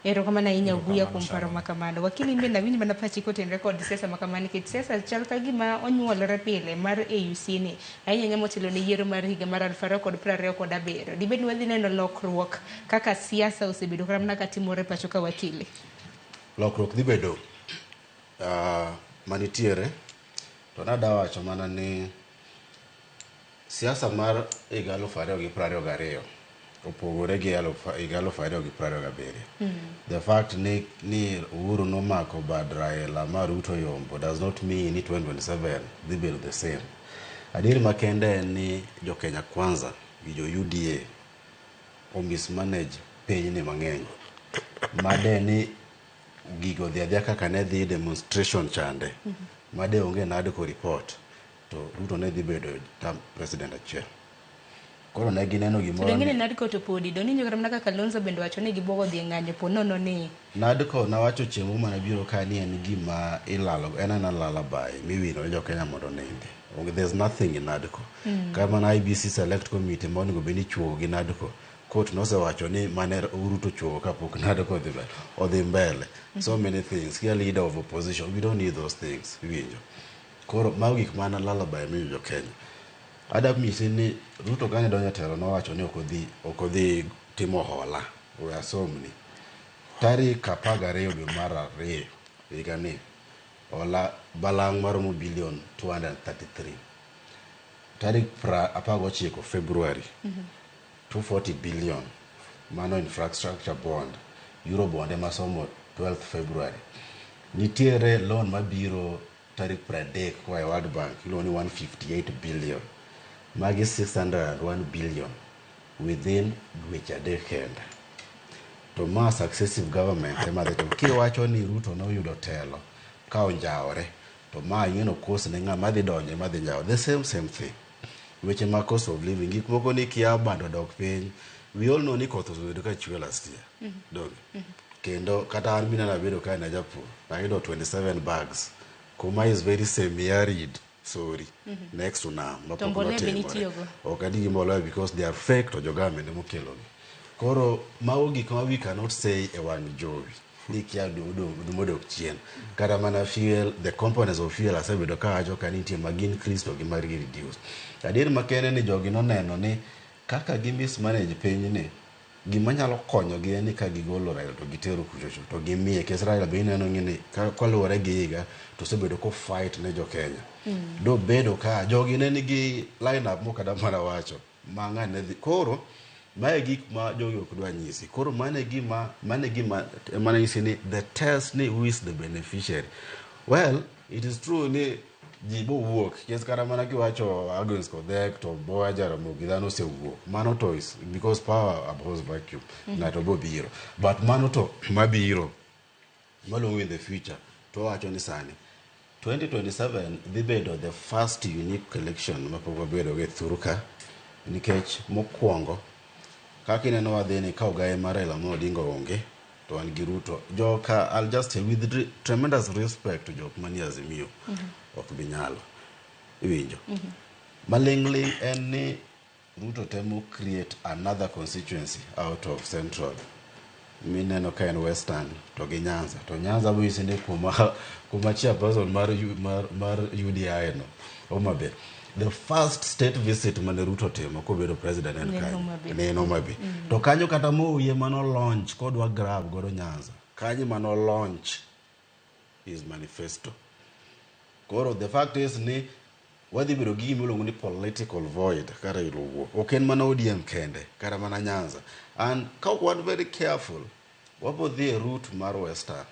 Speaker 4: Erokamano ahinya Oguya
Speaker 6: Erokamano
Speaker 4: kuom paro
Speaker 6: Sharon.
Speaker 4: ma kamano. Wakili bende awinj mana pachi kotenore kod siasa ma kamano nikech siasa chal ka gima onyuolore pile mar AUC ni ahinya ahinya motelo ne yiero mar higa mar 2027. Dibed ni wadhi neno lokruok kaka siasa osebedo kata mana katimore pacho ka wakili?
Speaker 5: Lokruok dhi bedo manitiere to nada wacho mana ni siasa mar higa 2022 opogore gi higa 2027. The fact ni Uhuru nomako bad Raila ma Ruto yombo does not mean ni 2027 dhi bedo the same. Adieri makende en ni jo Kenya Kwanza gi jo UDA o mismanage pinyni mang'eny. Made ni gigo dhi adhiya kaka ne dhi demonstration chande. Made onge NADCO report to Ruto ne dhi bedo term president achiel. Koro ne gineno
Speaker 4: To
Speaker 5: gimoro
Speaker 4: dongine
Speaker 5: ni
Speaker 4: NADCO to podi donowinjo kata mana kaka Kalonzo bende wacho ni gibuogo dhi e ng'anyo po nono ni
Speaker 5: NADCO nawacho chieng' mane biro ka ni en gima ilalo en ana lullaby miwino ne jo Kenya mondo onindi. There's nothing in NADCO. Kata mana IEBC select committee ma onego bed ni ichuogo gi NADCO court nosewacho ni mane Ruto chuogo kapok NADCO odhi mbele. So many things. Kia leader of opposition, we don't need those things. Iwinjo. Koro mago gik mana lullaby miyo jo Kenya. Ada nyisi ni Ruto kane donjo e telo nowacho ni ok odhi timo hola. We asomni. Tarik 12 dwe mar ariyo higani hola balang' maromo bilion 233. Tarik 19 February 240 billion mano infrastructure bond Eurobond ema somo 12 February. Nitiere loan mabiro tarik 30 koa e World Bank iluongo ni 158 billion. Magi 601 billion Within dweche 3 kende. To ma successive government ema dhi timo. Kiwacho ni Ruto noyudo telo ka onjawore, to ma ing'eno cost ne ng'ama dhi donjo ema dhi njawo. The same thing. Weche mag cost of living, gik moko ni kia bando dok piny. We all know ni koth osebedo ka chwe last year. Donge? Kendo kata an mineno abedo ka en japur, ayudo 27 bags. Kuma is very semi-arid, sorry, next to nam.
Speaker 4: To mbolea be nitiyogo?
Speaker 5: Ok adi gi mbolea because they are fake to jo government emokelogi. Koro mago gik ma we cannot say e wang' jowi ni kia modok chien. Kata mana fuel, the components of fuel asebedo ka wacho ka nitie mag increase to gi mar gi reduce. Adier makende ni jogi noneno ni kaka gi mismanage pinyni, gima nyalo konyogi en ni ka gigolo Raila to gitero kuchocho to gimiye nikech Raila be ineno ni kaluwore gi higa to osebedo ko fight ne jo Kenya. Dobedo ka jogi ne nigi line up mok ada mana wacho ma ng'ane dhi koro mae gik ma jogi ok dwa nyisi. Koro mane gima mane nyisi ni the test ni who is the beneficiary. Well, it is true ni ji bowuok nikech kata mana kiwacho Agnes Kodhek to Boa Jaramogi dhano osewuok. Mano to is because power abhors vacuum. Ng'ato bobiro. But mano to mabiro maluongo in the future to wacho ni sani 2027 dhi bedo the first unique election mapok wabedo go e thur ka nikech mokwongo kaka ineno wadhi ni ka ogaye mar Raila Amolo Odinga onge to wan gi Ruto. Joka, I'll just say with tremendous respect to jok manie Azimio, ok bi nyalo. Iwinjo? Maling'ling' en ni Ruto temo create another constituency out of Central. Mineno ka en Western to gi Nyanza. To Nyanza boyisi ni kuma chairperson mar UDI no, Homa Bay. The first state visit mane Ruto timo kobedo president en kanyo. Ne en Homa Bay. To kanyo kata moyie mano launch kodwa grab godo Nyanza. Kanyo mano launch his manifesto. Koro the fact is ni wadhi bedo gi gima iluongo ni political void ka Raila owuok. Ok en mana ODM kende, kata mana Nyanza. And ka ok wan very careful, wabo dhi e route mar Western.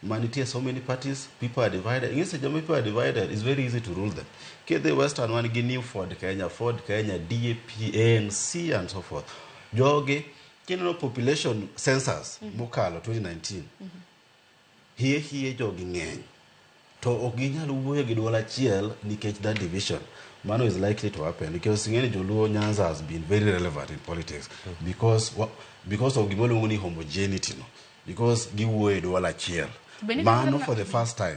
Speaker 5: Manitie so many parties, people are divided. Ing'e seche ma people are divided, it's very easy to rule them. Kidhi Western wan gi New Ford Kenya, Ford Kenya, DAP, ANC and so forth. Jogi, kineno population census mokalo 2019, hie jogi ng'eny. To ok ginyal wuoyo gi duol achiel nikech that division. Mano is likely to happen because ing'e ni Joluo Nyanza has been very relevant in politics because of gima iluongo ni homogeneity no. Because giwuoyo e duol achiel. Mano for the first time.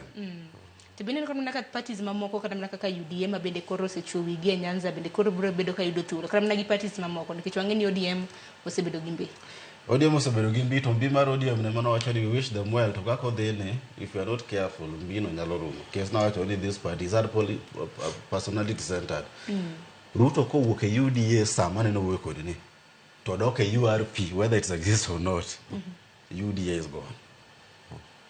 Speaker 4: To bende kata mana ka parties mamoko kata mana kaka UDA ma bende koro osechuo wigi e Nyanza bende koro biro bedo ka yudo thuolo. Kata mana gi parties mamoko nikech wang'e ni ODM osebedo gi mbi.
Speaker 5: ODM osebedo gi mbi to mbi mar ODM ne mano wacho ni we wish them well to kaka odhi ni if you are not careful mbi no nyalo rumo. Kes nawacho ni this party is personality centered. Ruto kowuok e UDA sama neno wuoyo kodi ni to dok e URP whether it exists or not. UDA is gone.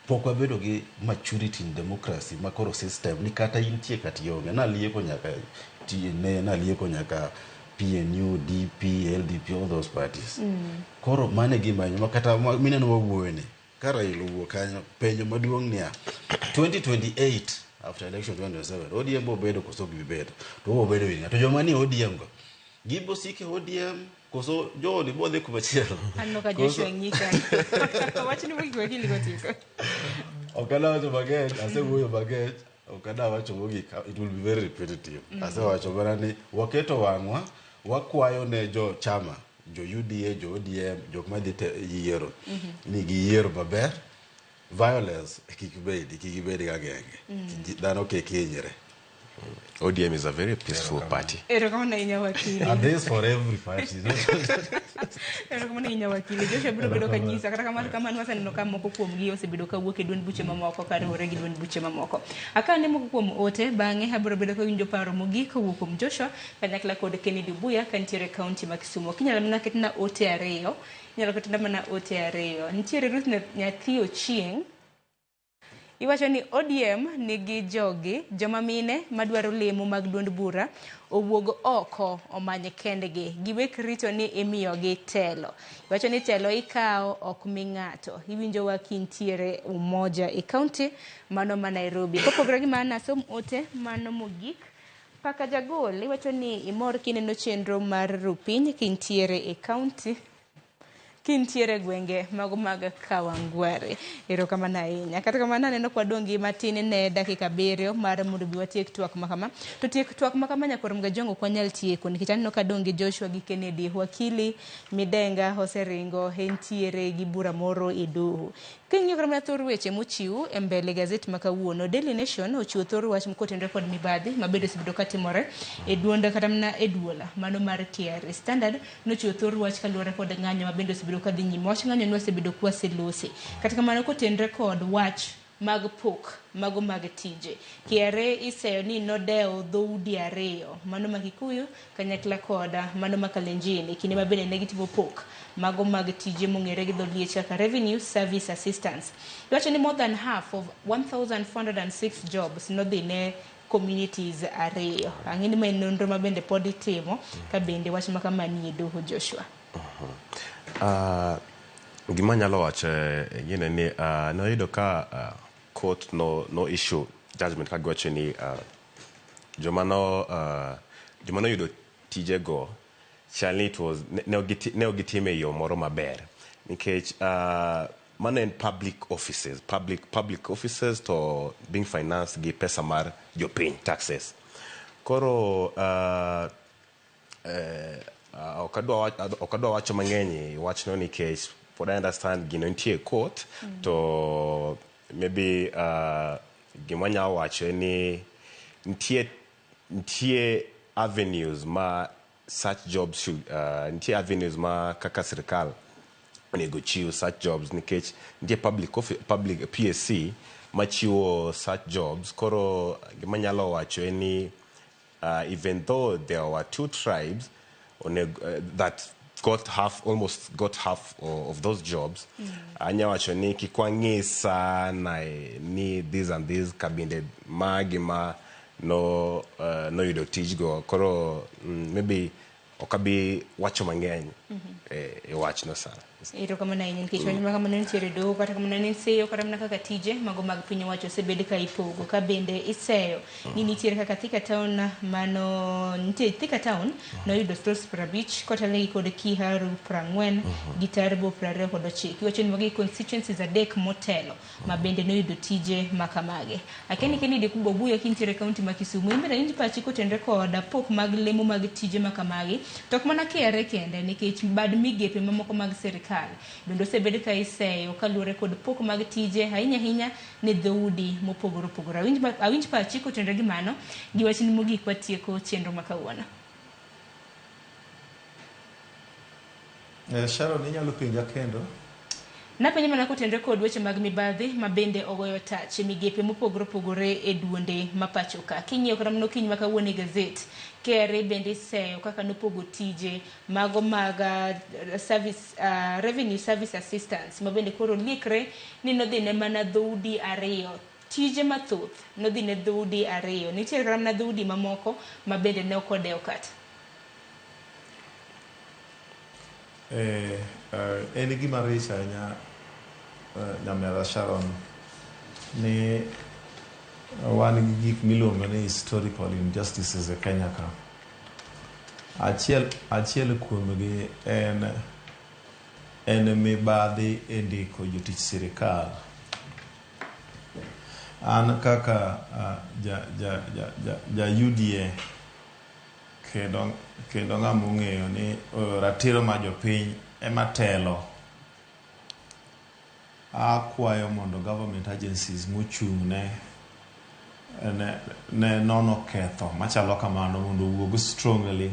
Speaker 5: Pok wabedo gi maturity in democracy ma koro system ni kata intie kata ionge. Nalieko nyaka TNA, nalieko nyaka PNU, DP, LDP, all those parties. Koro mane gima ma kata mineno wawuoyo ni ka Raila owuok kanyo penjo maduong' niya 2028 after election 2027 ODM bo bedo koso ok bi bedo to bo bedo winga to joma ni ODM go gibo sike ODM koso joni bo dhi kumachielo.
Speaker 4: Aneno ka Joshua ng'ika. Wachni mogik wakili gotieko.
Speaker 5: Ok adawacho mang'eny, asewuoyo mang'eny, ok adawacho mogik, it will be very repetitive. Asewacho mana ni waketo wang'wa, wakwayo ne jo chama, jo UDA, jo ODM, jok madhi yiero, ni giyiero maber, violence kik bedi, kik ibed ga genge, dhano kik hinyre.
Speaker 8: ODM is a very peaceful party.
Speaker 4: Erokamano ahinya wakili.
Speaker 5: And this for every party.
Speaker 4: Erokamano ahinya wakili. Joshua biro bedo ka nyisa kata kamano waseneno ka moko kuomgi osebedo ka wuok e duond buche mamoko kaluwore gi duond buche mamoko. Akane moko kuom ote bang'e abiro bedo ka winjo paro mogik kowuok kuom Joshua kanyakla kod Kennedy Obuya kantiere e kaunti ma Kisumu. Kinyalo mana ketna ote ariyo, inyalo ketna mana ote ariyo. Nitiere Ruth Nyathi Ochieng'. Iwacho ni ODM nigi jogi, joma mine madwaro lemo mag duond bura owuog oko omany kendgi. Giwek rito ni imiyogi telo. Iwacho ni telo ikawo ok mi ng'ato. Iwinjo wa kintiere Umoja e kaunti mano ma Nairobi. Kopogore gi mano asom ote mano mogik. Paka Jagol iwacho ni imor kineno chenro mar rupiny kintiere e kaunti kintiere gwenge mago mag Kawangware. Erokamano ahinya. Kata kamano aneno kwa dong' gi matin ne dakika 7 mar mondo bi watiek twak makama. To tiek twak makama nyakor Mgajongo ok wanyal tieko nikech aneno ka dong' gi Joshua gi Kennedy. Wakili Midenga oseringo entiere gi bura moro e doho. King'iyo kata mana thor weche mochiw e mbele gazet ma kawuono, Daily Nation ochiwo thor wach kotenore kod mibadhi mabedo osebedo katimore e duond kata mana e duola mano mar KRA. Standard nochiwo thor wach kaluwore kod ng'anyo mabende osebedo kadhi nyime. Wach ng'anyo nwasebedo kwaselose. Kata kamano kotenore kod wach mag pok mago mag tije, KRA iseyo ni nodewo dhoudi ariyo, mano ma Kikuyu kanyakla koda mano ma Kalenjin e kinde ma bende ne gitimo pok mago mag tije mong'ere gi dho liech kaka Revenue Service Assistance. Iwacho ni more than half of 1406 jobs nodhi ne communities ariyo. Ang'e ni ma en nonro ma bende pod itimo ka bende wach ma kama nie doho Joshua.
Speaker 8: Gima anyalo wacho gine ni noyudo ka court no issue judgment ka giwacho ni joma noyudo tijego chal ni it was ne ok gitime e yo moro maber nikech mano en public offices, public offices to being financed gi pesa mar jopiny, taxes. Koro ok adwa wacho mang'eny wachno nikech pod I understand gino nitie e court to maybe gima anyalo wacho en ni nitie avenues ma such jobs should, nitie avenues ma kaka sirikal onego chiw such jobs nikech nitie public PSC machiwo such jobs. Koro gima anyalo wacho en ni even though there were two tribes that got half, almost got half of those jobs, anya wacho ni kik wang'i sana ni this and this kabinde magi ma no noyudo tijgo. Koro maybe ok abi wacho mang'eny e wachno sana.
Speaker 4: Erokamano ahinya nikech wach ma kamano nitiere doho, kata kamano ne iseyo kata mana kaka tije mago mag piny owacho osebed ka ipogo, ka bende iseyo ni nitiere kaka Thika Town mano nitie Thika Town noyudo slots 50 kotelnegi kod Kiharu 40 gi Turbo 29. Iwacho ni magi constituencies 3 motelo ma bende noyudo tije makamage. Akeni Kennedy Kubobuyo kintiere kaunti ma Kisumu, in bende winj pachi kotenore kod pok mag lemo mag tije makamagi, to ok mana KRA kende nikech bad migepe mamoko mag sirikal bende osebed ka iseyo kaluwore kod pok mag tije ahinya ahinya ne dhoudi mopogore opogore. Awinj pachi kotenore gi mano gi wachni mogik watieko chenro ma kawuono.
Speaker 6: Sharon, inyalo penja kendo?
Speaker 4: Napenjo mana kotenore kod weche mag mibadhi ma bende ogoyo tach e migepe mopogore opogore e duonde ma pacho ka. King'iyo kata mana okinyi ma kawuono e gazet, KRA bende iseyo kaka nopogo tije mago mag service, Revenue Service Assistance ma bende koro likre ni nodhi ne mana dhoudi ariyo. Tije mathoth nodhi ne dhoudi ariyo. Nitiere kata mana dhoudi mamoko ma bende ne ok odewo kata.
Speaker 6: En gima rach ahinya nyamera Sharon ni wan gi gik miluongo ni historical injustices e Kenya ka. Achiel kuomgi en mibadhi e ndiko jotich sirikal. An kaka ja UDA kendo ng'ama ong'eyo ni ratiro mar jopiny ema telo, akwayo mondo government agencies mochung' ne nono ketho machalo kamano mondo owuog strongly,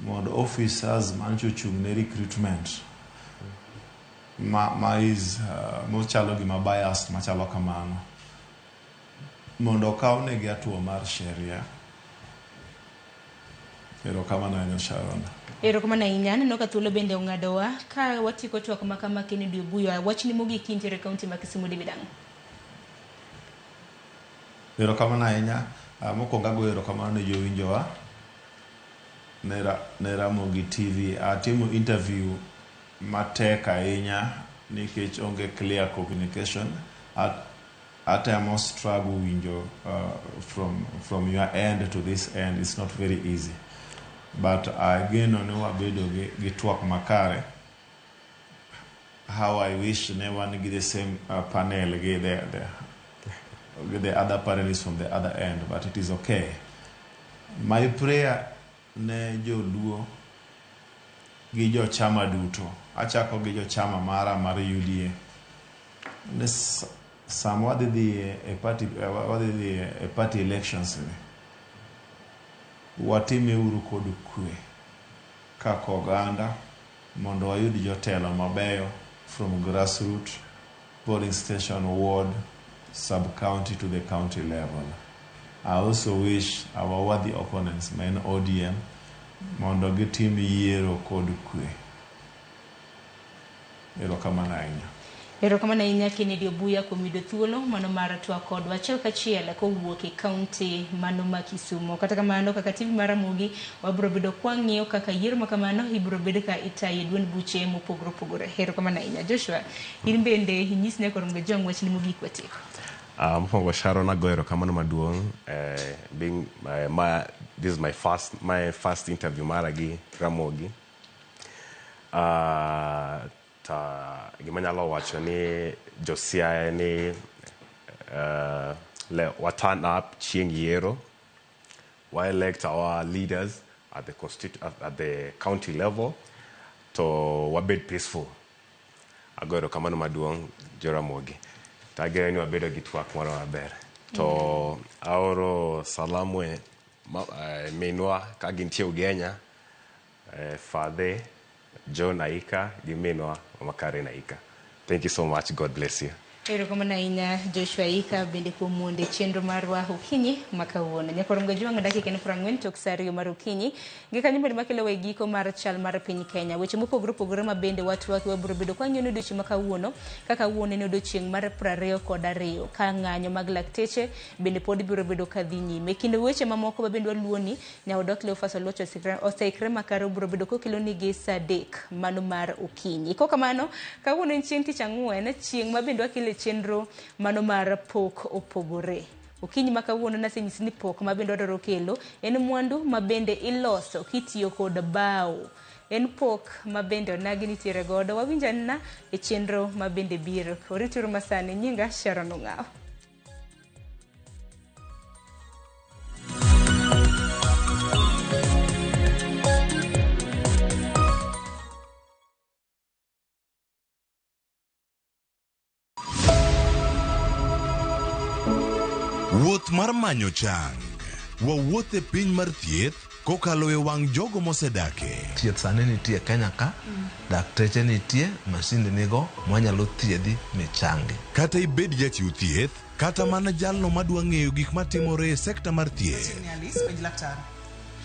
Speaker 6: mondo officers mancho ochung' ne recruitment ma is mochalo gima biased machalo kamano mondo okawnegi hatua mar sheria. Erokamano ahinya Sharon.
Speaker 4: Erokamano ahinya. Aneno ka thuolo bende ong'adowa ka watieko twak ma kama Kennedy Obuyo. Wachni mogik kintiere e kaunti ma Kisumu dibed ang'o?
Speaker 6: Erokamano ahinya. Mokwongo agoyo erokamano ne jowinjowa ne Ramogi TV. Atimo interview matek ahinya nikech onge clear communication. Atemo struggle winjo from your end to this end. It's not very easy. But ageno ni wabedo gi twak makare. How I wish ne wan gi the same panel gi the other panelists from the other end, but it is okay. My prayer ne joluo gi jochama duto, achako gi jochama mara mar UDA, ne sama wadhi dhi e party elections ni, watime uru kod kwe kaka oganda mondo wayud jotelo mabeyo from grassroots, polling station, ward, sub-county to the county level. I also wish our worthy opponents, men ODM, mondo gitim yiero kod kwe. Erokamano ahinya.
Speaker 4: Erokamano ahinya Kennedy Obuya kuom yudo thuolo mano mar twak kodwa achiel kachiel kowuok e kaunti mano ma Kisumo. Kata kamano kaka TV mar Ramogi wabiro bedo kwang'iyo kaka yiero ma kamano ibiro bedo ka itayo e duond buche mopogore opogore. Erokamano ahinya Joshua, in bende inyis ne koro Jong wachni mogik watieko.
Speaker 8: Mokwongo Sharon agoyo erokamano maduong' being this is my first interview mara gi Ramogi. Ta gima anyalo wacho ni jo Siaya ni wa turn up chieng' yiero, wa elect our leaders at the county level to wabed peaceful. Agoyo erokamano maduong' jo Ramogi. To ageno ni wabedo gi twak moro maber. To aoro salamu e minwa ka gintie Ugenya, Fadhe John Aika gi minwa Mama Karen Aika. Thank you so much. God bless you.
Speaker 4: Erokamano ahinya Joshua Aika bende kuom mondo e chenro marwa okinyi ma kawuono. Nyakwarom Gajwang' dakika en 40 tok sa 2 mar okinyi. Gi kanyo bende makelo e giko mar chal mar piny Kenya. Weche mopogore opogore ma bende watwak wabiro bedo kwang'iyo ni odiochieng' ma kawuono kaka kawuono en odiochieng' mar 22 ka ng'anyo mag lakteche bende pod biro bedo ka dhi nyime. E kind weche mamoko ma bende waluwo ni nyaodok Cleophas Oluoch oseikre makare obiro bedo kokelo nigi sa 3 mano mar okinyi. Kokamano kawuono en chieng' tich ang'wen, chieng' ma bende wakelo chenro mano mar pok opogore. Okinyi ma kawuono nasenyisi ni pok ma bende wadwaro kelo en mwandu ma bende iloso kitiyo kod bao. En pok ma bende onagi nitiere godo. Wawinj anena e chenro ma bende biro. Orituru masani, nyinga Sharon Ong'awo.
Speaker 26: Wuoth mar manyo chang. Wawuoth e piny mar thieth kokalo e wang' jogo mosedake.
Speaker 1: Thieth sani nitie Kenya ka, dakteche nitie, masinde nigo mwanyalo thiedhi michangi.
Speaker 26: Kata ibed jachiw thieth, kata mana jalno madwa ng'eyo gik matimore e sekta mar thieth.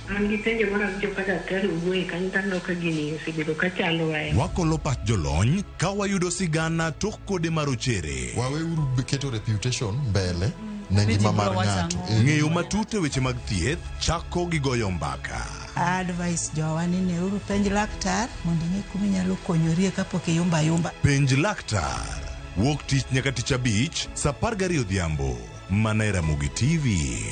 Speaker 11: An gi penjo mar awinjo ka daktari owuoye kanyo to aneno ka gini osebedo ka chandowa.
Speaker 26: Wakolo pach jolony ka wayudo sigana tok kode marochere.
Speaker 12: Waweuru keto reputation mbele ne ngima mar ng'ato.
Speaker 26: Ng'eyo matut e weche mag thieth chako gi goyo mbaka.
Speaker 14: Advice jowa ni neuru penj laktar mondo ing'e kuma inyalo konyorie kapok iyumba ayumba.
Speaker 26: Penj laktar. Wuok tich nyaka tich abich sa 12 odhiambo. Mana e Ramogi TV.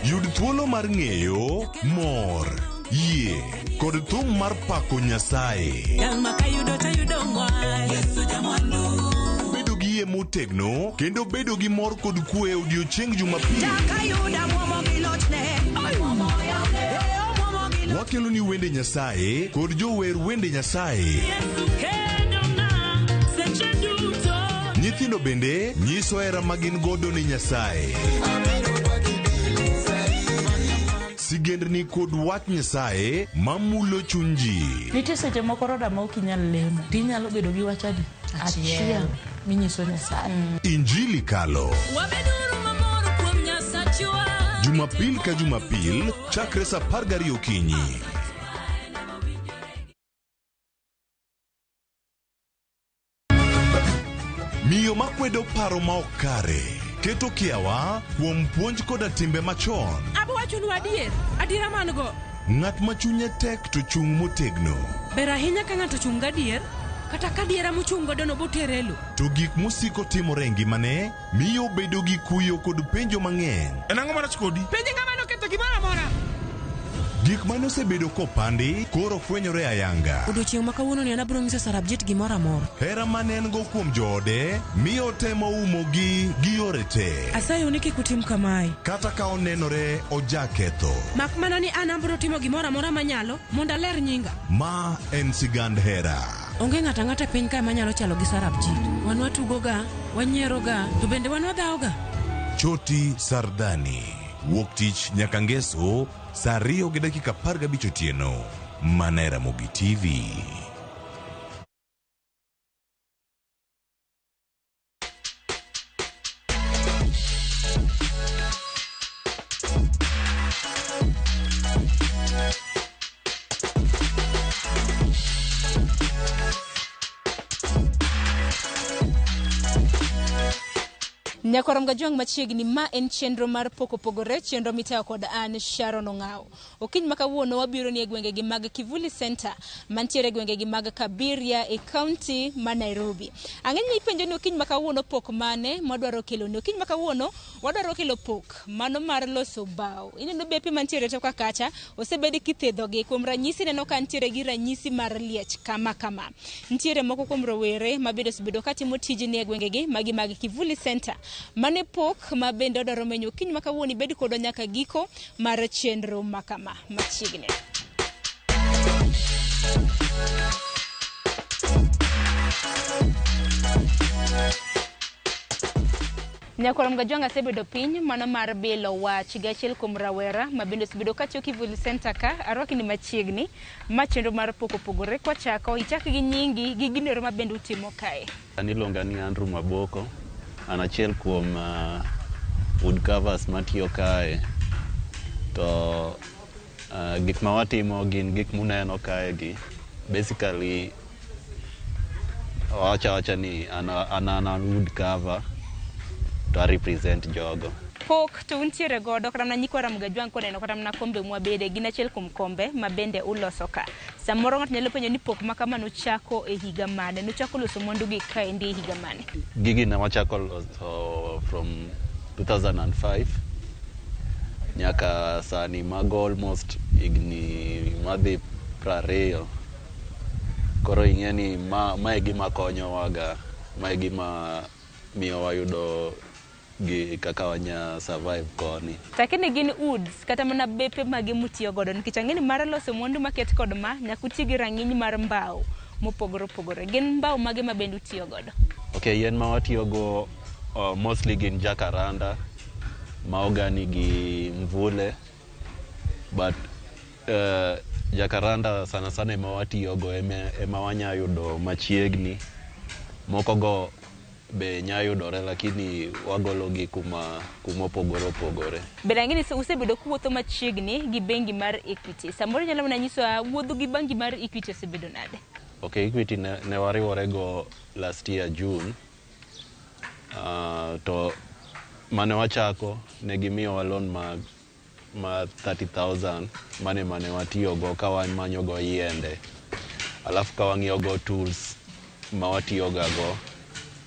Speaker 26: Yud thuolo mar ng'eyo, mor, yie kod thum mar pako Nyasaye. Bedo gi yie motegno kendo bedo gi mor kod kwe e odiochieng' Jumapil. Wakelo ni wende Nyasaye kod jower wende Nyasaye. Nyithindo bende nyiso hera ma gin godo ni Nyasaye. Sigendni kod wach Nyasaye mamulo chuny ji.
Speaker 16: Nitie seche moko roda ma ok inyal lemo, tinyalo bedo gi wach adi? Achiel minyiso Nyasaye.
Speaker 26: Injili kalo. Jumapil ka Jumapil chakre sa 12 okinyi. Miyo makwedo paro ma ok kare, keto kiawa kuom puonj koda timbe machon.
Speaker 17: Abo wachonu adier, adiera man go.
Speaker 26: Ng'at ma chunye tek to chung' motegno.
Speaker 2: Ber ahinya ka ng'ato ochung' gadier, kata ka diera mochung' godono botere e lo.
Speaker 26: To gik mosiko timore e ngimane miyo obedo gi kuyo kod penjo mang'eny.
Speaker 15: En ang'o marach kodi?
Speaker 2: Penj ng'ama noketho gimoro amora.
Speaker 26: Gik mane osebedo kopandi koro fwenyore ayanga.
Speaker 2: Odiochieng' ma kawuononi an abiro nyiso Sarabjit gimoro amora.
Speaker 26: Hera mane en go kuom joode miyo otemo umogi gi yore te.
Speaker 2: Asayou ni kik utim kamae.
Speaker 26: Kata ka onenore ojaketho.
Speaker 2: Mak mana ni an abiro timo gimoro amora manyalo mondo aler nyinga.
Speaker 26: Ma en sigand hera.
Speaker 2: Onge ng'ato ang'ata e piny kae manyalo chalo gi Sarabjit. Wan watugoga, wanyieroga, to bende wan wadhawoga.
Speaker 26: Choti Sardani. Wuok tich nyaka ngeso saa 2:15 otieno. Mana e Ramogi TV.
Speaker 4: Nyakwarom Gajwang' machiegni ma en chenro mar pok opogore, chenro mitayo kod an Sharon Ong'awo. Okinyi ma kawuono wabiro ni e gwengegi mag Kivuli Center mantiere e gwengegi mag Kabiria e kaunti ma Nairobi. Ang'eny ni ipenjo ni okinyi ma kawuono pok mane mwadwaro kelo ni. Okinyi ma kawuono wadwaro kelo pok mano mar loso bao. Ineno bepe mantiere toka kacha osebed kithedhogi. Kuom ranyisi ineno ka nitiere gi ranyisi mar liech kama kama. Nitiere moko kuom rowere ma bende osebedo katimo tijni e gwengegi magi mag Kivuli Center. Mane pok ma bende odwaro menyo okinyi ma kawuono ibed kodwa nyaka giko mar chenro ma kama machiegni. Nyakwarom Gajwang' asebedo piny mano mar bilo wach gi achiel kuom rawera ma bende osebedo katiyo Kivuli Center ka arwaki ni machiegni ma chenro mar pok opogore kwachako ichak gi nyingi gi gino ero ma bende utimo kae.
Speaker 3: An iluonga ni Andrew Maboko, an achiel kuom wood carvers matiyo kae. To gik ma watimo gin gik muneno kae gi. Basically, wawacho awacha ni an an wood carver to a represent jogo.
Speaker 4: Pok to untiere godo kata mana nyikwa Ramogi Ajwang' koneno kata mana kombe mwabede gin achiel kuom kombe ma bende uloso ka. Samoro ng'ato nyalo penjo ni pok ma kama nuchako e higa mane? Nuchako loso mwandu gi kaendi e higa mane?
Speaker 3: Gigi ne wachako loso from 2005 nyaka sani mago almost higni madhi 20. Koro ing'e ni ma e gima konyowaga, ma e gima miyo wayudo gi kaka wanya survive koni.
Speaker 4: Lakini gin woods kata mana bepe mage mutiyo godo nikech ang'e ni mar loso mwandu maket kod ma nyaka uti gi rang'iny mar mbao mopogore opogore. Gin mbao mage ma bende utiyo godo?
Speaker 3: Okay, yien ma watiyogo mostly gin jacaranda, mahogany gi mvule, but jacaranda sana sana ema watiyogo ema wanya yudo machiegni. Moko go be nya yudore lakini wagologi kuma opogore opogore.
Speaker 4: Bende ang'e ni usebedo kuwuotho machiegni gi bengi mar Equity. Samoro inyalo mana nyisowa wuodhu gi bengi mar Equity osebedo nade?
Speaker 3: Okay, Equity ne wariwore go last year June. To mane wachako ne gimiyowa loan ma 30,000 mane watiyogo ka wamanyogo yiende. Alafu ka wang'iyogo tools ma watiyoga go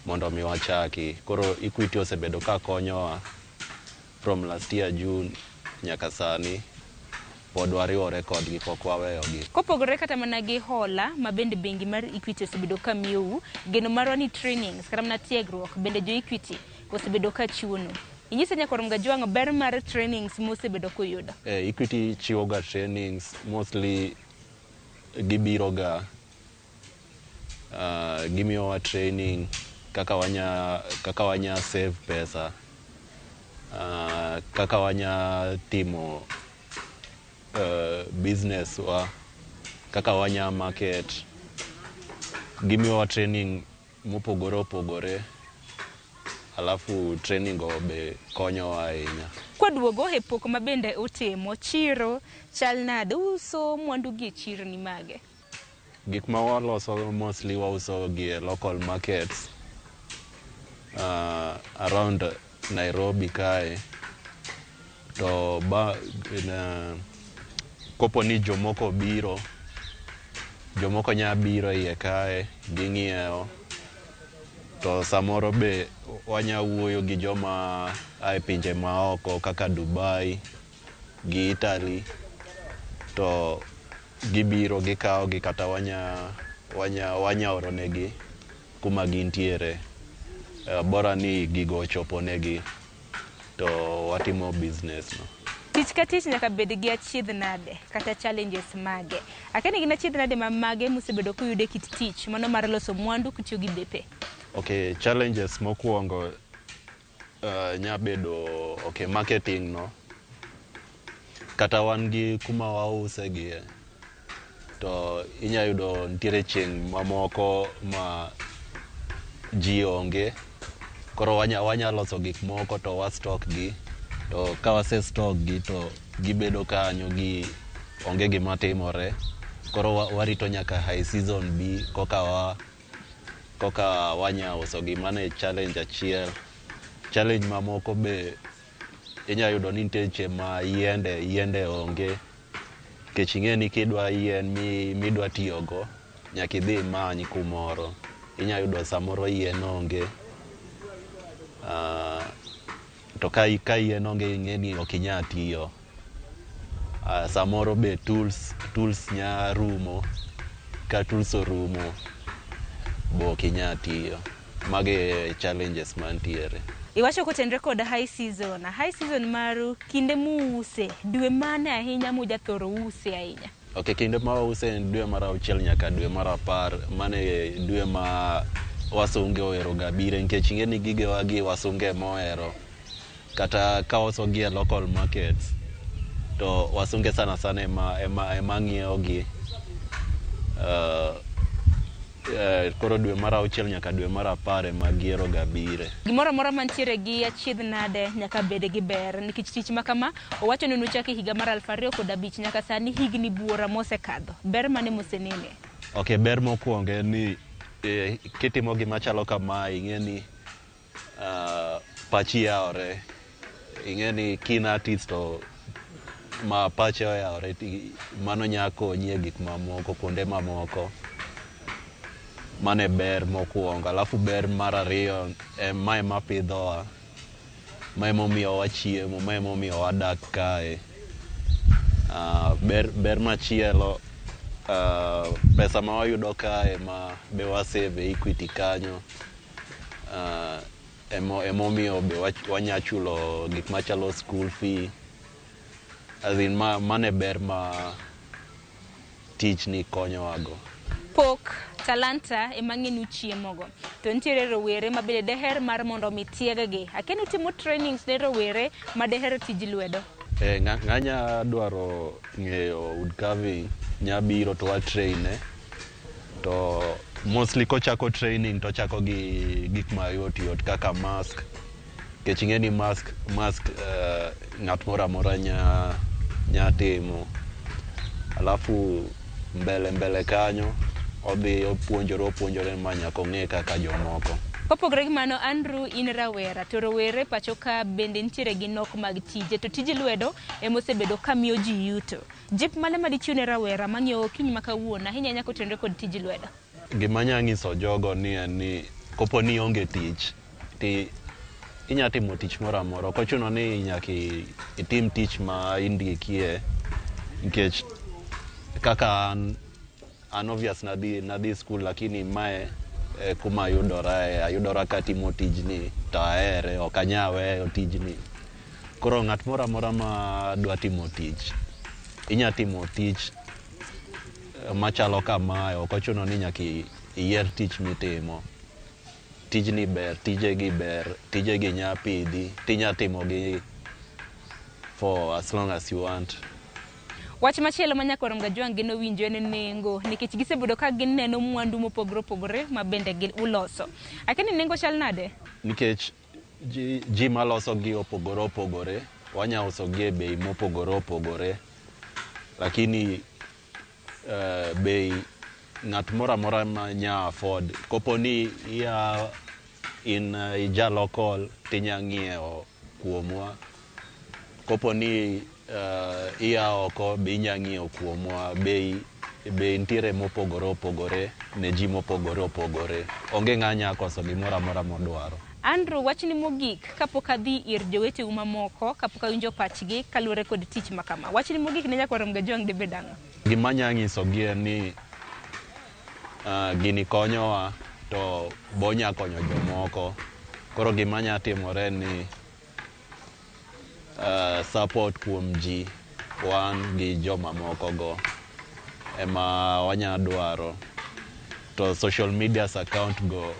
Speaker 3: mondo mi wachaki. Koro Equity osebedo ka konyowa from last year June nyaka sani pod wariwore kodgi pok waweyogi.
Speaker 4: Kopogore kata mana gi hola ma bende bengi mar Equity osebedo ka miyou, geno marwa ni trainings kata mana tiegruok bende jo Equity osebedo ka chiwonu. Inyisa Nyakwarom Gajwang' ber mar trainings mosebedo kuyudo?
Speaker 3: Equity chiwoga trainings mostly gibiroga gimiyowa training kaka wanya save pesa, kaka wanya timo business wa, kaka wanya market. Gimiyowa training mopogore opogore, alafu training go be konyowa ahinya.
Speaker 4: Kwaduogo e pok ma bende utimo, chiro chal nade? Uso mwandu gi e chirni mage?
Speaker 3: Gik ma waloso mostly wauso gi e local markets around Nairobi kae. To Kopo ni jomoko biro, jomoko nya biro iye kae ging'iewo, to samoro be wanya wuoyo gi joma ae pinje maoko kaka Dubai gi Italy, to gibiro gikawo gi kata wanya oro negi kuma gintiere. Bora ni gigo ochopo negi to watimo business no.
Speaker 4: Tich ka tich nyaka bed gi achiedh nade kata challenges mage. Akia ni gin achiedh nade ma mage musebedo kuyudo e kit tich mano mar loso mwandu kutiyo gi bepe?
Speaker 3: Okay, challenges mokwongo nya bedo okay, marketing no. Kata wan gi kuma wause gie, to inya yudo nitiere chieng' mamoko ma ji onge, koro wanya loso gik moko to wa stock gi, to ka wase stock gi to gibedo kanyo gi onge gima timore. Koro warito nyaka high season bi koka wanya uso gi. Mano e challenge achiel. Challenge mamoko be inya yudo ni nitie seche ma yiende onge, nikech ing'e ni kidwa yien midwa tiyogo nyaka idhi imany kumoro. Inya yudo samoro yien onge, to ka yien onge ing'e ni ok inya tiyo. Samoro be tools nya rumo, ka tools orumo bo ok inya tiyo. Mago e challenges mantiere.
Speaker 4: Iwacho kotenre kod high season. High season maru kinde muuse, dwe mane ahinya mujathoro use ahinya?
Speaker 3: Ok, kinde ma wause en dwe mar 6 nyaka dwe mar 10. Mano e dwe ma wasunge ohero ga bire, nikech ing'e ni gigewa gi wasunge mohero. Kata ka wauso gi e local markets, to wasunge sana sana ema ng'iewo gi. Koro dwe mar 6 nyaka dwe mar 10 ema gihero ga bire.
Speaker 4: Gimoro amora mantiere gi achiedh nade nyaka bed gi ber, nikech tich ma kama owacho ni nuchako e higa mar 2005 nyaka sani higni buora mosekadho. Ber mane mosenene?
Speaker 3: Ok, ber mokwongo en ni kitimo gima chalo kamae ing'e ni pachi yawore. Ing'e ni kin artist to ma pache oyawore, mano nya konyi e gik mamoko, kuonde mamoko. Mano e ber mokwongo. Alafu ber mar ariyo, ma ema pidhowa, ma emomiyo wachiemo, ma emomiyo wadak kae. Ber machielo, pesa ma wayudo kae ma be wa save e Equity kanyo, emomiyo be wanya chulo gik machalo school fee. As in, mano e ber ma tijni konyowago.
Speaker 4: Pok talanta ema ng'eni uchiemogo, to nitiere rowere ma bende deher mar mondo mi tieggi. Akia ni utimo trainings ne rowere ma deher tij lwedo?
Speaker 3: Ng'anya dwaro ng'eyo wood carving, nya biro to wa train e. To mostly kochako training to ochako gi gik mayot yot kaka mask. Nikech ing'e ni mask ng'at moro amora nya timo. Alafu mbele kanyo odhi opuonjore ma nyaka ong'e kaka jomoko.
Speaker 4: Kopogore gi mano, Andrew, in rawera, to rowere pacho ka bende nitiere gi nok mag tije, to tij lwedo ema osebedo ka miyo ji yuto. Jip mane madichiw ne rawera mang'iewo okinyi ma kawuono ahinya ahinya kotenore kod tij lwedo?
Speaker 3: Gima anya nyiso jogo ni en ni kopo ni ionge tich, ti inya timo tich moro amora. Ok ochuno ni nyaka itim tich ma indikie, nikech kaka an obvious nadhi school, lakini mae kuma ayudora, ayudora katimo tijni to ahere, ok anya weyo tijni. Koro ng'at moro amora ma dwa timo tich, inya timo tich machalo kamae, ok ochuno ni nyaka iyier tich mitimo. Tijni ber, tijegi ber, tijegi nya pidhi, tinya timogi for as long as you want.
Speaker 4: Wach machielo ma nyakwar Mgajwang' geno winjo en nengo, nikech gisebedo ka gineno mwandu mopogore opogore ma bende gin uloso. Akia ni nengo chal nade?
Speaker 3: Nikech ji maloso gi opogore opogore, wanya uso gi e bei mopogore opogore, lakini bei ng'at moro amora ma nya afford. Kopo ni iya in ija local tinya ng'iewo kuomwa. Kopo ni Ia oko be inya ng'iewo kuomwa bei be nitiere mopogore opogore ne ji mopogore opogore. Onge ng'a nya koso gimoro amora modwaro.
Speaker 4: Andrew, wachni mogik kapok adhi ir joweteu mamoko, kapok awinjo pachgi kaluwore kod tich ma kama. Wachni mogik ne nyakwar Mgajwang' dibed ang'o?
Speaker 3: Gima anya nyisogi en ni gini konyowa to bonya konyo jomoko. Koro gima nya timore en ni support kuom ji wan gi jomamoko go ema wanya dwaro. To social medias account go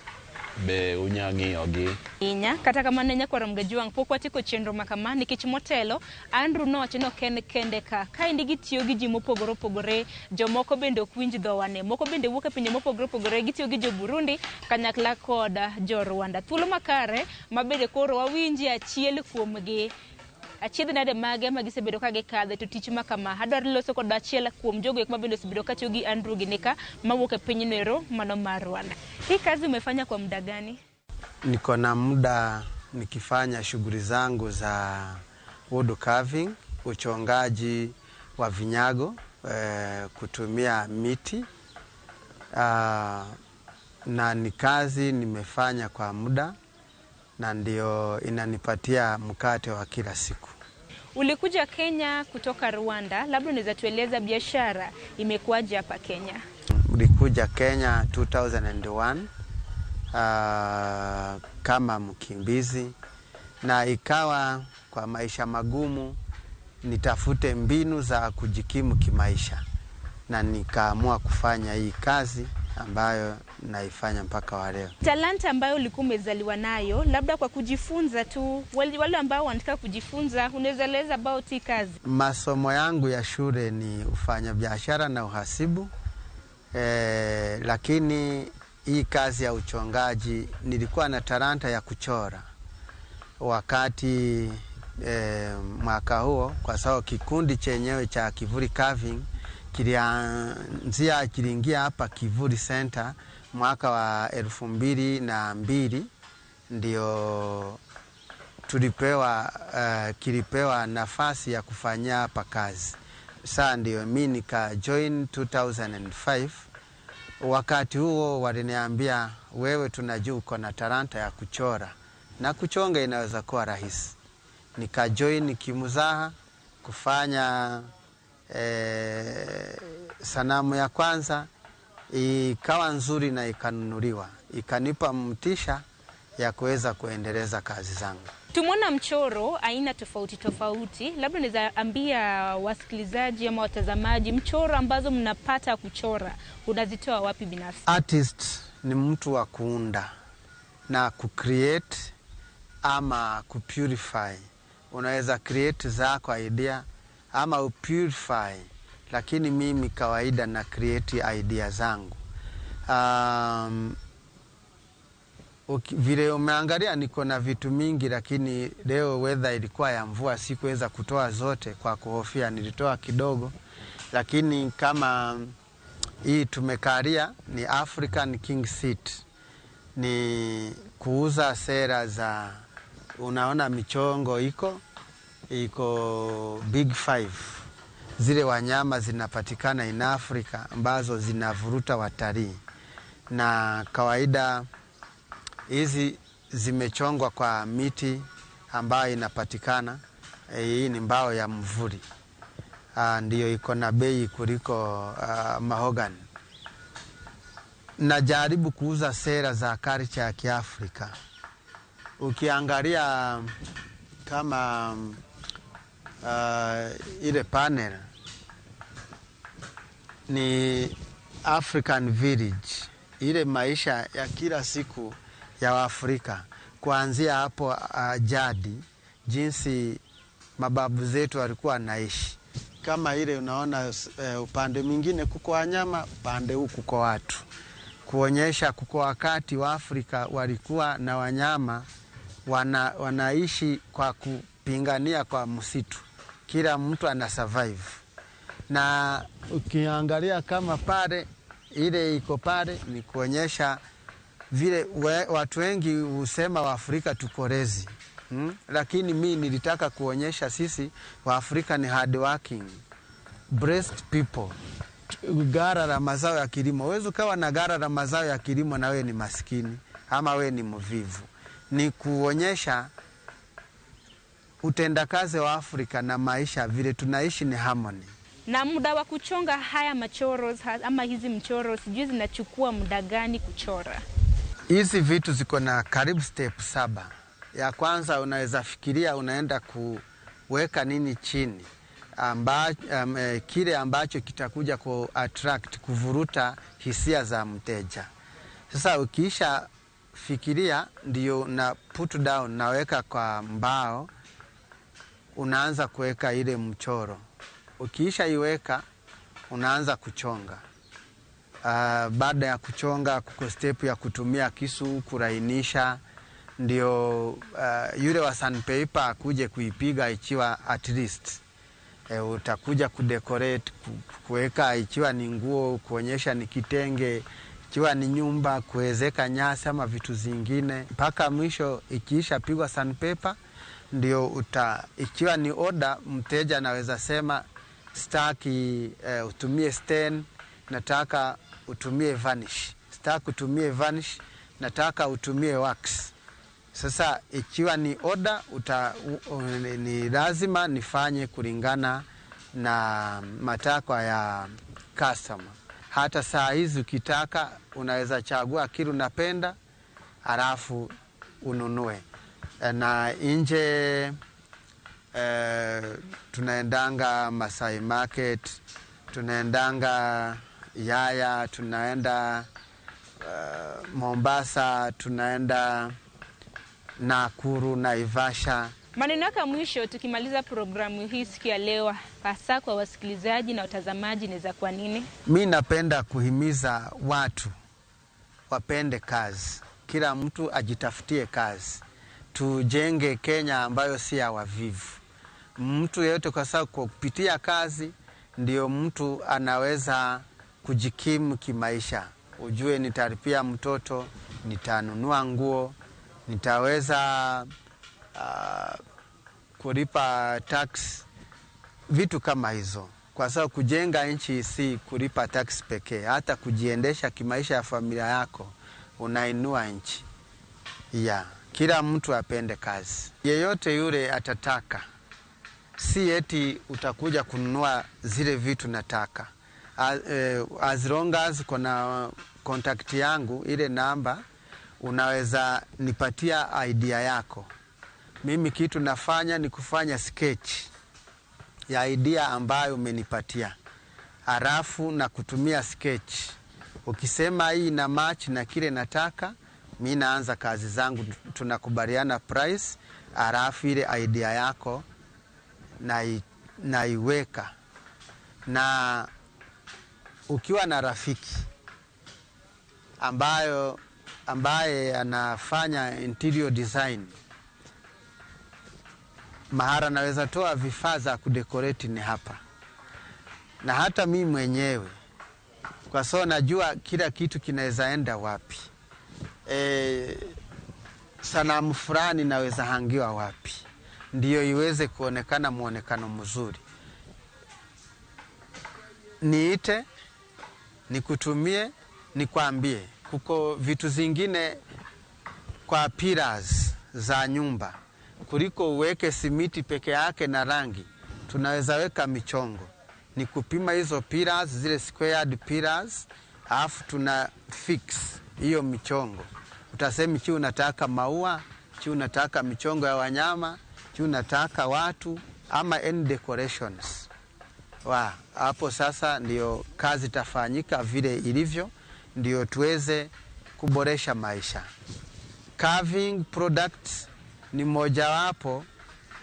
Speaker 3: be unya ng'iyo gi.
Speaker 4: Inya, kata kamano nyakwar Mgajwang' pok watieko chenro ma kama nikech motelo Andrew nowacho ni ok en kende ka. Kaendi gitiyo gi ji mopogore opogore, jomoko bende ok winj dhowane, moko bende wuok e pinje mopogore opogore, gitiyo gi jo Burundi kanyakla kod jo Rwanda. Thuolo makare ma bende koro wawinji achiel kuomgi. Achiedh nade mage ma gisebedo ka gikadhe to tich ma kama. Adwaro loso kod achiel kuom jogo eko ma bende osebedo ka tiyo gi Andrew Ginika mawuok e piny noero mano mar Rwanda. Hii kazi umefanya kwa muda gani?
Speaker 7: Niko na muda nikifanya shughuli zangu za wood carving, uchongaji wa vinyago kutumia miti, na ni kazi nimefanya kwa muda na ndio inanipatia mkate wa kila siku.
Speaker 4: Ulikuja Kenya kutoka Rwanda, labda unaweza tueleza biashara imekuwaje hapa Kenya?
Speaker 7: Nilikuja Kenya 2001 kama mkimbizi, na ikawa kwa maisha magumu nitafute mbinu za kujikimu kimaisha, na nikaamua kufanya hii kazi ambayo naifanya mpaka wa leo.
Speaker 4: Talanta ambayo ulikuwa umezaliwa nayo, labda kwa kujifunza tu, wale ambao wanataka kujifunza, unaweza eleza about hii kazi?
Speaker 7: Masomo yangu ya shule ni ufanya biashara na uhasibu, lakini hii kazi ya uchongaji nilikuwa na talanta ya kuchora wakati mwaka huo, kwa sababu kikundi chenyewe cha Kivuli Carving kiliingia hapa Kivuli Center mwaka wa 2002, ndio kilipewa nafasi ya kufanyia hapa kazi. Sasa ndio mimi nika join 2005. Wakati huo waliniambia, wewe tunajua uko na talanta ya kuchora na kuchonga inaweza kuwa rahisi. Nika join kimuzaha kufanya sanamu ya kwanza, ikawa nzuri na ikanunuliwa, ikanipa mtisha ya kuweza kuendeleza kazi zangu.
Speaker 4: Tumeona mchoro aina tofauti tofauti, labda unaweza ambia wasikilizaji ama watazamaji mchoro ambazo mnapata kuchora unazitoa wapi binafsi?
Speaker 7: Artist ni mtu wa kuunda na kucreate ama kupurify. Unaweza create zako idea ama upurify, lakini mimi kawaida na create idea zangu. Vile umeangalia niko na vitu mingi, lakini leo weather ilikuwa ya mvua, sikuweza kutoa zote kwa kuhofia, nilitoa kidogo. Lakini kama hii tumekaria ni African King Seat, ni kuuza sera za, unaona michongo iko Big Five, zile wanyama zinapatikana in Africa ambazo zinavuruta watalii, na kawaida hizi zimechongwa kwa miti ambayo inapatikana. Hii ni mbao ya mvuri, ndiyo iko na bei kuliko mahogany. Najaribu kuuza sera za culture ya Kiafrika. Ukiangalia kama ile panel ni African Village, ile maisha ya kila siku ya Afrika kuanzia hapo jadi, jinsi mababu zetu walikuwa wanaishi. Kama ile unaona upande mwingine kuko wanyama, upande huu kuko watu, kuonyesha kuko wakati wa Afrika walikuwa na wanyama wanaishi kwa kupingania kwa msitu, kila mtu ana survive. Na ukiangalia kama pale ile iko pale ni kuonyesha vile watu wengi husema wa Afrika tuko lazy. Lakini mi nilitaka kuonyesha sisi Waafrika ni hard working, blessed people. Gara la mazao ya kilimo. Huwezi ukawa na gara la mazao ya kilimo na wewe ni maskini ama wewe ni mvivu. Ni kuonyesha utendakazi wa Afrika na maisha vile tunaishi ni harmony.
Speaker 4: Na muda wa kuchonga haya machoro ama hizi mchoro sijui zinachukua muda gani kuchora?
Speaker 7: Hizi vitu ziko na karibu step 7. Ya kwanza unaweza fikiria unaenda kuweka nini chini kile ambacho kitakuja ku attract, kuvuruta hisia za mteja. Sasa ukisha fikiria ndio na put down, naweka kwa mbao, unaanza kuweka ile mchoro. Ukiisha iweka unaanza kuchonga. Baada ya kuchonga kuko step ya kutumia kisu kurainisha, ndio yule wa sandpaper akuje kuipiga ikiwa at least. Utakuja kudecorate, kuweka ikiwa ni nguo, kuonyesha ni kitenge, ikiwa ni nyumba, kuwezeka nyasi ama vitu zingine. Mpaka mwisho ikiisha pigwa sandpaper ndio ikiwa ni order, mteja anaweza sema sitaki utumie stain, nataka utumie varnish. Sitaki utumie varnish, nataka utumie wax. Sasa ikiwa ni order ni lazima nifanye kulingana na matakwa ya customer. Hata saa hizi ukitaka unaweza chagua kile unapenda halafu ununue. Na nje tunaendanga Masai Market, tunaendanga Yaya, tunaenda Mombasa, tunaenda Nakuru, Naivasha.
Speaker 4: Maneno yako ya mwisho tukimaliza programu hii siku ya leo, hasa kwa wasikilizaji na watazamaji, ni za kwa nini?
Speaker 7: Mi napenda kuhimiza watu wapende kazi. Kila mtu ajitafutie kazi. Tujenge Kenya ambayo si ya wavivu. Mtu yeyote, kwa sababu kwa kupitia kazi ndio mtu anaweza kujikimu kimaisha. Ujue nitalipia mtoto, nitanunua nguo, nitaweza kulipa tax, vitu kama hizo. Kwa sababu kujenga nchi si kulipa tax pekee, hata kujiendesha kimaisha ya familia yako unainua nchi. Kila mtu apende kazi. Yeyote yule atataka. Si eti utakuja kununua zile vitu nataka. As long as kuna contact yangu, ile namba, unaweza nipatia idea yako. Mimi kitu nafanya ni kufanya sketch ya idea ambayo umenipatia. Halafu na kutumia sketch. Ukisema hii ina match na kile nataka, mi naanza kazi zangu, tunakubaliana price, halafu ile idea yako naiweka. Na ukiwa na rafiki ambaye anafanya interior design, mahara naweza toa vifaa za kudecorate ni hapa. Na hata mi mwenyewe, kwa sababu najua kila kitu kinaweza enda wapi. Sanamu fulani naweza hangiwa wapi, ndiyo iweze kuonekana muonekano mzuri. Niite, nikutumie, nikwambie. Kuko vitu zingine kwa pillars za nyumba, kuliko uweke simiti peke yake na rangi, tunaweza weka michongo. Ni kupima hizo pillars, zile squared pillars, alafu tuna fix hiyo michongo. Utasema chi unataka maua, chi unataka michongo ya wanyama, chi unataka watu, ama any decorations. Hapo sasa ndio kazi tafanyika vile ilivyo, ndio tuweze kuboresha maisha. Carving products ni mojawapo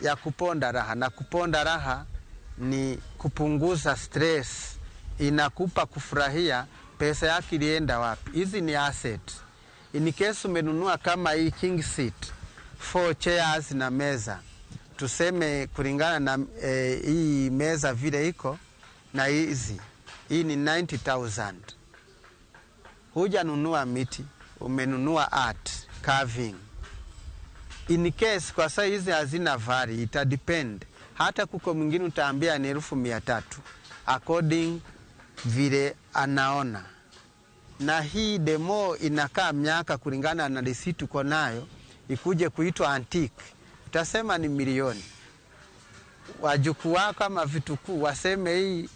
Speaker 7: ya kuponda raha, na kuponda raha ni kupunguza stress, inakupa kufurahia pesa yako ilienda wapi. Hizi ni asset. In case umenunua kama hii king seat, 4 chairs na meza, tuseme kulingana na hii meza vile iko na hizi, hii ni 90,000. Hujanunua miti, umenunua art carving. In case kwa saa hizi hazina vari, ita depend. Hata kuko mwingine utaambia ni 300,000 according vile anaona. Na hii demo inakaa miaka kulingana na receipt uko nayo, ikuje kuitwa antique, utasema ni milioni. Wajukuu wako ama vitukuu waseme hii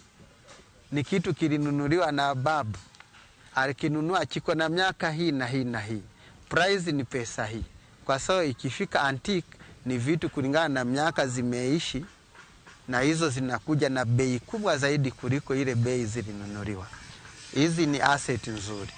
Speaker 7: ni kitu kilinunuliwa na babu, alikinunua chiko na miaka hii na hii na hii, price ni pesa hii. Kwa sababu ikifika antique ni vitu kulingana na miaka zimeishi, na hizo zinakuja na bei kubwa zaidi kuliko ile bei zilinunuliwa. Hizi ni asset nzuri.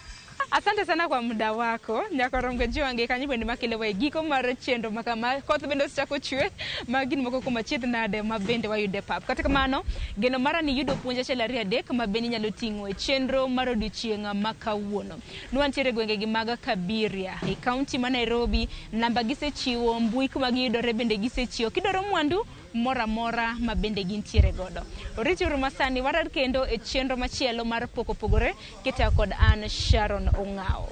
Speaker 4: Asante sana kwa muda wako. Nyakorongo jiwange kanyo bende makele wa giko mar chenro makama koth bende osechako chwe magin moko kuom achiedh nade ma bende wayude pap. Kata kamano, geno mara ni yudo puonj achiel ariyo adek ma bende inyalo ting'o e chenro mar odiochieng' ma kawuono. Nwantiere gwenge gi mag Kabiria e kaunti ma Nairobi, namba gisechiwo, mbui kuma giyudore bende gisechiwo. Kidwaro mwandu moro amora ma bende gintiere godo. Oriti uru masani warar kendo e chenro machielo mar pok opogore kitayo kod an Sharon Ong'ao.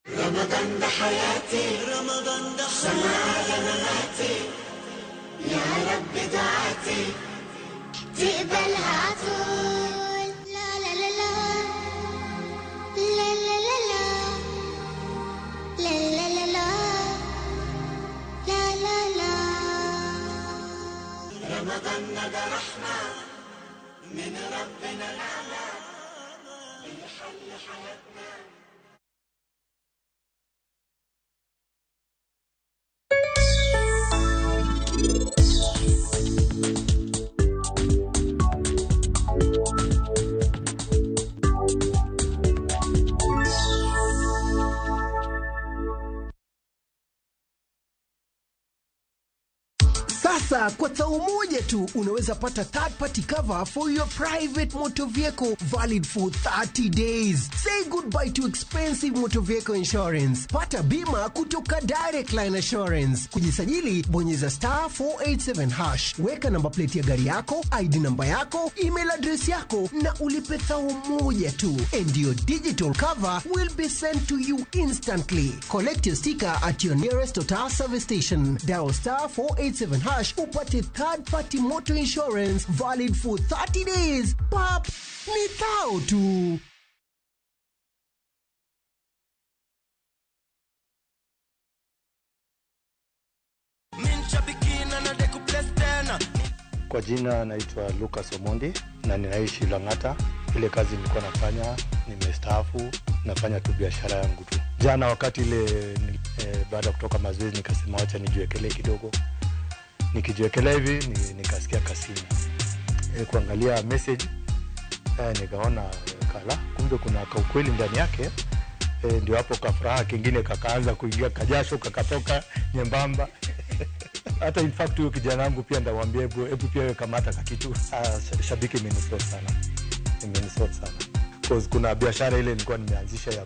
Speaker 13: رمضان ده حياتي، رمضان ده سنة على مماتي، يا رب دعاتي تقبلها عطول. لا لا لا لا لا لا لا لا لا لا لا لا لا لا. رمضان ده رحمة من ربنا الأعلى بيحل حياتنا.
Speaker 17: Sasa kwa tao moja tu unaweza pata third party cover for your private motor vehicle valid for 30 days. Say goodbye to expensive motor vehicle insurance. Pata bima kutoka Direct Line Assurance. Kujisajili, bonyeza star 487 hash. Weka namba plate ya gari yako, ID namba yako, email address yako na ulipe tao moja tu. And your digital cover will be sent to you instantly. Collect your sticker at your nearest Total service station. Dial star 487 hash upate third party motor insurance valid for 30 days. Pap, ni tao tu.
Speaker 18: Kwa jina naitwa Lucas Omondi na ninaishi Lang'ata. Ile kazi nilikuwa nafanya, nimestaafu, nafanya tu biashara yangu tu. Jana wakati ile baada ya kutoka mazoezi nikasema wacha nijiwekelee kidogo. Nikijiwekelea hivi nikasikia kasini. Kuangalia message nikaona kala kumbe kuna kaukweli ndani yake. Ndio hapo kafuraha kingine kakaanza kuingia, kajasho kakatoka nyembamba. Hata in fact huyo kijana wangu pia ndamwambia hebu pia wewe kamata kakitu. Shabiki imenisort sana. Imenisort sana. Because kuna biashara ile nilikuwa nimeanzisha ya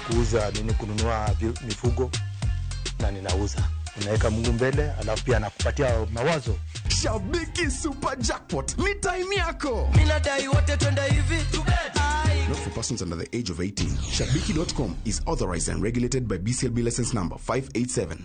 Speaker 18: kuuza nini, kununua mifugo na ninauza. Unaweka Mungu mbele, alafu pia anakupatia mawazo.
Speaker 19: Shabiki Super Jackpot ni time yako.
Speaker 31: Mimi nadai wote twende hivi.
Speaker 19: Not for persons under the age of 18. Shabiki.com is authorized and regulated by BCLB license number 587.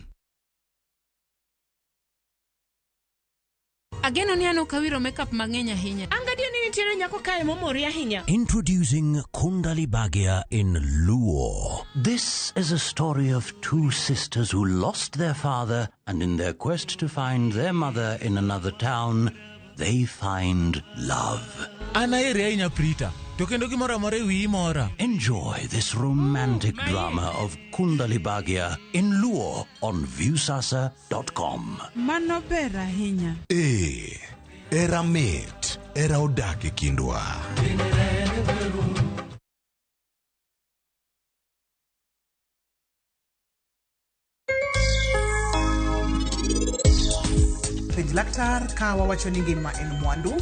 Speaker 2: Ageno ni an ok awiro makeup mang'eny ahinya. Angadio ni nitiere nyako kae momori ahinya.
Speaker 9: Introducing Kundali Bhagya in Luo. This is a story of two sisters who lost their father and in their quest to find their mother in another town, they find love.
Speaker 20: An aheri ahinya Prita, to kendo gimoro amora e wiyi mora.
Speaker 9: Enjoy this romantic drama of Kundali Bhagya in Luo on Viusasa.com.
Speaker 21: Mano ber ahinya.
Speaker 26: Ee, era mit, era odak e kindwa.
Speaker 22: Penj laktar ka wawacho ni ngima en mwandu.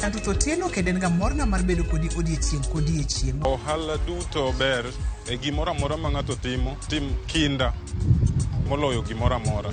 Speaker 22: An Ruth Otieno kendo en ga morna mar bedo kodi odiechieng' kodiechieng'.
Speaker 23: Ohala duto ber e gimoro amora ma ng'ato timo, tim kinda moloyo gimoro amora.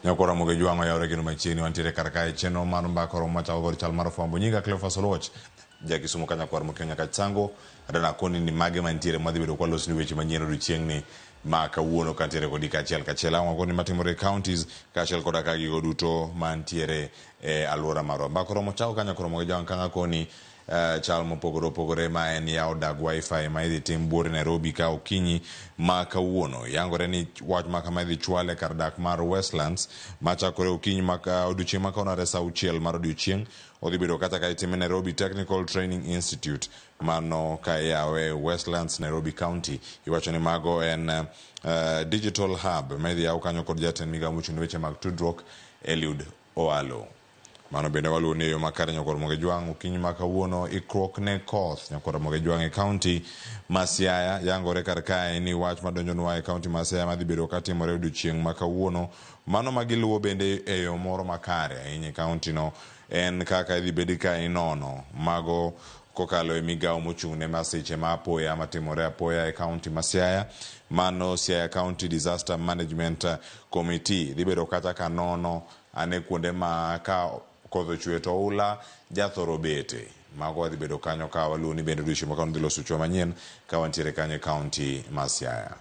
Speaker 24: Nyakwara Ramogi Jwang'o yawre kendo machiegni wantiere kar kae chenro mar mbaka oromo machako kod chal mar fwambo. Nyinga Cleophas Oluoch, ja Kisumu ka nyakwar Mokio nyaka Chango. Adana koni ni mage mantiere madhi bedo kwalosni weche manyien odiochieng'ni ma kawuono kantiere kodi kaachiel kachiel. Ang'o koni matimore e counties kaachiel koda ka gigo duto mantiere e alwora marwa. Mbaka oromo chako ka nyakwar Ramogi Jwang' kanga koni chal mopogore opogore ma en yawo dag wifi ma idhi tim buore Nairobi ka okinyi ma kawuono. Yangore ni wach ma kama idhi chwale kar dak mar Westlands machakore okinyi ma odiochieng' ma kawuono saa auchiel mar odiochieng' odhi bedo kata ka itime Nairobi Technical Training Institute mano ka iyawe Westlands Nairobi County. Iwacho ni mago en digital hub ma idhi yaw kanyo kod jatend migawo mochung' ne weche mag tudruok Eliud Owalo. Mano bende waluwo ni e yo makare nyakwar Ramogi Jwang' okinyi ma kawuono ikruok ne koth nyakwar Ramogi Jwang' e kaunti ma Siaya. Yangore kar kae ni wach madonjonwa e kaunti ma Siaya madhi bedo katimore odiochieng' ma kawuono mano ma giluwo bende e yo moro makare ahinya e kaunti no en kaka idhi bedi ka inono mago kokalo e migawo mochung' ne masiche ma apoya matimore apoya e kaunti ma Siaya. Mano Siaya County Disaster Management Committee dhi bedo kata ka nono ane kuonde ma ka koth ochwe to oula jathoro bete. Mago wadhi bedo kanyo ka waluwo ni bende odiochieng' ma kawuono dhi loso chwa manyien ka wantiere kanyo e kaunti ma Siaya.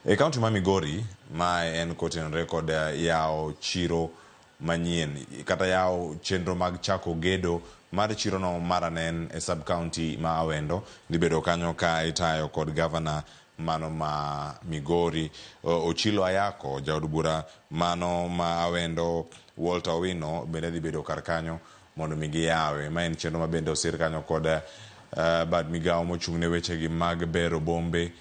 Speaker 24: E kaunti ma Migori, ma en kotenore kod yawo chiro manyien kata yawo chenro mag chako gedo mar chirono mar Anen e sub county ma Awendo dhi bedo kanyo ka itayo kod gavana mano ma Migori Ochilo Ayako, jaod bura mano ma Awendo Walter Owino bende dhi bedo kar kanyo mondo mi giyawe. Ma en chenro ma bende osir kanyo kod bad migawo mochung' ne wechegi mag bero bombe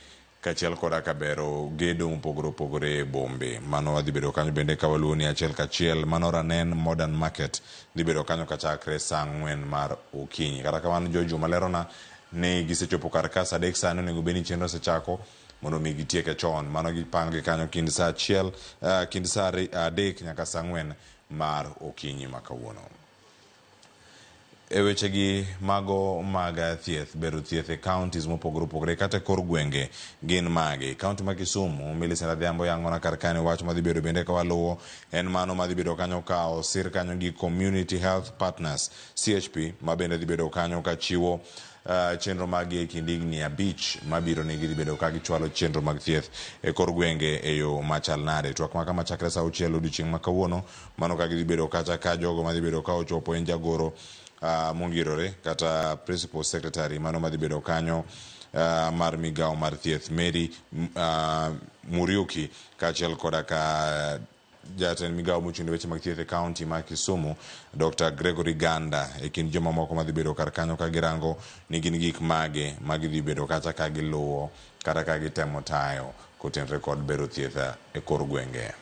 Speaker 24: kaachiel koda ka bero gedo mopogore opogore e bombe. Mano wadhi bedo kanyo bende ka waluwo ni achiel kachiel. Mano Ranen Modern Market dhi bedo kanyo kachakre saa 4 mar okinyi. Kata kamano George Omalerona ni gisechopo kar ka saa 3 sani onego bed ni chenro osechako mondo mi gitieke chon. Mano gipange kanyo kind saa 1 kind saa 3 nyaka saa 4 mar okinyi ma kawuono. E wechegi mago mag thieth, bero thieth e counties mopogore opogore kata e kor gwenge gin mage. County ma Kisumu, Millicent Adhiambo yangona kar kane wach madhi bedo bende ka waluwo en mano madhi bedo kanyo ka osir kanyo gi Community Health Partners CHP ma bende dhi bedo kanyo ka chiwo chenro mag e kind higni 5 mabiro ni gidhi bedo ka gichwalo chenro mag thieth e kor gwenge e yo machal nade. Twak ma kama chakre saa 6 odiochieng' ma kawuono, mano ka gidhi bedo kacha ka jogo madhi bedo ka ochopo en jagoro mongirore kata principal secretary mano madhi bedo kanyo mar migawo mar thieth Mary Muriuki kaachiel koda ka jatend migawo mochung' ne weche mag thieth e kaunti ma Kisumu Dr. Gregory Ganda e kind jomamoko madhi bedo kar kanyo ka girango ni gin gik mage ma gidhi bedo kacha ka giluwo kata ka gitemo tayo kotenore kod bero thieth e kor gwenge.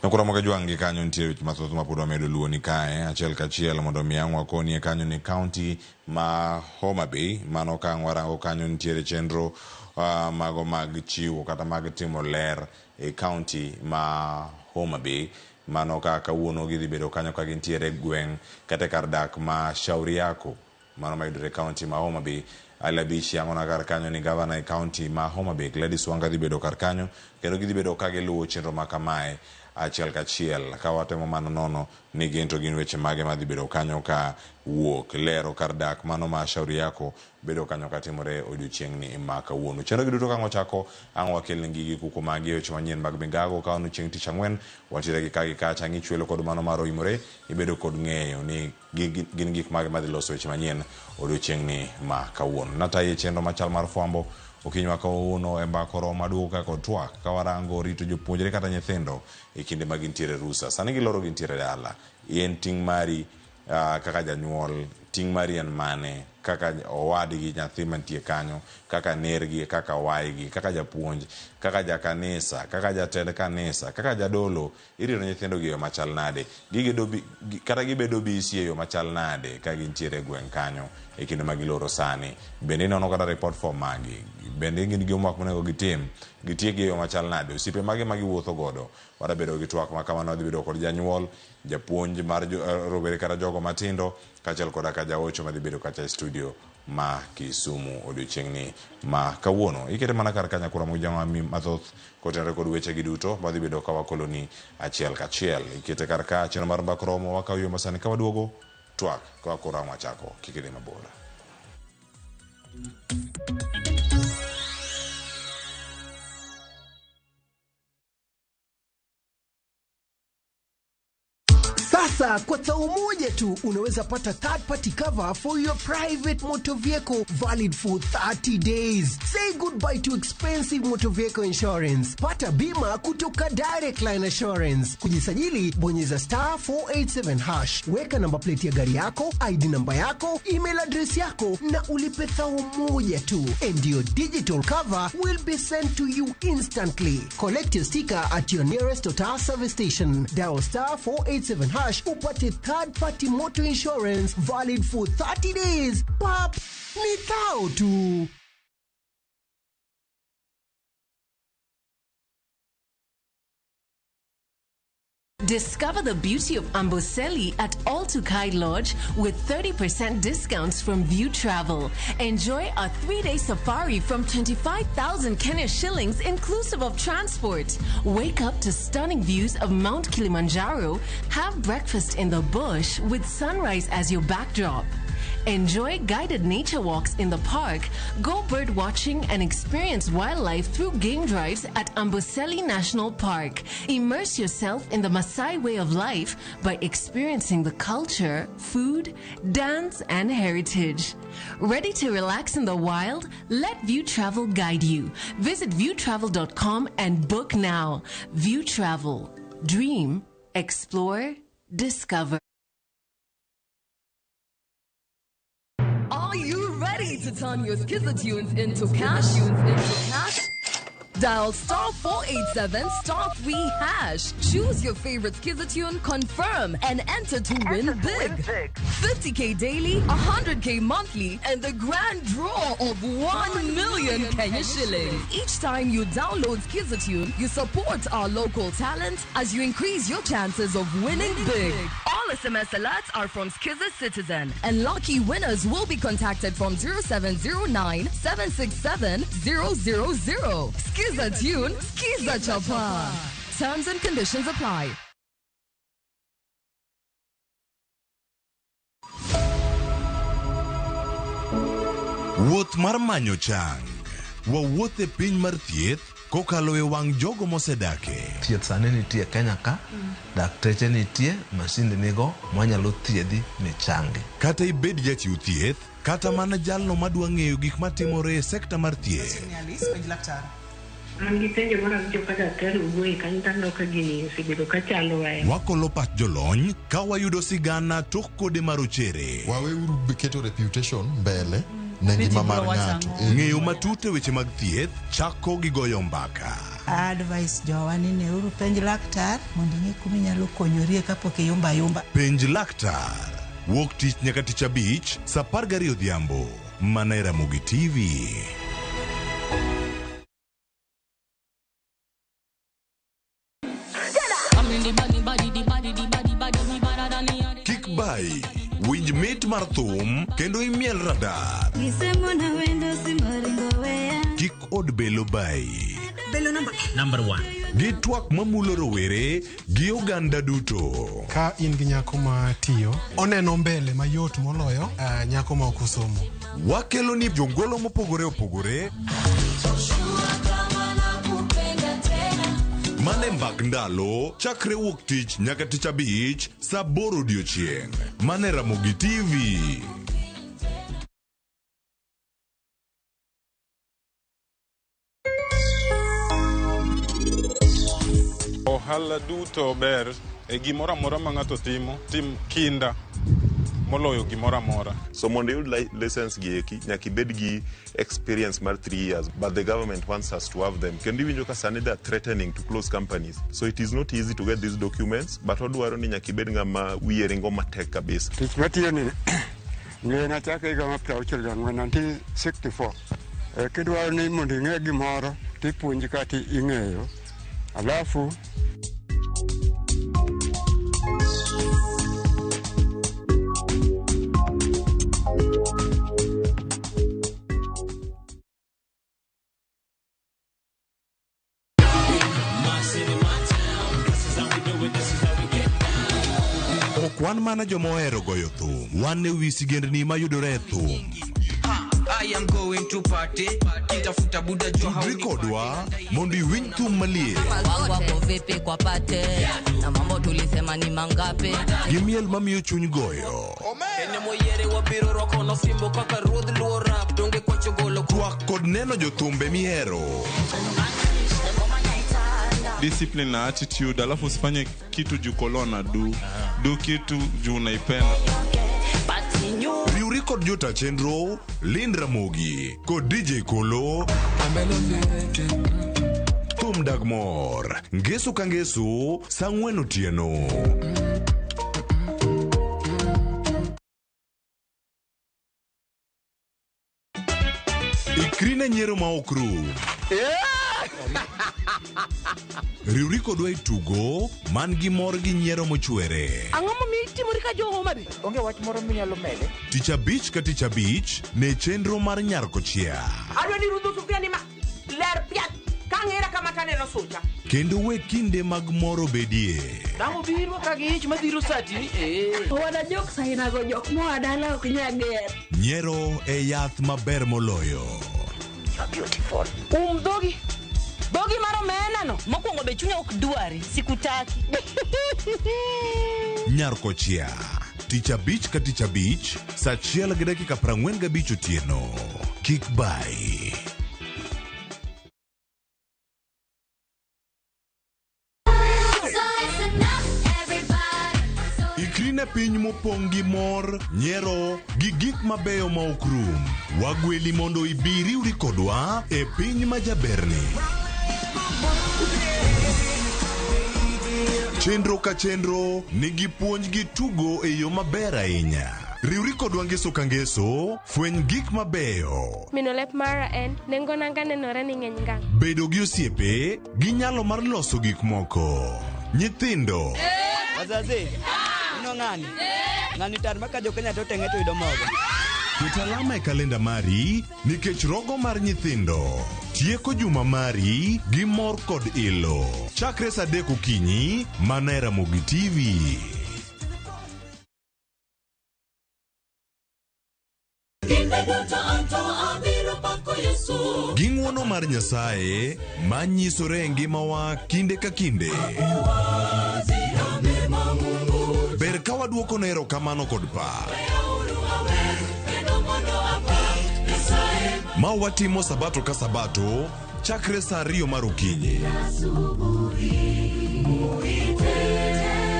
Speaker 24: Nyakura moga jwang' gi kanyo nitie weche mathoth ma pod wamedo luwo ni kae achiel kachiel mondo mi ang' wakonie kanyo ni kaunti ma Homa Bay mano ka ang' warango kanyo nitiere chenro mago mag chiwo kata mag timo ler e kaunti ma Homa Bay mano ka kawuono gidhi bedo kanyo ka gintiere e gweng' kata e kar dak ma Shauri Yako mano mayudore e kaunti ma Homa Bay. Ali Abich yangona kar kanyo ni gavana e kaunti ma Homa Bay Gladys Wanga dhi bedo kar kanyo kendo gidhi bedo ka giluwo chenro ma kamae achiel kachiel ka watemo mana nono ni gin to gin weche mage madhi bedo kanyo ka wuok lero kar dak mano ma Shauri Yako bedo kanyo katimore odiochieng'ni ma kawuono. Chenro gi duto ka ang' ochako ang' wakelni gigi kuku magi e weche manyien mag migago ka wan chieng' tich ang'wen wantiere gi ka gi kacha ang' ichwelo kod mano mar oimore ibedo kod ng'eyo ni gin gik mage madhi loso weche manyien odiochieng'ni ma kawuono. Natayi e chenro machal mar fwambo okinyi ma kawuono e mbaka oromo maduogo ka kod twak ka warango rito jopuonjre kata nyithindo e kinde ma gintiere rusa. Sani giloro gintiere dala. En ting' mari kaka janyuol, ting' mari en mane kaka owadgi nyathi mantie kanyo, kaka nergi, kaka waygi, kaka japuonj, kaka jakanisa, kaka jatend kanisa, kaka jadolo, irito nyithindo gi e yo machal nade? Gigedo kata gibedo busy e yo machal nade ka gintiere e gweng' kanyo e kinde ma giloro sani? Bende inono kata report form magi? Bende gin gi homework monego gitim? Gitiek gi e yo machal nade? Osiepe mage ma giwuotho godo? Wadabedo gi twak ma kamano wadhi bedo kod janyuol, japuonj mar rowere kata jogo matindo kaachiel koda ka jaocho madhi bedo kacha e studio ma Kisumu odiochieng'ni ma kawuono. Ikete mana kar ka nyakura mojama mathoth kotenore kod weche gi duto wadhi bedo ka wakoloni achiel kachiel. Ikete kar ka chenro mar mbak romo wakawo yo masani ka waduogo twak ka koro ang' wachako kik idhi mabor.
Speaker 17: Sasa kwa tao moja tu unaweza pata third party cover for your private motor vehicle valid for 30 days. Say goodbye to expensive motor vehicle insurance. Pata bima kutoka Direct Line Assurance. Kujisajili, bonyeza star 487 hash. Weka namba plate ya gari yako, ID namba yako, email address yako na ulipe thao moja tu. And your digital cover will be sent to you instantly. Collect your sticker at your nearest Total service station. Dial star 487 hash upate third party motor insurance valid for 30 days. Pap, ni thao tu.
Speaker 1: Discover the beauty of Amboseli at All Tukai Lodge with 30% discounts from View Travel. Enjoy a 3-day safari from 25,000 Kenya shillings inclusive of transport. Wake up to stunning views of Mount Kilimanjaro. Have breakfast in the bush with sunrise as your backdrop. Enjoy guided nature walks in the park, go bird watching and experience wildlife through game drives at Amboseli National Park. Immerse yourself in the Maasai way of life by experiencing the culture, food, dance and heritage. Ready to relax in the wild? Let View Travel guide you. Visit viewtravel.com and book now. View Travel. Dream, explore, discover.
Speaker 5: Are you ready to turn your Skiza tunes into cash? Dial star 487 star 3 hash. Choose your favorite Skiza tune, confirm, and enter to win big. 50K daily, 100K monthly, and the grand draw of 1 million Kenya shillings. Each time you download Skiza tune, you support our local talent as you increase your chances of winning big. All SMS alerts are from Skiza Citizen, and lucky winners will be contacted from 0709 767 000. Skiza tune, Skiza Chapa. Terms and conditions apply.
Speaker 26: Wuoth mar manyo chang. Wawuoth e piny mar thieth kokalo e wang' jogo mosedake.
Speaker 6: Thieth sani nitie Kenya ka, dakteche nitie, masinde nigo mwanyalo thiedhi michangi.
Speaker 26: Kata ibed jachiw thieth, kata mana jalno madwa ng'eyo gik matimore e sekta mar thieth.
Speaker 22: Alice, penj laktar.
Speaker 8: An gi penjo mar awinjo ka daktari owuoye kanyo to aneno ka gini osebedo ka chandowa e
Speaker 26: Wakolo pach jolony ka wayudo sigana tok kode marochere.
Speaker 12: Waweuru keto reputation mbele. Ne ngima mar ng'ato.
Speaker 26: Ng'eyo matut e weche mag thieth chako gi goyo mbaka.
Speaker 3: Advice jowa ni neuru penj laktar mondo ing'e kuma inyalo konyorie kapok iyumba ayumba.
Speaker 26: Penj laktar. Wuok tich nyaka tich abich saa 12 odhiambo. Mana e Ramogi TV. Kik bai, winj mit mar thum kendo imiel radar. Kik od belo bai.
Speaker 10: Belo number 1.
Speaker 26: Gi twak mamulo rowere gi oganda duto.
Speaker 11: Ka in gi nyako ma tiyo, oneno mbele mayot moloyo nyako ma ok osomo.
Speaker 26: Wakelo ni jongolo mopogore opogore. Mane mbak ndalo chakre wuok tich nyaka tich abich saa 8 odiochieng'. Mane Ramogi TV.
Speaker 23: Ohala duto ber e gimoro amora ma ng'ato timo, tim kinda moloyo gimoro amora.
Speaker 14: So mondo iyud license gi eki, nyaka ibed gi experience mar 3 years, but the government wants us to have them. Kendo iwinjo ka sani they are threatening to close companies. So it is not easy to get these documents, but odwaro ni nyaka ibed ng'ama wiye ringo matek kabisa.
Speaker 15: Tich matiyo ni ng'e nachako higa mar 64, 1964. Kidwaro ni mondo ing'e gimoro, tipuonji kata ing'eyo. Alafu
Speaker 26: Ok wan mana joma ohero goyo thum, wan e wi sigendni mayudore e thum.
Speaker 16: I am going to party. Kitafuta buda jua
Speaker 26: Tudri kodwa mondo iwinj thum maliet
Speaker 25: Wangu wako vipi kwa pate na mambo tulisema ni mangapi
Speaker 26: gi miel mamiyo chuny goyo.
Speaker 16: Ene moyere wabiro rwako nosimbo kaka ruodh luo rap donge kwacho golo
Speaker 26: Twak kod neno jothumbe mihero.
Speaker 23: Discipline na attitude, alafu usifanye kitu juu kolona du kitu juu unaipenda.
Speaker 26: Riwri kod jota chenro Lind Ramogi kod DJ Kolo. Thum dag mor ngeso ka ngeso saa 4 otieno. Ikri ne nyiero ma ok rum. Riwri kodwa e tugo man gi mor gi nyiero mochwere.
Speaker 31: Ang'o momiyo itimori ka jo Homa Bay?
Speaker 27: Onge wach moro minyalo mede.
Speaker 26: Tich abich ka tich abich ne chenro mar Nyar Kochia.
Speaker 31: Adwa ni rudho sufuria ni ma ler piat ka ng'era kama taneno sucha.
Speaker 26: Kendo we kinde mag mor obedie.
Speaker 31: Dang' obiro ka gi ich madhiro sati ni eh.
Speaker 28: Wana jok sainago jok moa dala ok nyal ger.
Speaker 26: Nyiero e yath maber moloyo.
Speaker 31: Beautiful. Dhogi. Dhogi mar omena no.
Speaker 4: Mokwongo be chunya ok dwari, sikutaki.
Speaker 26: Nyar Kochia. Tich abich ka tich abich, saa 1:45 otieno. Kik bai. Ikri ne piny mopong' gi mor, nyiero, gi gik mabeyo ma ok rum. Wagweli mondo ibi riwri kodwa e piny ma jaberni. Chenro ka chenro nigi puonj gi tugo e yo maber ahinya. Riwri kodwa ngeso ka ngeso, fweny gik mabeyo.
Speaker 29: Mino lep mara en nengo nanga nenore ni ng'eny ngang'.
Speaker 26: Bedo gi osiepe gi nyalo mar loso gik moko. Nyithindo.
Speaker 31: Wazazi. Ino ng'ani. Ng'ani tar maka jo Kenya to tenge to yudo mogo.
Speaker 26: Ket alama e kalenda mari nikech rogo mar nyithindo. Tieko juma mari gi mor kod ilo. Chakre saa 3 okinyi mana e Ramogi TV. Gi ng'uono mar Nyasaye manyisore e ngimawa kinde ka kinde. Ber ka waduoko ne erokamano kod pak. Ma watimo sabato ka sabato chakre saa 2 mar okinyi.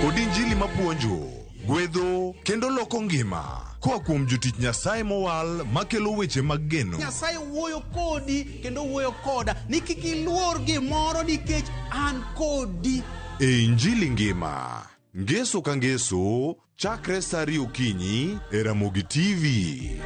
Speaker 26: Kod injili mapuonjo. Gwedho kendo loko ngima koa kuom jotich Nyasaye mowal makelo weche mag geno.
Speaker 22: Nyasaye wuoyo kodi kendo wuoyo koda ni kik iluor gimoro nikech an kodi.
Speaker 26: E Injili ngima, ngeso ka ngeso, chakre sa ariyo okinyi e Ramogi TV.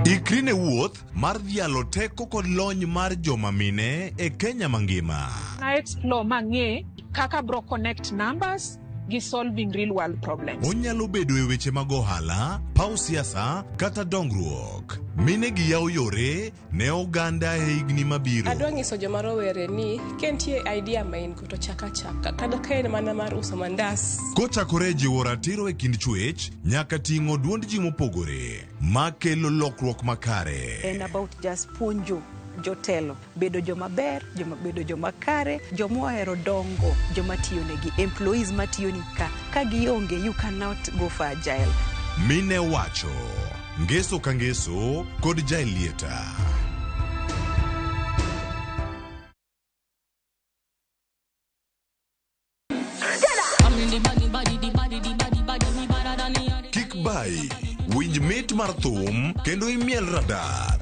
Speaker 26: Ikri ne wuoth mar dhialo teko kod lony mar joma mine e Kenya mangima.
Speaker 2: Na explore mang'e kaka bro connect numbers gi solving real world problems.
Speaker 26: Onyalo bedo e weche mag ohala, paw siasa kata dongruok. Mine gi yawo yore ne oganda e higni mabiro.
Speaker 7: Adwa nyiso joma rowere ni ka nitie idea ma in go to chak achaka kata ka en mana mar uso mandas.
Speaker 26: Kochakore e jiwo ratiro e kind chwech nyaka ting'o duond ji mopogore makelo lokruok makare.
Speaker 9: En about just puonjo jotelo bedo joma ber, joma bedo joma kare, joma ohero dongo, joma tiyo negi, employees matiyo ni ka. Ka gionge, you cannot go for agile.
Speaker 26: Mine wacho ngeso ka ngeso kod Jaelieta. Kik bayi, winj mit mar thum kendo imiel radar.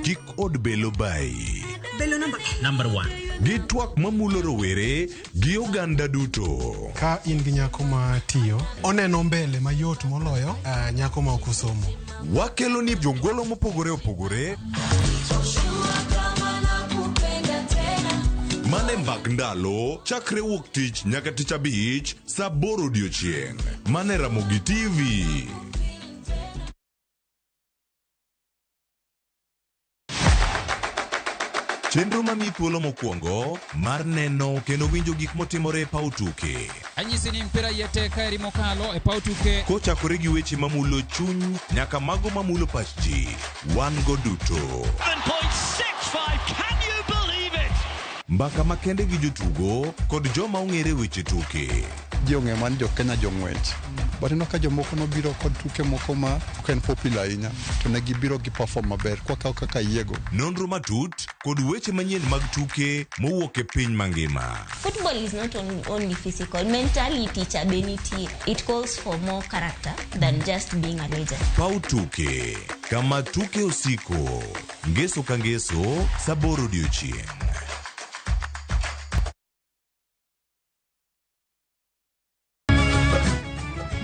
Speaker 26: Kik od belo bayi.
Speaker 10: Belo namba Number one.
Speaker 26: Gi twak mamulo rowere gi oganda duto.
Speaker 11: Ka in gi nyako ma tiyo, oneno mbele mayot moloyo nyako ma ok osomo.
Speaker 26: Wakelo ni jongolo mopogore opogore mane mbak ndalo chakre wuok tich nyaka tich abich saa aboro odiochieng' mane Ramogi TV. Chenro mamiyi thuolo mokwongo mar neno kendo winjo gik motimore e paw tuke.
Speaker 13: Anyisi ni mpira iye tek kaeri mokalo e paw tuke.
Speaker 26: Kochakore gi weche mamulo chuny nyaka mago mamulo pach ji, wan go duto.
Speaker 18: 7.65, can you believe it?
Speaker 26: Mbaka makende gi jotugo kod joma ong'ere weche tuke.
Speaker 12: Ji ong'eyo mana ni jo Kenya jong'wech. But ineno ka jomoko nobiro kod tuke moko ma ok en popular ahinya to ne gibiro gi perform maber kwakawo kaka yiego.
Speaker 26: Nonro matut kod weche manyien mag tuke mowuok e piny mangima.
Speaker 19: Football is not only physical, mentality cha be nitie. It calls for more character than just being a legend.
Speaker 26: Paw tuke kama tuke osiko ngeso ka ngeso saa aboro odiochieng'.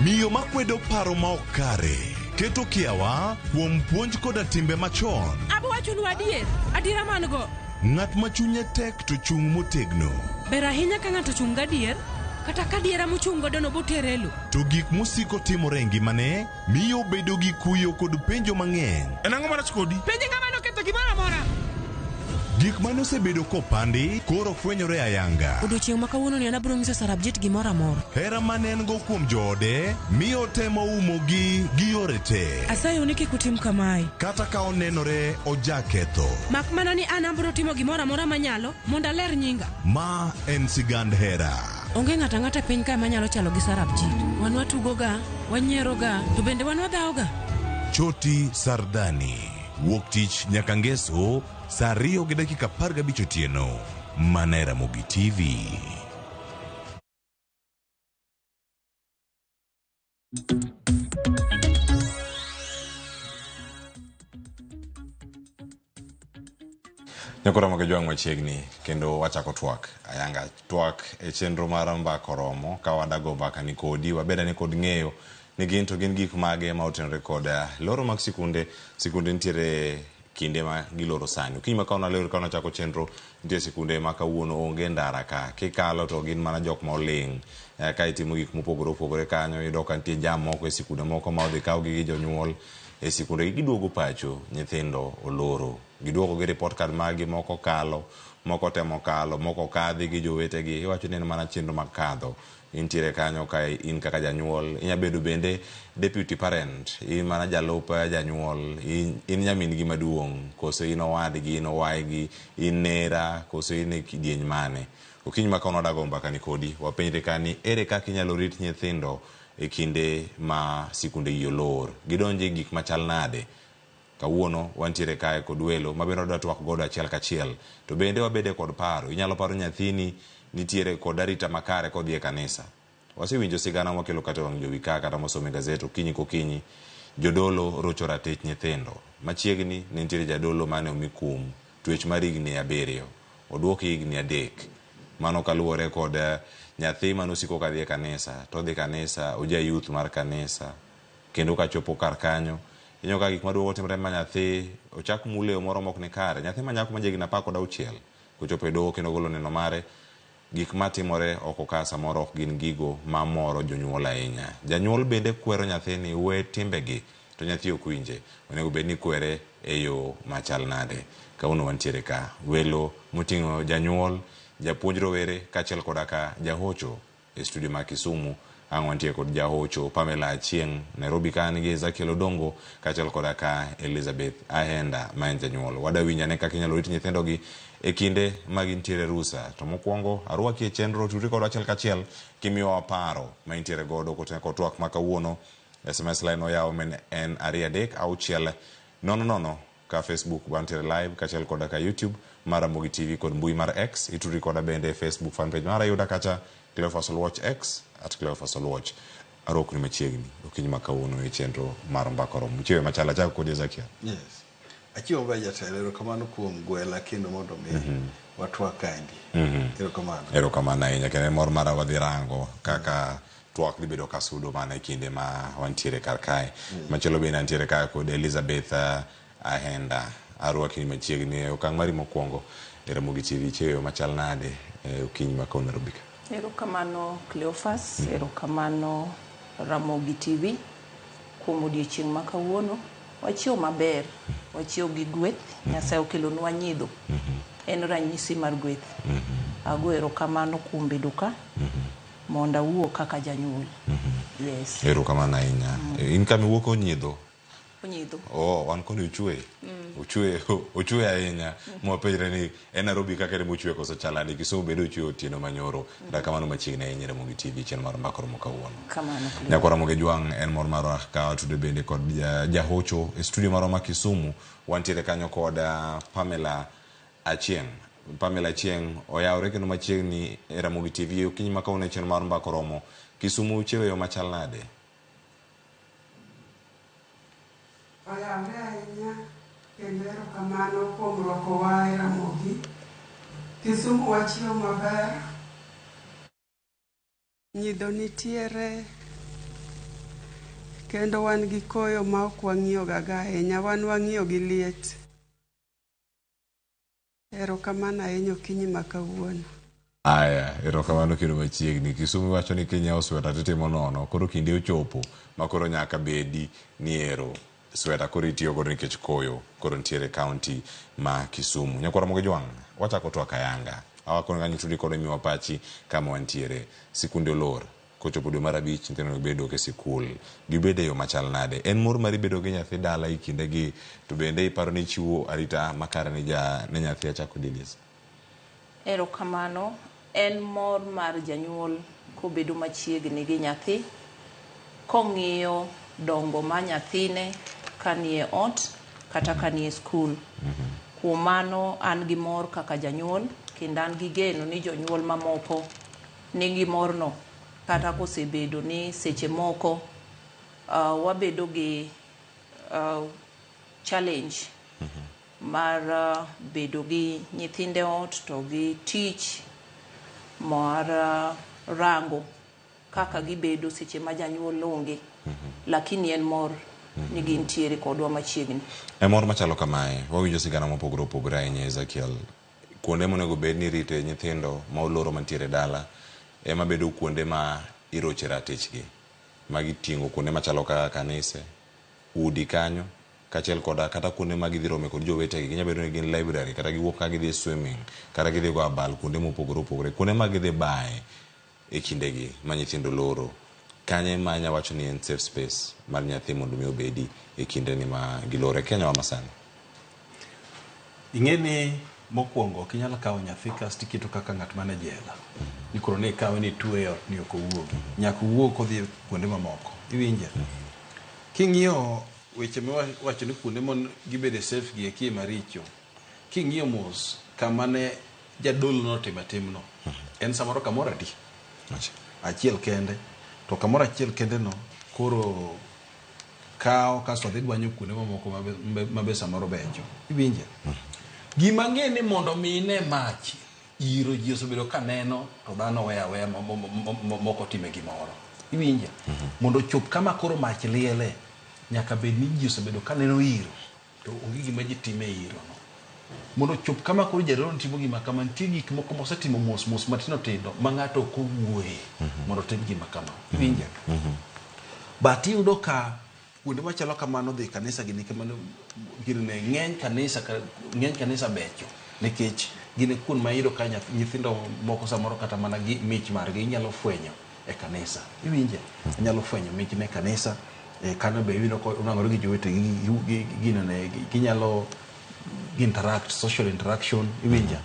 Speaker 26: Miyo makwedo paro ma ok kare keto kiawa kuom puonj koda timbe machon.
Speaker 20: Abo wachonu adier, adiera man go.
Speaker 26: Ng'at ma chunye tek to chung' motegno.
Speaker 20: Ber ahinya ka ng'ato chung' gadier, kata ka adiera mochung' godo no botere e lo.
Speaker 26: To gik mosiko timore e ngimane miyo obedo gi kuyo kod penjo mang'eny.
Speaker 23: En ang'o marach kodi?
Speaker 20: Penj ng'ama noketho gimoro amora.
Speaker 26: Gik mane osebedo kopandi koro fwenyore ayanga.
Speaker 20: Odiochieng' ma kawuono ni an abiro nyiso Sarabjit gimoro amora.
Speaker 26: Hera mane en go kuom joode miyo otemo umogi gi yore te.
Speaker 20: Asayou ni kik utim kamae.
Speaker 26: Kata ka onenore ojaketho.
Speaker 20: Mak mana ni an abiro timo gimoro amora manyalo mondo aler nyinga.
Speaker 26: Ma en sigand hera.
Speaker 20: Onge ng'ato ang'ata e piny kae manyalo chalo gi Sarabjit. Wan watugoga, wanyieroga, to bende wan wadhawoga.
Speaker 26: Choti Sardani. Wuok tich nyaka ngeso saa ariyo gi dakika 15 otieno. Mana e Ramogi TV.
Speaker 24: Nyakoro Ramogi Jwang' machiegni kendo wachako twak ayanga twak e chenro mar mbaka oromo ka wadago mbaka ni kodi wabed ane kod ng'eyo ni gin to gin gik mage ma otenore kod loro mag sikunde sikunde nitiere kinde ma giloro sani okinyi ma kawuono alero ka nachako chenro nitie sikunde ma kawuono onge ndara ka kikalo to gin mana jok ma oling' ka itimo gik mopogore opogore kanyo iyudo ka nitie jam moko e sikunde moko ma odhi kawgi gi jonyuol e sikunde gi giduogo pacho nyithindo oloro giduogo gi report card mag gi moko kalo moko temo kalo moko kadhi gi jowetegi iwacho ni en mana chenro mag kadho intiere kanyo ka in kaka janyuol inya bedo bende deputy parent in mana jalup janyuol in, in nyamin gi maduong' koso in owadgi in owaygi in nera koso in e kidieny mane okinyi ma kawuono wadago mbaka ni kodi wapenjre ka ni ere kaka inyalo rit nyithindo e kinde ma sikunde gi olor gidonje gik machal nade Kawuono wantiere kae kod welo ma bende wadwa twak godo achiel kachiel. To bende wabede kod paro. Inyalo paro nyathini nitiere kod arita makare kodhi e kanisa. Wasewinjo sigana mwakelo kata e wang' jowi ka kata mwasomo e gazet okinyi kokinyi. Jodolo rocho ratich nyithindo. Machiegni ne nitiere jadolo mane omi kum twech mar higni 7. Oduoke higni 3. Mano kaluwore kod nyathi mane osiko kadhi e kanisa. To odhi kanisa, oja youth mar kanisa. Kendo kachopo kar kanyo, ineno ka gik maduogo timre ma nyathi ochak mule yo moro mok ni kare. Nyathi ma nyako ma jahigni 16 kochopo e doho kendo golo neno mare, gik matimore oko ka samoro ok gin gigo mamoro jonyuol ahinya. Janyuol bende kwero nyathi ni we timbegi, to nyathi ok winje. Onego bed ni kwere e yo machal nade? Kawuono wantiere ka, welo moting'o janyuol, japuonj rowere kaachiel koda ka jahocho e studio ma Kisumu. Ang' wantie kod jahocho Pamela Achieng' Nairobi ka nigi Ezekiel Odongo kaachiel koda ka Elizabeth Ahenda ma en janyuol. Wadwa winjo ane kaka inyalo rit nyithindogi e kinde ma gintiere rusa. To mokwongo arwaki e chenro tudri kodwa achiel kachiel kimiyowa paro ma intiere godo kotenore kod twak ma kawuono. SMS line oyaw men en 2 3 6 0 0 ka Facebook wantiere live kaachiel koda ka YouTube mar Ramogi TV kod mbui mar X. Itudri koda bende e Facebook fan page mara yuda kacha Cleophas Oluoch X at Cleophas Oluoch. Arwakoni machiegni okinyi ma kawuono e chenro mar Mbaka Oromo. Chiwe machal achako kodi Ezekiel.
Speaker 1: Yes. Achiwo maber jatelo, erokamano kuom gwela kendo mondo mi watwak kaendi. Erokamano.
Speaker 24: Erokamano ahinya kendo en mor mara wadhi rango kaka twak dhi bedo kasudo mana e kinde ma wantiere kar kae. Machielo bende antiere ka kod Elizabeth Ahenda. Arwaki machiegni e okang' mari mokwongo e Ramogi TV. Chiwo machal nade e okinyi ma kawuono Nairobi ka?
Speaker 9: Erokamano Cleophas, erokamano Ramogi TV kuom odiechieng' ma kawuono. Wachiewo maber, wachiewo gi gweth, Nyasaye okelonwa nyidho. En ranyisi mar gweth. Ago erokamano kuom bedo ka mondo awuo kaka janyuol. Yes.
Speaker 24: Erokamano ahinya. In kama iwuok onyidho?
Speaker 9: Onyidho.
Speaker 24: Oh, wan koni ochwe. Ochwe, ochwe ahinya. Mwapenjre ni en Nairobi kaka ere mochwe koso chalani. Kisumu bende ochwe otieno manyoro. Kata kamano machiegni ahinya Ramogi TV chenro mar Mbaka Oromo kawuono.
Speaker 9: Kamano.
Speaker 24: Nyakwar Ramogi Jwang' en mor marwa ka watude bende kod jahocho e studio marwa ma Kisumu. Wantiere kanyo kod Pamela Achieng'. Pamela Achieng' oyawre kendo machiegni e Ramogi TV okinyi ma kawuono e chenro mar Mbaka Oromo. Kisumu chiewo e yo machal nade?
Speaker 3: Oyawre ahinya kendo erokamano kuom rwakowa e Ramogi. Kisumu wachiewo maber. Nyidho nitiere kendo wan gi koyo ma ok wang'iyo ga ahinya, wan wang'iyo gi liet. Erokamano ahinya okinyi ma kawuono.
Speaker 24: Aya, erokamano kendo machiegni. Kisumu wacho ni kinyiewo sweta titimo nono. Koro kinde ochopo ma koro nyaka bedi ni ero sweta koro itiyo godo nikech koyo koro nitiere county ma Kisumu. Nyakwar Ramogi Jwang', wachako twak ayanga. Awakoni kanyo tudi kod imiwa pachi kama wantiere. Sikunde olor. Kochopo dwe mar 5 nyithindo onego bed dok e sikul. Gibed e yo machal nade? En mor mari bedo gi nyathi dala e kindegi to bende iparo ni chiwo arita makare ne nyathi achako Dilis?
Speaker 9: Erokamano. En mor mar janyuol kobedo machiegni gi nyathi, kong'iyo dongo ma nyathine kanie ot kata kanie skul. Kuom mano an gi mor kaka janyuol kendo an gi geno ni jonyuol mamoko nigi morno kata kosebedo ni seche moko wabedo gi challenge mar bedo gi nyithinde ot to gi tich mar rango kaka gibedo seche ma janyuol onge. Lakini en mor ni gintiere kodwa machiegni.
Speaker 24: E mor machalo kamae, wawinjo sigana mopogore opogore ahinya Ezekiel. Kuonde monego bed ni irite nyithindo ma oloro mantiere dala ema bedo kuonde ma iroche ratichgi. Magiting'o kuonde machalo kaka kanise, udi kanyo, kaachiel koda kata kuonde ma gidhi rome kod jowetegi. Ginyalo bedo ni gin library, kata giwuok ka gidhi swimming, kata gidhi go abal kuonde mopogore opogore. Kuonde ma gidhi baye e kindegi ma nyithindo loro. Kanye ma anya wacho ni en safe space mar nyathi mondo mi obedi e kinde ni ma giloro e Kenya wa masani?
Speaker 5: Ing'e ni mokwongo ok inyal kawo nyathi kasto iketo kaka ng'at man e jela. Ni koro ne ikawe ni itweye e ot ni ok owuogi. Nyaka owuog kodhi kuonde mamoko. Iwinje? King'iyo weche miwacho ni kuonde mon gibede safe gi eki maricho. King'iyo mos kama ne jadolo notime timno, en samoro kamoro adi? Achiel kende. To kamoro achiel kende no koro kawo kasto dhi dwanyo kuonde mamoko mabe samoro becho. Iwinje? Gima ng'e ni mondo mi ine mach iro ji osebedo ka neno to dhano weyo aweya moko time gimoro. Iwinje? Mondo ochop kama koro mach liele, nyaka bed ni ji osebedo ka neno iro to onge gima ji time e iro no. Mondo ochop kama koro jadolo timo gima kama, nitie gik moko mosetimo mos mos matindo tindo ma ng'ato ok owuoye mondo otim gima kama. Iwinje? But iyudo ka kuonde machalo kamano dhi kanisa gini kamano gini ng'eny kanisa ng'eny kanisa becho nikech gin e kuond ma iyudo ka nyithindo moko samoro kata mana gi mich margi inyalo fwenyo e kanisa. Iwinje? Inyalo fwenyo mich ne kanisa. Kanyo be iyudo ka onwang'ore gi jowetegi ginene ginyalo interact, social interaction. Iwinja?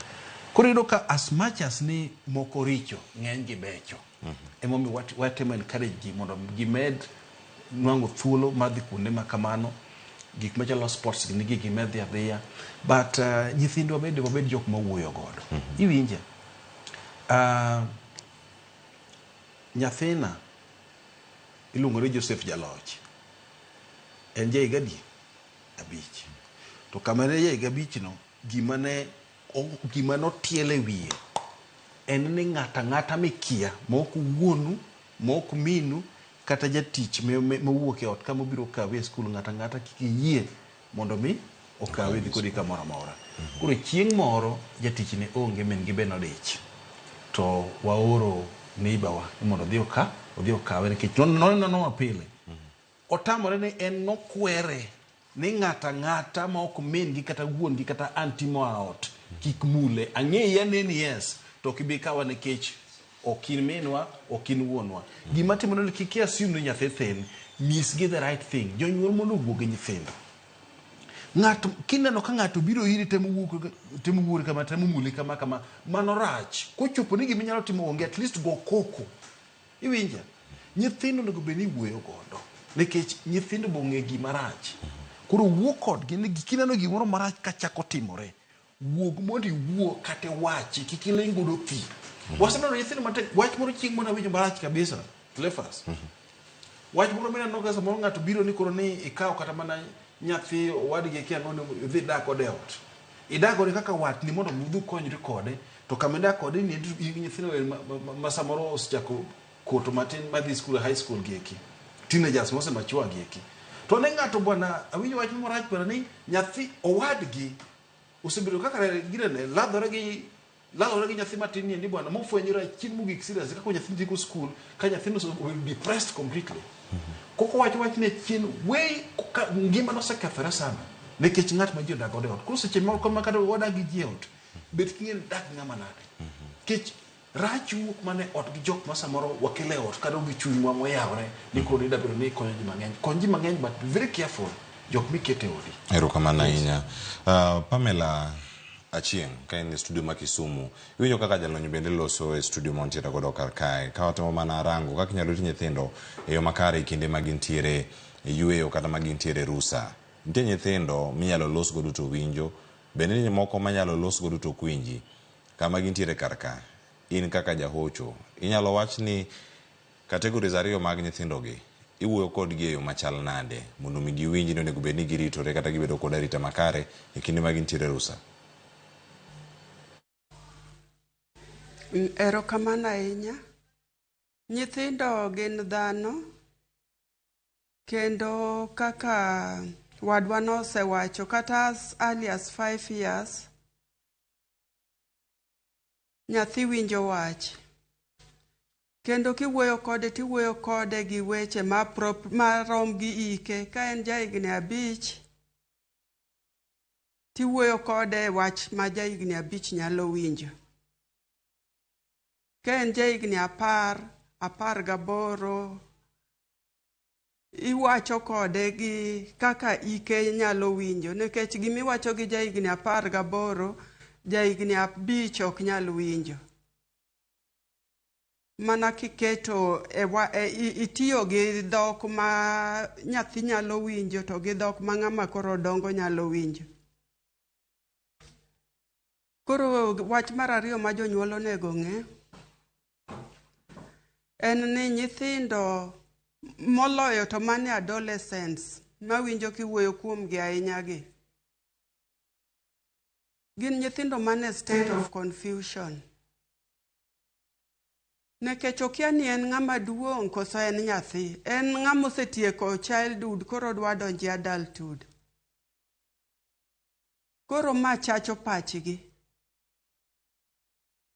Speaker 5: Koro iyudo ka as much as ni moko richo, ng'eny gi becho. Emomiyo watemo encourage ji mondo gimed nwang'o thuolo mar dhi kuonde ma kamano, gik machalo sports gi nigi gimed dhi adhiya. But nyithindwa bende wabed jok mawuoyo godo. Iwinja? Nyathina iluongo ni Joseph Jaloch. En ja higa adi? 5. To kama ne ja higa 5 no, gima ne gima notiel e wiye en ni ng'ato ang'ata mikia ma ok wuonu, ma ok minu, kata jatich mowuok e ot ka mobiro kawi e skul, ng'ato ang'ata kik iyie mondo mi okawi dhi kodi kamoro amora. Koro chieng' moro jatich ne onge, min gi be nodich. To waoro neighbor wa ni mondo odhi oka, odhi okawe nikech nonenowa pile. Otamore ni en nokwere ni ng'ato ang'ata ma ok min gi kata wuon gi kata aunty moa ot kik mule. Ang'eyi aneni yes, to ok ibi kawa nikech ok in minwa, ok in wuonwa. Gima timore ni kik i assume ni nyathi thin, nyisgi the right thing. Jonyuol mondo owuo gi nyithindo. Ng'ato kineno ka ng'ato biro iri temo wuok temo wuori kama temo muli kama kama, mano rach. Kochopo ni gima inyalo timo onge, at least go koko. Iwinja? Nyithindo onego bed ni iwuoyo godo nikech nyithindo be ong'e gima rach. Koro wuo kodgi ni kineno gimoro marach kachako timore, wuog mondo iwuo kata iwachi, kik iling' godo thi. Waseneno nyithindo matek, wach moro chieng' moro nawinjo marach kabisa, Cleophas. Wach moro mineno ka samoro ng'ato biro ni koro ni ikawo kata mana nyathi owadgi kia ang'o ni idhi idag kode e ot. Idag kode kaka watni mondo udhi ukonyri kode, to kama idak kode ni in gi nyithindo ma samoro osechako koto matin madhi skul high school gi eki. Teenagers mose mature gi eki. To ne ng'ato bwana, awinjo wach marach bwana ni nyathi owadgi osebedo kaka ginene ladhore gi lalore gi nyathi matin ni bwana mofwenyore achien mogik serious kaka nyathi ndiko skul ka nyathino osebedo depressed completely. Koko wach wach ne chien way ka ngima nosekethore sana nikech ng'at ma ji odak godo e ot. Koro seche moko ma kata wadak gi ji e ot, bet king'e ni dak gi ng'ama nade. Nikech rach wuok mana e ot gi jok ma samoro wakelo e ot kata gi chunywa moyawore ni koro ida bedo ni ikonyo ji mang'eny. Kony ji mang'eny but be very careful jok miketo e odi.
Speaker 24: Erokamano ahinya. Pamela Achieng' ka in e studio ma Kisumu, iwinjo kaka jalony bende loso e studio ma wantiere godo kar kae. Ka watemo mana rango kaka inyalo rit nyithindo e yo makare e kinde ma gintiere e yueyo kata ma gintiere e rusa. Nitie nyithindo minyalo los godo to winjo, bende nitie moko manyalo los godo to ok winji. Kama gintiere kar ka, in kaka jahocho, inyalo wach ni categories ariyo mag nyithindogi iwuoyo kodgi e yo machal nade mondo mi giwinj ni onego bed ni giritore kata gibedo kod arita makare e kinde ma gintiere rusa?
Speaker 3: Erokamano ahinya. Nyithindo gin dhano kendo kaka wadwa nosewacho kata as early as 5 years nyathi winjo wach. Kendo kiwuoyo kode tiwuoyo kode gi weche marom gi ike. Ka en jahigni 5 tiwuoyo kode e wach ma jahigni 5 nyalo winjo. Ka en jahigni 10, 18, iwacho kode gi kaka ike nyalo winjo. Nikech gimiwacho gi jahigni 18, jahigni 5 ok nyal winjo. Mana kiketo e wa, e, itiyo gi dhok ma nyathi nyalo winjo to gi dhok ma ng'ama koro dongo nyalo winjo. Koro wach mar ariyo ma jonyuol onego ng'e en ni nyithindo moloyo to mane adolescents mawinjo kiwuoyo kuomgi ahinya gi gin nyithindo mane state of confusion nikech okia ni en ng'ama duong' koso en nyathi en ng'ama osetieko childhood koro odwa donjo e adulthood koro ma chacho pachgi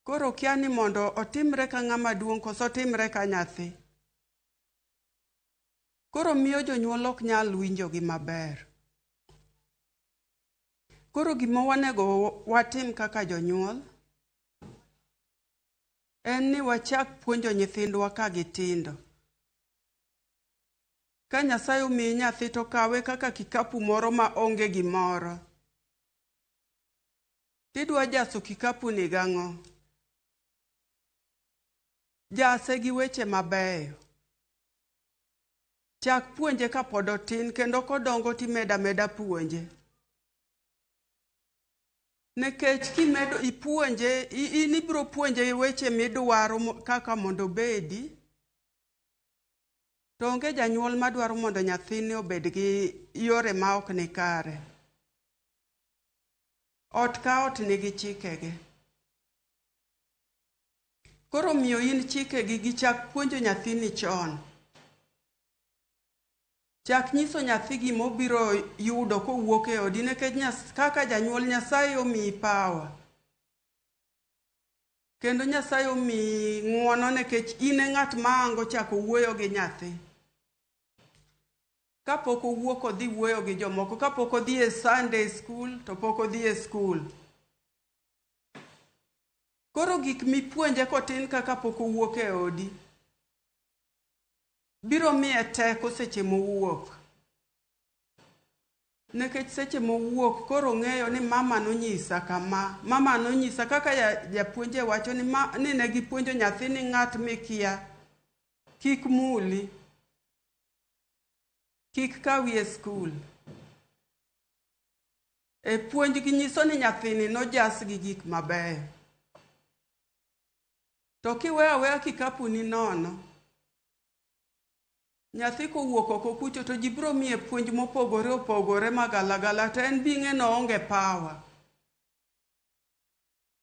Speaker 3: koro okia ni mondo otimre ka ng'ama duong' koso otimre ka nyathi koro miyo jonyuol ok nyal winjogi maber koro gima wanego watim kaka jonyuol en ni wachak puonjo nyithindwa ka gitindo ka Nyasaye omiyi nyathi to kawe kaka kikapu moro ma onge gimoro tidwa jaso kikapu ni gang'o jase gi weche mabeyo chak puonje kapod otin kendo kodongo timedo ameda puonje nikech kimedo ipuonje in ibiro puonje weche midwaro kaka mondo obedi to onge janyuol madwaro mondo nyathine obed gi yore ma ok ni kare ot ka ot nigi chikege koro miyo in chikegi gi chak puonjo nyathini chon chak nyiso nyathi gimobiro yudo kowuok e odi nikech kaka janyuol Nyasaye omiyi power kendo Nyasaye omiyi ng'uono nikech in e ng'at ma ango chako wuoyo gi nyathi kapok owuok odhi wuoyo gi jomoko kapok odhi e Sunday school to pok odhi e school koro gik mipuonje kotin kaka pok owuok e odi biro miye teko seche mowuok nikech seche mowuok koro ong'eyo ni mama nonyisa kama mama nonyisa kaka japuonje wacho ni, ni ne gipuonjo nyathi ni ng'at mikia kik muli kik kawi e skul e puonj gi nyiso ni nyathini nojas gi gik mabeyo to kiweyo aweya kikapu ni nono nyathi kowuok oko kucho to ji biro miye puonj mopogore opogore magalagala to en bing'e no oonge power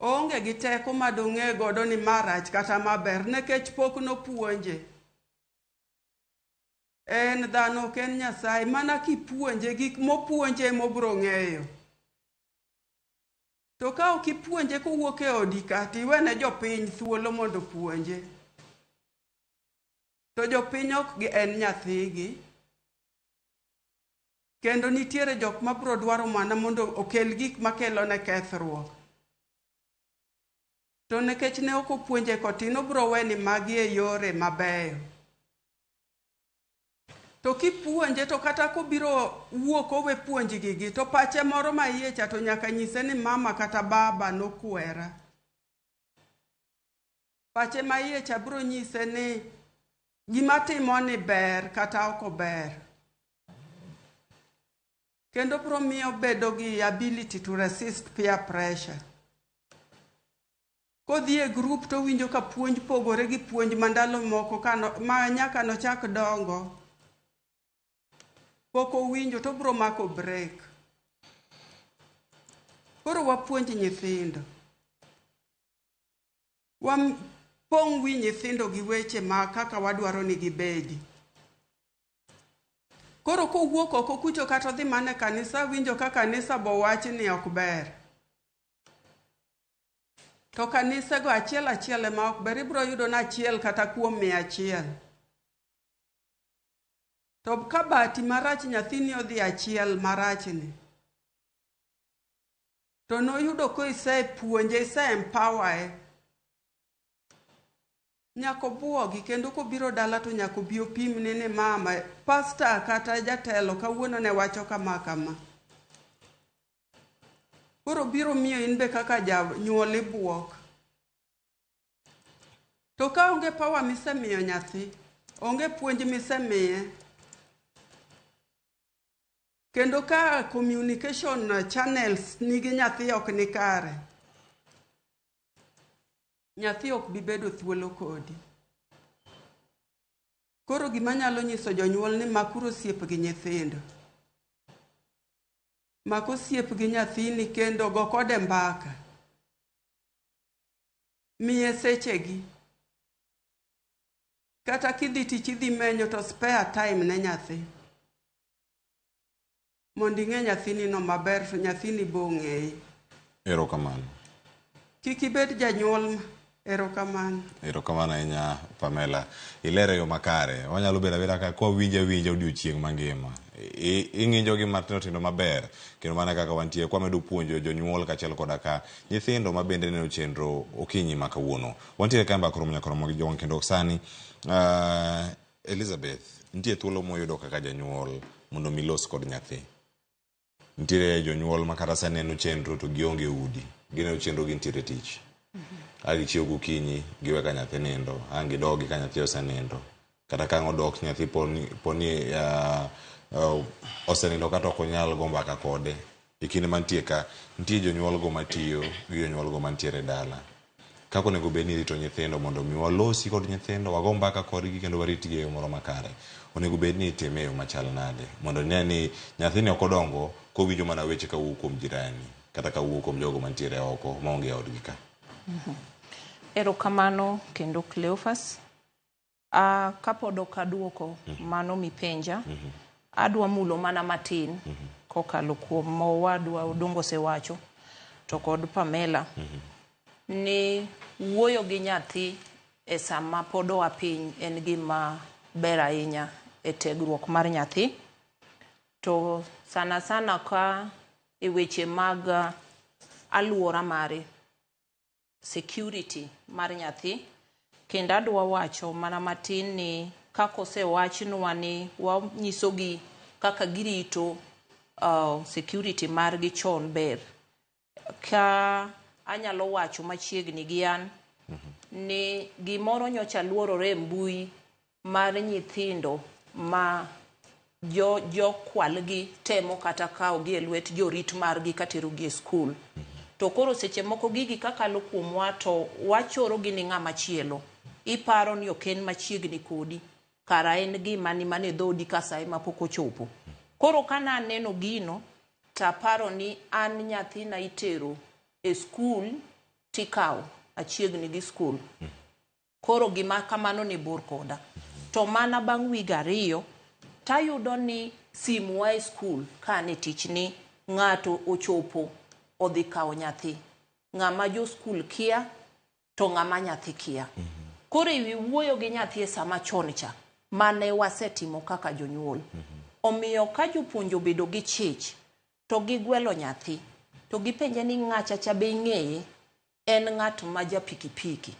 Speaker 3: oonge gi teko madong'e godo ni marach kata maber nikech pok nopuonje en dhano ok en Nyasaye mana kipuonje gik mopuonje mobiro ng'eyo to ka ok ipuonje kowuok e odi ka tiwene jopiny thuolo mondo opuonje to jopiny ok en nyathigi kendo nitiere jok mabiro dwaro mana mondo okel gik makelo ne kethruok to nikech ne ok opuonje kotin obiro weni magi e yore mabeyo to kipuonje to kata kobiro wuok owe puonjgi gi to pache moro ma iye cha to nyaka nyise ni mama kata baba nokwera pache ma iye cha biro nyise ni gima timo ni ber kata ok ober kendo biro miyo bedo gi ability to resist peer pressure kodhi e group to winjo ka puonj pogore gi puonj ma ndalo moko ma nyaka nochak dongo pok owinjo to biro mako break koro wapuonj nyithindo wapong' wi nyithindo gi weche ma kaka wadwaro ni gibedi koro kowuok oko kucho kata odhi mana e kanisa winjo ka kanisa bo wach ni ok ber to kanisego achiel achiel ema ok ber ibiro yudo ni achiel kata kuom 100 to ka bahati marach nyathini odhi achiel marachni to noyudo ko isepuonje ise empower nyaka obuogi kendo kobiro dala to nyaka obi opimne ni mama pastor kata jatelo kawuono ne wacho kama kama koro biro miyo in be kaka janyuol ibuok. To ka onge power misemiyo nyathi, onge puonj misemiye, kendo ka communication channels nigi nyathi ok ni kare, nyathi ok bi bedo thuolo kodi. Koro gima nyalo nyiso jonyuol ni makuru osiep gi nyithindo. Mak osiep gi nyathini kendo go kode mbaka. Miye sechegi. Kata kidhi tich idhi menyo to spare time ne nyathi. Mondo ing'e nyathini no maber to nyathini bo ong'eyi.
Speaker 24: Erokamano.
Speaker 3: Kik ibed janyuol erokamano.
Speaker 24: Erokamano ahinya Pamela. Ilero e yo makare. Wanyalo bedo abeda ka kwawinjo awinja odiochieng' mangima. Ing'injo gi matindo tindo maber. Kendo mana kaka wantie kwamedo puonjo jonyuol kaachiel koda ka nyithindo ma bende neno chenro okinyi ma kawuono. Wantiere ka e mbaka romo nyaka romo gi jowang' kendo sani Elizabeth, nitie thuolo moyudo kaka janyuol mondo mi los kod nyathi. Nitiere jonyuol ma kata sani neno chenro to gionge udi. Gineno chenro gintiere tich. A gichiew gokinyi, giwe ka nyathi nindo. Ang' gidogi ka nyathi osenindo. Kata ka ang' odok nyathi poni, poni osenindo kata ok onyal go mbaka kode. E kinde mantie ka, nitie jonyuol go matiyo gi jonyuol go mantiere dala. Kaka onego bed ni irito nyithindo mondo mi walosi kod nyithindo, wago mbaka kodgi kendo waritgi e yo moro makare. Onego bed ni itime e yo machal nade mondo ine ni nyathini ok odongo kowinjo mana weche kawuok kuom jirani kata kawuok kuom jogo mantiere oko maonge e odgi ka.
Speaker 6: Erokamano kendo Cleophas. Kapod ok aduoko mano mipenja, adwa mulo mana matin kokalo kuom ma owadwa Odongo osewacho to kod Pamela ni wuoyo gi nyathi e sama pod oa piny en gima ber ahinya e tegruok mar nyathi. To sana sana ka e weche mag aluora mare, security mar nyathi. Kendo adwa wacho mana matin ni kaka osewachnwa ni wanyisogi kaka girito security margi chon ber. Ka anyalo wacho machiegni gi an ni gimoro nyocha luorore e mbui mar nyithindo ma jokwalgi temo kata kawogi e lwet jorit margi katerogi e skul. To koro seche moko gigi kakalo kuomwa to wachoro gi ni ng'ama chielo. Iparo ni ok en machiegni kodi, kara en gima ni mana e dhoodi ka sa ema pok ochopo. Koro ka naneno gino, taparo ni an nyathina itero e skul tikawo achiegni gi skul. Koro gima kamano ne bor koda. To mana bang' wiga 2, tayudo ni simu wa e skul ka an e tich ni ng'ato ochopo odhi kawo nyathi. Ng'ama jo skul kia to ng'ama nyathi kia. Koro ewi wuoyo gi nyathi e sama chon cha, mane wasetimo kaka jonyuol. Omiyo ka jopuonj obedo gi chich, to gigwelo nyathi, to gipenje ni ng'acha cha be ing'eye, en ng'at ma ja pikipiki.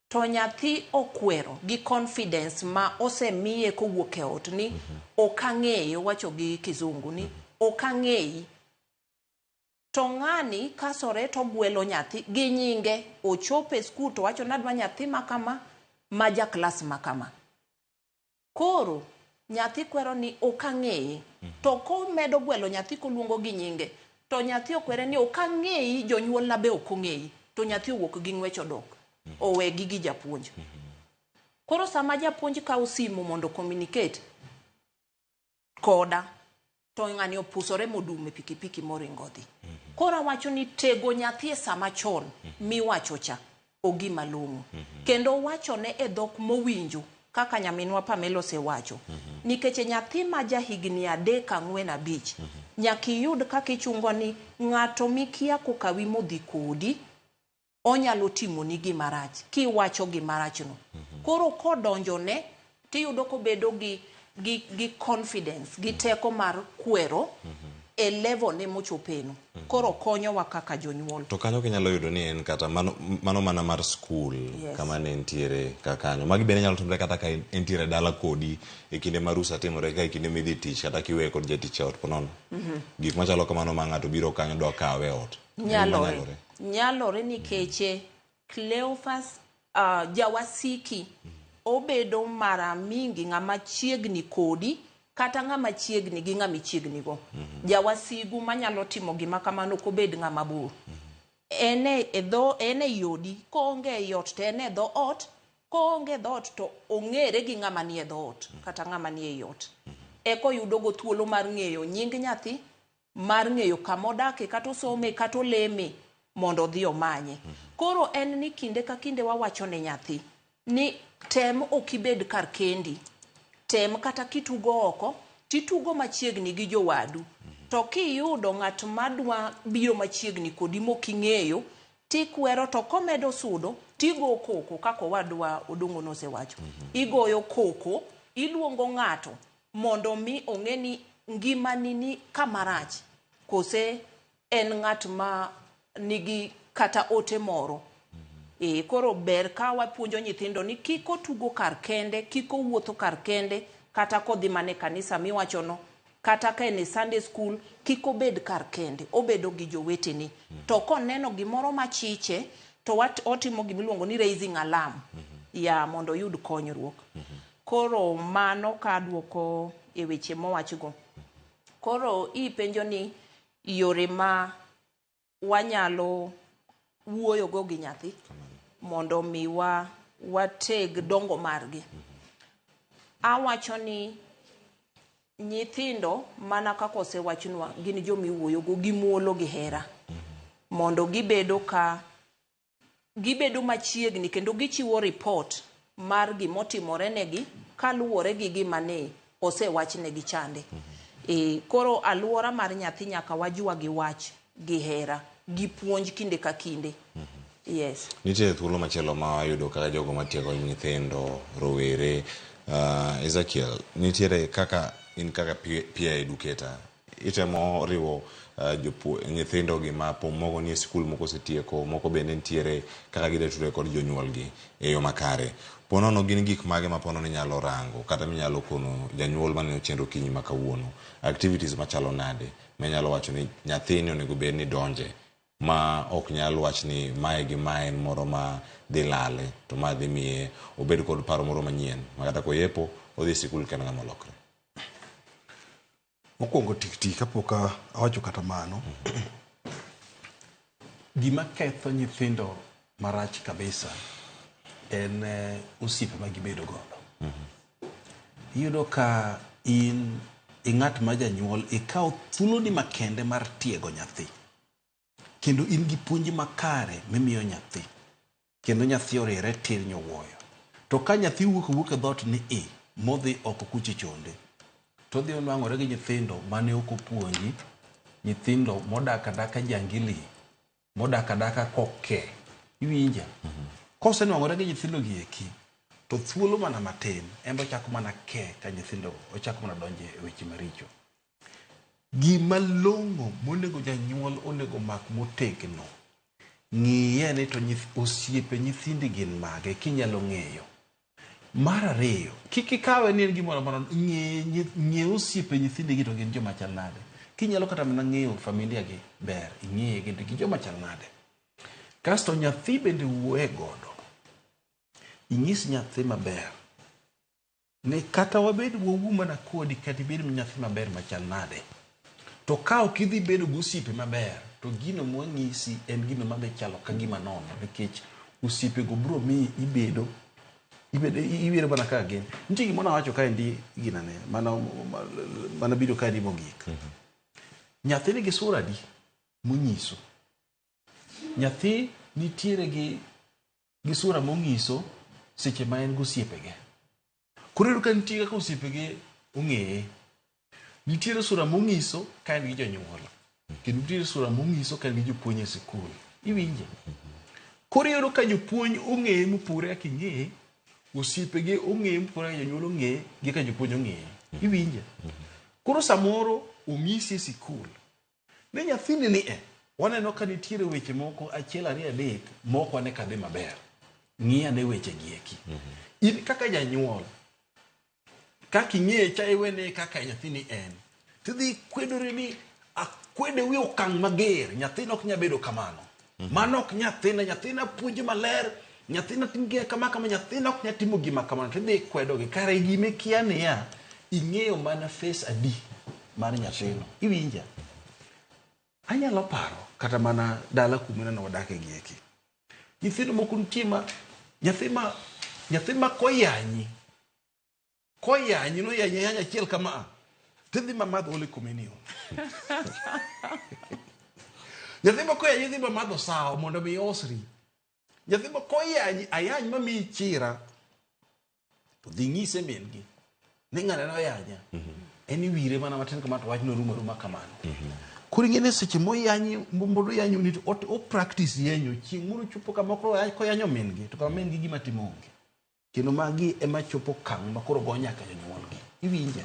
Speaker 6: To nyathi okwero gi confidence ma osemiye kowuok e ot ni ok ang'eye, owacho gi kizungu ni ok ang'eyi. To ng'ani kasore to gwelo nyathi gi nyinge, ochopo e skul to wacho ni adwa nyathi ma kama, ma ja klas ma kama. Koro nyathi kwero ni ok ang'eye. To komedo gwelo nyathi koluongo gi nyinge, to nyathi okwere ni ok ang'eyi, jonyuolna be ok ong'eyi. To nyathi owuok gi ng'wech odok. Owegi gi japuonj. Koro sama japuonj kawo simu mondo communicate koda, to ng'ani opusore modum e pikipiki moringo odhi. Koro awacho ni tego nyathi e sama chon miwacho cha ogima long'o. Kendo wachone e dhok mowinjo kaka nyaminwa Pamela osewacho. Nikech nyathi ma ja higni 3, 4, 5, nyaka iyud kaka ichungo ni ng'ato mikia kokawi modhi kodi, onyalo timoni gima rach kiwacho gima rachno. Koro kodonjone tiyudo kobedo gi confidence, gi teko mar kwero e level ne mochopeno. Koro konyowa kaka jonyuol.
Speaker 24: To kanyo kinyalo yudo ni en kata mano mana mar skul.
Speaker 6: Yes.
Speaker 24: Kama ne entiere ka kanyo. Magi bende nyalo timore kata ka entiere dala kodi e kinde ma rusa timore ka e kinde midhi tich kata kiweye kod jatich e ot ponono. Gik machalo kamano ma ng'ato biro kanyo dwa kawe e ot.
Speaker 6: Nyalore. Nyalore nikech Cleophas Jawasiki obedo mara mingi ng'ama chiegni kodi kata ng'ama chiegni gi ng'ama ichiegni go. Jawasigu manyalo timo gima kamano ok obed ng'ama bor. En e dho en e odi, koonge ei ot to en e dho ot, koonge e dho ot to ong'ere gi ng'ama nie dho ot kata ng'ama nie ei ot. Eka oyudo go thuolo mar ng'eyo nying nyathi, mar ng'eyo kama odake kata osome kata oleme mondo odhi omanye. Koro en ni kinde ka kinde wawacho ne nyathi ni tem ok ibed kar kendi. Tem kata kitugo oko, titugo machiegni gi jowadu. To kiyudo ng'at madwa biro machiegni kodi moking'eyo, tikwero to komedo sudo, tigo koko kaka owadwa Odongo nosewacho. Igoyo koko, iluongo ng'ato mondo mi ong'e ni ngimani ni kama rach kose en ng'at ma nigi kata ote moro. E, koro ber ka wapuonjo nyithindo ni kik otugo kar kende, kik owuotho kar kende, kata kodhi mana e kanisa miwachono, kata ka en e Sunday school, kik obed kar kende, obedo gi jowetene. To koneno gimoro machiche, to otimo gimiluongo ni raising alarm, ya mondo oyud konyruok. Koro mano ka duoko e weche mowachgo. Koro ipenjo ni yore ma wanyalo wuoyogo gi nyathi mondo mi wateg dongo margi. Awacho ni nyithindo mana kaka osewachnwa gin joma iwuoyogo gi muolo gi hera mondo gibedo ka gibedo machiegni kendo gichiwo report mar gimotimore negi kaluwore gi gima ne osewachnegi chande. E, koro aluora mar nyathi nyaka wajwa gi wach gi hera gi puonj kinde ka kinde. Yes.
Speaker 24: Nitie thuolo machielo ma wayudo kaka jogo matiego nyithindo, rowere. Ezekiel, nitiere kaka in kaka peer educator, itemo riwo nyithindo gi ma moko nie sikul moko osetieko, moko bende nitiere kaka gidhi tudore kod jonyuolgi e yo makare. Ponono gin gik mage ma ponono inyalo rango kata minyalo kono janyuol maneno chenro okinyi ma kawuono. Activities machalo nade minyalo wacho ni nyathini onego bed ni donje ma ok nyal wach ni mae gi mae en moro ma dhi lale to ma dhi miye obed kod paro moro manyien ma kata koyepo odhi e sikul ka en ng'ama olokre.
Speaker 5: Mokwongo tik tik kapok awacho kata mano, gima ketho nyithindo marach kabisa en osiepe ma gibedo godo. Iyudo ka in ing'at ma janyuol ikawo thuoloni makende mar tiego nyathi. Kendo in gi puonj makare mimiyo nyathi. Kendo nyathi oriere tir nyowuoyo. To ka nyathi wuok awuoka e dhoot ni i, modhi oko kucha e chonde, to odhi onwang'ore gi nyithindo mane ok opuonji, nyithindo modak adaka jangili, modak adaka koke. Iwinja? Kosenwang'ore gi nyithindo gi eki, to thuolo mana matin, en be ochako mana ke ka nyithindo, ochako mana donjo e weche maricho. Gima long'o monego janyuol onego mak motegno, ng'iye ni to osiepe nyithindi gin mage kinyalo ng'eyo. Mar ariyo, kik ikawe ni en gimoro amora, ng'e osiepe nyithindi gi to gin joma chal nade. Kinyalo kata mana ng'eyo familia gi, ber, ing'e gi gin joma chal nade. Kasto nyathi bende wuoye godo. Inyis nyathi maber ni kata wabed wawuo mana kodi kata ibed nyathi maber machal nade, to ka ok idhi bedo gi osiepe maber, to gino mwanyisi en gino madhi chalo ka gima nono, nikech osiepego biro miyi ibedo ibedo mana kaka gin. Nitie gimoro nawacho kaendi ginane, mana biro kaendi mogik. Nyathi nigi sura adi monyiso? Nyathi nitiere gi sura monyiso seche ma en gosiepege. Koro iyudo ka nitie kaka osiepege ong'eye. Nitiere sura monyiso ka en gi jonyuol. Kendo nitiere sura monyiso ka en gi jopuonj e sikul. Iwinje? Koro iyudo ka jopuonj ong'eye mopogore kaka ing'eye, osiepege ong'eye mopogore kaka jonyuol ong'eye, gi kaka jopuonj ong'eye. Iwinje? Koro samoro onyisi e sikul ni nyathini ni e, waneno ka nitiere weche moko achiel ariyo adek mok wane ka dhi maber. Ng'i ane weche gi eki. In kaka janyuol, kaka ing'eye cha iwene kaka nyathini en. Tidhi kwedori ni akwede wi okang' mager, nyathina ok nyal bedo kamano. Mano ok nyathina, nyathina puonjo maler, Nyathina tim gima kama kama, nyathina ok nyal timo gima kamano, to idhi kwedogi. Kare gima ikia niya, ing'eyo mana face adi mar nyathino. Iwinja? Anyalo paro kata mana dala kuma nene wadake gi eki. Nyithindo moko nitie ma nyathi ma nyathi ma koyanyi koyanyi noyanyi ayanya achiel kama tidhi ma madh Holy Communion. Nyathi ma koyanyi idhi ma madho sawo mondo mi osri. Nyathi ma koyanyi ayany ma miyi chira to dhi nyise min gi ni ng'ane noyanya. En iwire mana matin kama to wach norumo aruma kamano. Koro ing'e ni seche moyanyi mondo oyanyo ni to o practice yenyo chieng' moro chopo kama koro koyanyo min gi to kama min gi gima timo onge. Kendo magi ema chopo okang' ma koro go nyaka jonyuolgi. Iwinja?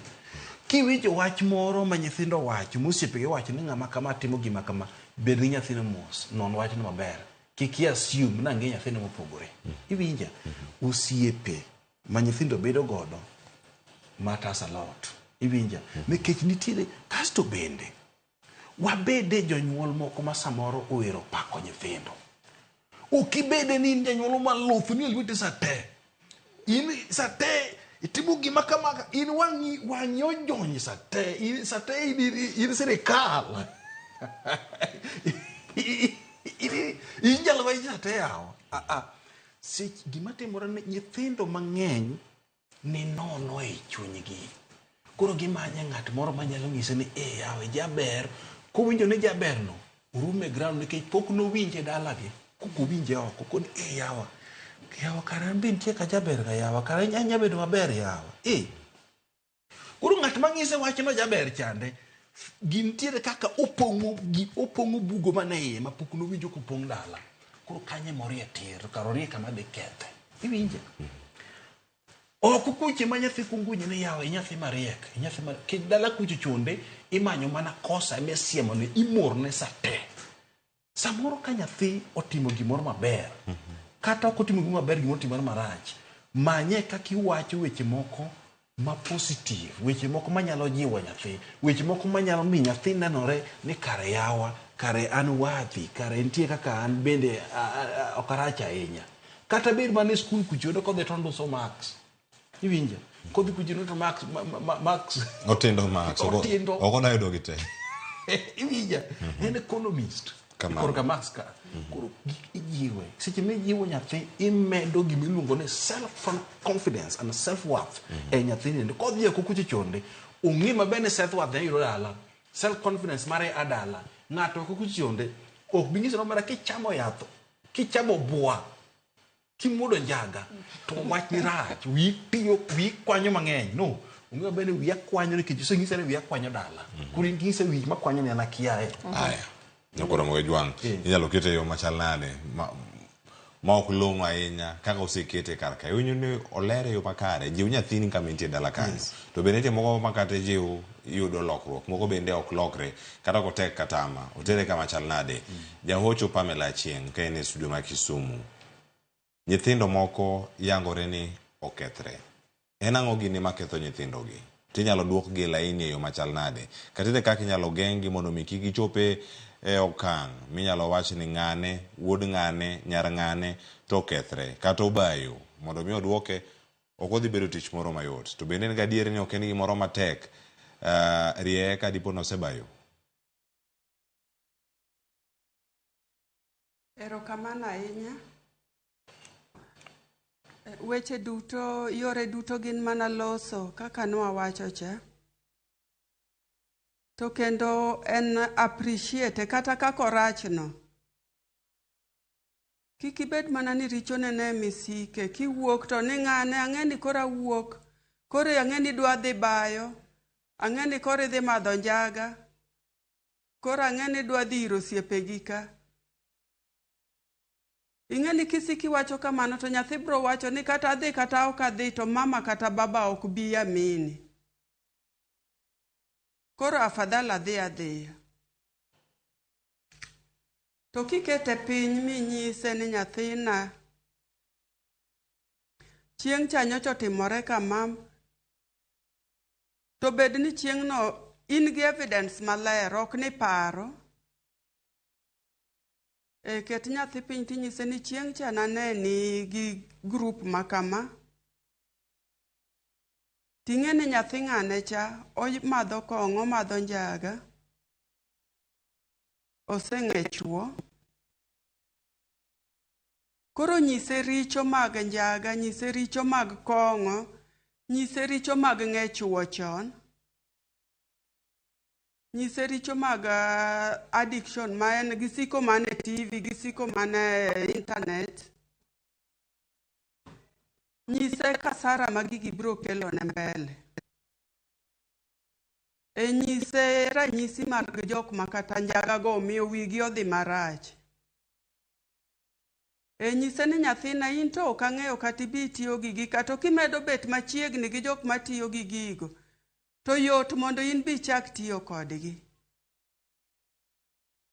Speaker 5: Kiwinjo wach moro ma nyithindo owacho, mosiepegi owacho ni ng'ama kama timo gima kama, bed gi nyathino mos, non wachno maber. Kik i assume ni ang'e nyathino mopogore. Iwinja? Osiepe ma nyithindo bedo godo matters a lot. Iwinja? Nikech nitiere, kasto bende, wabede jonyuol moko ma samoro ohero pako nyithindo. Ok ibede ni in janyuol ma luth ni e lweti sa te. In sa te itimo gima kama in wang'i wang'i ojony sa te. In sa te in, in, in sirikal. in, in jalweny sa te yawa. Ah, ah. Sech, gima timore ni nyithindo mang'eny ni nono e chunygi. Koro gimanye ng'at moro manyalo nyise ni e yawe jaber. Kowinjo ni jaberno, orume ground nikech pok nowinje dalagi. Kok owinje oko, koni e yawa. Yawa kara an be nitie ka jaber ga yawa, kara anya bedo maber yawa. E. Koro ng'at mang'ise wachno jaber chande, gintiere kaka opong'o gi opong'o bugo mane iye ma pok nowinjo kopong' dala. Koro kanyo ema orie tir, to kar orie kama dhi kethe. Iwinja? Oko kuche ma nyathi kuongo winjo ni yawa inyathi mariek, inyathi mar kech dala kucho chonde imanyo mana kosa ema isiemone, imorne sa te. Samoro ka nyathi otimo gimoro maber, kata ok otimo gimoro maber, gimoro otimore marach, manye kaka iwacho weche moko ma positive, weche moko manyalo jiwo nyathi, weche moko manyalo miyo nyathi nenore ni kare yawa, kare an worthy, kare nitie kaka an bende ok arach ahinya. Kata bed mana e skul kucho yudo kodhi to onduso marks. Iwinjo? Kodhi kucho to marks, marks.
Speaker 24: Otindo marks.
Speaker 5: Otindo.
Speaker 24: Ok oda yudo gi te.
Speaker 5: Iwinja? En economist.
Speaker 24: Kamano.
Speaker 5: Korka marks ka. Koro gik ijiwe. Seche mijiwo nyathi, imedo gima iluongo ni self confidence and self worth e nyathini. Kodhi oko kucho chonde, ong'e maber ni self worth ne yudo dala. Self confidence mare a dala. Ng'ato oko kucho chonde, ok bi nyiso ni omera kichamo yath, kichamo bua, kimuodo njaga, to wach ni rach, wiyi tiyo, wiyi kwanyo mang'eny. No, ong'e maber ni wiya kwanyo nikech oseng'isa ni wiya kwanyo dala. Koro in king'isa wiyi makwanyo ni an akiaye.
Speaker 24: Aya. Nyakoro Moge Jwang', inyalo kete e yo machal nade ma, ma ok long'o ahinya kaka osekete kar ka. Iwinjo ni olere e yo makare, jiw nyathini kama entie dala kanyo.
Speaker 5: Yes.
Speaker 24: To bende nitie moko ma kata ijiw yudo lokruok, moko bende ok lokre, kata ok otek kata ama, otere kama chal nade. Jahocho Pamela Achieng' ka en e studio ma Kisumu. Nyithindo moko yangore ni okethre. En ang'o gini maketho nyithindogi? To inyalo duokgi e laini e yo machal nade? Kata ere kaka inyalo geng'gi mondo mi kik gichop e okang' minyalo wach ni ng'ane, wuod ng'ane, nyar ng'ane to okethre kata obayo. Mondo mi oduoke ok odhi bedo tich moro mayot. To bende en gadier ni ok en gimoro matek rieye ka dipo ni osebayo?
Speaker 3: Erokamano ahinya. Weche duto, yore duto gin mana loso kaka nwawacho cha. To kendo en appreciate kata kaka orachno. Kik ibed mana ni richone ne misike. Kiwuok to ni ng'ane ang'e ni koro awuok. Koro ang'e ni idwa dhi bayo. Ang'e ni koro idhi madho njaga. Koro ang'e ni idwa dhi ir osiepegi ka. Ing'e ni kisiki wacho kamano to nyathi biro wacho ni kata adhi kata ok adhi to mama kata baba ok bi amini. Koro afadhal adhi adhiya. To kikete piny minyise ni nyathina chieng' cha nyocha otimore kama, to bed ni chieng'no in gi evidence maler, ok ni paro. E, ket nyathi piny tinyise ni chieng' cha naneni gi grup ma kama. Ting'e ni nyathi ng'ane cha omadho kong'o, omadho njaga, oseng'e chuo. Koro nyise richo mag njaga, nyise richo mag kong'o, nyise richo mag ng'e chuo chon. Nyise richo mag addiction ma en gisiko mana e TV, gisiko mana e internet. Nyise kasara ma gigi biro kelo ne mbele. E nyise ranyisi mag jok ma kata njaga go miyo wigi odhi marach. E nyise ni nyathina in to ok ang'eyo kata ibi itiyo gi gi kata kimedo bet machiegni gi jok matiyo gi gigo to yot mondo in be ichak tiyo kodgi.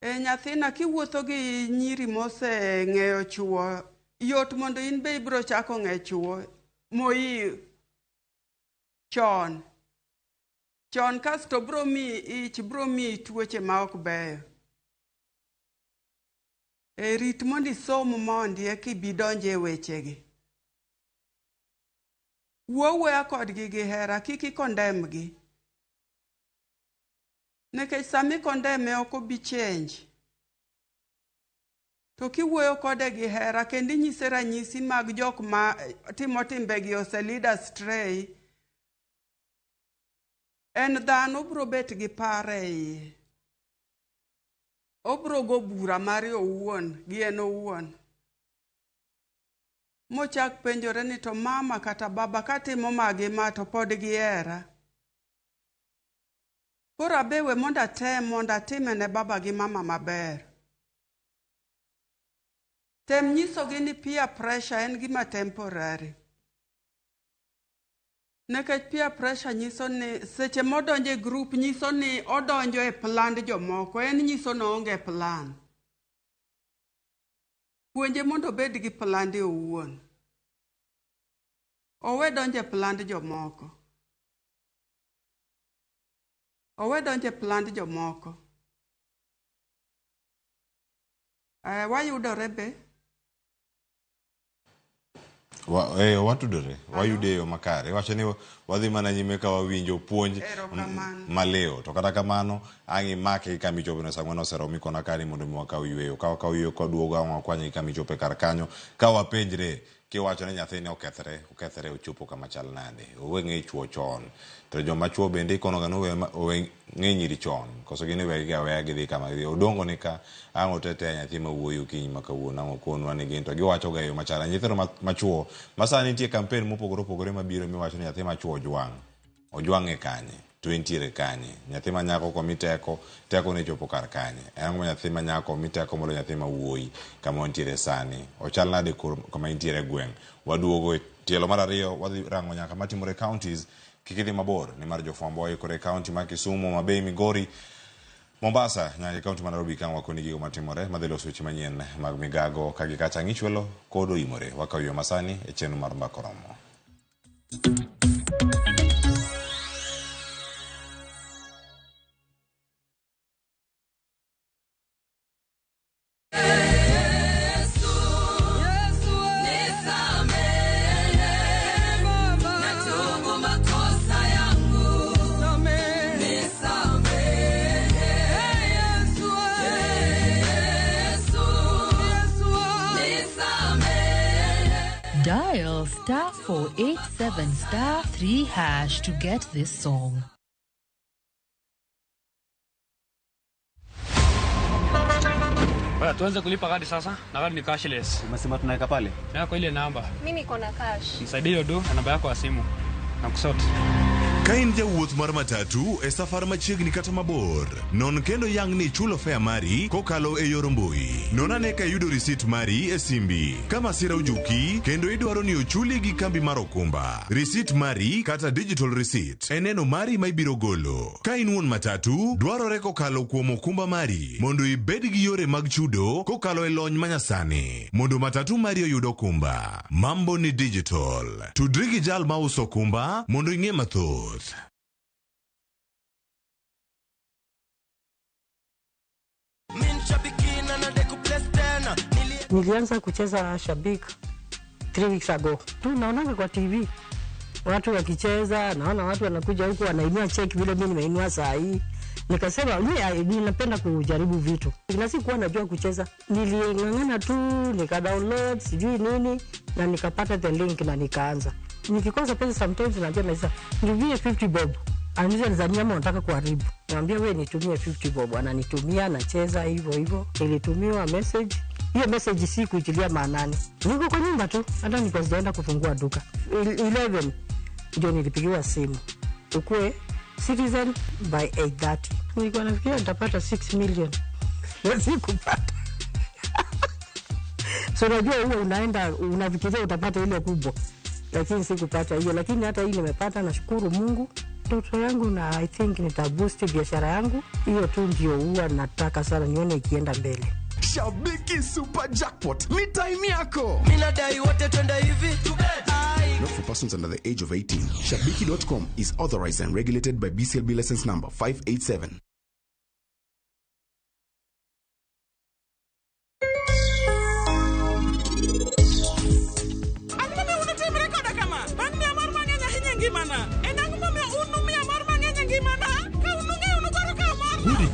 Speaker 3: E nyathina kiwuotho gi nyiri moseng'eyo chuo, yot mondo in be ibiro chako ng'e chuo moi chon. Chon kasto biro miyi ich, biro miyi tuoche ma ok beyo. E rit mondo isom mondi eka ibi donjo e wechegi. Wuo awuoya kodgi gi hera, kik i condemn gi. Nikech sama i condemn e ok obi change. To kiwuoyo kode gi hera kendo inyise ranyisi mag jok ma timo timbegi ose lead astray, en dhano obiro bet gi paro e iye. Obiro go bura mare owuon gi en owuon. Mochak penjore ni to mama kata baba katimo ma gi ma to pod gihera. Koro abe we mondo atem mondo atime ne baba gi mama maber. Tem nyisogi ni peer pressure en gima temporary. Nikech peer pressure nyiso ni seche modonjo e group nyiso ni odonjo e pland jomoko, en nyiso ni oonge plan. Puonje mondo obed gi plande owuon. Owe donjo e pland jomoko. Owe donjo e pland jomoko. Wayudore be.
Speaker 24: Watudore, wayude e yo makare. Iwacho ni wadhi mana nyime ka wawinjo puonj maliw. To kata kamano, ang' imake gi kama ichope no sa ang'wen oseromo ikona kani mondo mi wakaw yueyo. Ka wakaw yueyo kwaduogo ang' wakwanye gi kama ichope kar kanyo. Ka wapenjre kiwacho ni nyathini okethre, okethre ochopo kama chal nade? Owe ng'e chuo chon. To joma chuo bende ikonoga ni owe ng'e nyiri chon. Koso gin iwegi aweya gidhi kama gidhi. Odongo ni ka ang' otetea nyathi ma wuoyi okinyi ma kawuono ang' okonwa ni gin to giwacho ga e yo machal. Nyithindo machuo ma sani nitie campaign mopogore opogore mabiro miwacho ni nyathi machuo ojwang'. Ojwang'e kanye? To entiere kanye? Nyathi ma nyako komi teko, teko ne chopo kar kanye? En ang'o ma nyathi ma nyako omi teko moloyo nyathi ma wuoyi kama wantiere sani? Ochal nade kama intiere e gweng'? Waduogo e tielo mar ariyo, wadhi rango nyaka matimore e counties. Kik idhi mabor, nimar jofwambo oikore e county ma Kisumu, Homa Bay, Migori, Mombasa, nyaka e county ma Nairobi ka wakoni gigo matimore madhi loso weche manyien mag migago ka gi kacha ng'ichwelo kod oimore. Wakawo yo masani e chenro mar Mbaka Oromo.
Speaker 8: Dial star 487 star 3 hash to get this song.
Speaker 10: Bwana, tuanze kulipa kadi sasa na kadi ni cashless.
Speaker 14: Umesema tunaweka pale?
Speaker 10: Naweka kwa ile namba.
Speaker 7: Mimi niko na cash.
Speaker 10: Nisaidie hiyo do na namba yako ya simu. Na kusort.
Speaker 26: Ka in jawuoth mar matatu e safar machiegni kata mabor, non kendo yang ni ichulo fare mari kokalo e yor mbui. Non ane ka iyudo risit mari e simbi. Ka masira ojuki kendo idwaro ni ochuli gi kambi mar okumba, risit mari kata digital receipt e neno mari ma ibiro golo. Ka in wuon matatu, dwarore kokalo kuom okumba mari mondo ibed gi yore mag chudo kokalo e lony manyasani mondo matatu mari oyud okumba. Mambo ni digital. Tudri gi jal mauso okumba mondo ing'e mathoth.
Speaker 15: Min shabiki na nade kubless tena.
Speaker 4: Nilianza kucheza Shabik 3 weeks ago. Tu naonanga kwa TV watu wakicheza, naona watu wanakuja huku wanainua cheki vile mimi nimeinua saa hii. Nikasema mimi ninapenda kujaribu vitu, na sikuwa najua kucheza. Niling'ang'ana tu nika download sijui nini na nikapata the link na nikaanza. Nikikosa pesa sometimes naambia Melissa, nitumie 50 bob. Ananiuliza ni za ama unataka kuharibu. Naambia wewe nitumie 50 bob, ananitumia nacheza hivyo hivyo. Nilitumiwa message. Hiyo message si kuitilia maanani. Niko kwa nyumba tu, hata nilikuwa sijaenda kufungua duka. 11 ndio nilipigiwa simu. Ukue Citizen by 8:30. Nilikuwa nafikiria nitapata 6 million. Na sikupata. So unajua huwa unaenda unafikiria utapata ile kubwa, lakini sikupata hiyo. Lakini hata hii nimepata, nashukuru Mungu. Ndoto yangu na I think nitaboost biashara yangu. Hiyo tu ndio huwa nataka sana nione ikienda mbele.
Speaker 14: Shabiki Super Jackpot ni time yako.
Speaker 15: Mimi nadai wote twende hivi.
Speaker 14: Not for persons under the age of 18. Shabiki.com is authorized and regulated by BCLB license number 587.
Speaker 2: Ang'o momiyo un utimre koda kama? Bang' miya mor mang'eny ahinya e ngimana. En ang'o momiyo un umiya mor mang'eny e ngimana? Ka un ung'eyo unugoro ka amorno.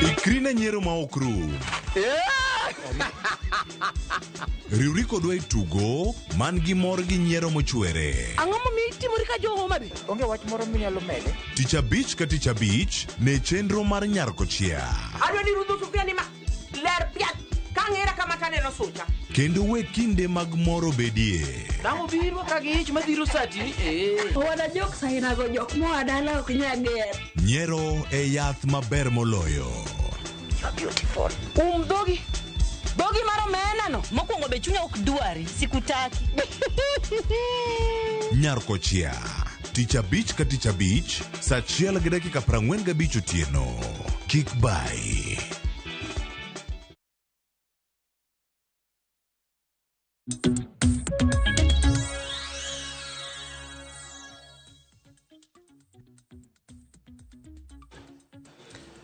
Speaker 26: Ikri ne nyiero ma ok rum. Riwri kodwa e tugo man gi mor gi nyiero mochwere.
Speaker 20: Ang'o momiyo itimori ka jo Homa Bay?
Speaker 16: Onge wach moro minyalo mede?
Speaker 26: Tich abich ka tich abich ne chenro mar Nyar Kochia.
Speaker 20: Adwa ni rudho sufuria ni ma ler piat ka ang'era kama taneno sucha.
Speaker 26: Kendo we kinde mag mor obedie.
Speaker 15: Dang' obiro ka gi ich madhiro sati. Eh.
Speaker 17: Wana jok sainago jok moa dala ok nyal ger.
Speaker 26: Nyiero e yath maber moloyo.
Speaker 17: You are beautiful.
Speaker 20: Um dhogi. Dhogi mar omena no. Mokwongo be chunya ok dwari, sikutaki.
Speaker 26: Nyar Kochia. Tich abich ka tich abich, saa achiel gi dakika 45 otieno. Kik bai.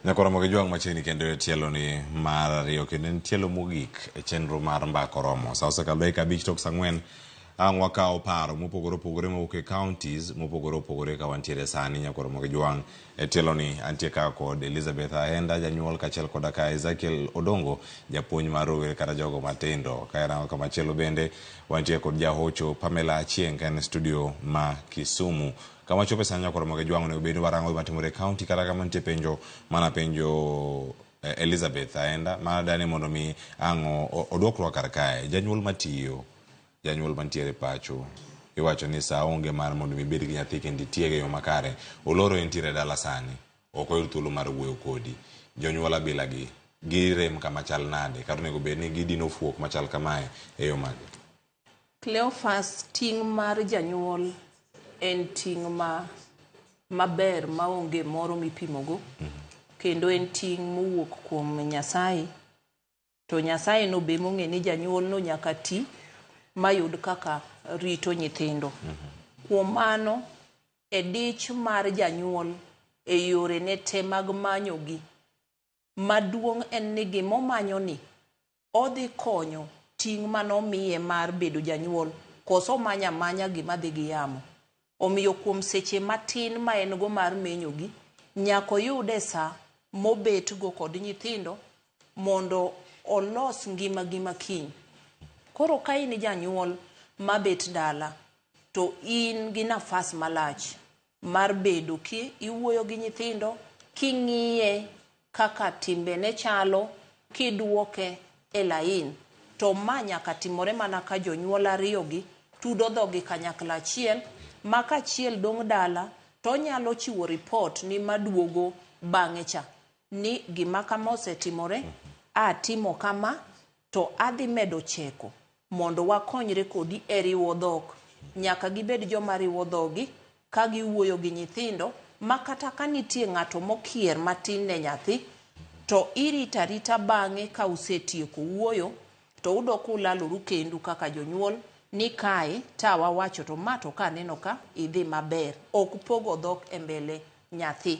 Speaker 24: Nyakoro Ramogi Jwang' machiegni kendo e tielo ni mar ariyo kendo en tielo mogik e chenro mar mbaka oromo. Sa osekalo dakika abich tok sa ang'wen ang' wakawo paro mopogore opogore mawuok e counties mopogore opogore ka wantiere sani. Nyakoro Ramogi Jwang' e tielo ni antie ka kod Elizabeth Ahenda janyuol kaachiel koda ka Ezekiel Odongo japuonj mar rowere kata jogo matindo. Ka irango kamachielo bende wantie kod jahocho Pamela Achieng' ka en e studio ma Kisumu. Kama chope sani Nyakoro Ramogi Jwang' onego bed ni warango gima timore e county kata kama nitie penjo mana penjo Elizabeth Aenda ma dani mondo mi ang' oduokwa kar kae. Janyuol matiyo, janyuol mantiere pacho, iwacho ni saa onge mar mondo mi ibed gi nyathi kendo itiege e yo makare. Oloro entiere dala sani, ok oyud thuolo mar wuoyo kodi. Jonyuol abila gi, girem kama chal nade? Kata onego bed ni gidino fuok machal kamae e yo mage?
Speaker 6: Cleophas, ting' mar janyuol en ting' ma maber maonge moro mipimogo, kendo en ting' mowuok kuom Nyasaye. To Nyasaye no be mong'e ni janyuol no nyaka ti mayud kaka rito nyithindo. Kuom mano, e dich mar janyuol e yore ne te mag manyogi, maduong' en ni gimomanyo ni odhi konyo ting' manomiye mar bedo janyuol, koso omanyo amanya gima dhi gi yamo. Omiyo kuom seche matin ma en go mar menyogi, nyaka oyude sa mobetgo kod nyithindo mondo olos ngimagi ma kiny. Koro ka in janyuol mabet dala, to in gi nafas malach mar bedo ki iwuoyo gi nyithindo, king'iye kaka timbene chalo, kiduoke e lain. To ma nyaka timore mana ka jonyuol ariyogi tudo dhogi kanyakla achiel, ma ka achiel dong' dala to onyalo chiwo report ni maduogo bang'e cha ni gima kama osetimore, atimo kama, to adhi medo cheko mondo wakonyre kodi e riwo dhok. Nyaka gibed joma riwo dhogi ka giwuoyo gi nyithindo, ma kata ka nitie ng'ato mokier matin ne nyathi, to irito arita bang'e ka usetieko wuoyo, To udok ulaloru kendu kaka jonyuol ni kae ta wawacho to ma to kaneno ka idhi maber. Ok pogo dhok e mbele nyathi.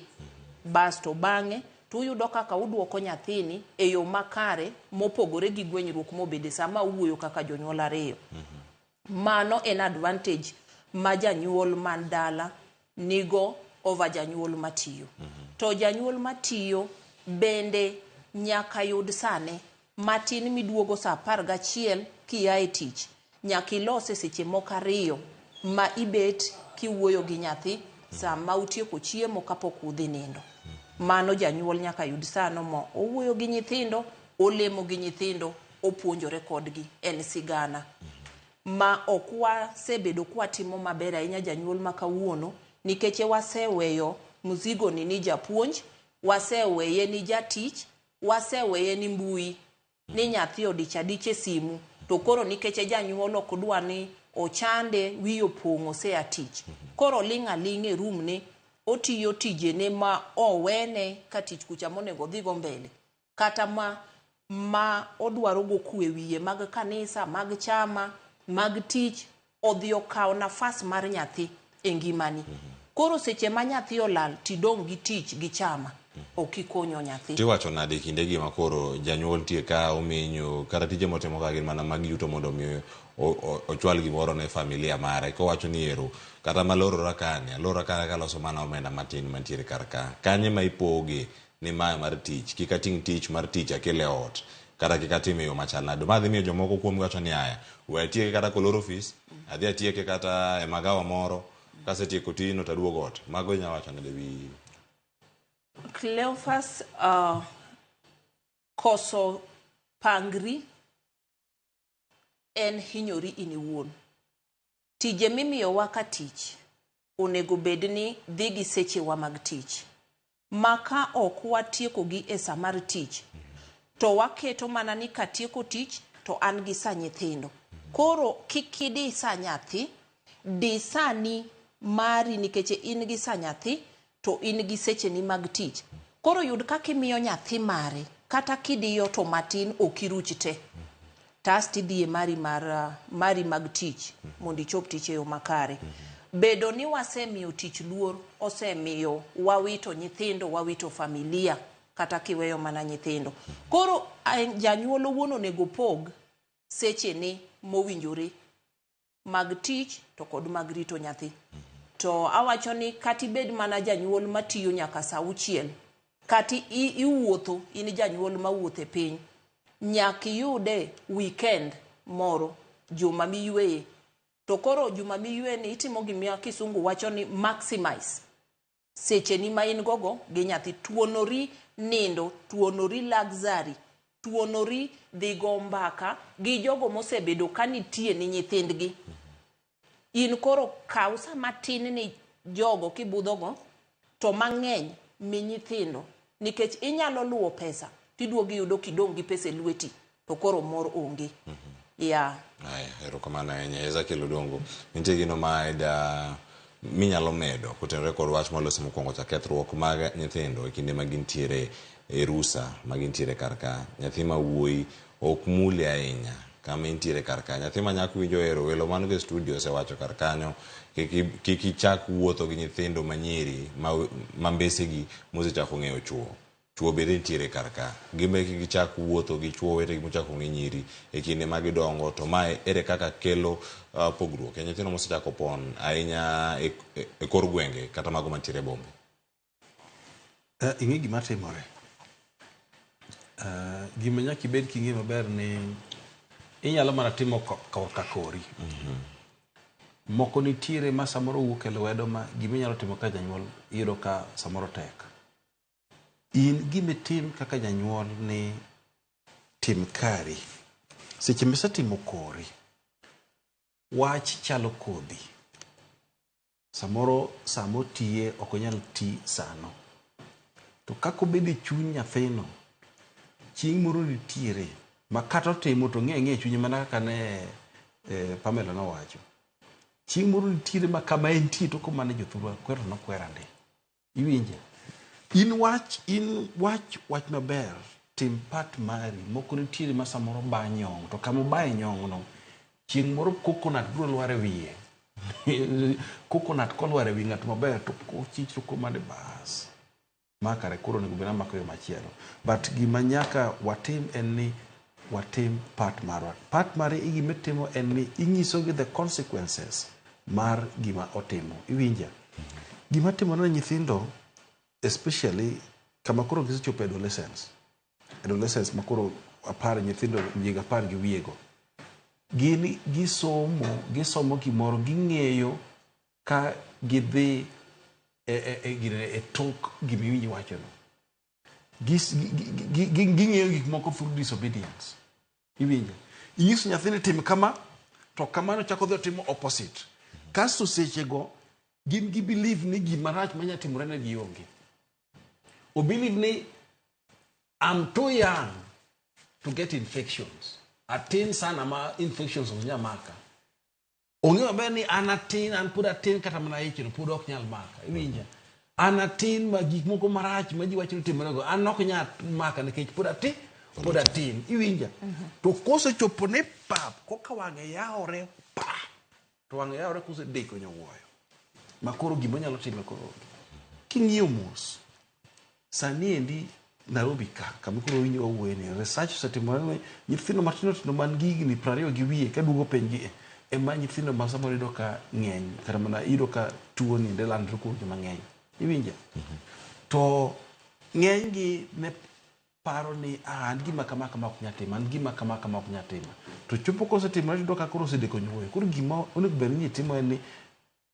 Speaker 6: Basto bang'e to uyudo kaka uduoko nyathini e yo makare mopogore gi gwenyruok mobede sama uwuoyo kaka jonyuol ariyo. Mano en advantage ma janyuol man dala nigo over janyuol matiyo. To janyuol matiyo bende nyaka yud sane matin miduogo saa 11 kia e tich. Nyaka ilose seche moko ariyo ma ibet kiwuoyo gi nyathi sama utieko chiemo kapok udhi nindo. Mano janyuol nyaka yud sano mo owuoyo gi nyithindo, olemo gi nyithindo, opuonjore kodgi. En sigana ma ok wasebedo kwatimo maber ahinya janyuol ma kawuono, nikech waseweyo mzigo ni ni japuonj, waseweye ni jatich, waseweye ni mbui, ni nyathi odich adich e simu, to koro nikech janyuol ok dwa ni ochande wiye opong' osea tich. Koro oling' aling'a e room ne, otiyo tijene ma owene ka tich kucha monego odhigo mbele. Kata ma odwaro go kwe wiye mag kanisa, mag chama, mag tich, odhi okawo nafas mar nyathi e ngimani. Koro seche ma nyathi olal tidong' gi tich gi chama, ok ikonyo nyathi.
Speaker 24: Tiwacho nade e kindegi ma koro janyuol nitie ka omenyo kata tije motimo ka gin mana mag yuto mondo mi ochwal gimoro ne familia mare kowacho ni ero kata malorora kani alorora ka kaloso mana omenda matin mantiere kar ka kanye ma ipoge ni mae mar tich kik ating' tich mar tich akel e ot kata kik atim e yo machal nade ma dhi miyo jomoko kuom wacho ni aya we atieke kata kolor ofis adhi atieke kata e magawa moro kasetieko tijno to aduogo ot mago inya wacho nade wi
Speaker 6: Cleophas, koso pangri en hinyori in iwuon. Tije mimiyowa ka tich onego bed ni dhi gi sechewa mag tich. Ma ka ok watiekogi e sa mar tich, to waketo mana ni katieko tich to an gi sa nyithindo. Koro kik idi sa nyathi, di sani mari nikech in gi sa nyathi to in gi secheni mag tich. Koro yud kaka imiyo nyathi mare, kata kidiyo to matin ok iruch te. Tasti idhi e mari mar mari mag tich mondo ichop tich e yo makare. Bedo ni wasemiyo tich luor osemiyo wawito nyithindo, wawito familia kata kiweyo mana nyithindo. Koro janyuol owuon onego pog sechene mowinjore mag tich to kod mag rito nyathi. To awacho ni kata ibed mana janyuol matiyo nyaka saa 6, kata iwuotho, in janyuol mawuotho e piny, nyaka iyude weekend moro, juma miyueye. To koro juma miyueye ni itimo gima kisungu wacho ni maximize secheni ma in gogo gi nyathi. Tuonori nindo, tuonori luxury, tuonori dhi go mbaka gi jogo mosebedo ka nitie ni nyithindgi. In koro kaw sama tin ni jogo kibudhogo to mang'eny mi nyithindo, nikech inyalo luwo pesa tiduogo iyudo kidong' gi pesa e lweti to koro mor onge. Yeah.
Speaker 24: Aya, erokamano ahinya Ezekiel Odongo. Nitie gino ma ida minyalo medo kotenore kod wach molosi mokwongo cha kethruok mag nyithindo e kinde ma gintiere e rusa ma gintiere kar ka. Nyathi ma wuoyi ok muli ahinya kama intiere kar ka. Nyathi ma nyako winjo ero welo man go e studio osewacho kar kanyo kik ichak wuotho gi nyithindo manyiri ma mbesegi mosechako ng'eyo chuo. Chuo bende nitiere kar ka. Gimbe kik gichak wuotho gi chuo wetegi mochako ng'e nyiri e kinde ma gidongo. To mae ere kaka kelo pogruok e nyithindo mosechako pon ahinya e kor gwenge kata mago mantiere e bombe?
Speaker 5: Ing'e gima timore. Gima nyaka ibed king'e maber ni inyalo mana timo korka kori. Moko nitiere ma samoro wuok e lwedo ma gima inyalo timo ka janyuol iyudo ka samoro tek. In gimitim kaka janyuol ni tim kari. Seche misetimo kori, wach chalo kodhi. Samoro samotiye ok onyal ti sano. To kaka obedo e chuny nyathino, chieng' moro nitiere ma kata otimo to ng'e e chunye mana kaka ne Pamela nowacho. Chieng' moro nitiere ma kama entie to komane jothurwa kwero nokwera ndi. Iwinje? In wach wach maber. Tim part mari. Moko nitiere ma samoro ba nyong', to kama obaye nyong'no, chieng' moro coconut biro lwar e wiye. Coconut kolwar e wi ng'at maber to kochich to komane bas. Ma kare koro onego bed ni amako yo machielo. But gima nyaka watim en ni watim part marwa. Part mari gima itimo en ni inyisogi the consequences mar gima otimo. Iwinja? Gima timore ne nyithindo especially kama koro gisechopo e adolescence. Adolescence ma koro apar nyithindo higa apar gi wiye go. Gin gisomo, gisomo gimoro, ging'eyo ka gidhi e, e, e, gine, e tok gima iwinjo iwachono. Ging'eyo gik moko through disobedience. Iwinjo? Inyiso nyathi ni tim kama, to kamano chako dhi otimo opposite. Kasto sechego gin gi believe ni gima rach manya timore ne gionge. O believe ni I'm too young to get infections. Atin sana ma infections ok nyal maka. Ong'eyo maber ni an atin, an pod atin kata mana ichno pod ok nyal maka. Iwinja? An atin ma gik moko marach ma ji wacho ni timorego, an ok nyal maka nikech pod atin, pod atin. Iwinja? To kosechopo ni pap, koka wang'e yawore pap, to wang'e yawore kosedeko nyowuoyo. Ma koro gima onyalo timo koro onge. King'iyo mos, sani endi Nairobi ka, kama koro winjo wawuoye ni, research osetimore ni nyithindo matindo tindo man gi higni 20 gi wiye kaduogo penj gi e, ema nyithindo ma samoro iyudo ka ng'eny, kata mana iyudo ka tuo ni ende landre kuom joma ng'eny. Iwinja? To ng'eny gi ne paro ni ah, an gima kama kama ok nyal timo, an gima kama kama ok nyal timo. To chopo kosetimore tiyudo ka koro osedeko nyuoyo. Koro gima onego bed ni itimo en ni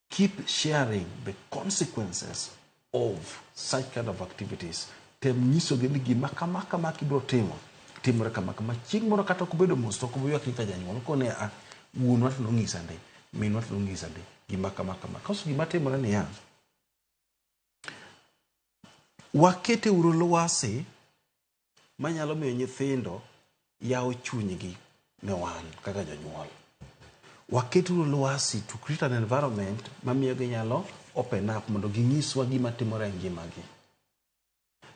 Speaker 5: keep sharing the consequences of such kind of activities. Tem nyisogi ni gima kama kama kibiro timo, timore kama kama. Chieng' moro kata ok obedo mos to ok obi ywakni ka janyuol. Okone a wuonwa to nonyisa ndi, minwa to nonyisa ndi, gima kama kama. Kasto gima timore niya, wakete uru lwasi manyalo miyo nyithindo yawo chunygi ne wan kaka jonyuol. Waketuru lwasi to create an environment mamiyo ginyalo open up mondo ginyiswa gima timore e ngimagi.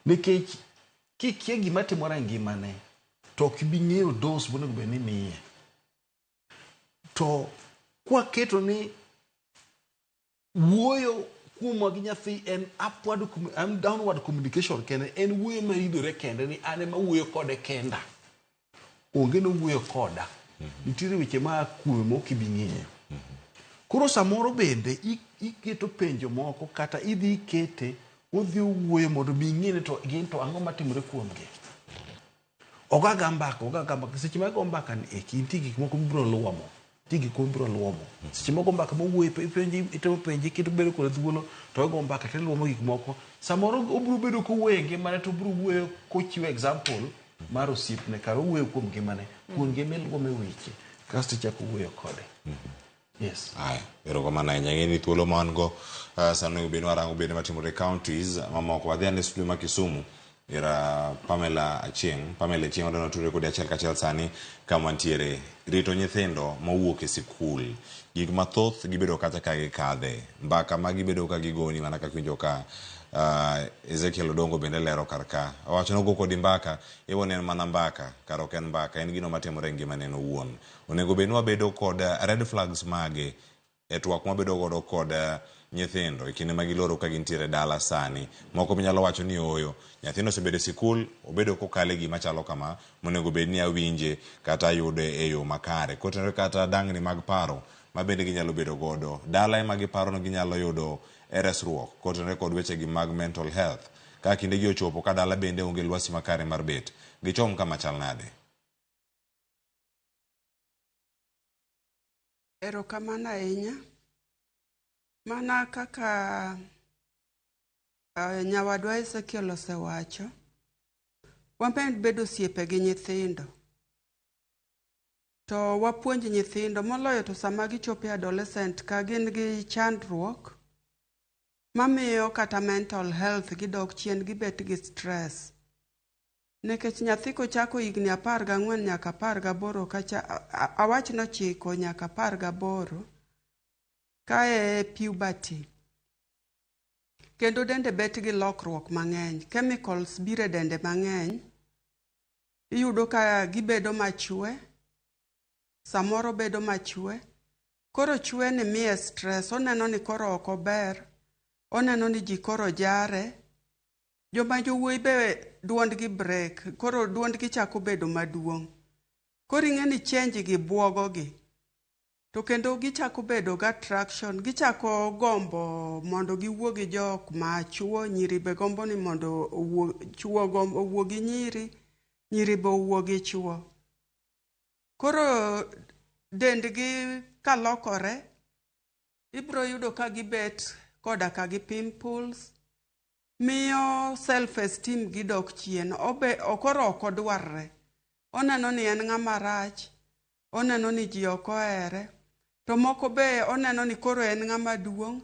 Speaker 5: Nikech kikia gima timore e ngimane, to ok ibi ng'eyo dose monego bed ni imiye. To kwaketo ni wuoyo kuomwa gi nyathi en upward en downward communication kende, en wuoyo maridore kende ni an ema wuoyo kode kenda. Onge nowuoyo koda. Nitiere weche ma kuome ma ok ibi ng'eyo. Koro samoro bende iketo penjo moko kata idhi ikete odhi owuoyo mondo mi ing'e ni to gin to ang'o matimore kuomgi. Ogo aga mbaka, ogo aga mbaka. Seche ma igo mbaka ni eki, nitie gik moko mibiro luomo. Nitie gik moko mibiro luomo. Seche mogo mbaka mowuoyo, ipenji, itemo penje, iketo bedo kode thuolo, to ogo mbaka to iluomo gik moko. Samoro obiro bedo kowuoyo e ngimane to obiro wuoyo kochiwo example mar osiepne, kar owuoyo kuom ngimane. Kuom ngima iluomo e weche, kasto ichako wuoyo kode. Yes.
Speaker 24: Aya, erokamano ahinya. Ing'e ni thuolo ma wan go sani onego bed ni warango bende matimore e counties mamoko. Wadhi ane studio ma Kisumu ir Pamela Achieng'. Pamela Achieng' wadwa ni watudre kodi achiel kachiel sani kama wantiere. Rito nyithindo mowuok e sikul. Gik mathoth gibedo kacha ka gikadhe. Mbaka ma gibedo ka gigoni mana kaka iwinjo ka Ezekiel Odongo bende lero kar ka. Owacho ni ogo kodi mbaka, iwo ni en mana mbaka, kara ok en mbaka, en gino matimore e ngimane en owuon. Onego bed ni wabedo kod red flags mage e twak mwabedo godo kod nyithindo e kinde ma giloro ka gintiere dala sani. Moko minyalo wacho ni ooyo, nyathino osebedo e sikul, obedo kokalo e gima chalo kama, monego bed ni awinje kata ayude e yo makare. Kotenore kata dangni mag paro ma bende ginyalo bedo godo. Dala ema giparo ni ginyalo yudo e resruok kotenore kod wechegi mag mental health. Ka kindegi ochopo ka dala bende onge lwasi makare mar bet, gichom kama chal nade?
Speaker 3: Erokamano ahinya. Mana kaka nyawadwa Ezekiel osewacho, wamed bedo osiepe gi nyithindo. To wapuonj nyithindo moloyo to sama gichopo e adolescent ka gin gi chandruok mamiyo kata mental health gidok chien gibet gi stress. Nikech nyathi kochako higni 14 nyaka 18 kacha awach 9 nyaka 18 kae e puberty. Kendo dende bet gi lokruok mang'eny. Chemicals biro e dende mang'eny. Iyudo ka gibedo machwe, samoro bedo machwe. Koro chwe ni miye stress, oneno ni koro ok ober, oneno ni ji koro jare. Joma jowuoyi be duondgi break, koro duondgi chako bedo maduong'. Koro ing'e ni change gi buogo gi. To kendo gichako bedo gi attraction, gichako gombo mondo giwuo gi jok ma chuo, nyiri be gombo ni mondo owuo, chuo owuo gi nyiri, nyiri be owuo gi chuo. Koro dendgi kalokore, ibiro yudo ka gibet koda ka gi pimples, miyo self esteem gi dok chien, obe koro ok odwarre. Oneno ni en ng'ama rach, oneno ni ji ok ohere, to moko be oneno ni koro en ng'ama duong',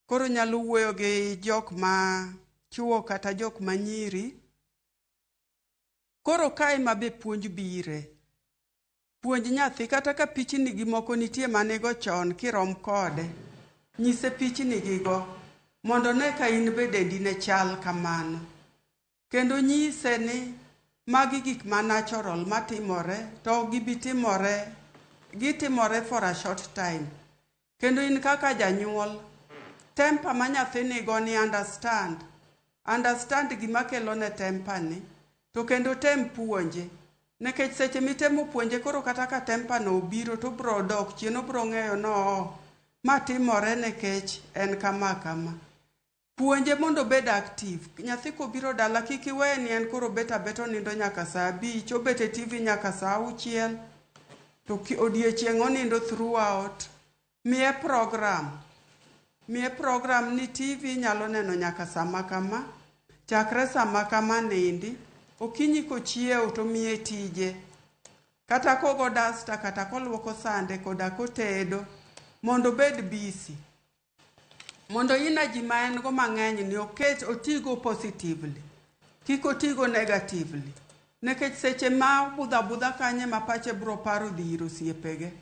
Speaker 3: koro nyalo wuoyo gi jok ma chuo kata jok ma nyiri. Koro kae ma be puonj bire. Puonj nyathi kata ka pichni gi moko nitie manigo chon kirom kode. Nyise pichni gigo mondo one ka in be dendi ne chal kamano. Kendo nyise ni magi gik ma natural matimore to ok gibi timore, gitimore for a short time. Kendo in kaka janyuol, temper ma nyathi nigo ni understand. Understand gima kelo ne temper ni, to kendo tem puonje. Nikech seche mitemo puonje koro kata ka temper no obiro to obro dok chien, obro ng'eyo no oo, ma timore nikech en kama kama. Puonje mondo obed active. Nyathi kobiro dala kik iweye ni en koro obet abeta onindo nyaka saa 5, obet e TV nyaka saa 6, to odiechieng' onindo throughout. Miye program. Miye program ni TV nyalo neno nyaka sama kama, chakre sama kama nindi, okinyi kochiew to miye tije. Kata kogo dasta, kata koluoko sande, koda kotedo, mondo obed busy. Mondo energy ma en go mang'eny ni oket otigo positively, kik otigo negatively. Nikech seche ma obudho abudha kanyo ma pache bro paro dhi ir osiepege.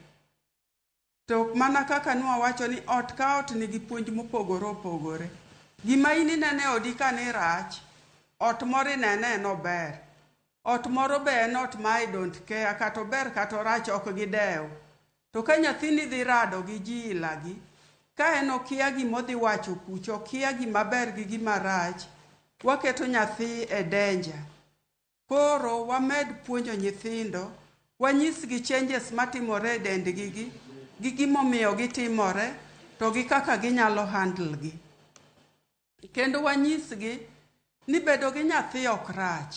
Speaker 3: To mana kaka nwawacho ni ot ka ot nigi puonj mopogore opogore. Gima in ineno e odi ka ni rach, ot moro inene en ober. Ot moro be en ot ma I don't care, kata ober kata orach ok gidew. To ka nyathini dhi rado gi ji ilagi, ka en okia gima odhi wacho kucho, okia gima ber gi gima rach, waketo nyathi e danger. Koro wamed puonjo nyithindo, wanyisgi changes matimore e dendgi gi, gi gimomiyo gitimore, to gi kaka ginyalo handle gi. Kendo wanyisgi ni bedo gi nyathi ok rach.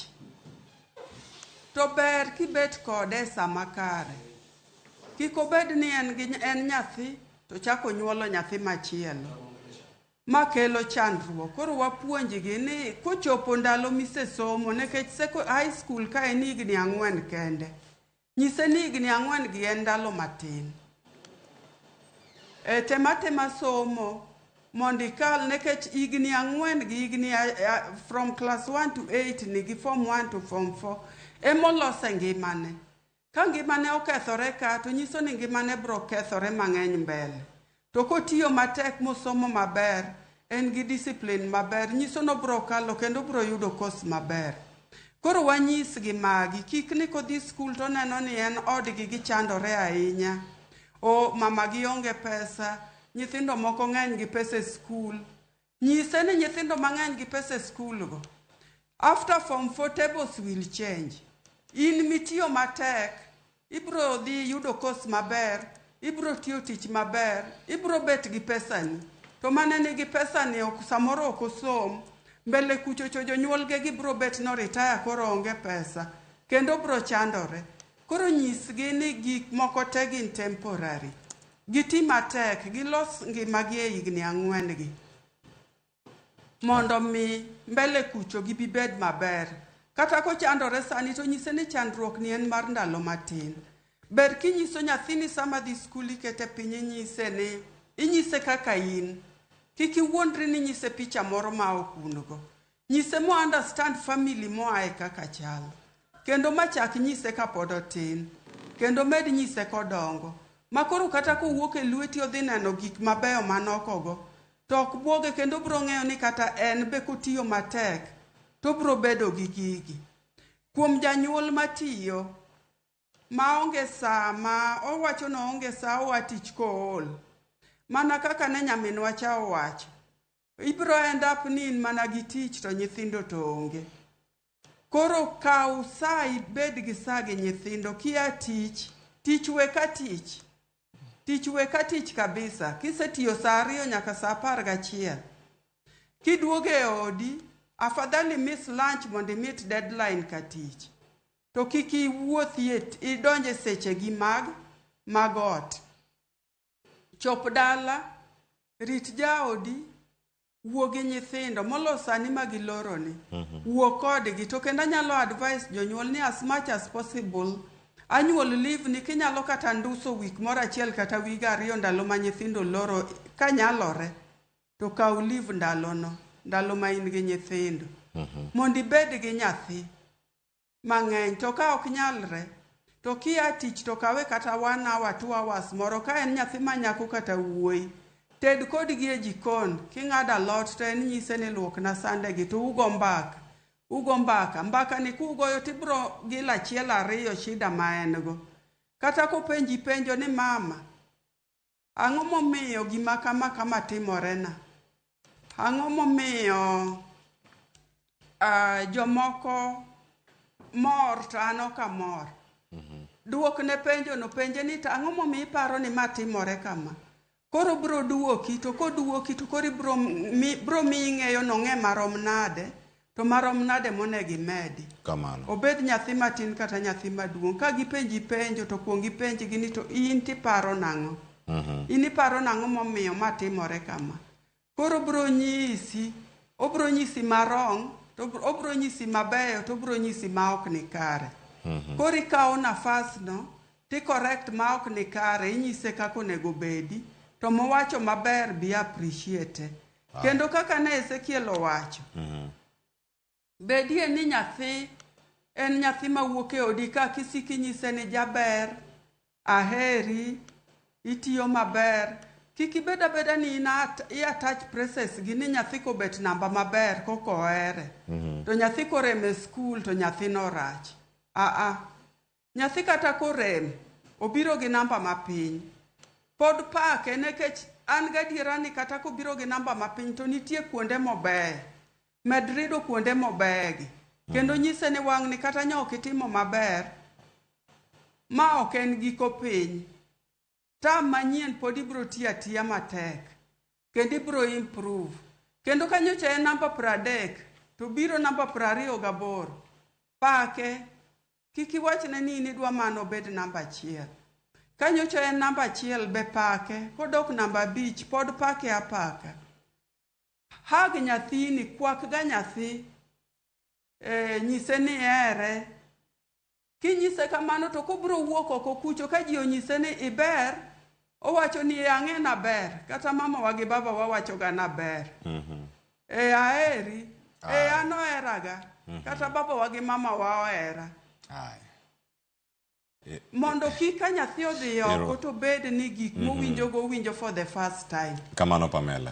Speaker 3: To ber kibet kode e sama kare. Kik obed ni en nyathi to chako nyuolo nyathi machielo. Ma kelo chandruok. Koro wapuonjgi ni kochopo ndalo misesomo, nikech high school ka en higni 4 kende. Nyise ni higni 4 gi en ndalo matin. E tema tema somo mondo ikal, nikech higni 4 gi higni from class 1 to 8 ni gi form 1 to form 4 emolose ngimane. Ka ngimane okethore ka, to nyiso ni ngimane bro kethore mang'eny mbele. To kotiyo matek mosomo maber, en gi discipline maber, nyiso ni obro kalo kendo obro yudo course maber. Koro wanyisgi magi, kik ni kodhi skul to oneno ni en odgi gichandore ahinya. O mama gi onge pesa, nyithindo moko ng'eny gi pesa e skul. Nyise ni nyithindo mang'eny gi pesa e skul go. After form 4 tables will change. In mitiyo matek, ibro dhi yudo course maber, ibro tiyo tich maber, ibro bet gi pesani. To mane nigi pesani ok samoro ok osom, mbele kuchocho jonyuolge gibro bet no retire koro onge pesa, kendo bro chandore. Koro nyisgi ni gik moko te gin temporary. Giti matek, gilos ngimagi e higni 4 gi. Mondo mi mbele kucho gibi bed maber. Kata kochandore sani to nyise ni chandruok ni en mar ndalo matin. Ber kinyiso nyathini sama dhi skul ikete piny inyise ni inyise kaka in. Kik iwuondri ni inyise picha moro ma ok un go. Nyise mo understand family moae kaka chal. Kendo machak nyise kapod otin. Kendo med nyise kodongo. Ma koro kata kowuok e lweti odhi neno gik mabeyo manokogo. To ok buoge kendo bro ng'eyo ni kata en be kotiyo matek to bro bedo gi gigi. Kuom janyuol matiyo, maonge saa ma owacho ni oonge saa oa tich kool. Mana kaka ne nyaminwa cha owacho, ibro end up ni in mana gi tich to nyithindo to onge. Koro kaw saa ibed gi saa gi nyithindo kia tich, tich we ka tich. Tich we ka tich kabisa. Kisetiyo saa 2 nyaka saa 11. Kiduogo e odi, afadhali miss lunch mondo i-meet deadline ka tich. To kik iwuothie idonje sechegi mag ot. Chop dala, rit jaodi, wuo gi nyithindo molo sani ma giloroni. Wuo kodgi to kendo anyalo advise jonyuol ni as much as possible annual leave ni kinyalo kata nduso wik moro achiel kata wige 2 ndalo ma nyithindo loro kanyalore to kaw leave ndalono, ndalo ma in gi nyithindo. Mondo ibed gi nyathi mang'eny to ka ok nyalre to kia tich to kawe kata 1 hour 2 hours moro ka en nyathi ma nyako kata wuoyi ted kodgi e jikon king'ado alot to en nyise ni luokna sande gi to ugo mbaka ugo mbaka mbaka ni kugoyo tibro gil achiel ariyo shida ma en go kata kopenji penjo ni mama ang'o momiyo gima kama kama timorena ang'o momiyo jomoko mor to an ok amor. Duokne penjo no, penje ni to ang'o momiyo iparo ni ma timore kama. Koro bro duoki to koduoki to koro ibro miyi ng'eyo no ng'e marom nade to marom nade monego imedi.
Speaker 24: Kamano.
Speaker 3: Obed nyathi matin kata nyathi maduong'. Ka gipenji penjo to kuong ipenjgi ni to in tiparo nang'o? In iparo nang'o momiyo ma timore kama? Koro obro nyisi, obro nyisi marong, to obro nyisi mabeyo to obro nyisi ma ok ni kare. Koro ikawo nafas no ti correct ma ok ni kare, inyise kaka onego bedi, to mowacho maber be appreciate. Kendo kaka ne Ezekiel owacho, bedie ni nyathi en nyathi mawuok e odi ka kisiki inyise ni jaber, aheri, itiyo maber. Kik ibed abeda ni in i attach praises gi ni nyathi kobet namba maber koko ohere. To nyathi korem e skul to nyathino rach. Aa, nyathi kata korem, obiro gi namba mapiny. Pod pake nikech an gadiera ni kata kobiro gi namba mapiny to nitie kuonde mobeyo. Med rido kuonde mobeyegi. Kendo nyise ni wang'ni kata nyo ok itimo maber, ma ok en giko piny. Term manyien pod ibro tiyo atiya matek. Kendo ibro improve. Kendo ka nyocha en namba 30, to biro namba 28. Pake, kik iwachne ni in idwa mano obed namba 1. Ka nyocha en namba 1 be pake, kodok namba 5 pod pake apaka. Hug nyathini, kwak ga nyathi, nyise ni ihere. Kinyise kamano to kobro wuok oko kucho ka ji onyise ni iber, owacho ni ang'e naber, kata mama wa gi baba wa wacho ga naber. Aheri, an oheraga, kata baba wa gi mama wa ohera. Mondo kik ka nyathi odhi oko to bed ni gik mowinjo go winjo for the first time.
Speaker 24: Kamano Pamela.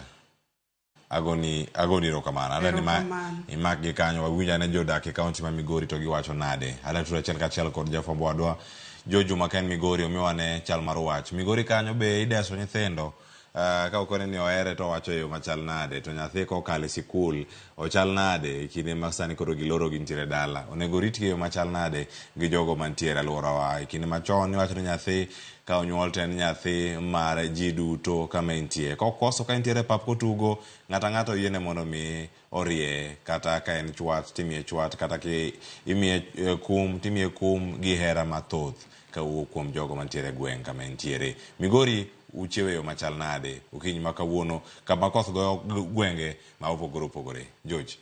Speaker 24: Agoni erokamano. Adwa ni imak gi kanyo wawinj ane jodak e kaunti ma Migori to giwacho nade. Adwa tudo achiel kachiel kod jafwambo wadwa Jojo ma en Migori omiwa ne chal mar wach. Migori kanyo be ideso nyithindo ka okone ni ohere to owacho e yo machal nade, to nyathi kokalo e sikul ochal nade e kinde ma sani koro giloro gintiere dala. Onego ritgi e yo machal nade gi jogo mantiere alworawa. E kinde machon iwacho ni nyathi ka onyuol to en nyathi mar ji duto kama entie. Kokoso ka entiere e pap kotugo, ng'ato ang'ata oyiene mondo mi orie, kata ka en chwat timiye chwat, kata ki imiye kum timiye kum gi hera mathoth kawuok kuom jogo mantiere e gweng' kama entiere. Migori uchiewo e yo machal nade okinyi ma kawuono kama koth goyo gwenge ma opogore opogore. George.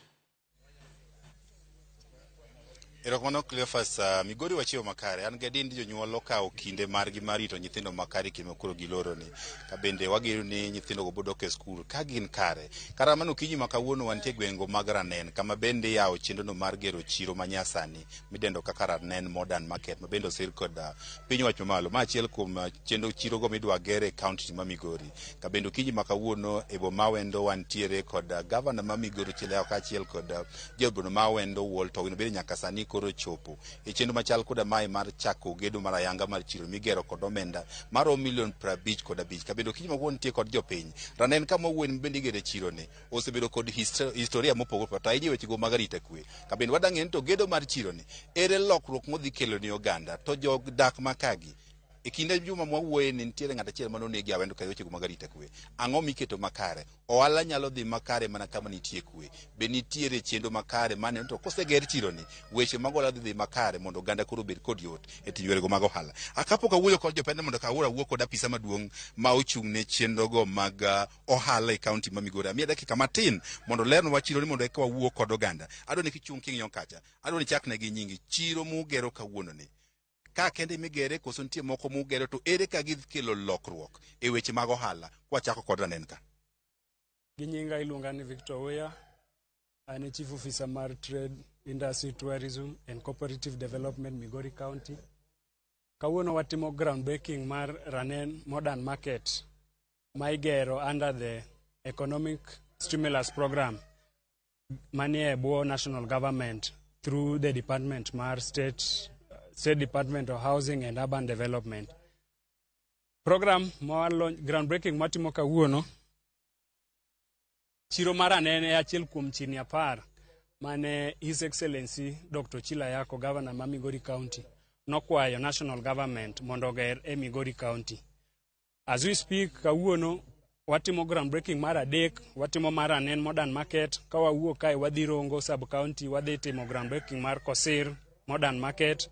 Speaker 11: Erokamano Cleophas, Migori wachiewo makare. An gadier ni jonyuol okawo kinde margi mar rito nyithindo makare kinde ma koro giloro ni. Ka bende wageno ni nyithindo go bodok e skul ka gin kare. Kata mano okinyi ma kawuono wantie gwengo mag Ranen kama bende iyawo chenro no mar gero chiro ma nyasani midendo kaka Ranen Modern Market ma bende osir kod piny owacho mamalo. Ma achiel kuom chenro chiro go midwa ger e kaunti ma Migori. Ka bende okinyi ma kawuono e boma Awendo wantiere kod gavana ma Migori Chileo kaachiel kod jaod bura ma Awendo Walter Owino bende nyaka sani koro chopo e chenro machal koda mae mar chako gedo mar ayanga mar chiro migero kod omenda maromo milion 55. Kabedo kiny ma nitie kod jopiny Ranen kama wuoyin bende igere chiro ni osebedo kod historia mopogore to ahinya wechego mag arita kwe. Kabende wadang'e ni to gedo mar chiro ni ere lokruok modhi kelo ni oganda to jodak makagi e kinde juma mwawuoye ni nitiere ng'at achiel mane onegi Awendo ka wechego mag arita kwe. Ang'o miketo makare? Ohala nyalo dhi makare mana kama nitie kwe. Be nitiere chenro makare mane to koseger chiro ni weche mag ohala dhi dhi makare mondo oganda koro obed kod yot e timo yorego mag ohala. Kapok awuoyo kod jopende mondo kawuoro awuo kod apisa maduong' ma ochung' ne chenrogo mag ohala e kaunti ma Migori. Amiya dakika matin mondo lernwa chiro ni mondo eka wawuo kod oganda. Adwa ni kichung' king'iyo kacha. Adwa ni chakne gi nyingi chiro mugero kawuono ni. Ka kende migere koso nitie moko mugero to ere ka gidhi kelo lokruok e weche mag ohala kwachako kod Ranen ka.
Speaker 13: Gi nyinga iluonga ni Victor Oya. An e Chief Officer mar Trade, Industry, Tourism and Cooperative Development Migori County. Kawuono watimo groundbreaking mar Ranen Modern Market ma igero under the Economic Stimulus Program manie bwo national government through the department mar State Department of Housing and Urban Development. Program ma groundbreaking matimo kawuono, chiro mar Ranen e achiel kuom chirni 10 mane His Excellency Dr. Ochilo Ayacko, Governor ma Migori County, nokwayo national government mondo oger e Migori County. As we speak, kawuono watimo groundbreaking mar 3, watimo mar Ranen Modern Market, ka wawuok kae wadhi Rongo sub county, wadhi timo groundbreaking mar Kosir Modern Market.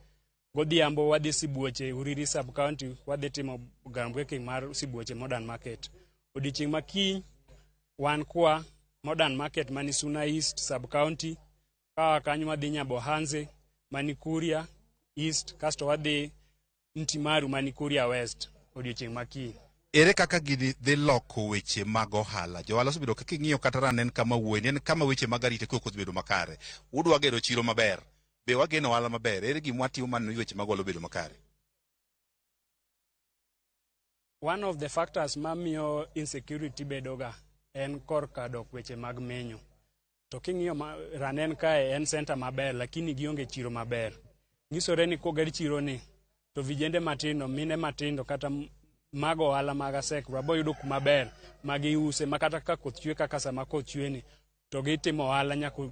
Speaker 13: Godhiambo wadhi Sibuoche Uriri sub county, wadhi timo groundbreaking mar Sibuoche Modern Market. Odiochieng' ma kiny wan kwa Modern Market mani Suna East sub county, ka kanyo wadhi Nyabohanze mani Kuria East, kasto wadhi Ntimaru mani Kuria West odiochieng' ma kiny.
Speaker 11: Ere kaka gini dhi loko weche mag ohala? Johala osebedo ka king'iyo kata Ranen kama wuoyi, en kama weche mag arita kwe ok osebedo makare. Udwa gero chiro maber. Be wageno ohala maber? Ere gima watimo mano weche mag ohala obedo makare?
Speaker 13: One of the factors mamiyo insecurity bedoga en korka dok weche mag menyo. To king'iyo Ranen kae en center maber, lakini gionge chiro maber. Nyisore ni koger chiro ni, to vijende matindo, mine matindo kata mago ohala mag asek wabo yudo kuma ber ma giuse ma kata ka koth chwe kaka sama koth chwe ni to gitimo ohala nyaka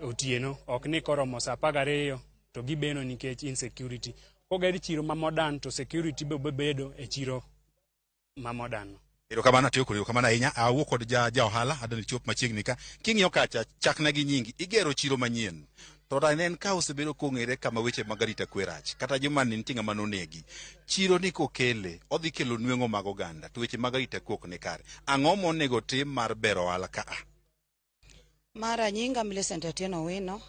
Speaker 13: otieno, ok ni koromo saa 12 to gibeno nikech insecurity. Koger chiro ma modern to security be bedo e chiro ma modern.
Speaker 11: Erokamano atiyo kod erokamano ahinya. Awuo kod ja ohala adwa ni chop machiegni ka. King'iyo kacha chakna gi nyingi igero chiro manyien. To Ranen ka osebedo kong'ere kama weche mag arita kwe rach. Kata juma ni nitie ng'ama nonegi. Chiro ni kokele odhi kelo nweng'o mag oganda to weche mag arita kwe ok ni kare. Ang'o monego tim mar bero ohala ka a?
Speaker 16: Mara nyinga Millicent Atieno Owino,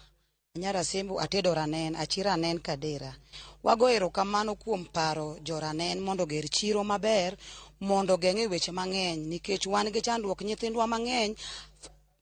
Speaker 16: Anyara Sembo, atedo Ranen, achi Ranen Kadera. Wago erokamano kuom paro jo Ranen mondo oger chiro maber mondo ogeng'e weche mang'eny nikech wan gi chandruok nyithindwa mang'eny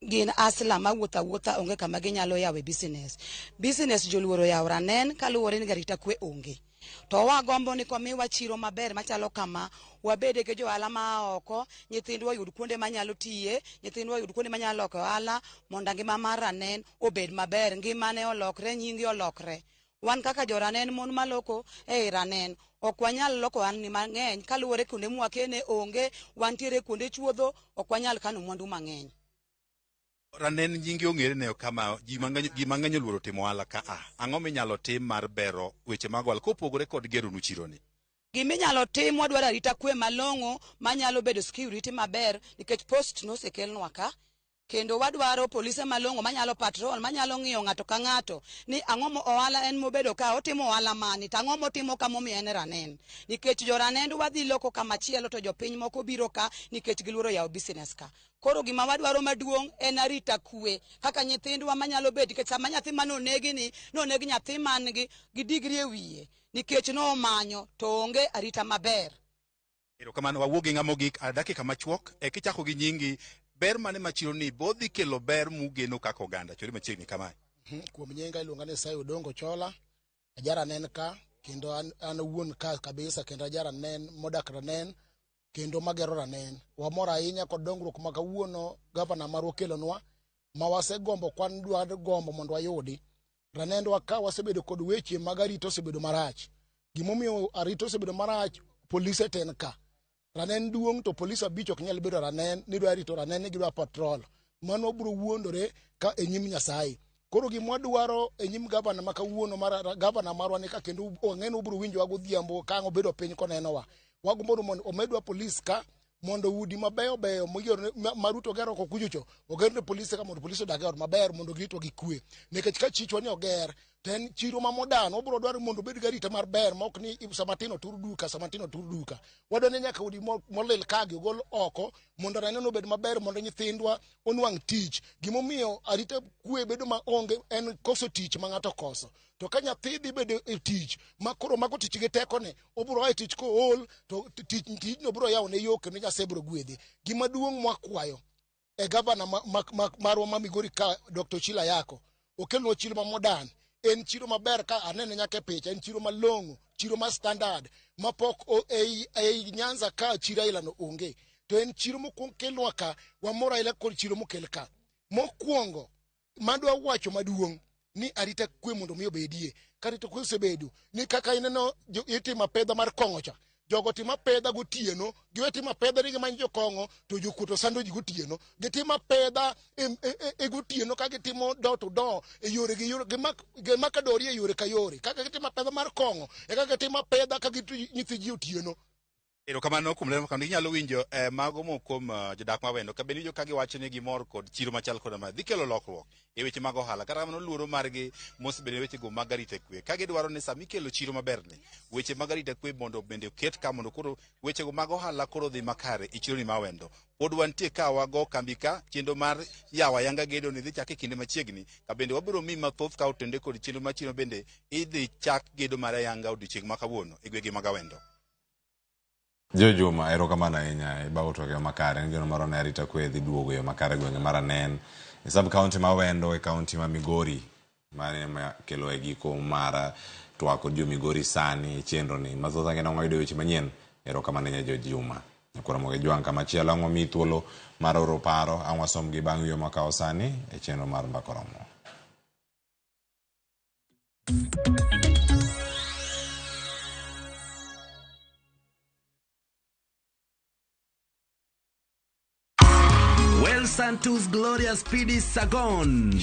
Speaker 16: gin asla mawuotho awuotha onge kama ginyalo yawe business. Business joluoro yawo Ranen kaluwore ni arita kwe onge. To wagombo ni komiwa chiro maber machalo kama, wabede gi johala ma oko, nyithindwa oyud kuonde manyalo tiye, nyithindwa oyud kuonde manyalo loko ohala, mondo ngima mar Ranen obed maber, ngimane olokre, nyinge olokre. Wan kaka jo Ranen, mon maloko ei Ranen, ok wanyal loko ohalni mang'eny kaluwore kuonde mwakene onge, wantiere kuonde chuodho, ok wanyal kano mwandu mang'eny.
Speaker 11: Ranen nyinge ong'ere ne kama ji mang'eny oluoro timo ohala ka a. Ang'o minyalo tim mar bero weche mag ohala kopogore kod geronu chiro ni?
Speaker 16: Giminyalo tim, wadwaro arita kwe malong'o manyalo bedo security maber nikech post nosekelnwa ka. Kendo wadwaro polise malong'o manyalo patrol, manyalo ng'iyo ng'ato ka ng'ato ni ang'o mo ohala en mobedo ka, otimo ohala mani, to ang'o motimo ka momiyo en e Ranen. Nikech jo Ranen wadhi loko kamachielo to jopiny moko biro ka nikech giluoro yawo business ka. Koro gima wadwaro maduong' en arita kwe kaka nyithindwa manyalo bet, nikech sama nyathi mane onegi ni, noneg nyathi man gi degree e wiye nikech nomanyo to onge arita maber.
Speaker 11: Erokamano, wawuo gi ng'ama ogik a dakika machuok. E kichako gi nyingi, ber mane ma chiro ni bodhi kelo ber mugeno kaka oganda? Chori machiegni kamae.
Speaker 18: Kuom nyinga iluonga ni Sayo Odongo Chola, ajara Ranen ka, kendo an wuon ka kabisa, kendo ajara Ranen modak Ranen, kendo magero Ranen. Wamor ahinya kod dongruok ma kawuono gavana marwa okelonwa, ma wasegombo kwan dwa gombo mondo wayudi. Ranendwa ka wasebedo kod weche mag arita osebedo marach. Gimomiyo arita osebedo marach, polise ten ka. Ranen duong' to polis abich ok nyal bedo ranen ni dwa rito ranen ni gidwa patrol. Mano biro wuondore ka e nyim Nyasaye. Koro gima wadwaro e nyim gavana ma kawuono mar gavana marwa ni ka kendo wang'e ni obiro winjowa godhiambo ka ang' obedo piny konenowa. Wagombo ni mondo omedwa polis ka mondo udi mabeyo beyo migero ma Ruto ogero oko kuchocho oger ne polise ka mondo polise odag e ot maber mondo giritwa gi kwe. Nikech ka chichwa ni oger to en chiro ma modern wabiro dwaro mondo obed gi arita mar ber ma ok ni sama tin otur duka sama tin otur duka. Wadwa ni nyaka udi molil kagi ogol oko mondo raneno obed maber mondo nyithindwa onwang' tich. Gimomiyo arita kwe bedo maonge en koso tich ma ng'ato okoso. To ka nyathi dhi bedo e tich ma koro mako tich gi tekone, obiro a e tich kool to tich tijno biro yawone yo kendo Nyasaye biro gwedhe. Gima duong' mwakwayo e gavana marwa ma Migori ka Dr. Ochilo Ayako okelnwa chiro ma modern en chiro maber ka anene nyaka e picha en chiro malong'o chiro ma standard mapok ei, ei Nyanza ka chiro ailano onge to en chiro mokwong kelnwa ka wamor aila kod chiro mokel ka mokwongo madwa wacho maduong' ni arita kwe mondo mi obedie. Ka arita kwe osebedo ni kaka ineno itimo apedha mar kong'o cha, jogo timo apedha gotieno, giwe timo apedha ni gimany jokong'o to jokuo to sando ji gotieno. Gitimo apedha e, e, e, e gotieno ka gitimo door to door e yore gi yore gimak gimak adori e yore ka yore. Kaka gitimo apedha mar kong'o e kaka gitimo apedha ka girito nyithi ji otieno.
Speaker 11: Erokamano kuom ler makama. Inyalo winjo eh, mago moko kuom eh, jodak ma Awendo ka bende iwinjo ka giwacho ni gimor kod chiro machal koda ma dhi kelo lokruok e weche mag ohala. Kata kamano luoro margi mosebedo e wechego mag arita kwe. Ka gidwaro ni sama ikelo chiro maberni, weche mag arita kwe mondo bende oket ka mondo koro wechego mag ohala koro dhi makare e chironi ma Awendo. Pod wantie ka wago kambi ka chenro mar yawo ayanga gedo ni dhi chak e kinde machiegni. Ka bende wabiro miyi mathoth ka otende kod chenro mar chiro bende idhi chak gedo mar ayanga odiochieng' ma kawuono e gwenge mag Awendo.
Speaker 24: Jo Juma, erokamano ahinya ibago twak e yo makare. En geno marwa ni arita kwe dhi duogo e yo makare e gwenge mar Anen, e sub county ma Awendo, e county ma Migori. Mano ema kelo e giko mar twak kod jo Migori sani e chenro ni. Mathoth ang'e nang'o wayudo weche manyien. Erokamano ahinya Jo Juma. Nyakwar Ramogi Ojwang' kamachielo ang' wamiyi thuolo mar oro paro, ang' wasomgi bang' yueyo mwakawo sani e chenro mar Mbaka Oromo.
Speaker 12: Well Santos Gloria Speedy Sagon.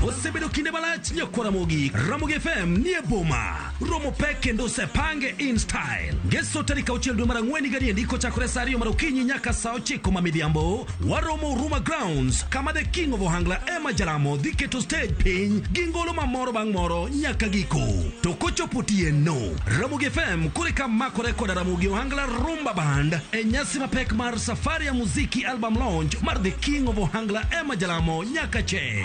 Speaker 12: Osebedo kinde malach nyakwara Ramogi. Ramogi FM nie boma. Romo pek kendo osepange in style. Ngeso tarik auchiel dwe mar ang'wen higa niendi kochakore saa ariyo mar okinyi nyaka saa ochiko ma midhiambo. Waromo Huruma Grounds kama the king of Ohangla Emma Jalamo dhi keto stage piny gi ngolo ma moro bang' moro nyaka giko. To kochopo otieno, Ramogi FM koro eka makore koda Ramogi Ohangla Rumba Band e nyasi mapek mar Safari ya Muziki album launch mar The King of Ohangla Emma Jalamo nyaka che.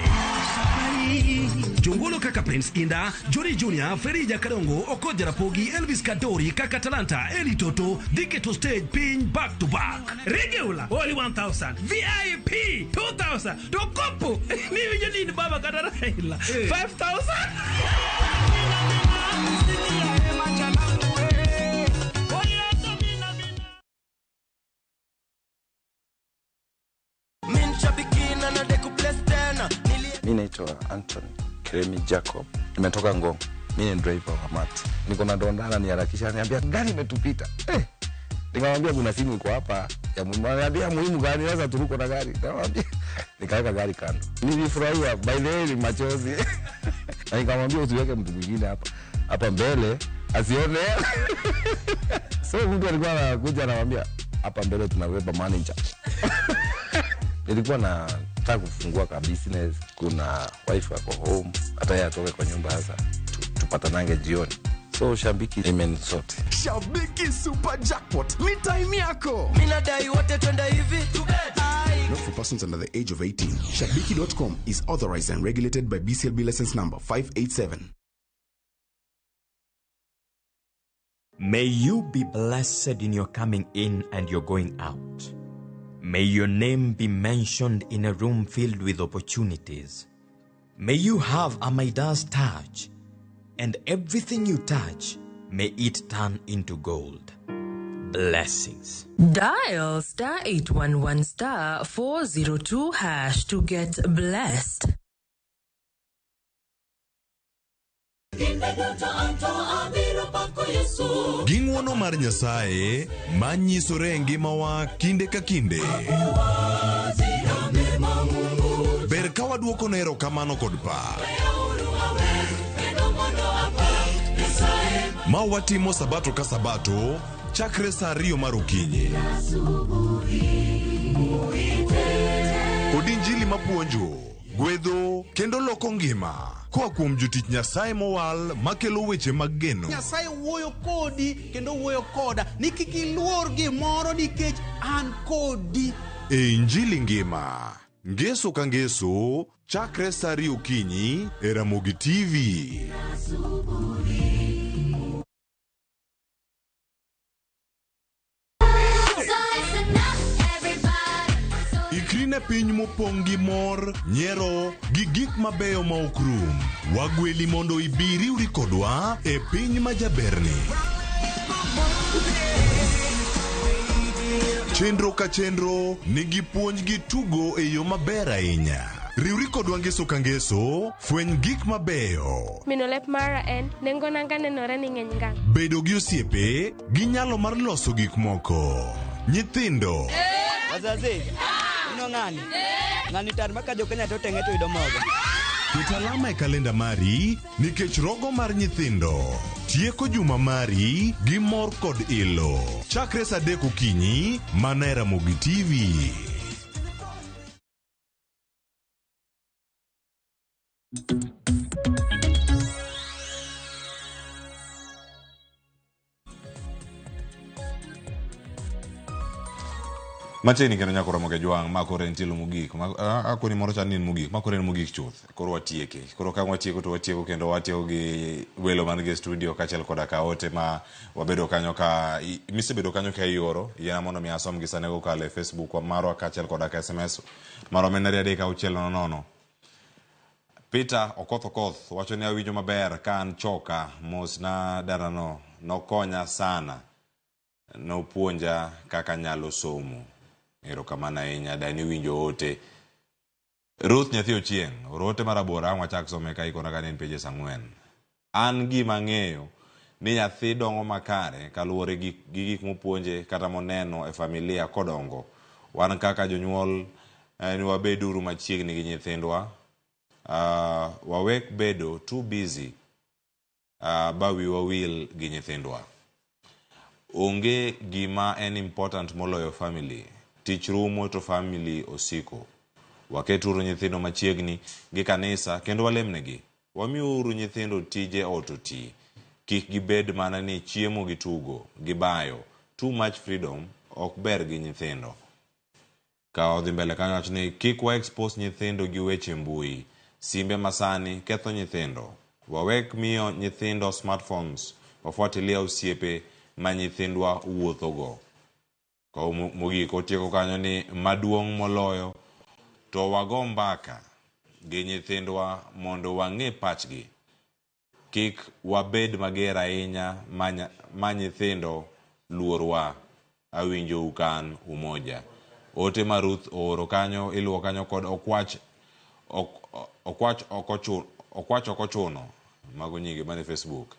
Speaker 12: Jongolo kaka Prince Inda, Johnny Junior, Ferija Kadongo, Okoth Jarapogi, Elvis Kadori, kaka Talanta, Eli Toto dhi keto stage piny back to back.
Speaker 19: Regular only 1000, VIP 2000, to kopo niwinjo ni in baba kata Raila 5000.
Speaker 21: Mi naitwa Anthony Kiremi Jacob, nimetoka Ngong. Mi ni driver wa mat. Niko na donda ananiharakisha, ananiambia gari imetupita. Eh, nikamwambia kuna simu iko hapa ya muhimu. Ananiambia muhimu gani? Sasa turuko na gari. Nikamwambia nikaweka gari kando. Nilifurahia, by the way ni machozi. Na nikamwambia usiweke mtu mwingine hapa hapa mbele asione. So mtu alikuwa anakuja anamwambia hapa mbele tunabeba manager. Nilikuwa nataka kufungua ka business, kuna wife ako home, hata yeye atoke kwa nyumba sasa tupatanange jioni. So Shabiki imenisort.
Speaker 14: Shabiki Super Jackpot ni time yako.
Speaker 15: Mimi nadai wote twende hivi.
Speaker 14: Not for persons under the age of 18. Shabiki.com is authorized and regulated by BCLB license number 587.
Speaker 22: May you be blessed in your coming in and your going out. May your name be mentioned in a room filled with opportunities. May you have a Midas touch, and everything you touch, may it turn into gold. Blessings.
Speaker 20: Dial star 811 star 402 hash to get blessed.
Speaker 26: Gi ng'wono mar Nyasaye ma nyisore e ngimawa kinde ka kinde. Ber ka waduokone erokamano kod pak. Ma watimo sabato ka sabato chakre saa ariyo mar okinyi. Kod injili mapuonjo, gwedho kendo loko ngima koa kuom jotich Nyasaye mowal makelo weche mag geno.
Speaker 1: Nyasaye wuoyo kodi kendo wuoyo koda ni kik iluor gimoro nikech an kodi.
Speaker 26: E Injili ngima, ngeso ka ngeso, chakre saa ariyo okinyi e Ramogi TV. Ikri ne piny mopong' gi mor, nyiero, gi gik mabeyo ma ok rum. Wagweli mondo ibi iriwri kodwa e piny ma jaberni. Chenro ka chenro nigi puonj gi tugo e yo maber ahinya. Riwri kodwa ngeso ka ngeso, fweny gik mabeyo.
Speaker 7: Mino lep mara en nengo nanga nenore ni ng'eny ngang'.
Speaker 26: Bedo gi osiepe gi nyalo mar loso gik moko. Nyithindo.
Speaker 15: Wazazi, ino ng'ani? Ng'ani tar ma ka jo-Kenya to teng'e to yudo mogo.
Speaker 26: Ket alama e kalenda mari nikech rogo mar nyithindo tieko juma mari gi mor kod ilo. Chakre saa adek okinyi mana e Ramogi TV.
Speaker 24: Machiegni kendo nyaka oromo ke jwang' ma koro en tielo mogik. Ma akoni moro chal ni en mogik, ma koro en mogik chuth. Koro watieke. Koro ka watieko to watieko kendo watieko gi welo man gi e studio kaachiel koda ka ote ma wabedo kanyo ka misebedo kanyo ka ioro. Yiena mondo mi asom gi sani kokalo e Facebook marwa kaachiel koda ka SMS marwa ma en 23600. Peter Okoth Okoth wacho ni awinjo maber ka an choka mos na dalano nokonya sana. Nopuonja kaka anyalo somo. Erokamano ahinya dani winjo ote. Ruth nyathi Ochieng', oro ote mar aboro ang' wachak some ka ikona ka ne en pages ang'wen. An gima ang'eyo ni nyathi dongo makare kaluwore gi gi gik mopuonje kata moneno e familia kodongo. Wan kaka jonyuol eh, ni wabeduru machiegni gi nyithindwa. Uh, wawek bedo too busy uh, ba wiwa wil gi nyithindwa. Onge gima en important moloyo family. Tich rumo to family osiko. Waketuru nyithindo machiegni gi kanisa kendo walemnegi. Wamiuru nyithindo tije ot oti. Kik gibed mana ni chiemo gi tugo, gi bayo. Too much freedom ok ber gi nyithindo. Ka odhi mbele kanyo wacho ni kik wa expose nyithindo gi weche mbui. Simbe masani ketho nyithindo. Wawek miyo nyithindo smartphones, wafuatilia osiepe ma nyithindwa wuothogo. Ka mogik otieko kanyo ni maduong' moloyo to wago mbaka gi nyithindwa mondo wang'e pachgi. Kik wabed mager ahinya ma nyithindo luorwa. Awinjou ka an Umoja. Ote ma Ruth ooro kanyo iluwo kanyo kod Okwach ok Okwach ok ochuno Okwach ok ochuno. Mago nyinge mane Facebook.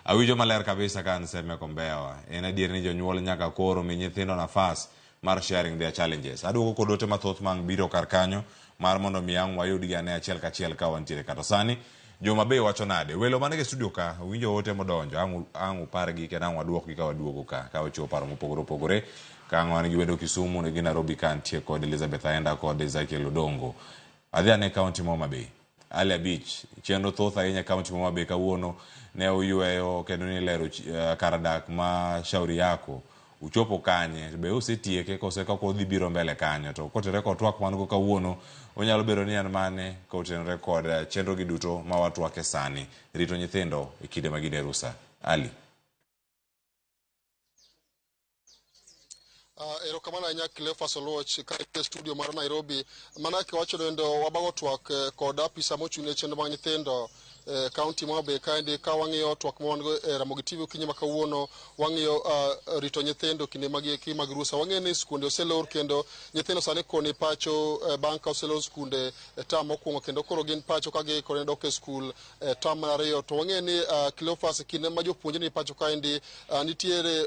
Speaker 24: Awinjo maler kabisa ka an Seme Kombewa. En adier ni jonyuol nyaka koro mi nyithindo nafas mar sharing their challenges. Aduogo kod ote mathoth mang biro kar kanyo mar mondo mi ang' wayudgi ane achiel kachiel ka wantiere kata sani. Joma be wacho nade? Welo man e studio ka winjo ote modonjo ang' ang' upargi kendo ang' waduokgi ka waduogo ka ka wachiwo paro mopogore opogore. Ka ang' wan gi wendo Kisumu gi Nairobi ka nitie kod Elizabeth Aenda kod Ezekiel Odongo. Adhi ane kaunti ma Homa Bay. Ali abich. Chenro thoth ahinya e kaunti ma Homa Bay kawuono ne uyweyo kendo nilero kar dak ma Shauri Yako. Uchopo kanye? Be usetieke kose kaka udhi biro mbele kanyo? To kotenore kod twak man go kawuono, onyalo bedo ni en mane kotenore kod chenro gi duto ma watwake sani. Rito nyithindo e kinde ma gin e rusa. Ali.
Speaker 8: Erokamano ahinya Cleophas Oluoch ka e studio mar Nairobi. Mana kaka iwacho nendo wabago twak kod apisa mochung' ne chenro mag nyithindo e kaunti ma Homa Bay kaendi ka wang'iyo twak ma wan go e Ramogi TV okinyi ma kawuono wang'iyo rito nyithindo kinde mag eki mag rusa. Wang'eyo ni skunde oselor kendo nyithindo sani koni pacho bang' ka oselor skunde e tam mokwongo kendo koro gin pacho ka giikore ne dok e skul e tam mar ariyo. To wang'eyo ni Cleophas, kinde ma jopuonjre ni pacho kaendi nitiere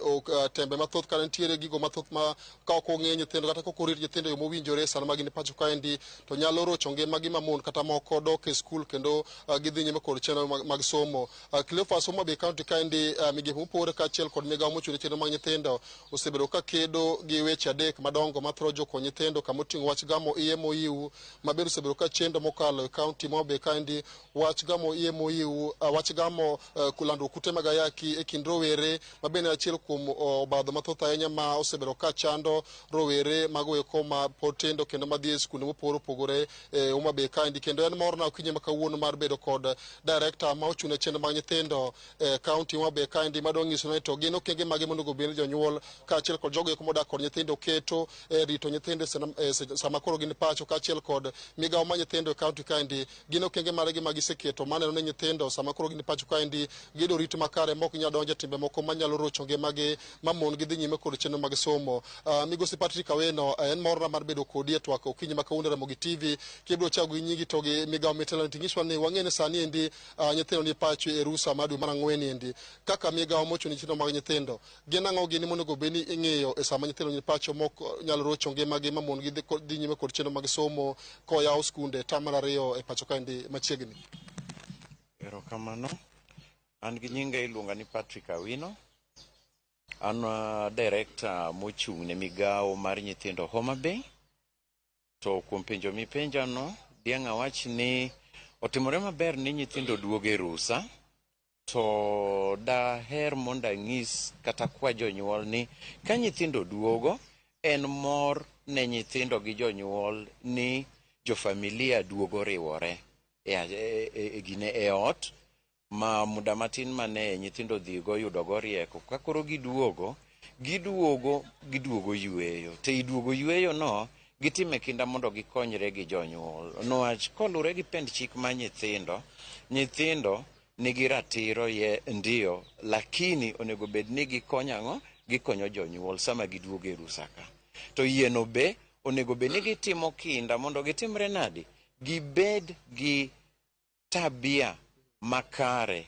Speaker 8: tembe mathoth kata nitiere gigo mathoth ma ka ok ong'e nyithindo kata ka ok orit nyithindo e yo mowinjore sama ma gin pacho kaendi to nyalo rocho ngimagi ma mon kata moko dok e skul kendo gidhi nyime kod chenro mag somo. Cleophas, Homa Bay County kaendi migepe mopogore kaachiel kod migawo mochung' ne chenro mag nyithindo osebedo ka kedo gi weche adek madongo mathoro joko nyithindo kama oting'o wach gamo iye moyiw ma bende osebedo ka chendo mokalo e kaunti ma Homa Bay kaendi, wach gamo iye moyiw, wach gamo landruok kute mag ayaki e kind rowere ma bende achiel kuom obadho mathoth ahinya ma osebedo ka chando rowere mago eko ma pod tindo kendo madhi e skunde mopogore opogore e Homa Bay kaendi. Kendo en morna okinyi ma kawuono mar bedo kod director ma ochung' ne chenro mag nyithindo e kaunti ma Homa Bay kaendi madwa nyiso ni to gin okenge mage monego bed ni jonyuol kaachiel kod jogo eko modak kod nyithindo keto e rito nyithindo sama koro gin pacho, kaachiel kod migawo mar nyithindo e kaunti kaendi gin okenge margi ma giseketo maneno ni nyithindo sama koro gin pacho kaendi giyudo rit makare ma ok nyal donjo e timbe moko manyalo rocho ngimagi ma mon gi dhi nyime kod chenro mag somo. Migosi Patrick Aweno, en morna mar bedo kodi e twak okinyi ma kawuono e Ramogi TV. Kibiro chako gi nyingi to gi migawo mitelo to nyiswa ni wang'e ni sani endi nyithindo ni pacho e rusa mar dwe mar ang'wen endi kaka migawo mochung' ne chenro mag nyithindo gin ang'o gini monego bed ni ing'iyo e sama nyithindo ni pacho mok nyalo rocho ngimagi ma mon gi dhi nyime kod chenro mag somo koyaw skunde tam mar ariyo e pacho kaendi machiegni.
Speaker 2: Erokamano. An gi nyinga iluonga ni Patrick Awino. An director mochung' ne migawo mar nyithindo Homa Bay. To kuom penjo mipenjano, diang' awach ni otimore maber ni nyithindo duogo e rusa. To daher mondo anyis kata kwa jonyuol ni ka nyithindo duogo, en mor ne nyithindo gi jonyuol ni jofamilia duogo riwore e gine e ot ma muda matin mane nyithindo dhigo yudo go rieko. Ka koro giduogo, giduogo yweyo. To ei duogo yweyo no, gitime kinda mondo gikonyre gi jonyuol. Niwach kolure gi pend chik mar nyithindo, nyithindo nigi ratiro ye ndio, lakini onego bed ni gikonyo ang'o? Gikonyo jonyuol sama giduogo e rusa ka. To yieno be onego bed ni gitimo kinda mondo gitimre nadi? Gibed gi tabia makare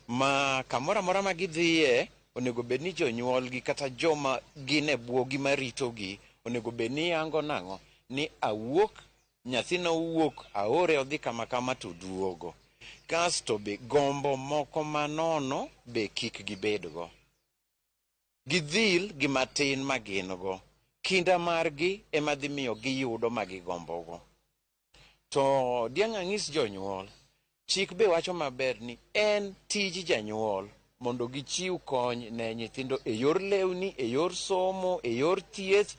Speaker 2: ma kamoro amora ma gidhiye onego bed ni jonyuolgi kata joma gin e bwogi maritogi onego bed ni yango nang'o ni awuok nyathina owuok aore odhi kama kama to duogo. Kasto be gombo moko manono be kik gibedgo. Gidhil gi matin ma gin go. Kinda margi ema dhi miyo giyudo ma gigombogo. To diang' anyis jonyuol, chik be wacho maber ni en tij janyuol mondo gichiw kony ne nyithindo e yor lewni, e yor somo, e yor thieth,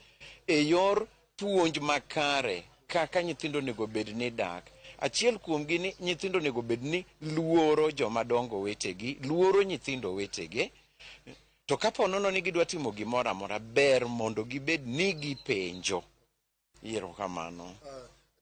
Speaker 2: e yor puonj makare kaka nyithindo onego bed ni dak. Achiel kuomgi ni nyithindo onego bed ni luoro joma dongo wetegi, luoro nyithindo wetegi. To kapo nono ni gidwa timo gimoro amora, ber mondo gibed ni gipenjo. Erokamano.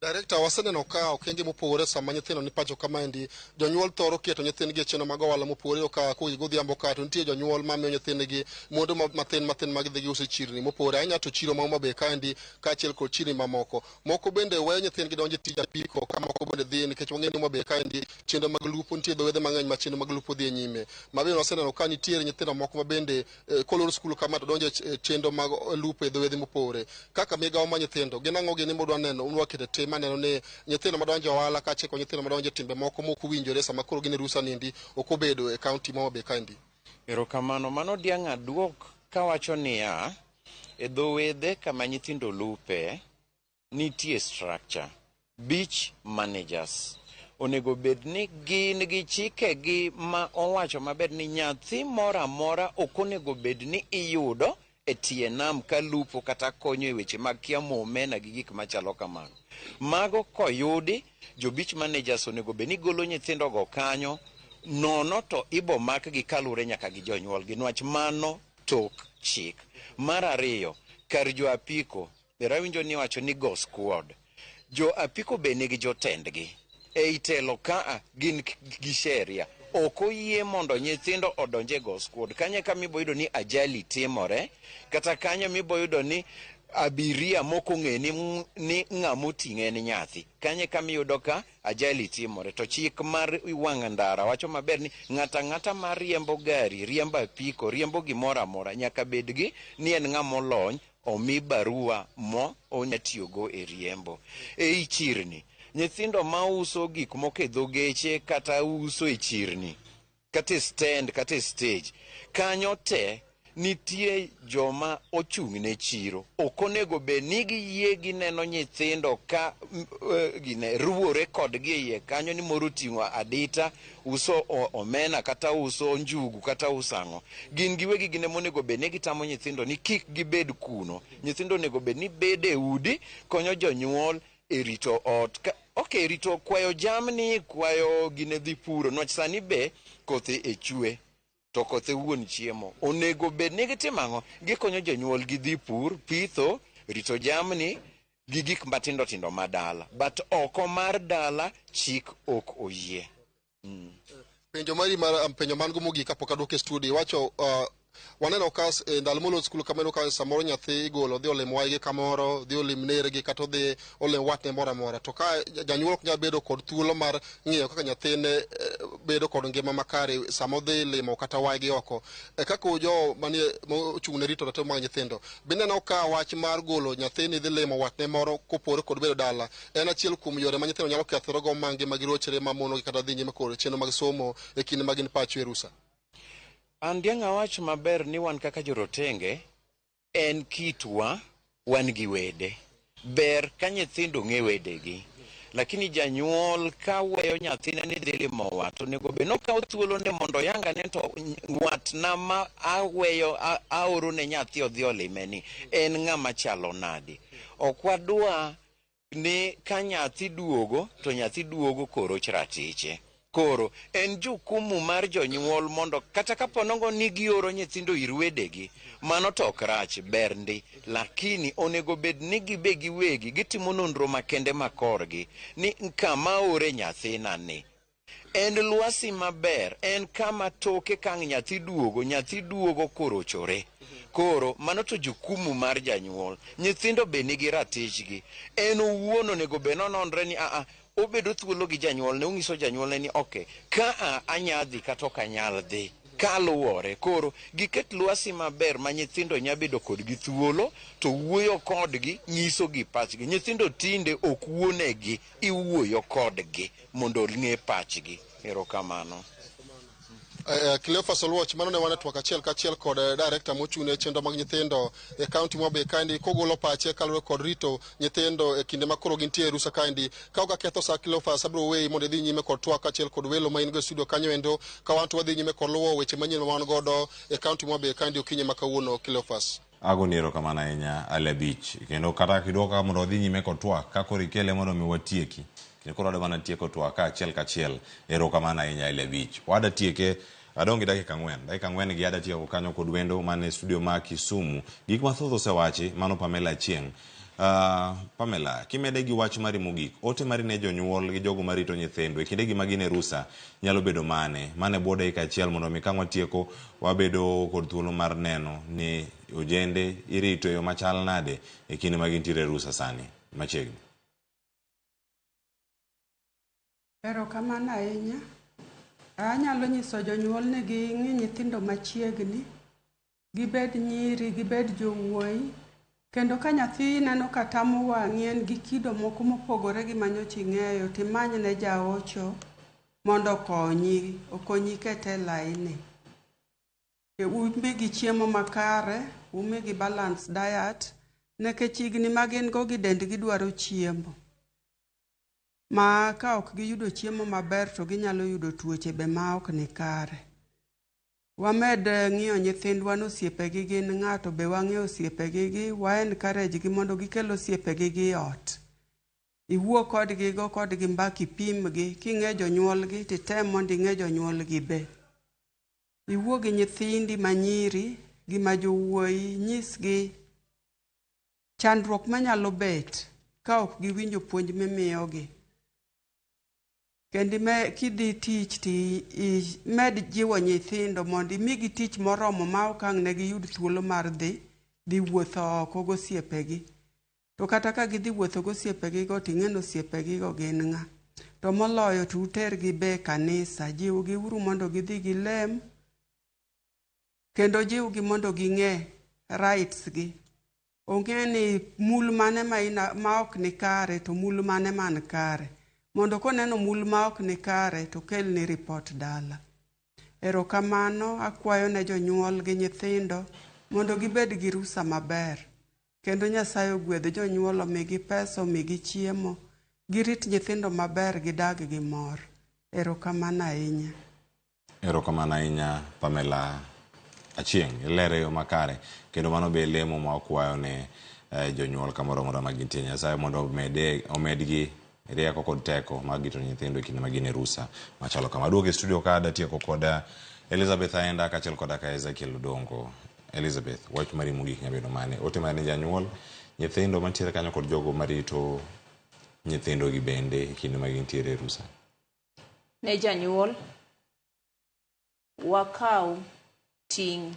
Speaker 8: Director, waseneno ka okenge mopogore sama nyithindo ni pacho kamaendi jonyuol thoro keto nyithindgi e chenro mag ohala mopogore ka kogi godhiambo ka to nitie jonyuol mamiyo nyithindgi mwandu mathin mathin ma gidhi giuso e chirni mopogore ahinya to chiro ma Homa Bay kaendi kaachiel kod chirni mamoko. Moko bende weyo nyithindgi donjo e tij apiko ka moko bende dhi nikech wang'eyo ni Homa Bay kaendi chenro mag lupo nitie dho wedhe mang'eny ma chenro mag lupo dhi e nyime. Ma bende waseneno ka nitiere nyithindo moko ma bende kolor skul kama to donjo e chenro mag lupo e dho wedhe mopogore. Kaka migawo mar nyithindo gin ang'o gini mudwa neno udwa keto e tim maneno ni nyithindo madonjo e ohala kaachiel kod nyithindo madonjo e timbe moko mok owinjore sama koro gin e rusa niendi ok obedo e kaunti ma Homa Bay kaendi.
Speaker 2: Erokamano. Mano diang' aduok kawacho niya, e dho wedhe kama nyithindo lupe, nitie structure. Beach managers onego bed ni gin gi chikegi ma owacho maber ni nyathi moro amora ok onego bed ni iyudo e tie nam ka lupo kata konyo e weche mag kiamo omena gi gik machalo kamago. Mago koyudi, jo beach managers onego bed ni golo nyithindogo kanyo nono to ibo makgi kalure nyaka gi jonyuolgi niwach mano tok chik. Mar ariyo, kar jo apiko, ber awinjo ni iwacho ni go squad. Jo apiko be nigi jotendgi. Ei telo kaa gin gi sheria. Ok oyie mondo nyithindo odonj e go squad. Kanyo eka miboyudo ni ajali timore, kata kanyo miboyudo ni abiria mok ong'e ni, ni ng'ama oting'e en nyathi. Kanyo eka miyudo ka ajali timore. To chik mar wang' ndara wacho maber ni ng'ato ang'ata mariembo gari, riembo apiko, riembo gimoro amora nyaka bed gi ni en ng'ama olony, omi barua mo onya tiyogo e riembo. Ei chirni, nyithindo mauso gik moko e dho geche kata uso e chirni, kata e stand kata e stage, kanyo te nitie joma ochung' ne chiro. Ok onego bed ni giyie gineno nyithindo ka gine ruwore kodgi e iye kanyo ni moro oting'o adita, uso omena kata uso njugu kata uso ang'o. Gin giwegi gin ema onego bed ni gitamo nyithindo ni kik gibed kuno. Nyithindo onego bed ni bedo e udi, konyo jonyuol e rito ot. Ka, okay, rito kwayo jamni, kwayo gine dhi puro. Nwach sani be kothe e chwe. To kothe wuon chiemo. Onego bed ni gitimo ang'o? Gikonyo jonyuol gi dhi pur, pitho, rito jamni gi gik matindo tindo ma dala. But oko mar dala chik ok oyie.
Speaker 8: Penjo mari mar penjo man go mogik kapok aduoke e studio iwacho waneno ka e ndalo molor skul kamano ka samoro nyathi igolo dhi olim waygi kamoro dhi olim nergi kata odhi olim watne moro amora to ka janyuol ok nyal bedo kod thuolo mar ng'iyo kaka nyathine bedo kod ngima makare sama odhi limo kata waygi oko e kaka jo manie mochung' ne rito ratiro mag nyithindo bineno ka wach mar golo nyathini dhi limo watne moro kopore kod bedo dala en achiel kuom yore ma nyithindo nyalo kethorego ma ngima gi rochre ma monogi kata dhi nyime kod chenro mag somo e kinde ma gin pacho e rusa.
Speaker 2: An diang' awach maber ni wan kaka jorotenge en kitwa wan gi wede. Ber ka nyithindo ng'e wedegi. Lakini janyuol ka weyo nyathine ni dhi limo wat, onego bed ni okawo thuolone mondo oyangane to watna ma aweyo aoro ne nyathi odhi olime ni en ng'ama chalo nadi. Ok wadwa ni ka nyathi duogo to nyathi duogo koroch ratiche. Koro en jukumu mar jonyuol mondo kata kapo nogo ni gioro nyithindo ir wedegi, mano to ok rach, ber ndi. Lakini onego bed ni gibe giwegi gitimo nonro makende ma korgi ni kama aore nyathina ni en lwasi maber, en kama toke kang' nyathi duogo, nyathi duogo korochore. Koro mano to jukumu mar janyuol. Nyithindo be nigi ratichgi. En owuon onego bed nononre ni aa, obedo thuolo gi janyuolne, ong'iso janyuolne ni okay, ka a anya dhi kata ok anyal dhi. Kaluwore, koro giket lwasi maber ma nyithindo nya bedo kodgi thuolo to wuoyo kodgi, nyisogi pachgi. Nyithindo tinde ok wuonegi, iwuoyo kodgi mondo ong'e pachgi. Erokamano.
Speaker 8: Cleophas Oluoch, mano ne wan e twak achiel kachiel kod director mochung' ne chenro mag nyithindo e kaunti ma Homa Bay kaendi kogolo pache kaluwore kod rito nyithindo e kinde ma koro gintie e rusa kaendi. Ka ok aketho sa Cleophas, abiro weyi mondo idhi nyime kod twak kaachiel kod welo ma in go e studio kanyo endo ka wan to wadhi nyime kod luwo weche manyien ma wan godo e kaunti ma Homa Bay kaendi okinyi ma kawuono Cleophas.
Speaker 24: Agoni erokamano ahinya Ali Abich. Kendo kata kiduoka mondo wadhi nyime kod twak, ka koro ikele mondo mi watieki. Kendo koro wadwa mana tieko twak ka achiel kachiel. Erokamano ahinya Ali Abich. Wada tieke, adong' gi dakika ang'wen. Dakika ang'wen gi ada tieko kanyo kod wendo man e studio ma Kisumu. Gik mathoth osewachi, mano Pamela Achieng'. Pamela, kimede gi wach mari mogik, ote mari ne jonyuol gi jogo marito nyithindo e kindegi ma gin e rusa nyalo bedo mane? Mane bwo dakika achiel mondo mi kang' watieko wabedo kod thuolo mar neno ni ojende irito e yo machal nade e kinde ma gintiere e rusa sani machiegni.
Speaker 3: Erokamano ahinya. Anyalo nyiso jonyuol ni ging'i nyithindo machiegni, gibed nyiri, gibed jowuoyi, kendo ka nyathi ineno ka tamo wang'i en gi kido moko mopogore gi manyocha ing'eyo, timanyne jaocho mondo okonyi, okonyi kete e laini. Umigi chiemo makare, umigi balance diet, nikech higni ma gin go gi dendgi dwaro chiemo. Ma ka ok giyudo chiemo maber to ginyalo yudo tuoche be ma ok ni kare. Wamed ng'iyo nyithindwa ni osiepegi gin ng'a to be wang'eyo osiepegi gi, wa encourage gi mondo gikel osiepegi gi ot. Iwuo kodgi, go kodgi mbaka ipimgi, king'e jonyuolgi titem mondo ing'e jonyuolgi be. Iwuo gi nyithindi manyiri gi ma jowuoyi, nyisgi chandruok manyalo bet ka ok giwinjo puonj mimiyogi. Kendo ime, kidhi tich ti imed jiwo nyithindo mondo imigi tich moromo ma ok ang' ne giyud thuolo mar dhi dhi wuotho oko gosiepegi. To kata ka gidhi wuotho gosiepegigo to ing'e ni osiepegigo gin ng'a. To moloyo to utergi be e kanisa, jiwgi uru mondo gidhi gilem kendo jiwgi mondo ging'e rights gi. Ong'e ni mul mane ma, ina, ma ok ni kare to mul mane man kare. Mondo koneno mul ma ok ni kare to kelni report dala. Erokamano akwayo ne jonyuol gi nyithindo mondo gibed gi rusa maber. Kendo Nyasaye ogwedh jonyuol omigi pesa omigi chiemo, girit nyithindo maber gidag gi mor. Erokamano ahinya.
Speaker 24: Erokamano ahinya Pamela Achieng', ilere yo makare kendo mano be lemo ma wakwayo ne eh, jonyuol kamoro amora ma gintie. Nyasaye mondo omede, omedgi rieko kod teko mag rito nyithindo e kinde ma gin e rusa machalo kama. Aduogo e studio ka adatieko kod eh, Elizabeth Aenda kaachiel koda ka Ezekiel Odongo. Elizabeth, wach mari mogik nyalo bedo mane? Ote mane janyuol, nyithindo mantiere kanyo kod jogo marito nyithindogi bende e kinde ma gintiere e rusa.
Speaker 6: Ne janyuol, wakaw ting'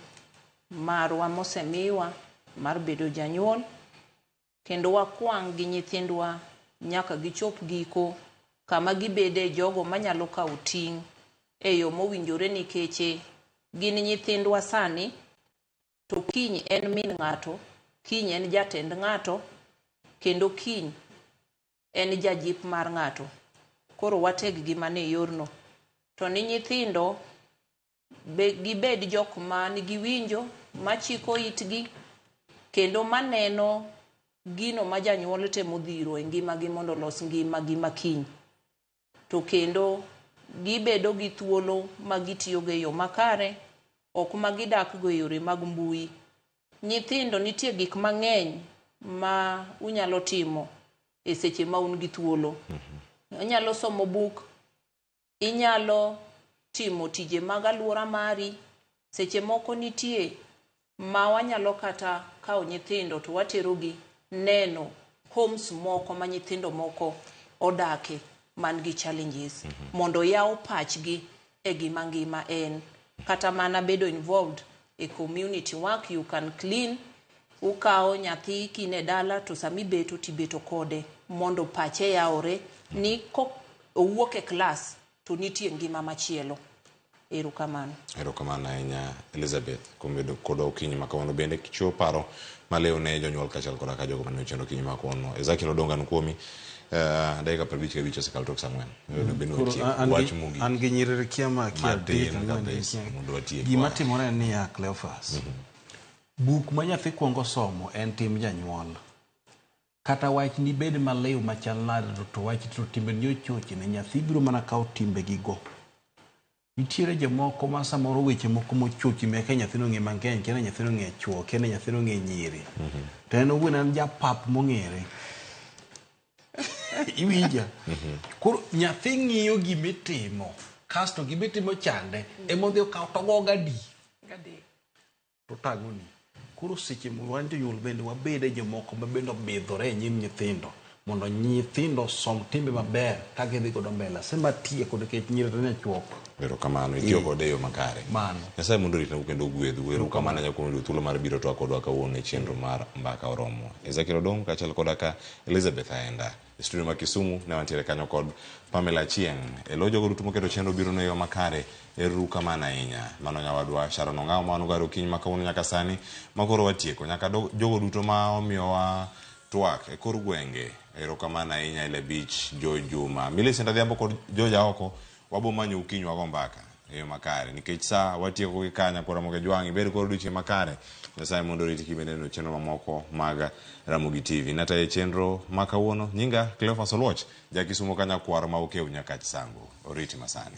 Speaker 6: marwa mosemiwa mar bedo janyuol kendo wakwang' gi nyithindwa nyaka gichop giko kama gibede jogo manyalo kawo ting' e yo mowinjore nikeche gin nyithindwa sani to kiny en min ng'ato, kiny en jatend ng'ato kendo kiny en jajip mar ng'ato. Koro wateg gi mana e yorno. To ni nyithindo be gibed jok ma nigi winjo, machiko itgi kendo maneno gino ma janyuol temo dhiro e ngimagi mondo olos ngimagi makiny. To kendo gibedo gi thuolo ma gitiyogo e yo makare, ok ma gidak go e yore mag mbui. Nyithindo nitie gik mang'eny ma unyalo timo e seche ma un gi thuolo. Inyalo somo buk, inyalo timo tije mag aluora mari. Seche moko nitie ma wanyalo kata kawo nyithindo to waterogi neno homes moko ma nyithindo moko odake man gi challenges mondo yaw pachgi e gima ngima en. Kata mana bedo involved e community work, you can clean, ukawo nyathi kin e dala to sama ibeto tibeto kode mondo pache yawore ni ko owuok e klas to nitie ngima machielo. Erokamano.
Speaker 24: Erokamano ahinya Elizabeth kuom bedo kodwa okinyi ma kawuono bende kichiwo paro maliw ne jonyuol kaachiel koda ka jogo mane ochendo okinyi ma kawuono. Ezekiel Odongo an kuomi. Uh, dakika 55 osekalo tok saa ang'wen. Onego bed ni
Speaker 5: Koro
Speaker 24: watieko.
Speaker 5: an
Speaker 24: Wach
Speaker 5: gi-
Speaker 24: mogik.
Speaker 5: an gi nyiriri kia ma kia
Speaker 24: Matin
Speaker 5: adek ang'wen
Speaker 24: kabisa,
Speaker 5: kia.
Speaker 24: mondo watiek
Speaker 5: Gima
Speaker 24: wa.
Speaker 5: timore en niya Cleophas. Buk ma nyathi kwongo somo en tim janyuol. Kata wach nibed maliw machal nade to wach to timbeni ochochni nyathi biro mana kawo timbegi go. Nitiere jomoko ma samoro weche moko mochochi meke nyathino ong'e mang'eny, kia ni nyathino ong'e chuo, kia ni nyathino ong'e nyiri. To en owuon en japap mong'ere. Iwinja? Koro nyathi ng'iyo gimitimo, kasto gimitimo chande, emodhi okawo togo gadi. To tang'oni. Koro seche wan jonyuol bende wabede jomoko ma bende obidhore e nyim nyithindo mondo nyithindo osom timbe maber ka gidhi godo mbele. Asema tieko nikech nyiri to nyachuok.
Speaker 24: Erokamano, itiyo kode e yo makare.
Speaker 5: Mano.
Speaker 24: Nyasaye mondo oritnu kendo ogwedhu. Erokamano ahinya kuom yudo thuolo mar biro twak kodwa kawuono e chenro mar Mbaka Oromo. Ezekiel Odong' kaachiel koda ka Elizabeth Aenda. E studio ma Kisumu ne wantiere kanyo kod Pamela Achieng'. E lo jogo duto moketo chenro biro e yo makare. Erokamano ahinya. Mano nyawadwa Sharon Ong'awo ma wan godo okinyi ma kawuono nyaka sani ma koro watieko. Nyaka jogo duto ma omiyowa twak e kor gwenge. Erokamano ahinya Ile Beach, Joe Juma. Millicent Adhiambo kod George Aoko wabo manyo okinyi wago mbaka e yo makare nikech sa watieko gi kanya koro Ramogi Jwang' ibed kod odiochieng' makare. Nyasaye mondo oriti kibende neno chenro mamoko mag Ramogi TV. Natayo chenro ma kawuono nyinga Cleophas Oluoch, ja Kisumo ka nyakwar ma okew Nyakach Sango. Oriti masani.